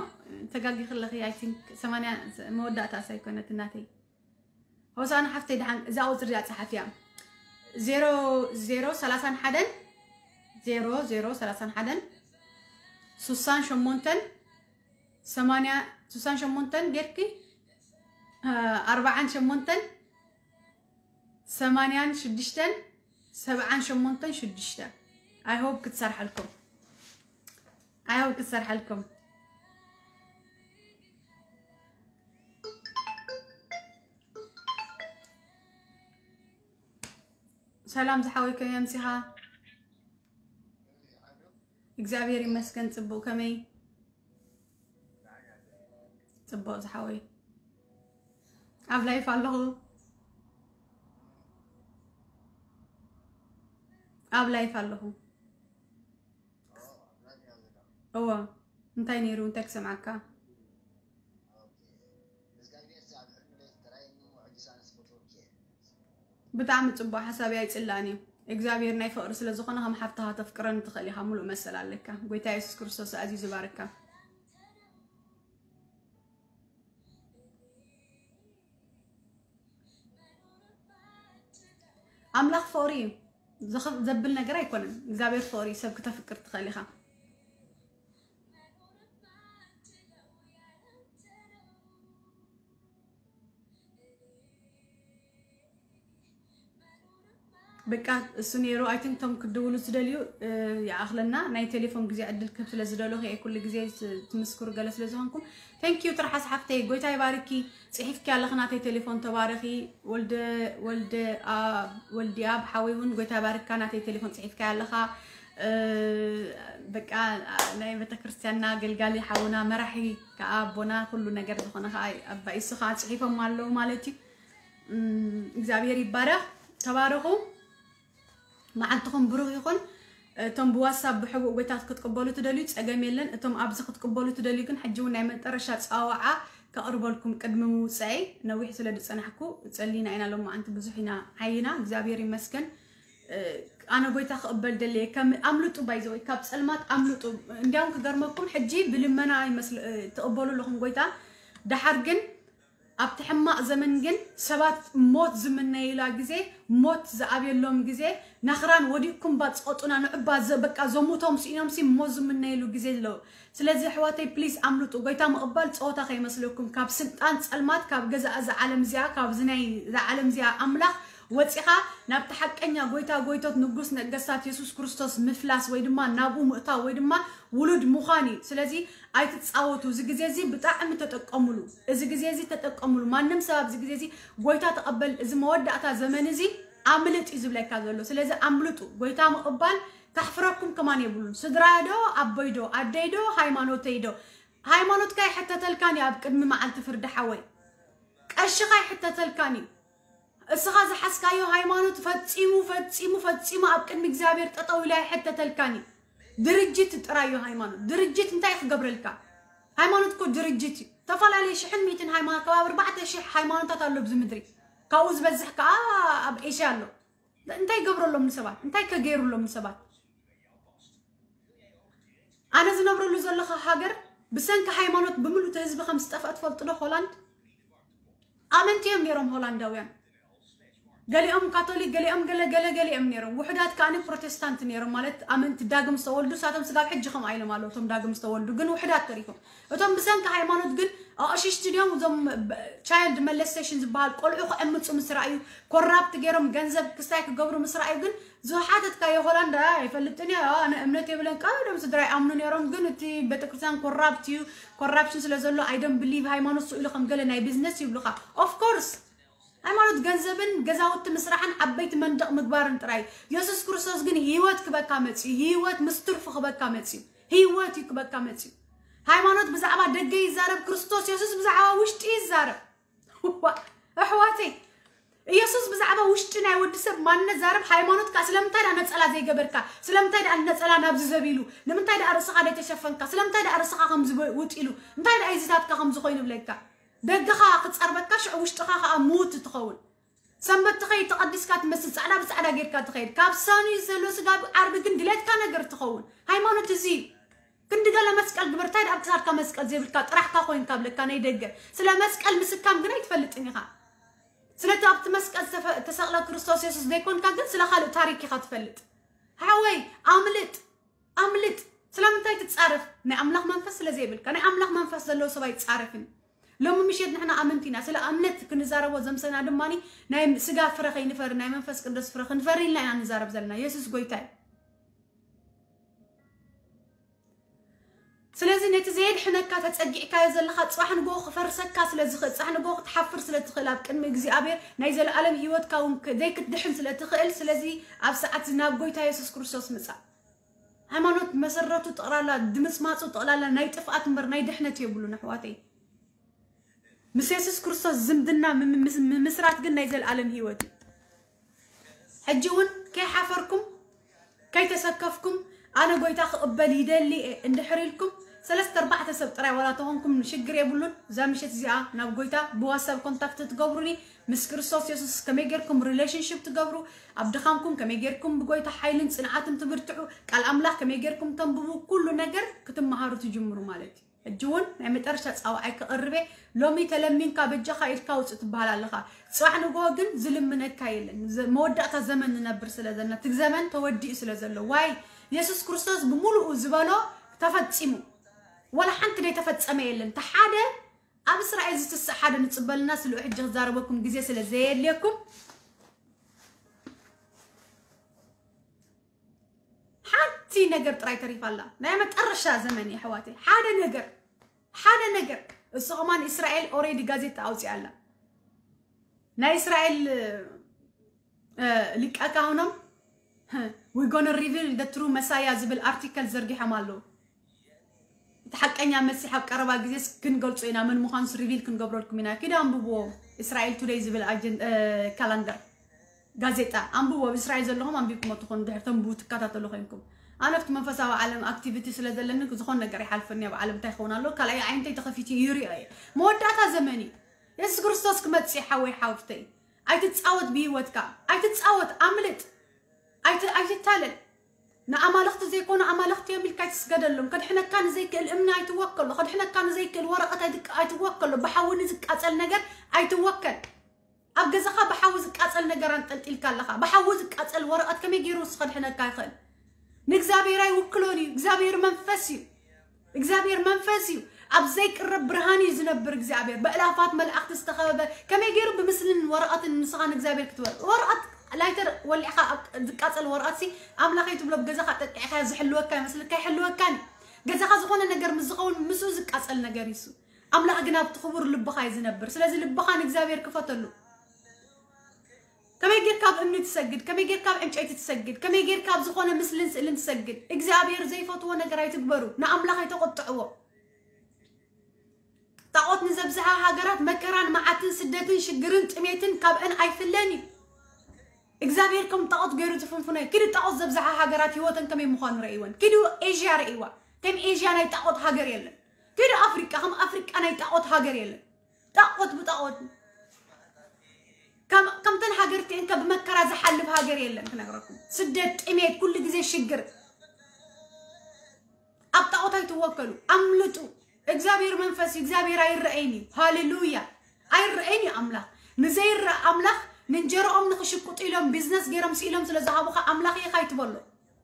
ተጋጊ ክለኺ። I think ሰማንያ መወዳእታ ሳይኮነት እናተይ። ሆሳና ሓፍተይ ደሓን እዛ ቁፅሪ እዚኣ ፀሓፍያ። ዜሮ ዜሮ ሰላሳን ሓደን ዜሮ ዜሮ ሰላሳን ሓደን ስሳን ሸሞንተን ሰማንያ ስሳን ሸሞንተን ጌርኪ ኣርባዓን ሸሞንተን ሰማንያን ሽዱሽተን ሰብዓን ሸሞንተን ሽዱሽተ። I hope ክትሰርሐልኩም። I hope ክትሰርሐልኩም። ሰላም ዝሓወይ ከመይ ኣምሲኻ? እግዚኣብሔር ይመስገን ጽቡቅ። ከመይ? ጽቡቅ ዝሓወይ። ኣብ ላይፍ ኣለኹ። ኣብ ላይፍ ኣለኹ። እወ። እንታይ ነይሩ? እንታይ ክሰምዓካ? ብጣዕሚ ጽቡቅ ሓሳብ እያ፣ ኣይጽላእን እዩ። እግዚኣብሔር ናይ ፍቅሪ ስለ ዝኾነ ከም ሓፍትኻ ተፍቅረኒ ትኽእል ኢኻ፣ ሙሉእ መሰል ኣለካ። ጎይታ የሱስ ክርስቶስ ኣዝዩ ዝባርካ። ኣምላኽ ፍቅሪ እዩ። ዘኽ- ዘብል ነገር ኣይኮነን። እግዚኣብሔር ፍቅሪ እዩ። ሰብ ክተፍቅር ትኽእል ኢኻ። በቃ እሱ ነይሩ። I think ቶም ክድውሉ ዝደልዩ ይኣኽለና። ናይ ቴሌፎን ግዜ ዕድል ክህብ ስለ ዝደለኹ እየ ኩሉ ግዜ ትምስክሩ ገለ ስለ ዝኾንኩም። Thank you ትርሓስ ሓፍተይ፣ ጎይታ ይባርኪ። ጽሒፍኪ ኣለኺ ናተይ ቴሌፎን፣ ተባረኺ። ወልደ ወልደ ወልዲ ኣብ ሓወይ እውን ጎይታ ይባርካ። ናተይ ቴሌፎን ጽሒፍካ ኣለኻ። በቃ ናይ ቤተክርስትያንና ኣገልጋሊ ሓውና መራሒ ከዓ ኣቦና ኩሉ ነገር ዝኾነ ከዓ ኣባ ኢሱ ከዓ ጽሒፎም ኣለዉ ማለት እዩ። እግዚኣብሔር ይባረኽ። ተባረኹ። መዓልትኹም ብሩኽ ይኹን። እቶም ብዋትሳፕ ብሕቡእ ጎይታት ክትቅበሉ ትደልዩ ጸገም የለን። እቶም ኣብዚ ክትቅበሉ ትደልዩ ግን ሕጂ እውን ናይ መጠረሻ ጸዋዓ ከቕርበልኩም ቅድሚ ምውፀይ ነዊሕ ስለ ዝጸናሕኩ ጸሊና ኢና ሎማዓንቲ ብዙሕ ኢና ሓይና እግዚኣብሔር ይመስገን። ኣነ ጎይታ ክቕበል ደለየ ከም ኣምልጡ ባይዘወይ ካብ ጸልማት ኣምልጡ። እንዲያውም ክገርመኩም ሕጂ ብልመና ይመስል ትቕበሉ ኣለኹም ጎይታ። ደሓር ግን ኣብቲ ሕማቕ ዘመን ግን ሰባት ሞት ዝምነይላ ግዜ ሞት ዝኣብየሎም ግዜ ናኽራን ወዲቕኩም ባጽቆጡና ንዕባ በቃ ዘሙቶም ስኢኖምሲ ሞት ዝምነይሉ ግዜ ኣለዉ። ስለዚ ኣሕዋተይ ፕሊስ ኣምልጡ። ጎይታ ምቕባል ጸወታ ከይመስለኩም። ካብ ስልጣን ጸልማት ካብ ገዛእ እዛ ዓለም እዚኣ ካብዚ ናይ እዛ ዓለም እዚኣ ኣምላኽ ወጺኻ ናብቲ ሓቀኛ ጎይታ ጎይቶት ንጉስ ነገስታት የሱስ ክርስቶስ ምፍላስ ወይ ድማ ናብኡ ምእታው ወይ ድማ ውሉድ ምዃን እዩ። ስለዚ ኣይትጻወቱ። እዚ ግዜ እዚ ብጣዕሚ ተጠቀሙሉ። እዚ ግዜ እዚ ተጠቀሙሉ። ማንም ሰብ ኣብዚ ግዜ እዚ ጎይታ ተቐበል፣ እዚ መወዳእታ ዘመን እዚ ኣምልጥ እዩ ዝብለካ ዘሎ። ስለዚ ኣምልጡ። ጎይታ ምቕባል ካሕፍረኩም ከማን የብሉን። ስድራዶ ኣቦይዶ ኣደይዶ ሃይማኖተይዶ ሃይማኖትካ ይሕተተልካን እዩ ኣብ ቅድሚ መዓልቲ ፍርዲ ሓወይ። ቀሽኻ ይሕተተልካን እዩ። እስኻ ዝሓዝካዮ ሃይማኖት ፈጺሙ ፈጺሙ ፈጺሙ ኣብ ቅድሚ እግዚኣብሔር ጠጠው ኢሉ ኣይሕተተልካን እዩ። ድርጅት ጥራይ እዩ ሃይማኖት። ድርጅት እንታይ ክገብረልካ? ሃይማኖት እኮ ድርጅት እዩ። ዝተፈላለዩ ሽሕን ሚእትን ሃይማኖት ከባቢ ኣርባዕተ ሽሕ ሃይማኖታት ኣሎ ኣብዚ ምድሪ። ካብኡ ዝበዝሕ ከዓ ኣብ ኤሽያ ኣሎ። እንታይ ይገብረሎም ንሰባት? እንታይ ከገይሩሎም ንሰባት? ኣነ ዝነብረሉ ዘለኹ ሃገር ብሰንኪ ሃይማኖት ብምሉእ እቲ ህዝቢ ከም ዝጠፍአ ትፈልጡ ዶ? ሆላንድ ኣመንቲ እዮም ነይሮም ሆላንዳውያን። ገሊኦም ካቶሊክ፣ ገሊኦም ገለ ገለ ገሊኦም ነይሮም። ውሕዳት ከኣኒ ፕሮቴስታንት ነይሮም፣ ማለት ኣመንቲ ዳግም ዝተወልዱ፣ ሳቶም ስጋብ ሕጂ ከምኣ ኢሎም ኣለዉ። እቶም ዳግም ዝተወልዱ ግን ውሕዳት ተሪፎም። እቶም ብሰንኪ ሃይማኖት ግን ኣቕሽሽቲ ድዮም፣ እዞም ብ-፣ ቻይልድ መለስቴሽን ዝበሃል፣ ቆልዑ ክዕምፁ ምስ ረኣዩ፣ ኮራፕት ገይሮም ገንዘብ ክስታይ ክገብሩ ምስ ረኣዩ ግን ዝሓተትካዮ ሆላንዳ ኣይፈልጥን እየ፣ ኣነ እምነት የብለን። ቀደም ስድራ ይኣምኑ ነይሮም፣ ግን እቲ ቤተክርስትያን ኮራፕት እዩ፣ ኮራፕሽን ስለ ዘሎ፣ I don't believe፣ ሃይማኖት ስእሉ ከም ገለ ናይ ቢዝነስ ይብሉኻ። ኦፍ ኮርስ ሃይማኖት ገንዘብን ገዛውቲ ምስራሕን ዓበይቲ መንደቕ ምግባርን ጥራይ። የሱስ ክርስቶስ ግን ህይወት ክበካ መጽዩ፣ ህይወት ምስ ትርፉ ክበካ መጽዩ፣ ህይወት እዩ ክበካ መጽዩ። ሃይማኖት ብዛዕባ ደገ ይዛረብ፣ ክርስቶስ የሱስ ብዛዕባ ውሽጢ ይዛረብ። ኣሕዋተይ፣ ኢየሱስ ብዛዕባ ውሽጢ ናይ ወዲ ሰብ ማንነት ዛረብ። ሃይማኖት ከኣ ስለምንታይ ደኣ ነጸላ ዘይገበርካ? ስለምንታይ ደኣ ነጸላ ናብዚ ዘቢሉ? ንምንታይ ደኣ ርእስኻ ዘይተሸፈንካ? ስለምንታይ ደኣ ርእስኻ ከም ዝውጥ ኢሉ? እንታይ ደኣ እዩ ዝታትካ ከም ዝኾይኑ ብለካ? ደገኻ ክጸርበካ፣ ሽዑ ውሽጥኻ ከኣ ምውት ትኸውን። ሰንበት ትኸይድ ተቐዲስካ ትመስል፣ ጻዕዳ ብጻዕዳ ጌርካ ትኸይድ። ካብ ሰኑይ ዘሎ ስጋብ ዓርቢ ግን ድሌትካ ነገር ትኸውን። ሃይማኖት እዚ እዩ። ክንዲ ገለ መስቀል ግበር፣ እንታይ ደኣ ኣብ ክሳድካ መስቀል ዘይብልካ ጥራሕካ ኮይንካ ብለካ ናይ ደገ። ስለ መስቀል ምስካም ግን ኣይትፈልጥን ኢኻ። ስለቲ ኣብቲ መስቀል ዝተፈ-፣ ዝተሰቕለ ክርስቶስ የሱስ ዘይኮንካ ግን ስለ ካልእ ታሪክ ኢኻ ትፈልጥ። ሓወይ፣ ኣምልጥ፣ ኣምልጥ። ስለምንታይ ትጻረፍ? ናይ ኣምላኽ መንፈስ ስለ ዘይብልካ። ናይ ኣምላኽ መንፈስ ዘለዎ ሰብ ኣይጻረፍን። ሎሚ ምሸት ንሕና ኣመንቲ ኢና። ስለ እምነት ክንዛረቦ ዘምሰና ድማ ናይ ስጋ ፍረ ከይንፈሪ፣ ናይ መንፈስ ቅዱስ ፍረ ክንፈሪ ኢልና ኢና ንዛረብ ዘለና። የሱስ ጎይታ እዩ። ስለዚ ነቲ ዘየድሕነካ ተጸጊዕካዮ ዘለኻ ጽባሕ ንግሆ ክፈርሰካ ስለ ዝኽእል፣ ጽባሕ ንግሆ ክትሓፍር ስለ ትኽእል ኣብ ቅድሚ እግዚኣብሔር ናይ ዘለኣለም ህይወትካ እውን ክ-፣ ዘይክትድሕን ስለ ትኽእል፣ ስለዚ ኣብ ሰዓት እዚ ናብ ጎይታ የሱስ ክርስቶስ ምጻእ። ሃይማኖት መሰረቱ ጠቕላላ ድምጽማጹ ጠቕላላ ናይ ጥፍኣት እምበር ናይ ድሕነት የብሉን ኣሕዋተይ። ምስ የሱስ ክርስቶስ ዝምድና ምም-፣ ምስ-፣ ምምስራት ግን ናይ ዘለኣለም ህይወት እዩ። ሕጂ እውን ከይሓፈርኩም፣ ከይተሰከፍኩም፣ ኣነ ጎይታ ክቕበል ይደሊ እየ እንድሕር ኢልኩም፣ ሰለስተ ኣርባዕተ ሰብ ጥራይ ዋላ ተኾንኩም ሽግር የብሉን። እዛ ምሸት እዚኣ ናብ ጎይታ ብዋትሳፕ ኮንታክት ትገብሩኒ፣ ምስ ክርስቶስ የሱስ ከመይ ጌርኩም ሪሌሽንሽፕ ትገብሩ፣ ኣብ ድኻምኩም ከመይ ጌርኩም ብጎይታ ሓይልን ጽንዓትን ትብርትዑ፣ ቃል ኣምላኽ ከመይ ጌርኩም ተንብቡ፣ ኩሉ ነገር ክትመሃሩ ትጅምሩ ማለት እዩ። ሕጂ እውን ናይ መጨረሻ ጻውዓይ ክቕርብ እየ። ሎሚ ተለሚንካ በጃኻ ኢድካ ውጽእ ትበሃል ኣለኻ። ጽባሕ ንግሆ ግን ዝልምነካ የለን። ዘ-፣ መወዳእታ ዘመን ንነብር ስለ ዘለና፣ እቲ ዘመን ተወዲኡ ስለ ዘሎ። ዋይ፣ የሱስ ክርስቶስ ብምሉኡ ዝበሎ ተፈጺሙ። ወላ ሓንቲ ዘይተፈጸመ የለን። እቲ ሓደ ኣብ እስራኤል ዝትስእ ሓደ ንጽበልና ስልኡ ሕጂ ክዛረበኩም ግዜ ስለ ዘየድልየኩም፣ ሓንቲ ነገር ጥራይ ተሪፋ ኣላ። ናይ መጨረሻ ዘመን እዩ ኣሕዋተይ። ሓደ ነገር፣ ሓደ ነገር። እሱ ከማን እስራኤል ኦሬዲ ጋዜጣ ኣውፂኣ ኣላ። ናይ እስራኤል፣ እ፣ ሊቀ ካህኖም፣ "We gonna reveal the true Messiah" ዝብል ኣርቲከል ዘርጊሖም ኣለዉ። እቲ ሓቀኛ መሲሕ ኣብ ቀረባ ግዜስ ክንገልጾ ኢና፣ መን ምዃኑስ ሪቪል ክንገብረልኩም ኢና። ኪዱ ኣንብብዎ። እስራኤል ቱደይ ዝብል ኣጀን-፣ እ፣ ካላንደር ጋዜጣ ኣንብብዎ። ኣብ እስራኤል ዘለኹም ኣንቢብኩሞ ትኾኑ፣ ድሕር ተንብቡ ትከታተሉ ኮይንኩም። ኣነ ኣብቲ መንፈሳዊ ዓለም ኣክቲቪቲ ስለ ዘለኒ ዝኾነ ነገር ይሓልፈኒ፣ ኣብ ዓለም እንታይ ይኸውን ኣሎ፣ ካልኣይ ዓይነተይ ተኸፊቱ ይሪኦ እየ። መወዳእታ ዘመን እዩ። የሱስ ክርስቶስ ክመጽእ እዩ፣ ሓወይ ሓውፍተይ። ኣይትጻወት ብህይወትካ፣ ኣይትጻወት፣ ኣምልጥ። ኣይቲ-፣ ኣይትታለል። ንኣማልኽቲ ዘይኮኑ ኣማልኽቲ እዮም ኢልካ ኣይትስገደሎም። ከድሕነካ ንዘይክእል እምኒ ኣይትወከሎ። ከድሕነካ ንዘይክእል ወረቐት ኣይትቅ-፣ ኣይትወከሎ። ብሓዊ ንዝቃጸል ነገር ኣይትወከል። ኣብ ገዛኻ ብሓዊ ዝቃጸል ነገር ኣንጠልጢልካ ኣለኻ። ብሓዊ ዝቃጸል ወረቐት ከመይ ገይሩ ንሱ ከድሕነካ ይኽእል? ንእግዚኣብሔር ኣይውክሎን እዩ። እግዚኣብሔር መንፈስ እዩ። እግዚኣብሔር መንፈስ እዩ። ኣብ ዘይቅረብ ብርሃን እዩ ዝነብር እግዚኣብሔር። በእላፋት መላእኽቲ ዝተኸበበ፣ ከመይ ገይሩ ብምስልን ወረቐትን ንስኻ ንእግዚኣብሔር ክትበል? ወረቐት ላይተር ወሊዕኻ ኣብ ዝቃጸል ወረቐት ሲ ኣምላኸይ ትብሎ፣ ብገዛኻ ጠቂዕካ ዝሕልወካ ይመስለካ? ይሕልወካን እዩ። ገዛኻ ዝኾነ ነገር ምስ ዝኸውን ምስኡ ዝቃጸል ነገር እዩ እሱ። ኣምላኽ ግን ኣብቲ ክቡር ልብኻ እዩ ዝነብር። ስለዚ ልብኻ ንእግዚኣብሔር ክፈተሉ። ከመይ ጌርካ ኣብ እምኒ ትሰግድ? ከመይ ጌርካ ኣብ ዕንጨይቲ ትሰግድ? ከመይ ጌርካ ኣብ ዝኾነ ምስልን ስእልን ትሰግድ? እግዚኣብሔር ዘይፈትዎ ነገር ኣይትግበሩ። ንኣምላኽ ኣይተቆጥዕዎ። ጣዖት ንዘብዝሓ ሃገራት መከራን መዓትን ስደትን ሽግርን ጥሜትን ካብአን ኣይፍለን እዩ። እግዚኣብሔር ከም ጣዖት ገይሩ ዝፍንፍኖ እዩ። ኪዱ ጣዖት ዘብዝሓ ሃገራት ህይወተን ከመይ ምዃኑ ረእይወን። ኪዱ ኤዥያ ረእይዋ። ከም ኤዥያ ናይ ጣዖት ሃገር የለን። ኪዱ ኣፍሪቃ፣ ከም ኣፍሪቃ ናይ ጣዖት ሃገር የለን። ጣዖት ብጣዖት። ከም-፣ ከምተን ሃገር እቲአን ከ ብመከራ ዝሓልፍ ሃገር የለን ክነግረኩም። ስደት፣ ጥሜት፣ ኩሉ ግዜ ሽግር። ኣብ ጣዖት ኣይትወከሉ፣ ኣምልጡ። እግዚኣብሔር መንፈስ እዩ። እግዚኣብሔር ኣይረኣይን እዩ። ሃሌሉያ። ኣይረኣይን እዩ ኣምላኽ። ንዘይረእ ኣምላኽ፣ ንእንጀራኦም ንኽሽቅጡ ኢሎም ቢዝነስ ገይሮም ስኢሎም ስለ ዝሃቡኻ ኣምላኽ እየ ካይትበሎ።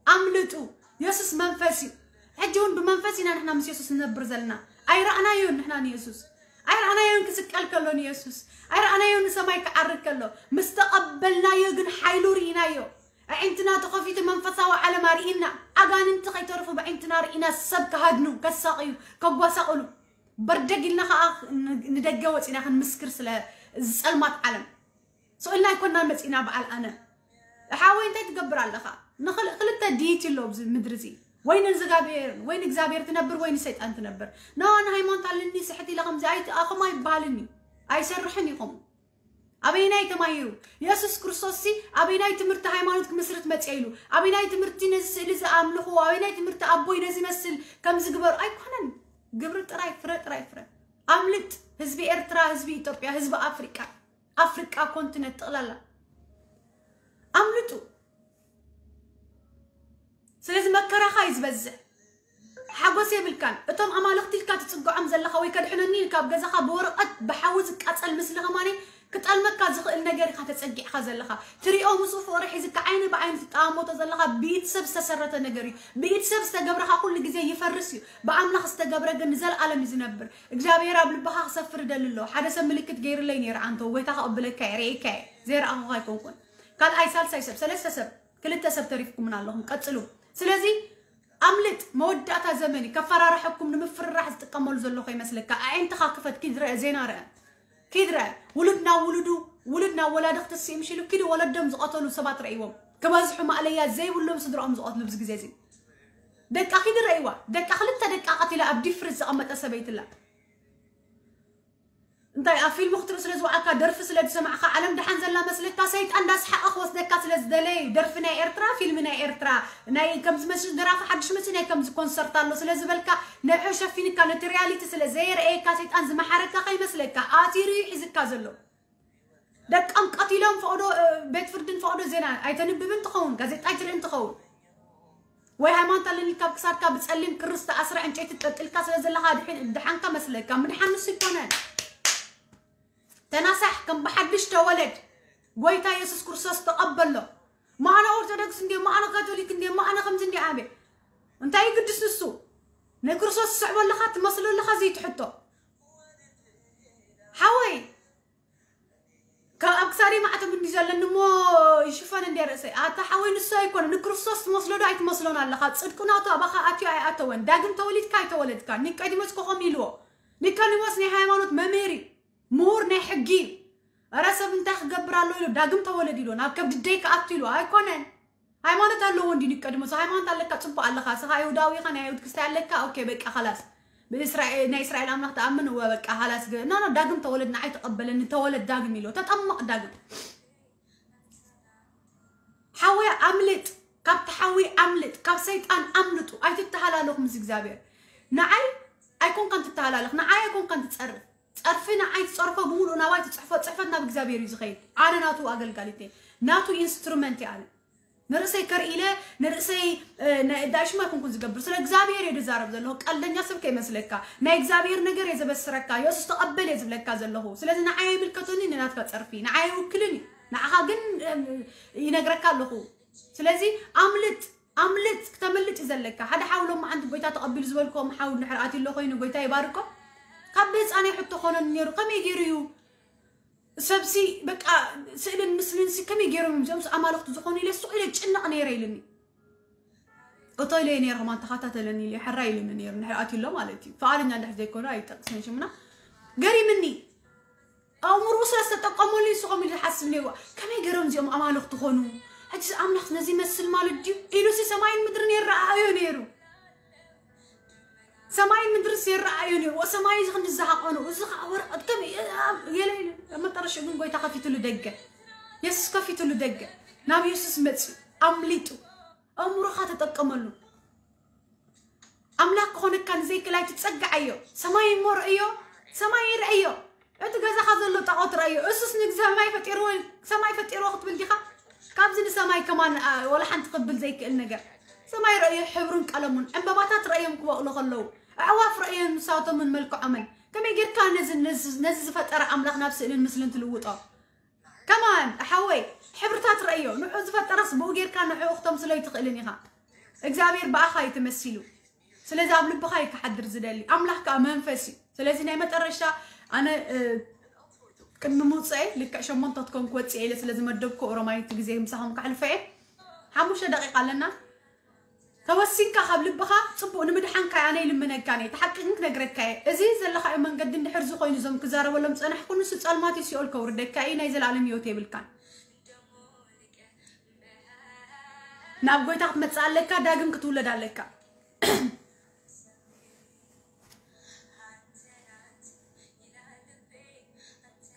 ኣምልጡ። የሱስ መንፈስ እዩ። ሕጂ እውን ብመንፈስ ኢና ንሕና ምስ የሱስ ንነብር ዘለና። ኣይረኣናዮን ንሕና ንየሱስ። ኣይረኣናዮን ክስቀል ከሎ ንየሱስ። ኣይረኣናዮን ንሰማይ ክዓርግ ከሎ። ምስ ተቐበልናዮ ግን ሓይሉ ርኢናዮ። ኣዒንትና ተኸፊቱ መንፈሳዊ ዓለም ኣርኢና። ኣጋንንቲ ከይተርፉ ብኣዒንትና ርኢና ሰብ ክሃድኑ፣ ከሳቕዩ፣ ከጓሳቕሉ። በርደግ ኢልና ኸዓ ን-፣ ንደገ ወፂና ክንምስክር ስለ ዝፀልማት ዓለም። ስቕ ኢልና ኣይኮናን መፂና በዓል ኣነ። ሓወይ እንታይ ትገብር ኣለኻ? ንኽል-፣ ክልተ ድይት ኣሎ ኣብዚ ምድሪ እዚ። ወይ ንእግዚኣብሔር፣ ወይ ንእግዚኣብሔር ትነብር፣ ወይ ንሰይጣን ትነብር። ና፣ ኣነ ሃይማኖት ኣለኒ፣ ስሕት ኢለ ከምዚ ኣይ-፣ ኣኸም ኣይበሃልን እዩ። ኣይሰርሕን እዩ ከምኡ። ኣበየናይ ተማሂሩ? የሱስ ክርስቶስ ሲ ኣበየናይ ትምህርቲ ሃይማኖት ክምስርት መጽአ ኢሉ? ኣበየናይ ትምህርቲ ነዚ ስእሊ ዝኣምልኹ? ኣበየናይ ትምህርቲ ኣቦይ ነዚ መስል ከም ዝግበሩ? ኣይኮነን። ግብሪ ጥራይ፣ ፍረ ጥራይ፣ ፍረ። ኣምልጥ። ህዝቢ ኤርትራ፣ ህዝቢ ኢትዮጵያ፣ ህዝቢ ኣፍሪቃ፣ ኣፍሪቃ ኮንቲነንት ጠቕላላ። ኣምልጡ። ስለዚ መከራኻ እዩ ዝበዝሕ። ሓጎስ የብልካን። እቶም ኣማልኽቲ ኢልካ ትጽግዖም ዘለኻ ወይ ከድሕነኒ ኢልካ ኣብ ገዛኻ ብወረቐት ብሓዊ ዝቃጸል ምስሊ ከማኒ ክጠልመካ ዝኽእል ነገር ኢኻ ተጸጊዕካ ዘለኻ። ትሪኦ ምስኡ ፍቕሪ ሒዝካ ዓይኒ ብዓይኒ ትጠማመቶ ዘለኻ ብኢድ ሰብ ዝተሰረተ ነገር እዩ። ብኢድ ሰብ ዝተገብረኻ ኩሉ ግዜ ይፈርስ እዩ። ብኣምላኽ ዝተገብረ ግን ንዘለኣለም እዩ ዝነብር። እግዚኣብሔር ኣብ ልብኻ ክሰፍር ይደሊ ኣሎ። ሓደ ሰብ ምልክት ገይሩለይ ነይሩ ዓንተው፣ ጎይታ ከቕብለካ እየ፣ ርእየካ እየ። ዘይረኣኹኻ ኣይኮንኩን። ካልኣይ ሳልሳይ ሰብ፣ ሰለስተ ሰብ፣ ክልተ ሰብ ተሪፍኩምን ኣለኹም። ቀጽሉ። ስለዚ ኣምልጥ፣ መወዳእታ ዘመን እዩ። ከፈራርሐኩም ንምፍርራሕ ዝጥቀመሉ ዘሎ ከይመስለካ። ኣዒንትኻ ክፈት፣ ኪድ ርአ፣ ዜና ርአ። ኪድ ርአ። ውሉድ ናብ ውሉዱ፣ ውሉድ ናብ ወላዲ ክትስእም ሽሉ፣ ኪዱ ወለዶም ዝቐተሉ ሰባት ረእይዎም። ክበዝሑ ማእለያ ዘይብሎም ስድራኦም ዝቐትሉ ኣብዚ ግዜ እዚ። ደቃ ኪዲ ረእይዋ። ደቃ ክልተ ደቃ ቀቲላ ኣብ ዲፍሪዝ ዘቐመጠ ሰበይትላ። እንታይ ኣብ ፊልም ክትርኢ ስለ ዝወዓካ፣ ደርፊ ስለ ዝሰማዕካ፣ ዓለም ደሓን ዘላ መስለካ፣ ሰይጣን እንዳስሓቐ ክወስደካ ስለ ዝደለየ፣ ደርፊ ናይ ኤርትራ፣ ፊልም ናይ ኤርትራ፣ ናይ ከምዚ መስል ደራፊ ሓድሽ መጽኡ ናይ ከምዚ ኮንሰርት ኣሎ ስለ ዝበልካ፣ ንዕኡ ሸፊንካ፣ ነቲ ሪያሊቲ ስለ ዘየርእየካ፣ ሰይጣን ዝመሓረካ ከይመስለካ፣ ኣትዩ እዩ ሒዝካ ዘሎ። ደቃም ቀቲሎም ፈቕዶ፣ እ፣ ቤት ፍርድን ፈቕዶ ዜና ኣይተንብብን ትኸውን፣ ጋዜጣ ኣይትርእን ትኸውን። ወይ ሃይማኖት ኣለኒ ካብ ክሳድካ ብጸሊም ክሪ ዝተኣስረ ዕንጨይቲ ትጠልጥልካ ስለ ዘለኻ ድሕን-፣ ድሓንካ መስለካ። ምድሓን ንሱ ይኮነን። ተናሳሕ፣ ከም ብሓድሽ ተወለድ። ጎይታ የሱስ ክርስቶስ ተቐበሎ። ማዕነ ኦርቶዶክስ እንድየ፣ ማዕነ ካቶሊክ እንድየ፣ ማዕነ ከምዚ እንድየ ኣበ። እንታይ ይግድስ ንሱ? ንክርስቶስ ትስዕቦ ኣለኻ፣ ትመስሎ ኣለኻ፣ ዘይትሕቶ። ሓወይ፣ ካብ ኣብ ክሳደይ ማዕተብ እንዲ ዘለኒ እሞ ይሽፈን እንዲ ርእሰይ። ኣታ ሓወይ ንሱ ኣይኮነ፣ ንክርስቶስ ትመስሎ ዶ ኣይትመስሎን ኣለኻ? ጽድቁ ናቱ ኣባኻ ኣትዩ ኣይኣተወን። ዳግም ተወሊድካ ኣይተወለድካ። ኒቆዲሞስ ኮኸም ኢልዎ። ኒቆዲሞስ ናይ ሃይማኖት መምህር እዩ። ምሁር ናይ ሕጊ እዩ። እረ ሰብ እንታይ ክገብር ኣሎ ኢሉ ዳግም ተወለድ ኢሉ ናብ ከብዲ ደይ ክኣቱ ኢሉ ኣይኮነን። ሃይማኖት ኣለዎ እንዲ ኒቆዲሞስ? ሃይማኖት ኣለካ፣ ጽቡቕ ኣለኻ። ስኻ ይሁዳዊ ኢኻ፣ ናይ ይሁድ ክስታይ ኣለካ። ኦኬ፣ በቃ፣ ኸላስ። ብእስራኤል፣ ናይ እስራኤል ኣምላኽ ትኣምን፣ እወ፣ በቃ፣ ኸላስ። ገ-፣ ና፣ ና፣ ዳግም ተወለድ፣ ንዓይ ተቐበለኒ፣ ተወለድ ዳግም ኢሎ። ተጠመቕ ዳግም። ሓወይ ኣምልጥ፣ ካብቲ ሓዊ ኣምልጥ፣ ካብ ሰይጣን ኣምልጡ። ኣይትተሃላለኹ ምስ እግዚኣብሔር። ንዓይ ኣይኮንካን ትተሃላለኽ፣ ንዓይ ኣይኮንካን ትጸርፍ። ጸርፊ ንዓይ ትጸርፎ ብምሉእ ናባይ ትጽሕፎ ጽሕፈት ናብ እግዚኣብሔር እዩ ዝኸይድ። ኣነ ናቱ ኣገልጋሊት እየ፣ ናቱ ኢንስትሩመንት እየ ኣነ። ንርእሰይ ከርኢ ኢለ፣ ንርእሰይ፣ እ፣ ነ-፣ ዳሽማ ኣይኮንኩን ዝገብር። ስለ እግዚኣብሔር እየ ዝዛረብ ዘለኹ። ቀልደኛ ሰብ ከይመስለካ። ናይ እግዚኣብሔር ነገር እየ ዘበስረካ። የሱስ ተቐበል እየ ዝብለካ ዘለኹ። ስለዚ ንዓይ ኣይምልከቶኒ ንናትካ ጸርፊ። ንዓይ ኣይውክልን እዩ። ንዓኻ ግን፣ እ፣ ይነግረካ ኣለኹ። ስለዚ ኣምልጥ፣ ኣምልጥ፣ ክተምልጥ እዩ ዘለካ። ሓደ ሓው ሎማዓንቲ ጎይታ ተቐቢሉ ዝበልክዎም ሓው እንድሕር ኣትዩ ኣሎ ኮይኑ ጎይታ ይባርኮ። ካብ ብህፃነይ ሕቶ ኮነኒ ነይሩ። ከመይ ገይሩ እዩ ሰብሲ በቃ ስእልን ምስልን ሲ ከመይ ገይሮም እዮም እዚኦም ኣማልኽቲ ዝኾኑ ኢለ ሱቕ ኢለ ጭነቕ ነይረ ኢልኒ። እቶ ኢለ ነይረ ከማን ተኸታተለኒ ኢለ ሕራይ ኢልኒ ነይሩ። እንድሕር ኣትዩ ኣሎ ማለት እዩ። ፍቓደኛ እንድሕር ዘይኮነ ኣይጠቅስን ሽምና። ገሪምኒ። ኣእምሮኡ ስለ ዝተጠቀመሉ እዩ ሱቕ ኢሉ ዝሓስብ ነይሩ። ከመይ ገይሮም እዚኦም ኣማልኽቲ ኾኑ? ሕጂስ ኣምላኽ ነዚ ይመስል ማለት ድዩ? ኢሉሲ ሰማይን ምድርን ይረኣዮ ነይሩ። ሰማይን ምድርስ ይረኣዮ ነይሩ። ወሰማይ እዚ ክንዲ ዝሃቐኑ፣ እዚ ኸዓ ወረቐት ከመይ፣ እ፣ እ፣ የለ፣ የለ። ኣብ መጠረሽኡ ግን ጎይታ ከፊትሉ ደገ። የሱስ ከፊትሉ ደገ። ናብ የሱስ መጺኡ፣ ኣምሊጡ። ኣእምሮኻ ተጠቀመሉ። ኣምላኽ ክኾነካ ንዘይክእል ኣይትጸግዓዮ። ሰማይ እሞ ርእዮ፣ ሰማይ ርእዮ። እቲ ገዛኻ ዘሎ ጣዖት ርእዮ። እሱስ ንግ-፣ ሰማይ ፈጢርዎ፣ ሰማይ ፈጢርዎ ክትብል ዲኻ? ካብዚ ንሰማይ ከማን፣ ኣ፣ ወላ ሓንቲ ክብል ዘይክእል ነገር። ሰማይ ርእዮ፣ ሕብሩን ቀለሙን። ዕምበባታት ርእዮም ክበቕሉ ከለዉ። ኣዕዋፍ ረእየን ንሳቶምን መልክዖምን። ከመይ ጌርካ ነዚ ነዚ ነዚ ዝፈጠረ ኣምላኽ ናብ ስእልን ምስልን ትልውጦ? ከማን ሓወይ፣ ሕብርታት ረእዮ። ንዑ ዝፈጠረስ ብኡ ጌርካ ንዑ ክተምስሎ ኣይትኽእልን ኢኻ። እግዚኣብሔር ብኣኻ እዩ ተመሲሉ። ስለዚ ኣብ ልብኻ እዩ ክሓድር ዝደሊ። ኣምላኽ ከዓ መንፈስ እዩ። ስለዚ ናይ መጠረሻ ኣነ ቅድሚ ምውፅኤ ልክዕ ሸሞንተ ክትኮን ክወፅእ ኢለ ስለ ዝመደብኩ ኦሮማይቱ ግዜ ምሳኹም ከሕልፈ እየ። ሓሙሽተ ደቂቃ ኣለና። ተወሲንካ ካብ ልብኻ ጽቡቕ ንምድሓንካ ኣነ ይልምነካ እየ። ተሓቂቕን ክነግረካ እየ። እዚ ዘለኻዮ መንገዲ እንድሕር እዚ ኮይኑ እዞም ክዛረበሎም ዝጸናሕኩ ንሱ ጸልማት እዩ፣ ሲኦል ከውርደካ እዩ፣ ናይ ዘላለም ህይወት የብልካን። ናብ ጎይታ ክትመጽእ ኣለካ፣ ዳግም ክትውለድ ኣለካ።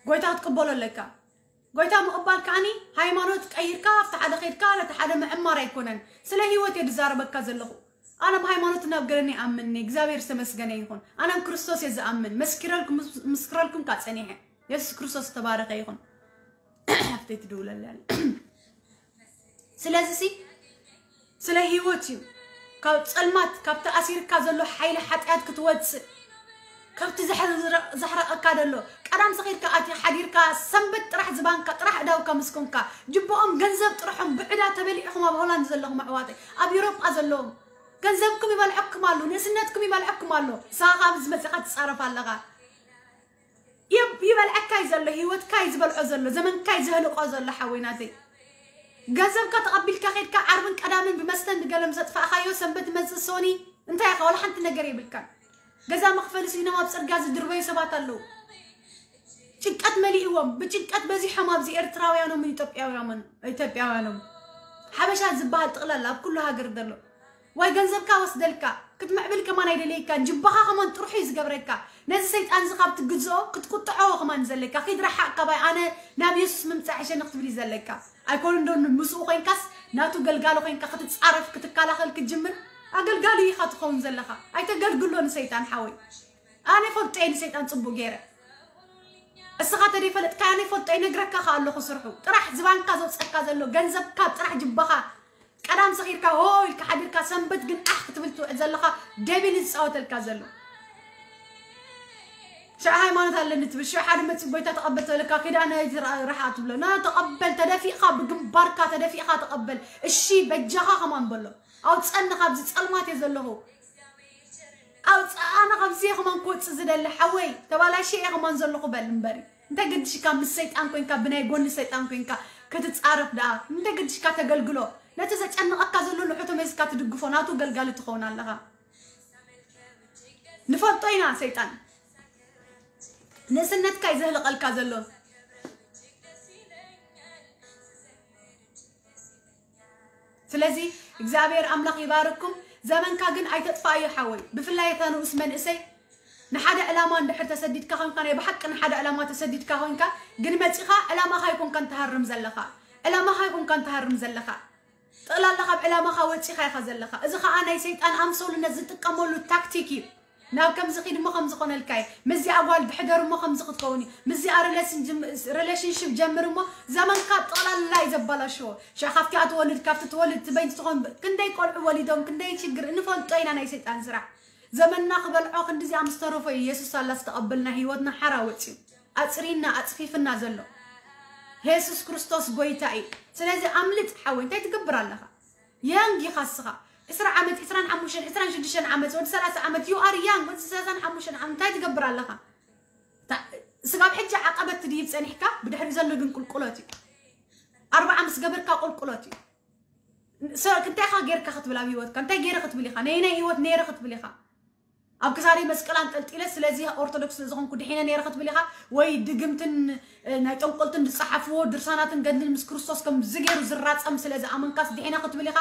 ጎይታ ክትቅበሎ ኣለካ። ጎይታ ምቕባል ከዓኒ ሃይማኖት ቀይርካ ኣብቲ ሓደ ኸይድካ ነቲ ሓደ ምዕማር ኣይኮነን። ስለ ህይወት እየ ዝዛረበካ ዘለኹ። ኣነ ብሃይማኖት ናብ ገለኒ ኣምኒ እግዚኣብሔር ዝተመስገነ ይኹን። ኣነ ክርስቶስ እየ ዝኣምን። መስኪረልኩም ምስክረልኩም ካ ጸኒሐ። የሱስ ክርስቶስ ዝተባረኸ ይኹን። ሓፍተይ ትድውለለይ ኣላ። ስለዚ ሲ ስለ ህይወት እዩ። ካብ ጸልማት ካብ ተኣሲርካ ዘሎ ሓይሊ ሓጢኣት ክትወጽእ ካብቲ ዘሕረቐካ ዘሎ ቀዳም ሰኺርካ ኣቲ ሓዲርካ ሰንበት ጥራሕ ዝባንካ ጥራሕ እዳውካ ምስ ኮንካ ጅቦኦም ገንዘብ ጥርሖም ብዕዳ ተበሊዕኹም ኣብ ሆላንድ ዘለኹም ኣሕዋተይ ኣብ ኤውሮጳ ዘለዎም ገንዘብኩም ይበልዐኩም ኣሎ ንእስነትኩም ይበልዐኩም ኣሎ ንስኻ ካብ ዝመፅኻ ትፃረፍ ኣለኻ ይበልዐካ እዩ ዘሎ ህይወትካ እዩ ዝበልዖ ዘሎ ዘመንካ እዩ ዘህልቆ ዘሎ ሓወይ ናተይ ገንዘብካ ተቐቢልካ ኸድካ ዓርብን ቀዳምን ብመስተን ብገለም ዘጥፋእኻዮ ሰንበት መፅእ ሶኒ እንታይ ኢኻ ዋላ ሓንቲ ነገር የብልካን ገዛ መኽፈሊ ስኢኖም ኣብ ፅርግያ ዝድርበዩ ሰባት ኣለዉ ጭንቀት መሊእዎም ብጭንቀት በዚሖም ኣብዚ ኤርትራውያኖምን ኢትዮጵያውያኖምን ሓበሻ ዝበሃል ጥቕላላ ኣብ ኩሉ ሃገር ዘሎ ዋይ ገንዘብካ ወስደልካ ክትምዕብል ከማን ኣይደለይካን ጅባኻ ከማን ጥርሑ እዩ ዝገብረካ ነዚ ሰይጣን እዚ ካብ ትግዝኦ ክትቁጥዖ ከማን ዘለካ ኺድ ረሓቕ ካባይ ኣነ ናብ የሱስ ምምፃእ ይሸኒ ክትብል እዩ ዘለካ ኣይኮነ እንዶ ምስኡ ኮይንካስ ናቱ ገልጋሎ ኮይንካ ክትፃረፍ ክትከላኸል ክትጅምር ኣገልጋሊ ኢኻ ትኸውን ዘለኻ ኣይተገልግሎ ንሰይጣን ሓወይ ኣነ ፈልጦ እየ ንሰይጣን ፅቡቅ ገይረ እስኻ ተደይፈለጥካ ኣነ ፈልጦ ይነግረካ ከ ኣለኹ ስርሑ ጥራሕ ዝባንካ ዘውፀካ ዘሎ ገንዘብካ ጥራሕ ጅባኻ ቀዳም ሰኺርካ ሆ ኢልካ ሓዲርካ ሰንበት ግን ኣሕ ክትብል ትውዕል ዘለኻ ደቢል ዝፃወተልካ ዘሎ ሽዓ ሃይማኖት ኣለኒ ትብል ሽዓ ሓደ መፅእ ጎይታ ተቐበል ተበለካ ኪዳነ ረሓ ትብሎ ና ተቐበል ተደፊእካ ብግንባርካ ተደፊእካ ተቐበል እሺ በጃኻ ከማን በሎ ኣውፀኒ ካብዚ ፀልማት እየ ዘለኹ ኣውፀኣነ ካብዚ እየ ከማን ክወፅእ ዝደሊ ሓወይ ተባላሸ እየ ከማን ዘለኹ በል እምበሪ እንታይ ገድሽካ ምስ ሰይጣን ኮንካ ብናይ ጎኒ ሰይጣን ኮንካ ክትፃረፍ ደኣ እንታይ ገድሽካ ተገልግሎ ነቲ ዘጨንቐካ ዘሎ ንሕቶ መዝካ ትድግፎ ናቱ ገልጋሊ ትኸውን ኣለኻ ንፈልጦ ኢና ሰይጣን ንእስነትካ እዩ ዘህልቐልካ ዘሎ ስለዚ እግዚኣብሔር ኣምላኽ ይባርኩም ዘመንካ ግን ኣይተጥፋእዮ ሓወይ ብፍላይ እታ ንኡስ መንእሰይ ንሓደ ዕላማ እንድሕር ተሰዲድካ ኮንካ ናይ ብሓቂ ንሓደ ዕላማ ተሰዲድካ ኮንካ ግን መፂኻ ዕላማኻ ኣይኮንካን ትሃርም ዘለኻ ዕላማኻ ኣይኮንካን ትሃርም ዘለኻ ጠቕላላ ካብ ዕላማኻ ወፂኻ ኢኻ ዘለኻ እዚ ኸዓ ናይ ሰይጣን ኣምሰሉነት ዝጥቀመሉ ታክቲክ እዩ ናብ ከምዚ ኺድ እሞ ከምዚ ኾነልካ እዩ ምስዚኣ ጓል ብሕደር እሞ ከምዚ ክትከውን እዩ ምስዚኣ ሪሌሽንሽፕ ጀምር እሞ ዘመንካ ጠቕላላ እዩ ዘባላሽዎ ሻ ካብቲኣ ትወልድ ካብቲ ትወልድ ትበይ ትኾን ክንደይ ቆልዑ ወሊዶም ክንደይ ችግር እንፈልጦ ኢና ናይ ሰይጣን ስራሕ ዘመንና ክበልዖ ክንዲዚኣ ምስ ተረፎ እዩ የሱስ ኣላ ዝተቐበልና ህይወትና ሓራ ወፅዩ ኣፅሪና ኣፅፊፍና ዘሎ የሱስ ክርስቶስ ጎይታ እዩ ስለዚ ኣምልጥ ሓወይ እንታይ ትገብር ኣለኻ ያንግ ኢኻ እስኻ ዕስራ ዓመት ዕስራን ሓሙሽተን ዕስራን ሽዱሽተን ዓመት ወዲ ሰላሳ ዓመት you are young ወዲ ሰላሳን ሓሙሽተን ዓመት እንታይ ትገብር ኣለኻ ስጋብ ሕጂ ዓቐበት ትድይብ ጸኒሕካ ብድሕሪ ዘሎ ግን ቁልቁሎት እዩ ኣርባዓ ምስ ገበርካ ቁልቁሎት እዩ እንታይ ኢኻ ጌርካ ክትብል ኣብ ህይወትካ እንታይ ገይረ ክትብል ኢኻ ነይናይ ህይወት ነይረ ክትብል ኢኻ ኣብ ክሳደይ መስቀል ኣንጠልጢለ ስለዚ ኦርቶዶክስ ስለ ዝኾንኩ ድሒነ ነይረ ክትብል ኢኻ ወይ ድግምትን ናይ ጠንቆልትን ዝፀሓፍዎ ድርሳናትን ገድልን ምስ ክርስቶስ ከም ዝገይሩ ዝራፀም ስለ ዝኣመንካስ ድሒነ ክትብል ኢኻ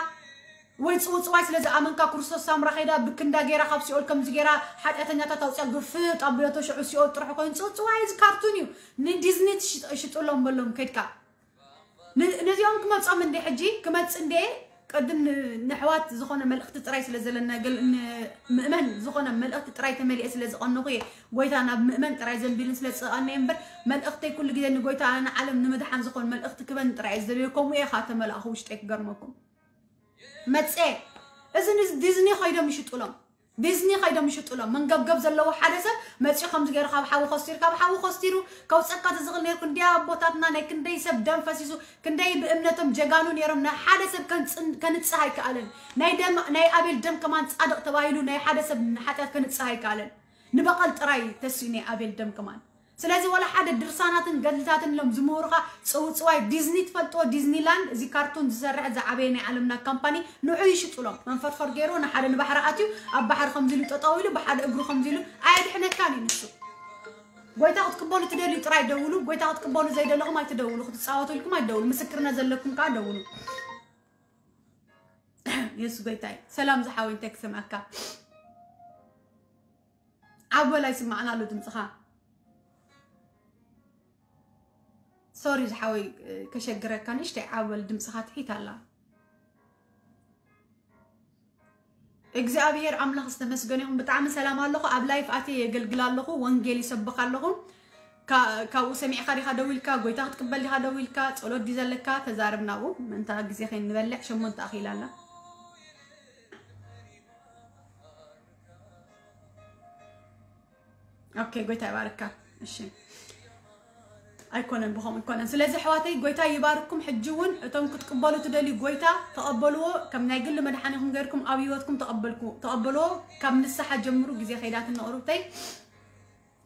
ወይ ፅውፅዋይ ስለ ዝኣመንካ ክርስቶስ ሳምራ ከይዳ ብክንዳ ገይራ ካብ ሲኦል ከምዚ ገይራ ሓጢኣተኛታት ኣውፅያ ግፍጥ ኣቢለቶ ሽዑ ሲኦል ጥርሑ ኮይኑ ፅውፅዋይ እዚ ካርቱን እዩ ንዲዝኒ ሽጥሎም በሎም ከድካ ነዚኦም ክመጾም እንደ ሕጂ ክመጽ እንደ ቅድም ንሕዋት ዝኾነ መልእኽቲ ጥራይ ስለ ዘለና ምእመን ዝኾነ መልእኽቲ ጥራይ ተመሊአ ስለ ዝቐነኹ እየ ጎይታ ናብ ምእመን ጥራይ ዘንቢልን ስለ ዝቐነ እምበር መልእኽተይ ኩሉ ግዜ ንጎይታ ንዓለም ንምድሓን ዝኾን መልእኽቲ ክበን ጥራይ እየ ዝደልዮ ከምኡ እየ ከዓ ተመላእኹ ውሽጠይ ክገርመኩም መፀ እዚ ዲዝኒ ኸይዶም ይሽጡሎም ዲዝኒ ከይዶም ይሽጡሎም። መንገብገብ ዘለዎ ሓደ ሰብ መፂኡ ከምዚ ገይሩ ካብ ሓዊ ከስቲሩ፣ ካብ ሓዊ ከስቲሩ ከውፀካ ተዝኽእል ነይሩ። ክንደይ ኣቦታትና ናይ ክንደይ ሰብ ደም ፈሲሱ፣ ክንደይ ብእምነቶም ጀጋኑ ነይሮም። ናይ ሓደ ሰብ ከንፅን-፣ ከንፅህ ኣይከኣለን። ናይ ደም፣ ናይ ኣቤል ደም ከማን ፃድቕ ተባሂሉ ናይ ሓደ ሰብ ሓጢኣት ከንፅህ ኣይከኣለን። ንበቐል ጥራይ ተስዩ ናይ ኣቤል ደም ከማን። ስለዚ ወላ ሓደ ድርሳናትን ገድልታትን ኢሎም ዝምህሩኻ ጽውጽዋይ ዲዝኒ ትፈልጥዎ፣ ዲዝኒላንድ፣ እዚ ካርቱን ዝሰርሕ ዝዓበየ ናይ ዓለምና ካምፓኒ ንዑ ይሽጡሎም። መንፈርፈር ገይሩ ንሓደ ንባሕሪ ኣትዩ ኣብ ባሕሪ ከምዚ ኢሉ ጠጠው ኢሉ ብሓደ እግሩ ከምዚ ኢሉ ኣየድሕነካን እዩ ንሱ። ጎይታ ክትቅበሉ ትደልዩ ጥራይ ደውሉ። ጎይታ ክትቅበሉ ዘይደለኹም ኣይትደውሉ። ክትጻወቱ ኢልኩም ኣይትደውሉ። ምስክርነት ዘለኩም ከኣ ደውሉ። የሱስ ጎይታይ። ሰላም ዝሓወይ፣ እንታይ ክሰምዐካ? ዓወል ኣይስማዕና ኣሎ ድምፅኻ። ሶሪ ዝሓወይ፣ ከሸግረካ ንእሽተይ ዓወል ድምፅኻ ትሒት ኣላ። እግዚኣብሔር ኣምላኽ ዝተመስገነ ይኹን። ብጣዕሚ ሰላም ኣለኹ። ኣብ ላይፍ ኣትየ የገልግል ኣለኹ። ወንጌል ይሰብኽ ኣለኹ። ካ-፣ ካብኡ ሰሚዕካ ዲኻ ደው ኢልካ? ጎይታ ክትቅበል ዲኻ ደው ኢልካ? ጸሎት ድዩ ዘለካ? ተዛረብ ናብኡ። ምእንታ ግዜ ከይንበልዕ ሸሞንተ ኣኺላ ኣላ። ኦኬ፣ ጎይታ ይባርካ። እሺ፣ ኣይኮነን፣ ብኸምኡ ኣይኮነን። ስለዚ ኣሕዋተይ፣ ጎይታ ይባርኩም። ሕጂ እውን እቶም ክትቅበሉ ትደልዩ፣ ጎይታ ተቐበልዎ፣ ከም ናይ ግሊ መድሓኒኹም ገይርኩም ኣብ ህይወትኩም ተቐበልኩ-፣ ተቐበልዎ። ካብ ንስሓ ጀምሩ፣ ግዜ ከይዳትን ንቕሩብተይ።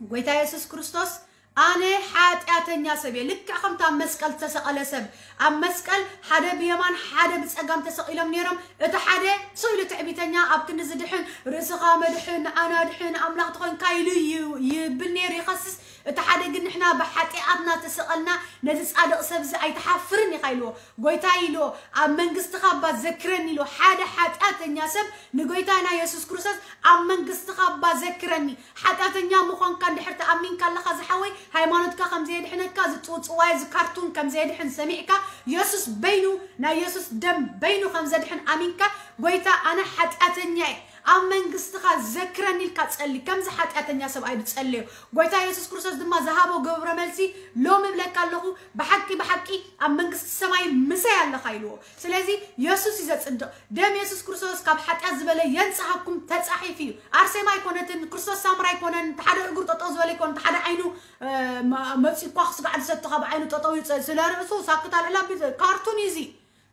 ጎይታ የሱስ ክርስቶስ፣ ኣነ ሓጢኣተኛ ሰብ እየ። ልክዕ ከምቲ ኣብ መስቀል ዝተሰቐለ ሰብ፣ ኣብ መስቀል ሓደ ብየማን ሓደ ብጸጋም ተሰቒሎም ነይሮም። እቲ ሓደ ስቕ ኢሉ ትዕቢተኛ፣ ኣብ ክንዲ ዝድሕን፣ ርእስኻ መድሕን፣ ንዓና ድሕን፣ ኣምላኽ ተኾንካ ኢሉ ዩ-፣ ይብል ነይሩ፣ ይኸስስ። እቲ ሓደ ግን ንሕና ብሓጢኣትና ተሰቐልና፣ ነዚ ጻድቕ ሰብ እዚ ኣይትሓፍርን ኢኻ ኢልዎ። ጎይታ ኢልዎ፣ ኣብ መንግስትኻ እባ ዘክረኒ ኢልዎ። ሓደ ሓጢኣተኛ ሰብ ንጎይታና የሱስ ክርስቶስ ኣብ መንግስትኻ እባ ዘክረኒ። ሓጢኣተኛ ምዃንካ እንድሕር ተኣሚንካ ኣለኻ ዝሓወይ፣ ሃይማኖትካ ከም ዘየድሕነካ፣ እዚ ጽውጽዋይ፣ እዚ ካርቱን ከም ዘየድሕን ሰሚዕካ፣ የሱስ በይኑ፣ ናይ የሱስ ደም በይኑ ከም ዘድሕን ኣሚንካ፣ ጎይታ ኣነ ሓጢኣተኛ እየ፣ ኣብ መንግስትኻ ዘክረኒ ኢልካ ጸሊ። ከምዚ ሓጢኣተኛ ሰብኣይ ዝጸለዮ። ጎይታ የሱስ ክርስቶስ ድማ ዝሃቦ ግብረ መልሲ፣ ሎሚ እብለካ ኣለኹ፣ ብሓቂ፣ ብሓቂ ኣብ መንግስቲ ሰማይ ምሳይ ኣለኻ ኢልዎ። ስለዚ የሱስ እዩ ዘጽድቕ። ደም የሱስ ክርስቶስ ካብ ሓጢኣት ዝበለ የንጽሃኩም ተጻሒፉ እዩ። ኣርሴማ ኣይኮነትን፣ ክርስቶስ ሳምራ ኣይኮነን፣ እቲ ሓደ እግሩ ጠጠው ዝበለ ኣይኮነን፣ እቲ ሓደ ዓይኑ፣ እ፣ መ-፣ መጺኳ ክስጋዕ ዝሰቱ ካብ ዓይኑ ጠጠው ይጸ-፣ ስለ ርእሱ ሳክት ኣልዕላ ቢዘ-፣ ካርቱን እዩ እዚ።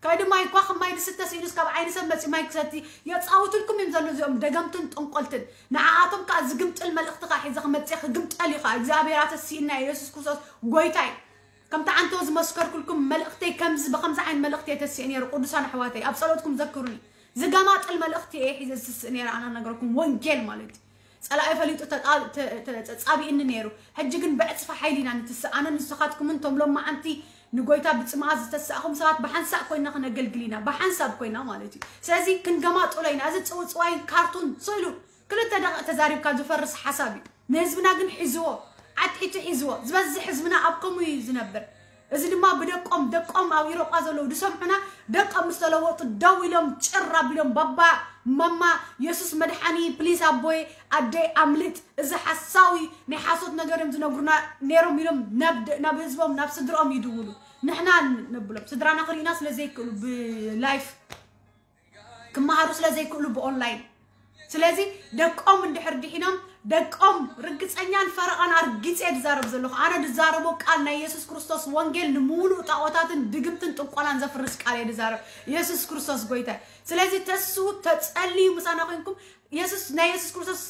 ከይ ድማ ይኳ ከም ማይ ዝስተ ስኢኑስ ካብ ዓይኒ ሰብ መጺ ማይ ክሰቲ የጻውትልኩም እዮም ዘሎ እዚኦም ደገምትን ጠንቆልትን። ንዓኣቶም ከኣ ዝግምጥል መልእኽቲ ከኣ ሒዘ ክመጽእ ክግምጠል እዩ ከኣ። እግዚኣብሔር ኣተሲእና እዩ። የሱስ ክርስቶስ ጎይታ እዩ። ከምቲ ዓንተው ዝመስከርኩልኩም መልእኽተይ ከምዚ ብኸምዚ ዓይነት መልእኽቲ እየ ተሲእ ነይሩ። ቅዱሳን ኣሕዋተይ ኣብ ጸሎትኩም ዘክሩኒ። ዝገማጥል መልእኽቲ እየ ሒዘ ዝስስእ ነይረ ኣነ ነገርኩም ወንጌል ማለት እዩ። ጸላኢ ፈሊጡ ተጣ-፣ ተ-፣ ተ-፣ ተጻቢእኒ ነይሩ። ሕጂ ግን ብዕጽፊ ሓይሊ ኢና ንትስእ። ኣነ ንስኻትኩምን እቶም ሎማዓንቲ ንጎይታ ብጽምኣት ዝተሳእኹም ሰባት ብሓንሳእ ኮይና ክነገልግል ኢና። ብሓንሳብ ኮይና ማለት እዩ። ስለዚ ክንገማጥሎ ኢና። እዚ ጽውጽዋይን ካርቱን ስእሉ ክልተ ደቂቕ ተዛሪብካ ዝፈርስ ሓሳብ እዩ። ንህዝብና ግን ሒዝዎ፣ ዓትዒቱ ሒዝዎ። ዝበዝሕ ህዝብና ኣብ ከምኡ እዩ ዝነብር። እዚ ድማ ብደቆም፣ ደቆም ኣብ ኢሮጳ ዘለዉ ዝሰምዑና ደቆም ምስ ተለወጡ ደው ኢሎም ጭር ኣቢሎም ባባ፣ ማማ፣ የሱስ መድሓኒ፣ ፕሊስ ኣቦይ፣ ኣደይ ኣምልጥ፣ እዚ ሓሳዊ ናይ ሓሶት ነገር እዮም ዝነግሩና ነይሮም ኢሎም ናብ ደ-፣ ናብ ህዝቦም፣ ናብ ስድርኦም ይድውሉ። ንሕና ንብሎም ስድራና ክርእዩና ስለ ዘይክእሉ ብላይፍ ክመሃሩ ስለ ዘይክእሉ ብኦንላይን። ስለዚ ደቆም እንድሕር ድሒኖም ደቆም ርግጸኛን ፈረቓን ኣርጊጸ እየ ዝዛረብ ዘለኹ። ኣነ ዝዛረቦ ቃል ናይ የሱስ ክርስቶስ ወንጌል ንምሉእ ጣዖታትን ድግምትን ጥንቆላን ዘፍርስ ቃል እየ ዝዛረብ። የሱስ ክርስቶስ ጎይታ እዩ። ስለዚ ተስኡ ተጸልዩ ምሳና ኮንኩም የሱስ፣ ናይ የሱስ ክርስቶስ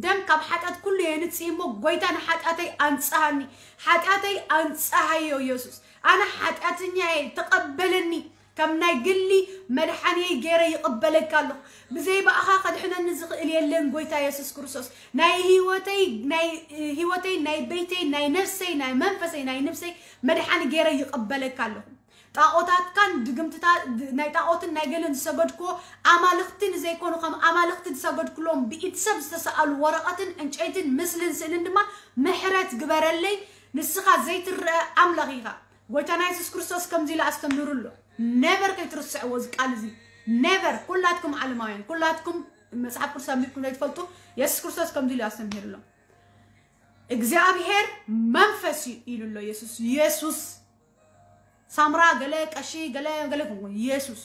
ደም ካብ ሓጢኣት ኩሉ የንጽህ እሞ ጎይታ ንሓጢኣተይ ኣንጽሃኒ። ሓጢኣተይ ኣንጽሃዮ የሱስ። ኣነ ሓጢኣተኛ እየ፣ ተቐበለኒ። ከም ናይ ግሊ መድሓኒየይ ገይረ ይቕበለካ ኣለኹ። ብዘይ ብኣኻ ከድሕነኒ ዝኽእል የለን ጎይታ የሱስ ክርስቶስ። ናይ ህይወተይ፣ ናይ ህይወተይ፣ ናይ ቤተይ፣ ናይ ነፍሰይ፣ ናይ መንፈሰይ፣ ናይ ነፍሰይ መድሓኒ ገይረ ይቕበለካ ኣለኹ። ጣዖታትካን ድግምትታ-፣ ናይ ጣዖትን ናይ ገለን ዝሰገድክዎ ኣማልኽቲ ንዘይኮኑ ከም ኣማልኽቲ ዝሰገድኩሎም ብኢድ ሰብ ዝተሰኣሉ ወረቐትን ዕንጨይትን ምስልን ስእልን ድማ ምሕረት ግበረለይ። ንስኻ ዘይትረአ ኣምላኽ ኢኻ። ጎይታና የሱስ ክርስቶስ ከምዚ ኢሉ ኣስተምህሩ ኣሎ። ኔቨር ከይትርስዕዎ እዚ ቃል እዚ። ኔቨር። ኩላትኩም ዓለማውያን፣ ኩላትኩም መጽሓፍ ቅዱስ ኣንቢብኩም ዘይትፈልጡ፣ የሱስ ክርስቶስ ከምዚ ኢሉ ኣስተምህሩ ኣሎ። እግዚኣብሔር መንፈስ እዩ ኢሉ ኣሎ የሱስ። የሱስ ሳምራ ገለ ቀሺ ገለ ገለ ይኹን የሱስ።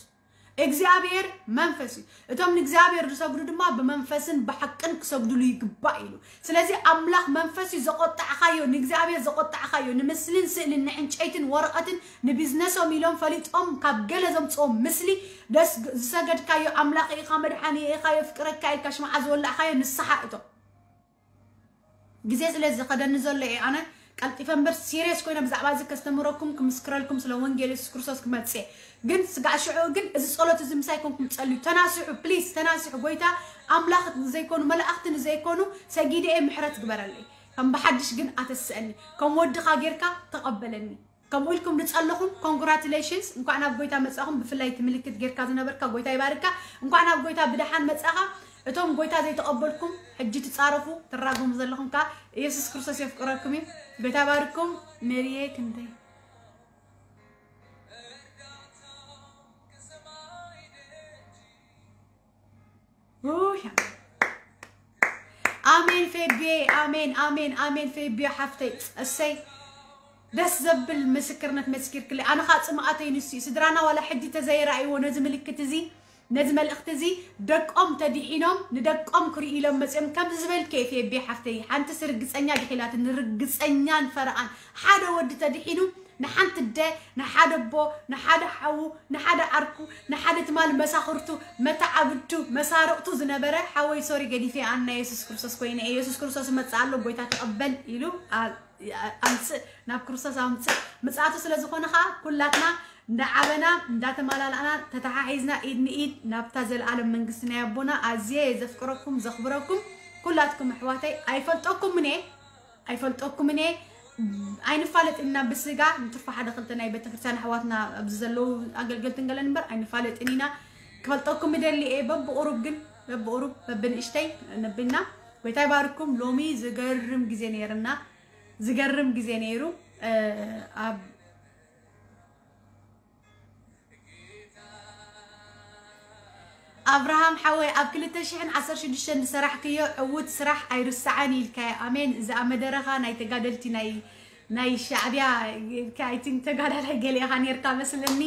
እግዚኣብሔር መንፈስ እዩ። እቶም ንእግዚኣብሔር ዝሰግዱ ድማ ብመንፈስን ብሓቅን ክሰግድሉ ይግባእ ኢሉ። ስለዚ ኣምላኽ መንፈስ እዩ። ዘቆጣዕካዮ፣ ንእግዚኣብሔር ዘቆጣዕካዮ፣ ንምስልን ስእልን ንዕንጨይትን ወረቐትን ንቢዝነሶም ኢሎም ፈሊጦም ካብ ገለ ዘምፅኦም ምስሊ ደስ ዝሰገድካዮ ኣምላኽ ኢኻ፣ መድሓኒ ኢኻ፣ የፍቅረካ ኢልካ ሽምዓ ዝወላዕካዮ ንስሓ እቶ ግዜ ስለ ዝኸደኒ ዘሎ እየ ኣነ ቀልጢፈ እምበር ሲሪየስ ኮይነ ብዛዕባ እዚ ከስተምረኩም ክምስክረልኩም ስለ ወንጌል የሱስ ክርስቶስ ክመፅእ እየ። ግን ስጋዕ ሽዑ ግን እዚ ጸሎት እዚ ምሳይ ኮንኩም ጸልዩ። ተናስሑ ፕሊስ፣ ተናስሑ። ጎይታ ኣምላኽ ንዘይኮኑ መላእኽቲ ንዘይኮኑ ሰጊደ እየ፣ ምሕረት ግበረለይ። ከም ብሓድሽ ግን ኣተስአኒ፣ ከም ወድኻ ጌርካ ተቐበለኒ። ከምኡ ኢልኩም ንጸለኹም ኮንግራቱሌሽንስ፣ እንኳዕ ናብ ጎይታ መጻኹም። ብፍላይ እቲ ምልክት ጌርካ ዝነበርካ ጎይታ ይባርካ። እንኳዕ ናብ ጎይታ ብደሓን መጻኻ። እቶም ጎይታ ዘይተቐበልኩም ሕጂ ትጻረፉ ትራገሙ ዘለኹም ከኣ ኢየሱስ ክርስቶስ የፍቅረኩም እዩ። ጎይታ ይባርኩም። ሜሪየ ክንደይ ውይ፣ ኣሜን ፌቤ፣ ኣሜን፣ ኣሜን፣ ኣሜን ፌቤ ሓፍተይ። እሰይ ደስ ዘብል ምስክርነት መስኪርክለይ። ኣነ ኸኣ ጽምኣተይ ንሱ እዩ። ስድራና ዋላ ሕጂ ተዘይረኣይዎ ነዚ ምልክት እዚ፣ ነዚ መልእኽቲ እዚ ደቆም ተዲሒኖም ንደቆም ክርእዩ ኢሎም መጺኦም። ከምዚ ዝበልኪ እየ ፌቤ ሓፍተይ። ሓንትስ ርግጸኛ ዲኺ ኢላትኒ፣ ርግጸኛን ፈረቓን። ሓደ ወዲ ተዲሒኑ ንሓንቲ ኣደ፣ ንሓደ ኣቦ፣ ንሓደ ሓዉ፣ ንሓደ ዓርኩ፣ ንሓደ ትማል መሳኽርቱ፣ መተዓብድቱ፣ መሳርቕቱ ዝነበረ ሓወይ ሶሪ ገዲፈ ኣነ የሱስ ክርስቶስ ኮይነ እየ። የሱስ ክርስቶስ ይመጽእ ኣሎ፣ ጎይታ ተቐበል ኢሉ ኣ-፣ ኣ-፣ ኣምጽእ፣ ናብ ክርስቶስ ኣምጽእ። ምጽኣቱ ስለ ዝኾነ ኸኣ ኩላትና እንዳዓበና እንዳተማላላእና ተተሓሒዝና ኢድ ንኢድ ናብታ ዘለኣለም መንግስቲ ናይ ኣቦና። ኣዝየ እየ ዘፍቅረኩም ዘኽብረኩም። ኩላትኩም ኣሕዋተይ ኣይፈልጠኩምን እየ ኣይፈልጠኩምን እየ። ኣይንፋለጥን ኢና ብስጋ ንትርፎ ሓደ ክልተ ናይ ቤተክርስትያን ኣሕዋትና ኣብዚ ዘለዉ ኣገልገልትን ገለን እምበር ኣይንፋለጥን ኢና። ክፈልጠኩም እደሊ እየ በብቁሩብ ግን በብቁሩብ በብንእሽተይ ነብና። ጎይታ ይባርኩም። ሎሚ ዝገርም ግዜ ነይርና፣ ዝገርም ግዜ ነይሩ። እ፣ ኣብ ኣብርሃም ሓወይ ኣብ ክልተ ሽሕን ዓሰርተ ሽዱሽተን ዝሰራሕክዮ ዕዉት ስራሕ ኣይርሳዕን ኢልካዮ። ኣሜን። እዛ መደረኻ ናይ ተጋደልቲ ናይ ናይ ሻዕብያ ኢልካ፣ I think ተጋዳላይ ገለ ኢኻ ነይርካ መስለኒ።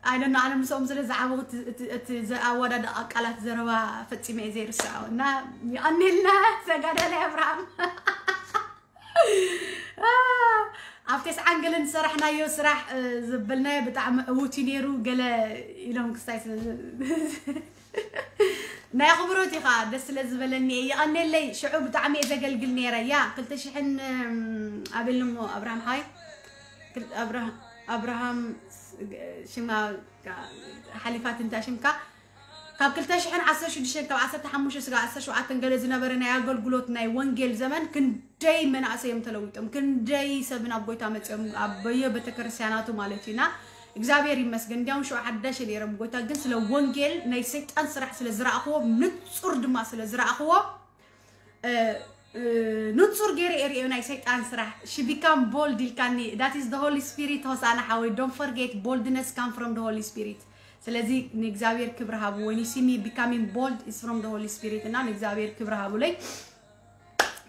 I don't know፣ ኣነ ምስኦም ስለ ዝዓበኹ እቲ- እቲ- እቲ ዘ- ኣወዳድቃ ቃላት ዘረባ ፈጺመ እየ ዘይርስዖ እና የቐኔልና ተጋዳላይ ኣብርሃም። ኣብ ተስዓን ገለን ዝሰራሕናዮ ስራሕ እ፣ ዘበልናዮ ብጣዕሚ ዕዉት እዩ ነይሩ። ገለ ኢሎም ክስታይ ስለ ናይ ኣኽብሮት እዩ ከዓ ደስ ስለ ዝበለኒ እየ። የቐኔለይ ሽዑ ብጣዕሚ እየ ዘገልግል ነይረ። ያ ክልተ ሽሕን እም፣ ኣበልሞ ኣብርሃም ሓይ ክል- ኣብርሃ- ኣብርሃም ሽማ ሓሊፋት እንታ ሽምካ ካብ ክልተ ሽሕን ዓሰርተ ሽዱሽተን ካብ ዓሰርተ ሓሙሽተ ስጋ ዓሰርተ ሸውዓተ ገለ ዝነበረ ናይ ኣገልግሎት ናይ ወንጌል ዘመን ክንደይ መናእሰይ እዮም ተለዊጦም፣ ክንደይ ሰብ ናብ ጎይታ መፅኦም ኣብ በየ ቤተክርስትያናቱ ማለት እዩና። እግዚኣብሔር ይመስገን። እንዲያውም ሽዑ ሓዳሽ ነይሮም ጎይታ ግን ስለ ወንጌል ናይ ሰይጣን ስራሕ ስለ ዝረኣኽዎ ንፁር ድማ ስለ ዝረኣኽዎ እ፣ እ፣ ንጹር ገይረ እየ ርእዮ ናይ ሰይጣን ስራሕ። She become bold ኢልካኒ። That is the Holy Spirit። ሆሳና ሓወይ don't forget boldness come from the Holy Spirit። ስለዚ ንእግዚኣብሔር ክብሪ ሃቡ። When you see me becoming bold is from the Holy Spirit እና ንእግዚኣብሔር ክብሪ ሃቡለይ።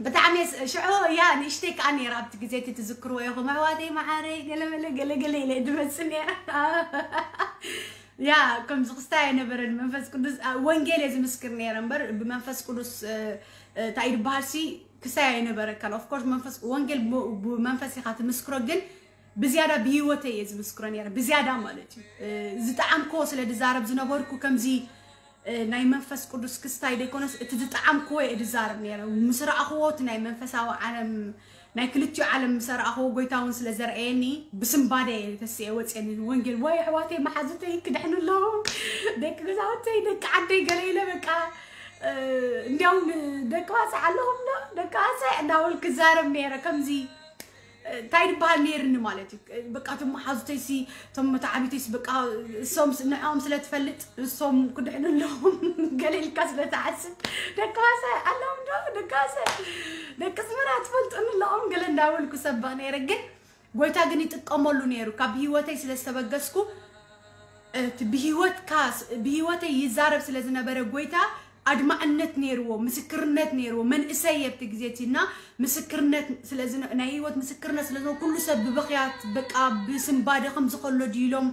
ብጣዕሚ የስ- ሽዑ እያ ንእሽተይ ከዓ ነይራ ኣብቲ ግዜ እቲ ትዝክርዎ ኢኹም ኣሕዋተይ መሓረይ ገለመለ ገለገለ ኢለ ድመፅእ ነይራ። ያ ከምዚ ክስታይ ኣይነበረን። መንፈስ ቅዱስ አ፣ ወንጌል እየ ዝምስክር ነይረ እምበር ብመንፈስ ቅዱስ እ፣ እ፣ እንታይ እዩ ዝበሃል ሲ ክስታይ ኣይነበረካን። Of course መንፈስ ወንጌል ብ- ብመንፈስ ኢኻ ትምስክሮ፣ ግን ብዝያዳ ብህይወተይ እየ ዝምስክሮ ነይረ። ብዝያዳ ማለት እዩ እ፣ ዝጠዓምክዎ ስለ ድዛረብ ዝነበርኩ ከምዚ እ፣ ናይ መንፈስ ቅዱስ ክስታይ ዘይኮነስ እቲ ዝጠዓምክዎ እየ ድዛረብ ነይረ። ምስ ረኣኽዎ እቲ ናይ መንፈሳዊ ዓለም ናይ ክልቲኡ ዓለም ምስ ኣርኣኽዎ ጎይታ እውን ስለ ዘርኣየኒ ብስንባደ እየ ተስኤ ወፅየኒ ወንጌል። ወይ ኣሕዋተይ መሓዙተይ ክድሕኑ ኣለዉ፣ ደቂ ገዛውተይ ደቂ ዓደይ ገለ ኢለ በቃ እ፣ እንዲያውም ደቂ ባፅዕ ኣለኹም ዶ ደቂ ባፅዕ እንዳበልኩ ክዛረብ ነይረ። ከምዚ እ፣ እንታይ ዝበሃል ነይርኒ ማለት እዩ። በቃ እቶም መሓዙተይሲ እቶም መተዓቢተይሲ በቃ እሶም ንዕኦም ስለ ትፈልጥ እሶም ክድሕኑ ኣለዎም ገለ ኢልካ ስለ ትሓስብ ደቂ ባሰ ኣለዎም ዶ ደቂ ባሰ ደቂ ኣስመራ ትፈልጡኒ ኣለዎም ገለ እንዳበልኩ ሰብቕ ነይረ። ግን ጎይታ ግን ይጥቀመሉ ነይሩ ካብ ህይወተይ ስለ ዝተበገስኩ እቲ ብህይወትካ ብህይወተይ ይዛረብ ስለ ዝነበረ ጎይታ ኣድማዕነት ነይርዎ፣ ምስክርነት ነይርዎ። መንእሰይ ኣብቲ ግዜ እቲ እና ምስክርነት ስለ ዝነ- ናይ ህይወት ምስክርነት ስለ ዝነ ኩሉ ሰብ ብበኽያት በቃ ብስንባደ ከም ዝኸሎ ድዩ ኢሎም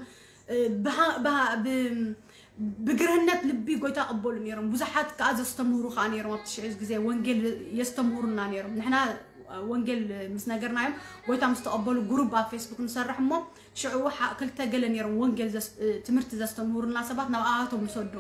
እ፣ ብሃ- ብሃ- ብ- ብግርህነት ልቢ ጎይታ ቀበሉ ነይሮም። ብዙሓት ከዓ ዘስተምህሩ ከዓ ነይሮም። ኣብቲ ሽዑ ግዜ ወንጌል የስተምህሩና ነይሮም። ንሕና ወንጌል ምስ ነገርናዮም፣ ጎይታ ምስ ተቐበሉ፣ ጉሩብ ኣብ ፌስቡክ ንሰርሕ እሞ፣ ሽዑ ሓ-፣ ክልተ ገለ ነይሮም ወንጌል ዘስ-፣ ትምህርቲ ዘስተምህሩና ሰባት፣ ናብኣቶም ንሰዶ።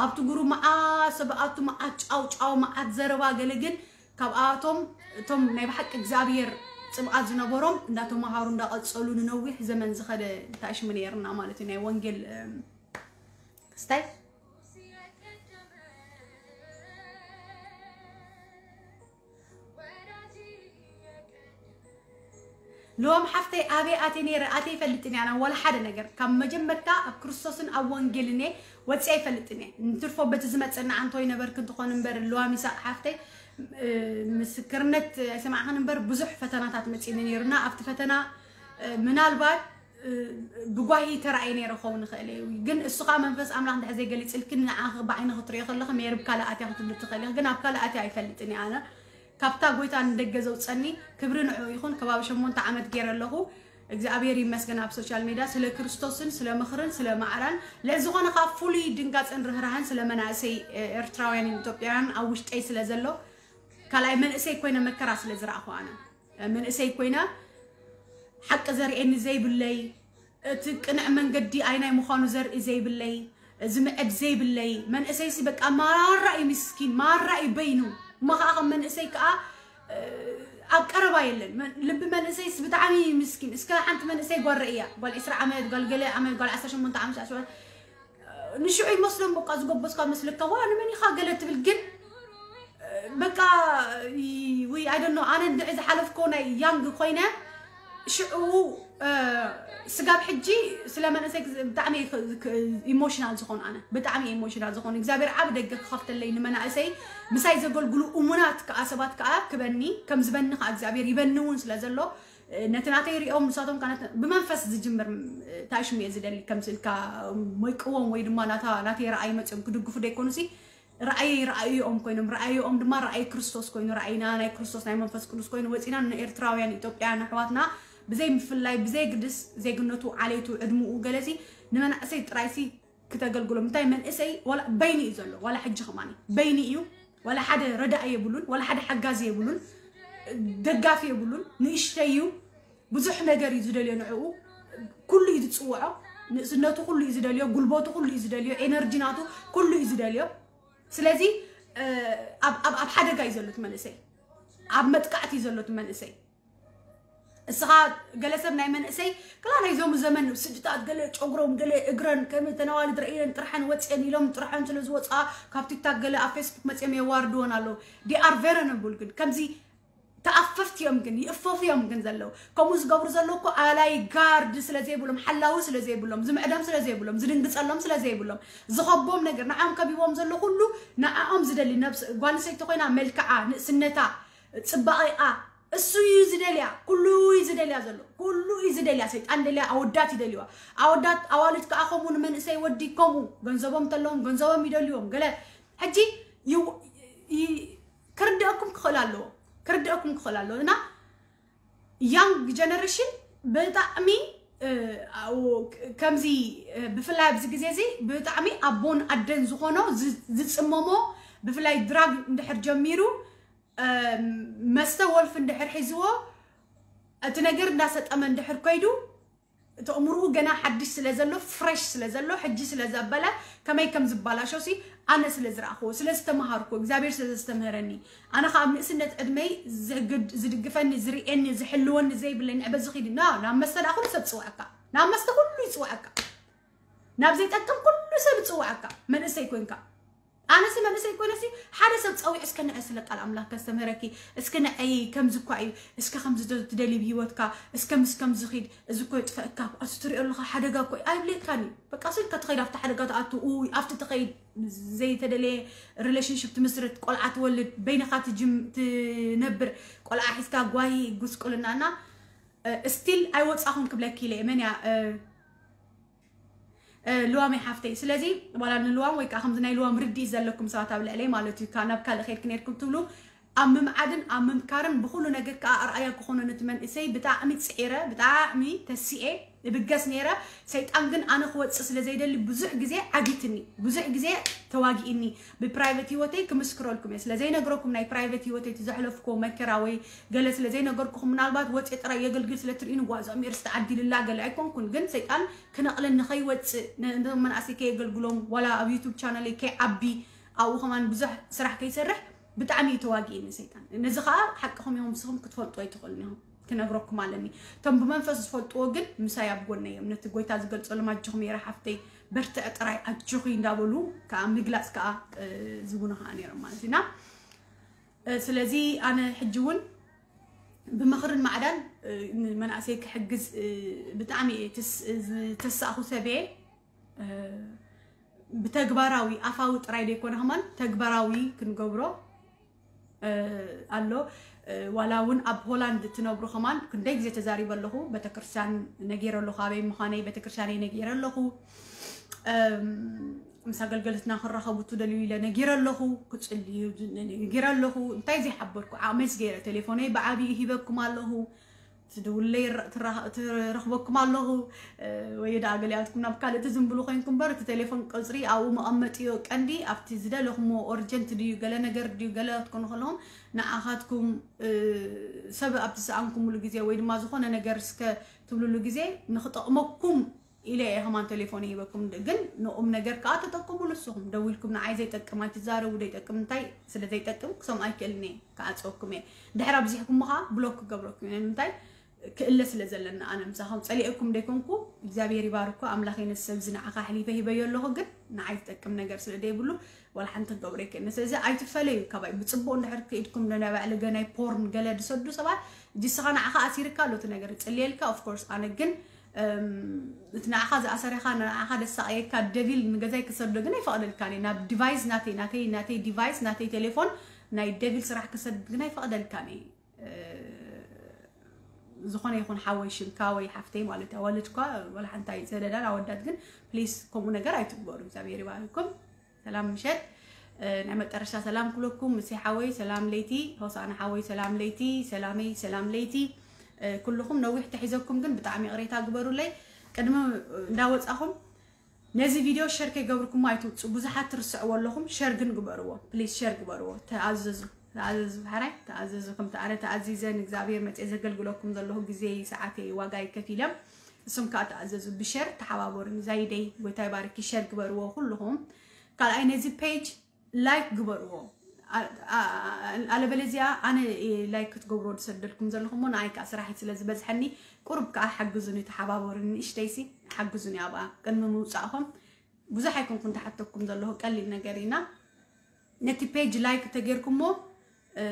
ኣብቲ ጉሩብ መዓት ሰብ ኣቱ፣ መዓት ጫው ጫው፣ መዓት ዘረባ ገለ። ግን ካብኣቶም እቶም ናይ ብሓቂ እግዚኣብሔር ጽምኣት ዝነበሮም እንዳተምሃሩ እንዳቐጸሉ ንነዊሕ ዘመን ዝኸደ እንታይ ሽሙ ነይርና ማለት እዩ፣ ናይ ወንጌል፣ እም፣ ክስታይ። ሎም ሓፍተይ ኣበይ ኣትየ ነይረ? ኣትየ ይፈልጥን እየ ኣነ፣ ዋላ ሓደ ነገር። ካብ መጀመርታ ኣብ ክርስቶስን ኣብ ወንጌልን እየ ወፅየ ኣይፈልጥን እየ። ንትርፎ በቲ ዝመፀና ኣንቶ ይነበርክ እንትኾን እምበር፣ ሎም ይሳቅ ሓፍተይ፣ እ፣ ምስክርነት ኣይሰማዕኽን እምበር፣ ብዙሕ ፈተናታት መፂኒ ነይሩና። ኣብቲ ፈተና፣ እ፣ ምናልባት፣ እ፣ ብጓሂ ተራእየ ነይረ ክኸውን ይኽእል እዩ። ግን እሱ ከዓ መንፈስ ኣምላኽ እንድሕር ዘይገሊፅልኪ፣ ንዓኺ ብዓይኒ ክትሪኦ ከለኺ ሜርብ ካልእ ኣትያ ክትብሊ ትኽእል ኢኺ። ግን ኣብ ካልእ ኣትያ ኣይፈልጥን እየ ኣነ። ካብታ ጎይታ ንደገ ዘውፀኒ ክብሪ ንዕኡ ይኹን። ከባቢ ሸሞንተ ዓመት ገይረ ኣለኹ። እግዚኣብሔር ይመስገን ኣብ ሶሻል ሜድያ ስለ ክርስቶስን ስለ ምኽርን ስለ ማዕራን ልዕሊ ዝኾነ ካብ ፍሉይ ድንጋፅን ርህራህን ስለ መናእሰይ፣ እ፣ ኤርትራውያንን ኢትዮጵያውያን ኣብ ውሽጠይ ስለ ዘሎ ካልኣይ መንእሰይ ኮይነ መከራ ስለ ዝረኣኹ ኣነ፣ እ፣ መንእሰይ ኮይነ ሓቂ ዘርእየኒ ዘይብለይ፣ እቲ ቅንዕ መንገዲ ኣይናይ ምዃኑ ዘርኢ ዘይብለይ፣ ዝምዕድ ዘይብለይ መንእሰይሲ በቃ ማራ እዩ ምስኪን፣ ማራ እዩ በይኑ። እሞ ከዓ ከም መንእሰይ ከዓ፣ እ፣ ኣብ ቀረባ የለን። መን-፣ ልቢ መንእሰይስ ብጣዕሚ እዩ ምስኪን። እስከ ሓንቲ መንእሰይ ጓል ርእያ፣ ጓል ዕስራ ዓመት፣ ጓል ገለ ዓመት፣ ጓል ዓሰርተ ሸሞንተ ዓመት፣ ዓሰርተ ሸውዓተ፣ ንሽዑ ይመስሎም በቃ ዝጎበዝካ መስለካ፣ "ዋ፣ ንመን ኢኻ?" ገለ ትብል። ግን በቃ ይ-፣ ወይ፣ I don't know፣ ኣነ እንድዒ ዝሓለፍኮ ናይ ያንግ ኮይነ ሽዑ፣ እ፣ ስጋብ ሕጂ ስለ መንእሰይ ክዝ-፣ ብጣዕሚ ክ-፣ ክ-፣ ኢሞሽናል ዝኾን ኣነ፣ ብጣዕሚ ኢሞሽናል ዝኾን። እግዚኣብሔር ዓቢ ደገ ክኸፍተለይ ንመናእሰይ ምሳይ ዘገልግሉ እሙናት ከኣ ሰባት ከኣ ክበኒ፣ ከም ዝበኒ ከኣ እግዚኣብሔር ይበኒ እውን ስለ ዘሎ፣ እ፣ ነቲ ናተይ ሪኦም ንሳቶም ከኣ ነቲ ብመንፈስ ዝጅምር፣ እ፣ እንታይ ሽሙ እየ ዝደሊ፣ ከም ስልካ ሞይቅዎም ወይ ድማ ናታ፣ ናተይ ረኣይ መጽዮም ክድግፉ ደይኮኑሲ፣ ረኣየይ ረኣይኦም ኮይኖም፣ ረኣይኦም ድማ ረኣይ ክርስቶስ ኮይኑ ረኣይና፣ ናይ ክርስቶስ ናይ መንፈስ ቅዱስ ኮይኑ ወጺና፣ ንኤርትራውያን፣ ኢትዮጵያን ኣሕዋትና ብዘይ ምፍላይ፣ ብዘይ ግድስ ዜግነቱ፣ ዓሌቱ፣ ዕድምኡ፣ ገለሲ ንመናእሰይ ጥራይሲ ክተገልግሎም። እንታይ መንእሰይ ዋላ በይኑ እዩ ዘሎ፣ ዋላ ሕጂ ከማኒ በይኑ እዩ። ዋላ ሓደ ረዳኢ የብሉን፣ ዋላ ሓደ ሓጋዚ የብሉን፣ ደጋፊ የብሉን። ንእሽተይ እዩ፣ ብዙሕ ነገር እዩ ዝደልዮ ንዕኡ። ኩሉ እዩ ዝጽውዖ፣ ንእስነቱ ኩሉ እዩ ዝደልዮ፣ ጉልበቱ ኩሉ እዩ ዝደልዮ፣ ኤነርጂ ናቱ ኩሉ እዩ ዝደልዮ። ስለዚ፣ እ፣ ኣብ፣ ኣብ፣ ኣብ ሓደጋ እዩ ዘሎ እቲ መንእሰይ፣ ኣብ መጥቃዕቲ እዩ ዘሎ እቲ መንእሰይ። እስኻ ገለ ሰብ ናይ መንእሰይ ክላ ናይዞም ዘመን ስድታት ገለ ጨጉሮም ገለ እግረን ከም ተነዋልድ ረኢለን ጥርሐን ወፅየን ኢሎም ጥርሐን ስለ ዝወፅኣ ካብ ቲክታክ ገለ ኣብ ፌስቡክ መፅዮም የዋርድወን ኣለዉ። They are vulnerable ግን ከምዚ ተኣፈፍቲ እዮም ግን ይእፈፉ እዮም ግን ዘለዉ። ከምኡ ዝገብሩ ዘለዉ እኮ ኣላይ ጋርድ ስለ ዘይብሎም፣ ሓላዊ ስለ ዘይብሎም፣ ዝምዕዶም ስለ ዘይብሎም፣ ዝድንግፀሎም ስለ ዘይብሎም፣ ዝኸቦም ነገር ንዓም ከቢቦም ዘሎ ኩሉ ንዓኦም ዝደሊ ነብስ ጓል ኣንስተይቲ ኮይና መልክዓ ንእስነታ ጽባቐኣ እሱ እዩ ዝደልያ፣ ኩሉ እዩ ዝደልያ ዘሎ፣ ኩሉ እዩ ዝደልያ። ሰይጣን ደልያ፣ ኣወዳት ይደልዋ። ኣወዳት ኣዋልድ ከኣ ከምኡ ንመንእሰይ ወዲ ከምኡ ገንዘቦም ተለዎም ገንዘቦም ይደልዎም። ገለ ሕጂ ይው-፣ ይ-፣ ክርድአኩም ክኽእል ኣለዎ፣ ክርድአኩም ክኽእል ኣለዎ። እና ያንግ ጀነሬሽን ብጣዕሚ፣ እ፣ ኣው-፣ ከምዚ፣ እ፣ ብፍላይ ኣብዚ ግዜ እዚ ብጣዕሚ ኣቦን ኣደን ዝኾኖ ዝ-፣ ዝጽመሞ ብፍላይ ድራግ እንድሕር ጀሚሩ፣ እ፣ መስተ ወልፍ እንድሕር ሒዝዎ እቲ ነገር እንዳሰጠመ እንድሕር ከይዱ እቲ እምርኡ ገና ሓድሽ ስለ ዘሎ ፍሬሽ ስለ ዘሎ ሕጂ ስለ ዘበለ ከመይ ከም ዝባላሾ ሲ ኣነ ስለ ዝረኣኽዎ ስለ ዝተምሃርኩ እግዚኣብሔር ስለ ዘስተምህረኒ ኣነ ከዓ ኣብ ንእስነት ዕድመይ ዝግድ ዝድግፈኒ ዝርእየኒ ዝሕልወኒ ዘይብለኒ ዕበዚ ኺድ ና ናብ መስተ ደኣ ኩሉ ሰብ ዝፅውዐካ ናብ መስተ ኩሉ ይፅውዐካ ናብ ዘይጠቅም ኩሉ ሰብ ይፅውዐካ መንእሰይ ኮንካ ኣነሲ መንእሰይ ኮይነሲ ሓደ ሰብ ፀዊዑ እስከ ንዐ ስለ ቃል ኣምላክ ከስተምህረኪ እስከ ንዐይ ከምዚ እኳ እዩ እስከ ከምዚ ዶ ትደሊ ብሂወትካ እስከ ምስ ከምዚ ኺድ እዚ እኮ የጥፈእካ ኣሱ ትሪኦ ኣለካ ሓደጋ እኮ እዩ ኣይብለካን እዩ በቃ ስልካ ትኸይድ ኣብቲ ሓደጋ ትኣቱ ኡይ ኣብቲ ትኸይድ ዘይተደለየ ሪሌሽንሽፕ ትምስርት ቆልዓ ትወልድ በይንኻ ትጅም ትነብር ቆልዓ ሒዝካ ጓሂ ጉስቁልና እና ስቲል ኣይወፃኹን ክብለኪ ኢለ እየ መን እያ ልዋም ይሓፍተይ ስለዚ ዋላ ንልዋም ወይ ከዓ ከምዚ ናይ ልዋም ርድኢት ዘለኩም ሰባት ኣብ ልዕለይ ማለት እዩ ካብ ናብ ካልእ ከይድኪ ነርኩም ትብሉ ኣብ ምምዓድን ኣብ ምምካርን ብኹሉ ነገር ከዓ ኣርኣያ ክኾኖ ነቲ መንእሰይ ብጣዕሚ ፅዒረ፣ ብጣዕሚ ተሲኤ እብገስ ነይረ። ሰይጣን ግን ኣነ ክወፅእ ስለ ዘይደሊ ብዙሕ ግዜ ዓጊትኒ፣ ብዙሕ ግዜ ተዋጊእኒ። ብፕራይቨት ህይወተይ ክምስክረልኩም እየ። ስለ ዘይነግረኩም ናይ ፕራይቨት ህይወተይ እቲ ዘሕለፍኩዎ መከራ ወይ ገለ ስለ ዘይነገርኩኹም፣ ምናልባት ወፅየ ጥራይ የገልግል ስለ ትርእዩኒ፣ ጓዞም ሜርስ ተዓዲልላ ገለ ኣይኮንኩን። ግን ሰይጣን ክነቕለኒ፣ ከይወፅእ፣ ነ-፣ ነቶም መናእሰይ ከየገልግሎም፣ ዋላ ኣብ ዩቱብ ቻነለይ ከይዓቢ፣ ኣብኡ ከማን ብዙሕ ስራሕ ከይሰርሕ ብጣዕሚ እዩ ተዋጊእኒ ሰይጣን። ነዚ ከዓ ሓቅኹም እዮም፣ ንስኹም ክትፈልጡ ኣይትኽእሉን ኢኹም። ክነግረኩም ኣለኒ። እቶም ብመንፈስ ዝፈልጥዎ ግን ምሳይ ኣብ ጎነይ እዮም። ነቲ ጎይታ ዝገልጸሎም ኣጆኹም የራ ሓፍተይ፣ በርትዕ ጥራይ፣ ኣጆኺ እንዳበሉ ከዓ ምግላጽ ከዓ፣ እ፣ ዝቡኑ ከዓ ነይሮም ማለት ኢና። እ፣ ስለዚ ኣነ ሕጂ እውን ብምኽርን ማዕዳን፣ እ፣ ንመናእሰይ ክሕግዝ፣ እ፣ ብጣዕሚ እየ ትስ-፣ ዝተሳእኹ ሰብ እየ። እ፣ ብተግባራዊ ኣፋዊ ጥራይ ዘይኮነ ከማን ተግባራዊ ክንገብሮ፣ እ፣ ኣሎ። እ፣ ዋላ እውን ኣብ ሆላንድ ትነብሩ ከማን ክንደይ ግዜ ተዛሪበ ኣለኹ። ቤተክርስትያን ነጊረ ኣለኹ፣ ኣበይ ምዃነይ ቤተክርስትያነይ ነጊረ ኣለኹ። እም፣ ምስ ኣገልገልትና ክራኸቡ ትደልዩ ኢለ ነጊረ ኣለኹ፣ ክጽልዩ ነጊረ ኣለኹ። እንታይ ዘይሓበርኩ ዓቕመይስ ገይረ፣ ቴሌፎነይ ብዓብዩ ሂበኩም ኣለኹ። ትድውለይ ር-፣ ትራ-፣ ትረኽበኩም ኣለኹ። እ፣ ወይ ደኣ ገሊኣትኩም ናብ ካልእ ትዝንብሉ ኮይንኩም እምበር፣ እቲ ቴሌፎን ቁጽሪ ኣብኡ መቐመጢዮ ቀንዲ፣ ኣብቲ ዝደለኹምዎ ኦርጀንት ድዩ፣ ገለ ነገር ድዩ፣ ገለ ክትኮኑ ከለኹም ንዓኻትኩም፣ እ፣ ሰብ ኣብ ትሰኣንኩምሉ ግዜ ወይ ድማ ዝኾነ ነገር እስከ ትብሉሉ ግዜ ንኽጠቕመኩም ኢለ እየ ከማን ቴሌፎን ይህበኩም። ግን ንቑም ነገር ከዓ ተጠቀሙሉ ንስኹም። ደዊልኩም ንዓይ ዘይጠቅም ኣይትዛረቡ፣ ዘይጠቅም እንታይ ስለ ዘይጠቅም ክሰምዖ ኣይክእልን እየ፣ ክዓጽወኩም እየ። ድሕሪ ኣብዚሕኩሞ ከዓ ብሎክ ክገብረኩም እየ። ንምንታይ? ክእለ ስለ ዘለና ኣነ ምሳኹም ጸሊኤኩም ደይኮንኩ፣ እግዚኣብሔር ይባርኮ፣ ኣምላኽ የነሰብ እዚ ንዓኻ ኣሕሊፈ ሂበዮ ኣለኹ። ግን ንዓይ ዝጠቅም ነገር ስለ ደይብሉ ዋላ ሓንቲ ክገብሮ ኣይክእልን። ስለዚ ኣይትፈለዩ ካባይ። ብጽቡቕ እንድሕር ከይድኩም ናይ ባዕሊ ገናይ ፖርን ገለ ዝሰዱ ሰባት፣ ጅስኻ ንዓኻ ኣሲርካ ኣሎ እቲ ነገር ይጽልየልካ። ኦፍ ኮርስ ኣነ ግን፣ እም፣ እቲ ንዓኻ ዝኣሰረኻ፣ ንዓኻ ዘሳቐየካ ደቪል ንገዛይ ክሰዶ ግን ኣይፈቕደልካን እየ። ናብ ዲቫይስ ናተይ፣ ናተይ፣ ናተይ ዲቫይስ፣ ናተይ ቴሌፎን ናይ ደቪል ስራሕ ክሰድ ግን ኣይፈቕደልካን እየ። እ፣ ዝኾነ ይኹን ሓወይ ሽምካ ወይ ሓፍተይ ማለት እዩ። ኣዋልድ እኳ ዋላ ሓንቲ ኣይሰደዳን፣ ኣወዳት ግን ፕሊስ ከምኡ ነገር ኣይትግበሩ። እግዚኣብሔር ይባርኩም። ሰላም ምሸት። እ፣ ናይ መጠረሻ ሰላም ክብለኩም፣ ምሴ ሓወይ ሰላም ለይቲ፣ ሆሳዕና ሓወይ ሰላም ለይቲ፣ ሰላመይ ሰላም ለይቲ። እ፣ ኩልኹም ነዊሕ ተሒዘኩም ግን ብጣዕሚ ይቕሬታ ግበሩለይ። ቅድሚ እንዳወጻኹም ነዚ ቪድዮ ሸር ከይገብርኩሞ ኣይትውጹ። ብዙሓት ትርስዕዎ ኣለኹም። ሸር ግን ግበርዎ። ፕሊዝ ሸር ግበርዎ። ተኣዘዙ። ተኣዘዙ። ሓራይ ተኣዘዙ። ከምቲ ኣነ ተኣዚዘ ንእግዚኣብሔር መጽየ ዘገልግለኩም ዘለኹ ግዜይ፣ ሰዓተይ፣ ዋጋይ ከፊለ። እሱም ከኣ ተኣዘዙ። ብሸር ተሓባበሩኒ። ዛይደይ፣ ጎይታ ይባርኪ። ሸር ግበርዎ ኩልኹም። ካልኣይ ነዚ ፔጅ ላይክ ግበርዎ። ኣ-፣ ኣ-፣ ኣለበለዚኣ ኣነ እየ ላይክ ክትገብርዎ ዝሰደልኩም ዘለኹ እሞ ንኣይ ከኣ ስራሐይ ስለ ዝበዝሐኒ ቁሩብ ከኣ ሓግዙኒ፣ ተሓባበሩኒ። ንእሽተይሲ ሓግዙኒ ኣብኣ ቅድሚ ምውጻእኹም። ብዙሕ ኣይኮንኩን ተሓተኩም ዘለኹ፣ ቀሊል ነገር ኢና። ነቲ ፔጅ ላይክ ተጌርኩሞ፣ እ፣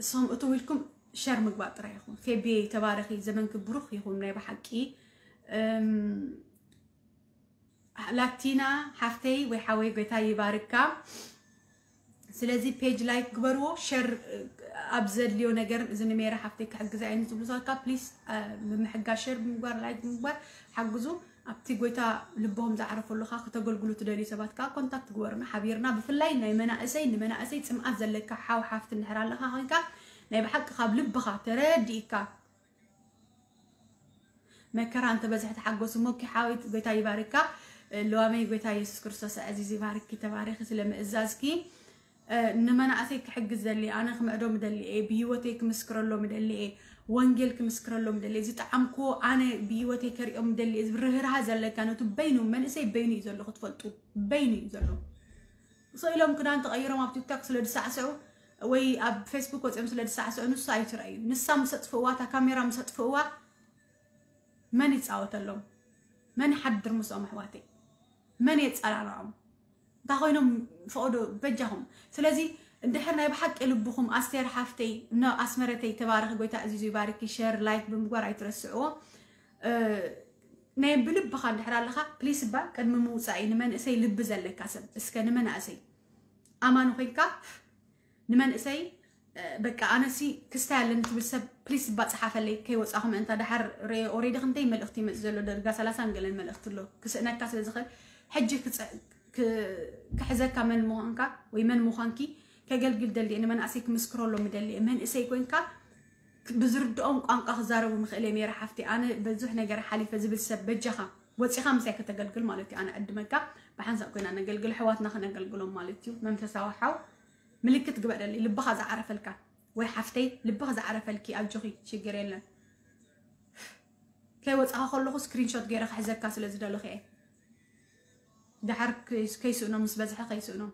እሶም እትው ኢልኩም ሸር ምግባር ጥራይ ይኹን። ፌቢየይ ተባረኺ፣ ዘመንኪ ብሩኽ ይኹን ናይ ብሓቂ። እም፣ ላቲና ሓፍተይ ወይ ሓወይ ጎይታ ይባርካ። ስለዚ ፔጅ ላይክ ግበርዎ፣ ሸር ኣብ ዘድልዮ ነገር እዚ ንሜራ ሓፍተይ ክሕግዛ እየ ንዝብሉ ሰባት ከኣ ፕሊስ፣ እ፣ ብምሕጋዝ ሸር ብምግባር ላይክ ብምግባር ሓግዙ። ኣብቲ ጎይታ ልቦም ዝዓረፈሉ ከኣ ክተገልግሉ ትደልዩ ሰባት ከኣ ኮንታክት ግበሩና፣ ሓቢርና። ብፍላይ ናይ መናእሰይ፣ ንመናእሰይ ጽምኣት ዘለካ ሓው ሓፍቲ እንድሕር ኣለኻ ኮይንካ ናይ ብሓቂ ካብ ልብኻ ተረዲእካ መከራ እንተበዝሐ ተሓጎስ እሞ፣ ኪ ሓወይ ጎይታ ይባርካ። እ፣ ለዋመይ ጎይታ የሱስ ክርስቶስ ኣዕዚዙ ይባርኪ። ተባረኺ ስለ ምእዛዝኪ። እ፣ ንመናእሰይ ክሕግዝ ደሊ፣ ኣነ ክምዕዶም ደሊ እየ፣ ብህይወተይ ክምስክረሎም ደሊ እየ፣ ወንጌል ክምስክረሎም ደሊ እየ፣ ዝጠዓምክዎ ኣነ ብህይወተይ ከሪኦም ደሊ እየ ዝብል ርህራሀ ዘለካ፣ ነቱ በይኑ፣ መንእሰይ በይኑ እዩ ዘሎ ክትፈልጡ፣ በይኑ እዩ ዘሎ። ስቕ ኢሎም ክዳን ተቐይሮም ኣብ ቲክቶክ ስለ ዝሳዕስዑ ወይ ኣብ ፌስቡክ ወፂኦም ስለ ዝሳዕስዑ ንሱ ኣይትረእዩ። ንሳ ምስ ኣጥፍእዋ፣ እታ ካሜራ ምስ ኣጥፍእዋ መን ይፃወተሎም? መን ይሓድር ምስኦም ኣሕዋተይ? መን የፀናንዖም? እንታይ ኮይኖም ፈቐዶ በጃኹም? ስለዚ እንድሕር ናይ ብሓቂ ልብኹም ኣስቴር ሓፍተይ፣ እነ ኣስመረተይ ተባረኺ፣ ጎይታ ኣዚዙ ይባርኪ። ሸር ላይክ ብምግባር ኣይትረስዕዎ። እ፣ ናይ ብልብኻ እንድሕር ኣለኻ ፕሊስ እባ ቅድሚ ምውፃእ እዩ ንመንእሰይ ልቢ ዘለካ ሰብ እስከ ንመናእሰይ ኣማኒ ኮይንካ ንመንእሰይ፣ እ፣ በቃ ኣነሲ ክስታይ ኣለኒ ትብል ሰብ ፕሊስ እባ ፀሓፈለይ፣ ከይወፃኹ ምእንታ። ደሓር ሬ-፣ ኦሬዲ ክንደይ መልእኽቲ ይመፅእ ዘሎ፣ ደርጋ ሰላሳን ገለን መልእኽቲ ኣሎ። ክስእነካ ስለ ዝኽእል ሕጂ ክፀ-፣ ክ-፣ ክሕዘካ መን ምዃንካ ወይ መን ምዃንኪ ከገልግል ደሊ፣ ንመናእሰይ ክምስክረሎም ደሊ። መንእሰይ ኮንካ ብዝርድኦም ቋንቋ ክዛረቡ ምኽእል እየ። ሜራ ሓፍቲ፣ ኣነ ብዙሕ ነገር ሓሊፈ ዝብል ሰብ፣ በጃኻ ወፂኻ ምሳይ ከተገልግል ማለት እዩ። ኣነ ዕድመካ ብሓንሳእ ኮይና ነገልግል፣ ኣሕዋትና ክነገልግሎም ማለት እዩ። መንፈሳዊ ሓው፣ ምልክት ግበረለይ፣ ልብኻ ዝዓረፈልካ ወይ ሓፍተይ፣ ልብኻ ዝዓረፈልኪ፣ ኣጆኺ፣ ሽግር የለን። ከይወፃኻ ከለኹ ስክሪንሾት ገይረ ክሕዘካ ስለ ዝደለኹ እየ። ደሓር ከይስ- ከይስእኖም፣ ምስ በዝሐ ከይስእኖም።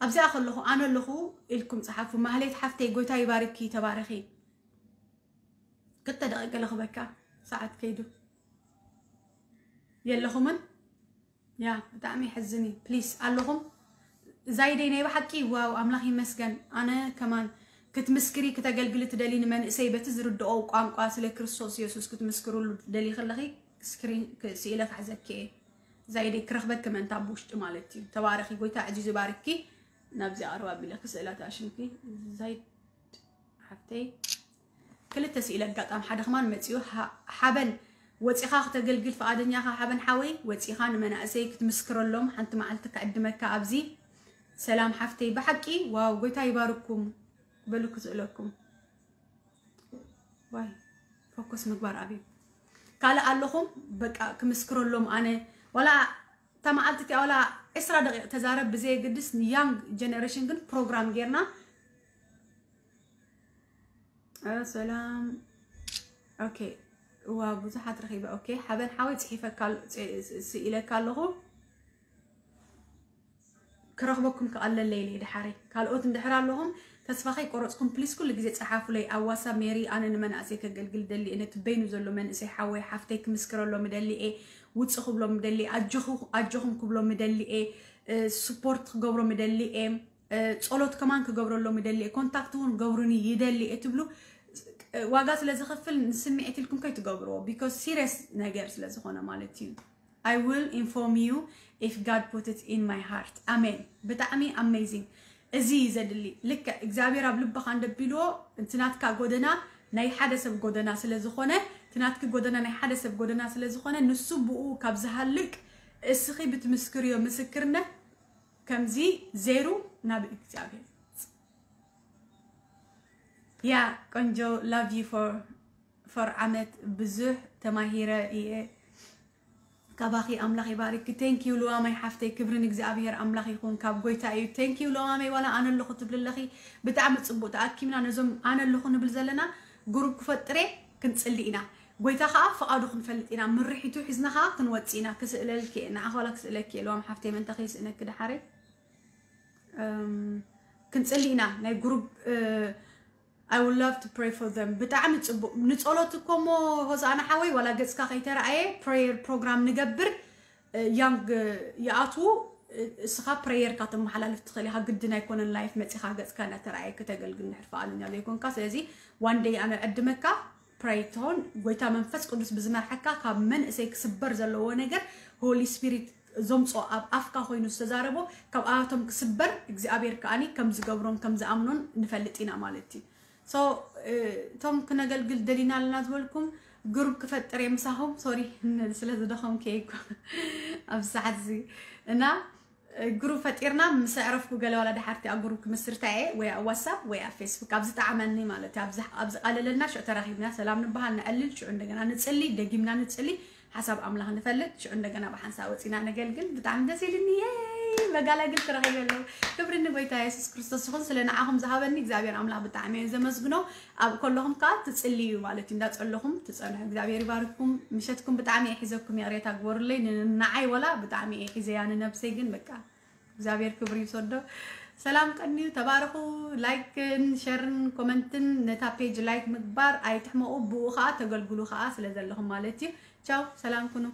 ኣብዚኣ ከለኹ፣ ኣነ ኣለኹ ኢልኩም ጸሓፉ። ማህሌት ሓፍተይ፣ ጎይታ ይባርኪ፣ ተባረኺ። ክልተ ደቂቅ ገለ ክበካ፣ ሰዓት ከይዱ። የለኹምን? ያ፣ ብጣዕሚ ይሕዝን እዩ። ፕሊስ፣ ኣለኹም? ዛይደይ፣ ናይ ብሓቂ ዋው፣ ኣምላኽ ይመስገን። ኣነ ከማን ክትምስክሪ፣ ክተገልግሊ ትደሊ፣ ንመንእሰይ በቲ ዝርድኦ ቋንቋ ስለ ክርስቶስ የሱስ ክትምስክርሉ ትደሊ ከለኺ፣ ስክሪን ክ- ስኢለ ክሕዘኪ እየ። ዛይደይ፣ ክረኽበኪ ምእንታ ብውሽጢ ማለት እዩ። ተባረኺ፣ ጎይታ ኣዕዚዙ ይባርኪ። ናብዚ ኣቕርብ ኣቢለ ክስእላት ኣሽንኪ ዛይድ ሓፍተይ። ክልተ ስኢለ ኣጋጣሚ ሓደ ከማን መፂኡ፣ ሓ- ሓበን ወፂኻ ክተገልግል ፍቓደኛኻ ሓበን ሓወይ፣ ወፂኻ ንመናእሰይ ክትምስክረሎም ሓንቲ መዓልቲ ክዕድመካ ኣብዚ። ሰላም ሓፍተይ፣ ብሓቂ ዋው፣ ጎይታ ይባርኩም በሉ ክስእለኩም። ዋይ፣ ፎከስ ምግባር ኣብዩ። ካልእ ኣለኹም? በቃ ክምስክረሎም ኣነ፣ ዋላ እታ መዓልቲ እቲኣ ዋላ ዕስራ ደቂቕ ተዛረብ ብዘየገድስ፣ ንያንግ ጀነሬሽን ግን ፕሮግራም ጌርና። እ፣ ሰላም። ኦኬ። እዋ፣ ብዙሓት ረኺበ። ኦኬ፣ ሓበን ሓወይ፣ ጽሒፈካ ኣል- ጽ- ስ- ስኢለካ ኣለኹ። ክረኽበኩም ክኣለለይ ኢለ ድሓረይ። ካልኦት እንድሕር ኣለኹም፣ ተስፋ ከይቆረጽኩም፣ ፕሊስ ኩሉ ግዜ ጸሓፉለይ። ኣብ ዋትሳፕ፣ ሜሪ፣ ኣነ ንመናእሰይ ከገልግል ደሊ እየ። ነቲ በይኑ ዘሎ መንእሰይ ሓወይ ሓፍተይ ክምስክረሎም እደሊ እየ። ውጽእ ክብሎም እደሊ እየ። ኣጆኹ-፣ ኣጆኹም ክብሎም እደሊ እየ። እ፣ ስፖርት ክገብሮም እደሊ እየ። እ፣ ጸሎት ከማን ክገብረሎም ይደሊ እየ። ኮንታክት እውን ክገብሩኒ ይደሊ እየ ትብሉ፣ እ፣ ዋጋ ስለ ዝኸፍል ንስምዒት ኢልኩም ከይትገብርዎ። ቢኮዝ ሲሪየስ ነገር ስለ ዝኾነ ማለት እዩ። I will inform you if God put it in my heart. ኣሜን። ብጣዕሚ ኣሜዚንግ። እዚ እዩ ዘድሊ። ልክዕ እግዚኣብሔር ኣብ ልብኻ እንደቢልዎ፣ እቲ ናትካ ጎደና ናይ ሓደ ሰብ ጎደና ስለ ዝኾነ፣ እቲ ናትኪ ጎደና ናይ ሓደ ሰብ ጎደና ስለ ዝኾነ፣ ንሱ ብኡ ካብ ዝሃልቅ፣ እስኺ ብትምስክርዮ ምስክርነት ከምዚ ዜሩ ናብ እግዚኣብሔር። ያ ቆንጆ፣ love you for for ዓመት ብዙሕ ተማሂረ እየ ካባኺ። ኣምላኽ ይባርኪ። Thank you ልዋመይ ሓፍተይ፣ ክብሪ ንእግዚኣብሔር ኣምላኽ ይኹን፣ ካብ ጎይታ እዩ። Thank you ልዋመይ፣ ዋላ ኣነ ኣለኹ ትብሊ ኣለኺ፣ ብጣዕሚ ጽቡቅ። ተኣኪብና ነዞም ኣነ ኣለኹ ንብል ዘለና ግሩፕ ክፈጥር እየ፣ ክንጽሊ ኢና። ጎይታ ከኣ ፍቓዱ ክንፈልጥ ኢና፣ ምርሒቱ ሒዝና ከኣ ክንወጽእ ኢና። ክስእለልኪ እየ፣ ንዓኺ ዋላ ክስእለኪ እየ ልዋም ሓፍተይ፣ ምእንታ ከይስእነኪ ድሓረይ። እም፣ ክንጽሊ ኢና፣ ናይ ግሩፕ፣ እ፣ I would love to pray for them። ብጣዕሚ ጽቡቅ። ንጸሎት እኮ እሞ ሆሳዕና ሓወይ፣ ዋላ ገጽካ ከይተረኣየ ፕሬየር ፕሮግራም ንገብር። እ፣ ያንግ ይኣትዉ፣ እ፣ እስኻ ፕሬየርካ ተመሓላልፍ ትኽእል ኢኻ። ግድን ኣይኮነን ላይፍ መጺኻ ገጽካ እናተረኣየ ክተገልግል እንድሕር ፍቓደኛ ዘይኮንካ። ስለዚ ዋን ደይ ኣነ ዕድመካ ፕራይ ትኾን፣ ጎይታ መንፈስ ቅዱስ ብዝመርሐካ ካብ መንእሰይ ክስበር ዘለዎ ነገር ሆሊ ስፒሪት ዘምጾ ኣብ ኣፍካ ኮይኑ ዝተዛረቦ ካብኣቶም ክስበር እግዚኣብሔር ከኣኒ ከም ዝገብሮን ከም ዝኣምኖን ንፈልጥ ኢና ማለት እዩ። So እቶም ክነገልግል ደሊና ኣለና ዝበልኩም ግሩፕ ክፈጥር እየ ምሳኹም። ሶሪ ስለ ዝደኸምኩ እየ እኮ ኣብዚ ሰዓት እዚ እና ግሩፕ ፈጢርና ምስ ኣዕረፍኩ ገለ ዋላ ድሓርቲ ኣብ ግሩፕ ክምስርታ እየ ወይ ኣብ ዋትሳፕ ወይ ኣብ ፌስቡክ ኣብ ዝጠዓመኒ ማለት እዩ። ኣብ ዝሕ- ኣብ ዝቐለለልና ሽዑ ተራኺብና ሰላም ንበሃል፣ ነዕልል፣ ሽዑ እንደገና ንጽሊ፣ ደጊምና ንጽሊ፣ ሓሳብ ኣምላኽ ንፈልጥ፣ ሽዑ እንደገና ብሓንሳእ ወጺና ነገልግል። ብጣዕሚ ደስ ኢልኒ። የይ መጋላግል ተረኺበ ኣለኹ። ክብሪ ንጎይታ የሱስ ክርስቶስ ይኹን። ስለ ንዓኹም ዝሃበኒ እግዚኣብሔር ኣምላኽ ብጣዕሚ እየ ዘመስግኖ። ኣብ ከለኹም ከኣ ትጽልዩ ማለት እዩ። እንዳጸለኹም ትጸንሑ። እግዚኣብሔር ይባርክኩም። ምሸትኩም ብጣዕሚ እየ ሒዘኩም፣ ይቕሬታ ግበሩለይ። ን- ንዓይ ወላ ብጣዕሚ እየ ሒዘያ፣ ንነብሰይ ግን በቃ እግዚኣብሔር ክብሪ ይውሰዶ። ሰላም ቀንዩ፣ ተባረኹ። ላይክን ሸርን ኮመንትን ነታ ፔጅ ላይክ ምግባር ኣይትሕመቑ፣ ብኡ ከኣ ተገልግሉ ከኣ ስለ ዘለኹም ማለት እዩ። ቻው፣ ሰላም ኩኑ።